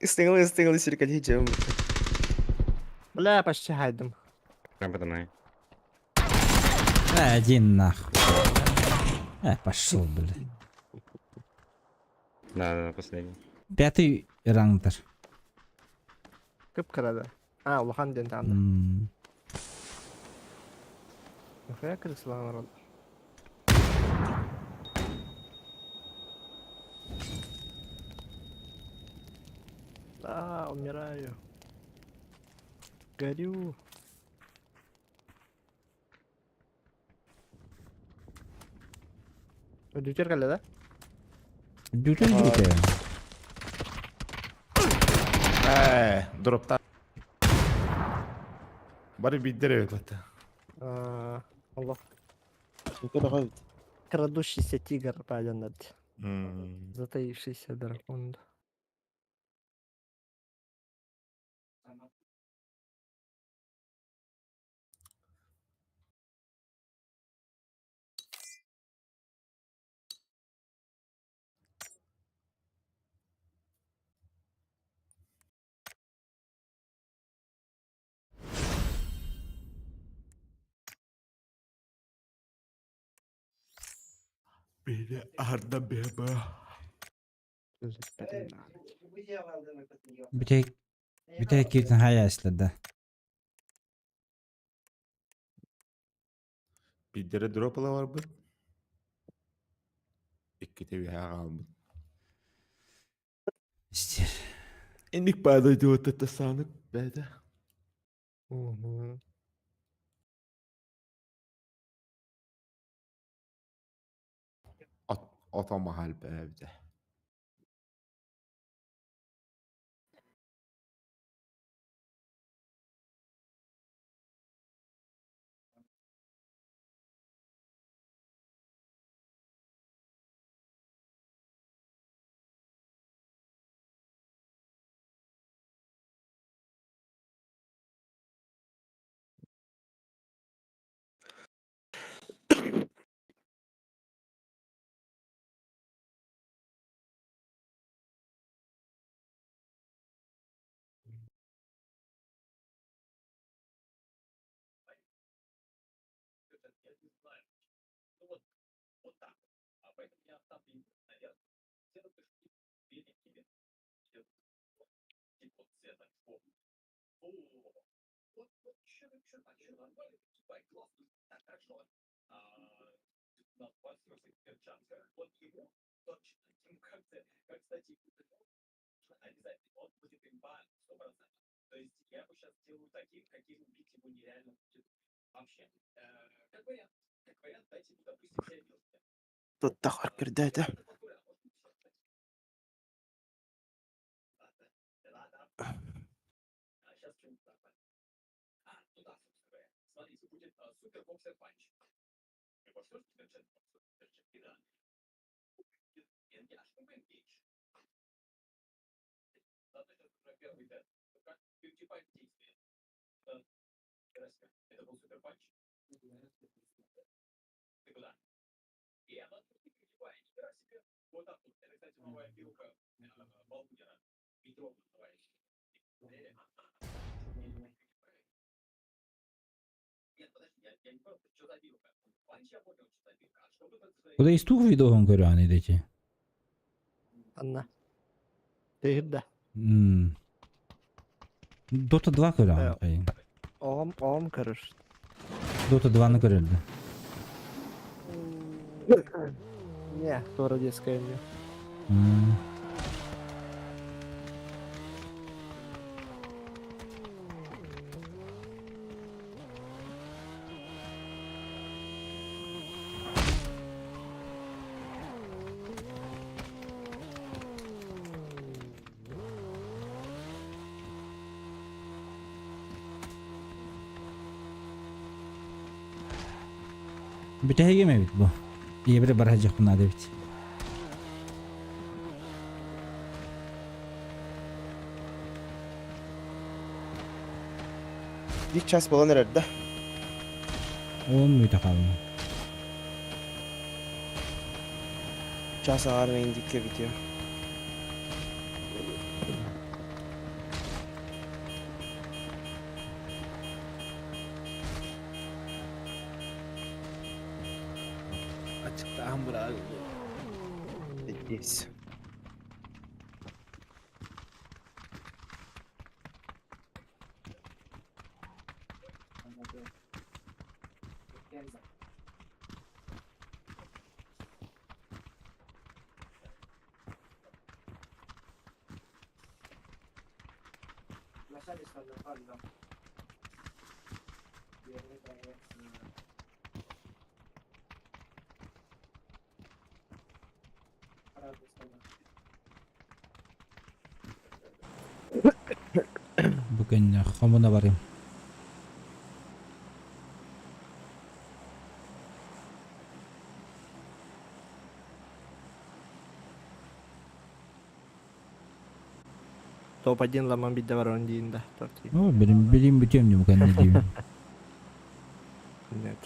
Speaker 2: Истыгыл, истыгыл, сюркаль жем.
Speaker 13: Бля, почти хайдым.
Speaker 4: Прям подо мной.
Speaker 1: Один нахуй. Пошел, бля.
Speaker 4: Да, да, последний.
Speaker 1: Пятый рангтар.
Speaker 13: Кып кырады. А, улахан ден танды. Нахуя крыслан род? А, умираю. Горю. Дютер кале, да?
Speaker 1: Дютер дютер.
Speaker 7: Дропта. Бары биддер эбит бутта.
Speaker 13: А, Аллах. Крадущийся тигр, правильно. Затаившийся дракон.
Speaker 7: Beni Arda bebe.
Speaker 1: Бүтек бүтек киртин хая эследі.
Speaker 7: Биддере дропала бар бут. Икки теби хагалбыт.
Speaker 1: Истер.
Speaker 7: Эник падай дип атта санык бәдә. Ата махал бәдә.
Speaker 2: Туттахар кирдээте.
Speaker 1: Куда истух видеоһун көрөҕүн идечи?
Speaker 13: Анна. Тыһырда.
Speaker 1: Dota 2 көрөҕүн.
Speaker 13: Оҕом, оҕом көрөр.
Speaker 1: Dota 2-ны көрөлдө.
Speaker 13: Не, туора детская мне.
Speaker 1: Бүтэһигим эбит бу. Ийэбэр бара сылдьыахпын наада эбит.
Speaker 2: Биир час буолан эрэр да.
Speaker 1: 10 мүнүүтэ хаалла.
Speaker 2: Час аҥаарын индикке бүтүө.
Speaker 7: Ачыктааһын быраҕа
Speaker 2: Здесь.
Speaker 1: Бу кэннэ хомуна барыам.
Speaker 13: Топ-1 ламан бидде бар он дейін да. Топ-1.
Speaker 1: О, билим билим бүтүөм дии бу кэннэ диибин.
Speaker 13: Нет.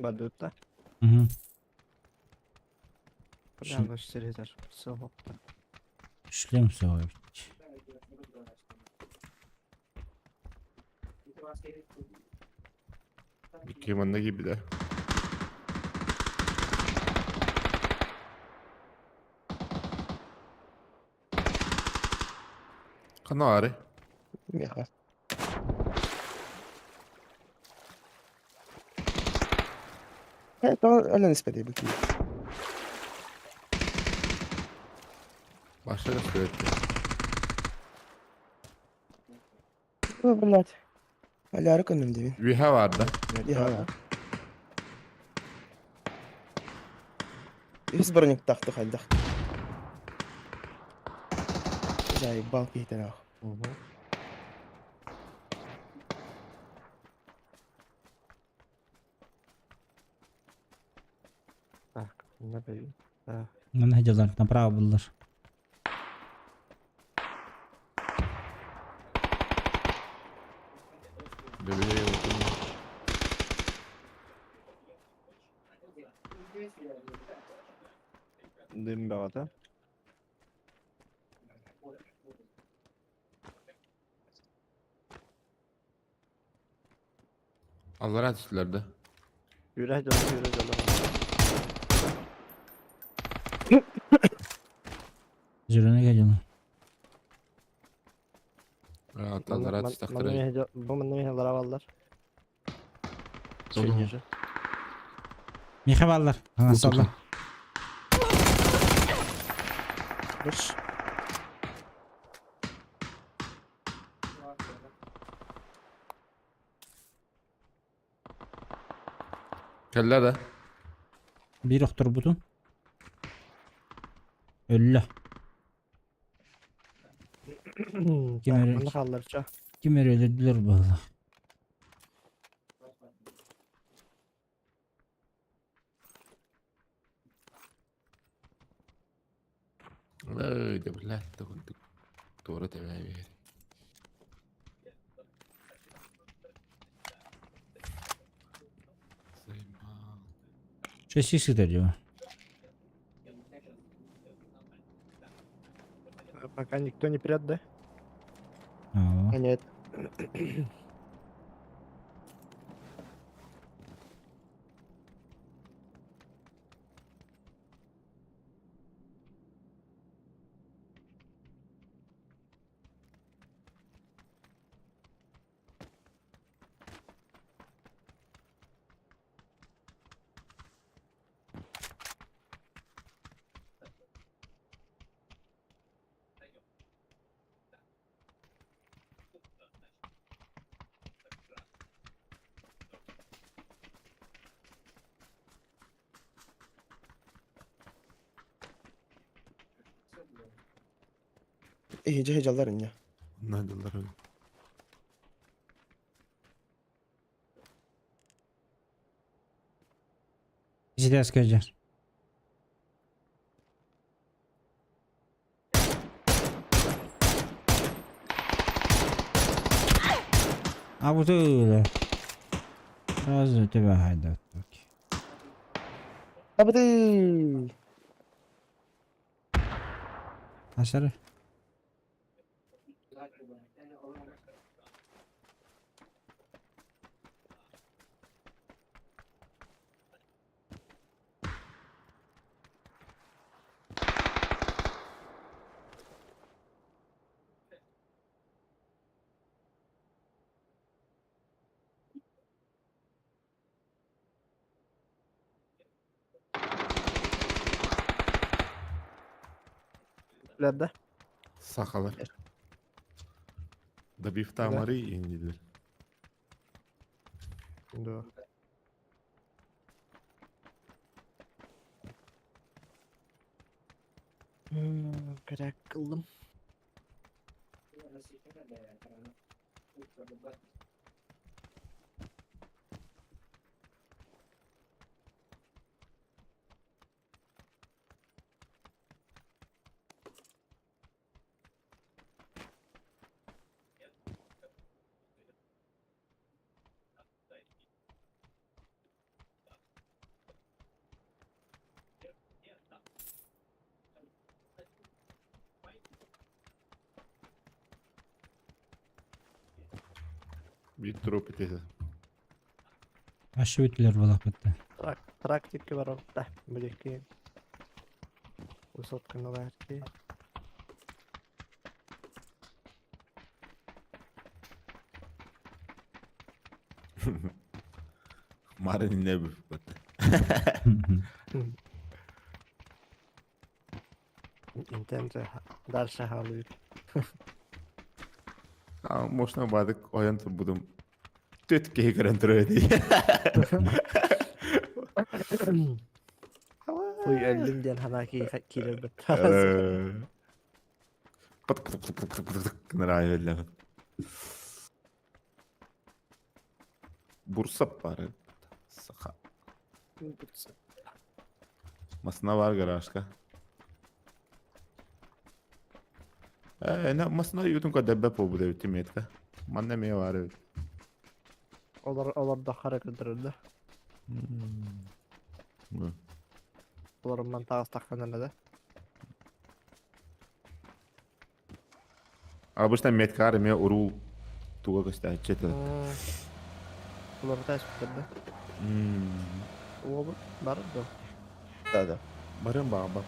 Speaker 13: Бардыта.
Speaker 1: Угу.
Speaker 13: Бля, сервер. Все.
Speaker 1: Шлем свой.
Speaker 7: Икки манна киирбитэ. Ханна баарый?
Speaker 2: Меха. Тоҕо өлөн испэтэй бу киһи?
Speaker 7: Башта көстүбэт.
Speaker 2: О, блядь. Аляры көннүм дебин.
Speaker 7: Үөһэ баар да.
Speaker 2: Я. Үс броник тахты хайдах. Заебал киһитен ах.
Speaker 13: Так, на. Так.
Speaker 1: Манна дьалар направо буллар.
Speaker 7: Бэбэ отун.
Speaker 13: Дым бөҕөтө.
Speaker 7: Аллара түстүлэр да.
Speaker 13: Yürü дьолу, yürü дьолу.
Speaker 1: Зеленый гадина.
Speaker 7: Аллара түстэхтэрэ.
Speaker 13: Бу манна мехалар аваллар.
Speaker 7: Солу.
Speaker 13: Чуть ниже.
Speaker 1: Миха баллар. Ана.
Speaker 2: Хорош.
Speaker 7: Кэллэ да.
Speaker 1: Бир охторбутун. Өллө. Ким
Speaker 13: Так,
Speaker 1: эрэ-
Speaker 13: манна хааллар ча.
Speaker 1: Ким эрэ өлөрдүлэр буолла.
Speaker 7: Ой, да блядь, да курдук. Туора тэбэ биэр. Заебал.
Speaker 1: Шесть сытар дела.
Speaker 13: Пока никто не прет, да?
Speaker 1: А,
Speaker 2: А нет. Иһи жаллар иння.
Speaker 7: Надалар.
Speaker 1: Сидя скажешь. А вот это. Сразу тебя хайда.
Speaker 2: Абды.
Speaker 1: Асары.
Speaker 13: Да?
Speaker 7: Сахалар. Добив тамары индилер.
Speaker 13: Да. Коряк кылдым.
Speaker 7: Биир труп ити.
Speaker 1: Ашы бүтүлэр буолахпытта.
Speaker 13: Трак, трактикке баралта. Билеки. Высотканы баарти.
Speaker 7: Марын не бүппөт.
Speaker 13: Интенте дальше халыыр.
Speaker 7: А, можно бадык ойон турбудум. Төт киһи көрөн турар ди.
Speaker 13: Ой, өллүм диэн ханаа киирэр бит.
Speaker 7: Пыт пыт пыт пыт пыт пыт гынар өллөм. Бурсап бар. Саха. Масына бар гаражка. Э, на масына ютун ка дәббә по буде тиметка. Манна ме бар.
Speaker 13: Олар олар да хара көдөрөллөр. Олар ман тагыс таккан да.
Speaker 7: Обычно меткар ме урул туга көстә чете.
Speaker 13: Олар таш көдөрдө. Обут бар да.
Speaker 2: Да, да.
Speaker 7: Барым ба ба.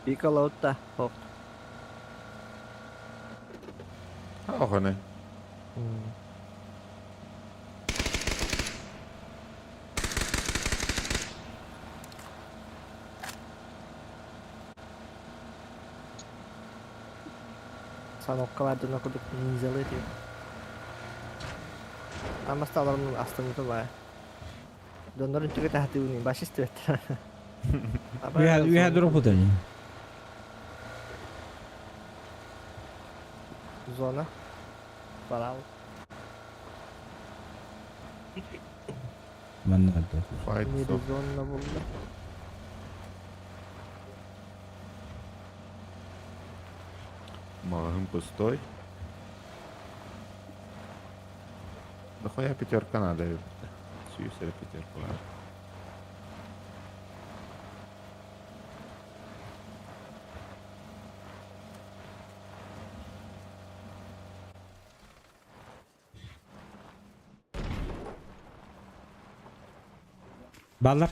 Speaker 13: Пикалаутта. Хоп.
Speaker 7: Охоне.
Speaker 13: Саноккалардын окудук ниндзялы дейм. Амасталарымын астымыты бай. Донорун түгө тахтыуни баш истебет.
Speaker 1: Үйә дроп утani.
Speaker 13: Зона. Барал.
Speaker 1: Манна да.
Speaker 7: Файт.
Speaker 13: Мири зона болду.
Speaker 7: Магазин пустой. Да хуя пятерка надо. Сүйсер пятерку надо.
Speaker 1: Баллар.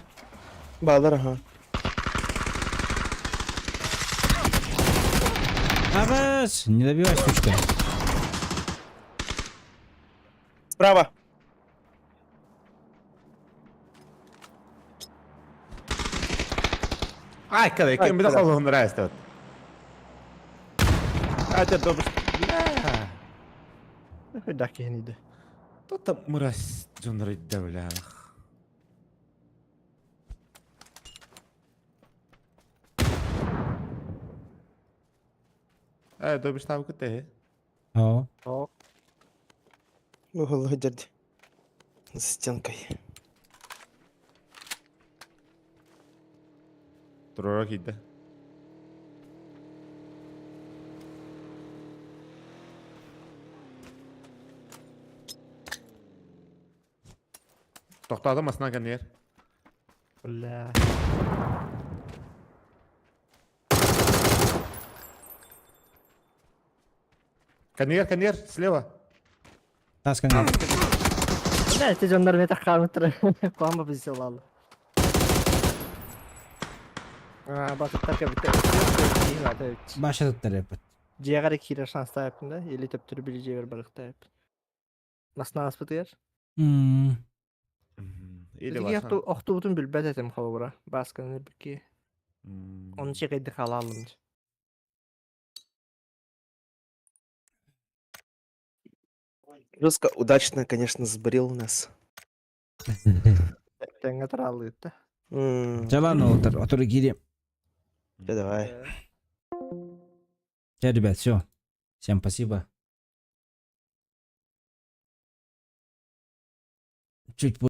Speaker 2: Балар, ага.
Speaker 1: Абас, не добивай, сучка.
Speaker 2: Справа.
Speaker 7: Ай, когда кем бы такого нравится. А это добр. Бля.
Speaker 13: Да кихниди.
Speaker 7: Кто-то мразь Джон да, бля. Э, добр штаб кыты.
Speaker 1: О.
Speaker 13: О.
Speaker 2: Угол дядь. За стенкой.
Speaker 7: Турора кийди. Тоқтады масына кәнер.
Speaker 13: Бля.
Speaker 7: Конвейер, конвейер, слева.
Speaker 1: Тас конвейер.
Speaker 13: Бля, эти жондар мета камтыр. Куамба бизелал. А, батыттар кебите.
Speaker 1: Баша туттар эпит.
Speaker 13: Жегари кире шанс тайыппын да, или төптүр били жебер барык тайып. Масна аспытыгар.
Speaker 7: Или
Speaker 13: Или
Speaker 7: ваша.
Speaker 13: охтубутун билбет этим холобура. Басканы бики. Оны чекайды халалым.
Speaker 2: Жестко удачно, конечно, сбрил нас.
Speaker 13: Тэҥҥэ тараллыытта.
Speaker 1: Чэ ладно, отыр, отыр киириэм.
Speaker 2: Чэ, давай.
Speaker 1: Чэ, ребят, все. Всем спасибо. Чуть позже.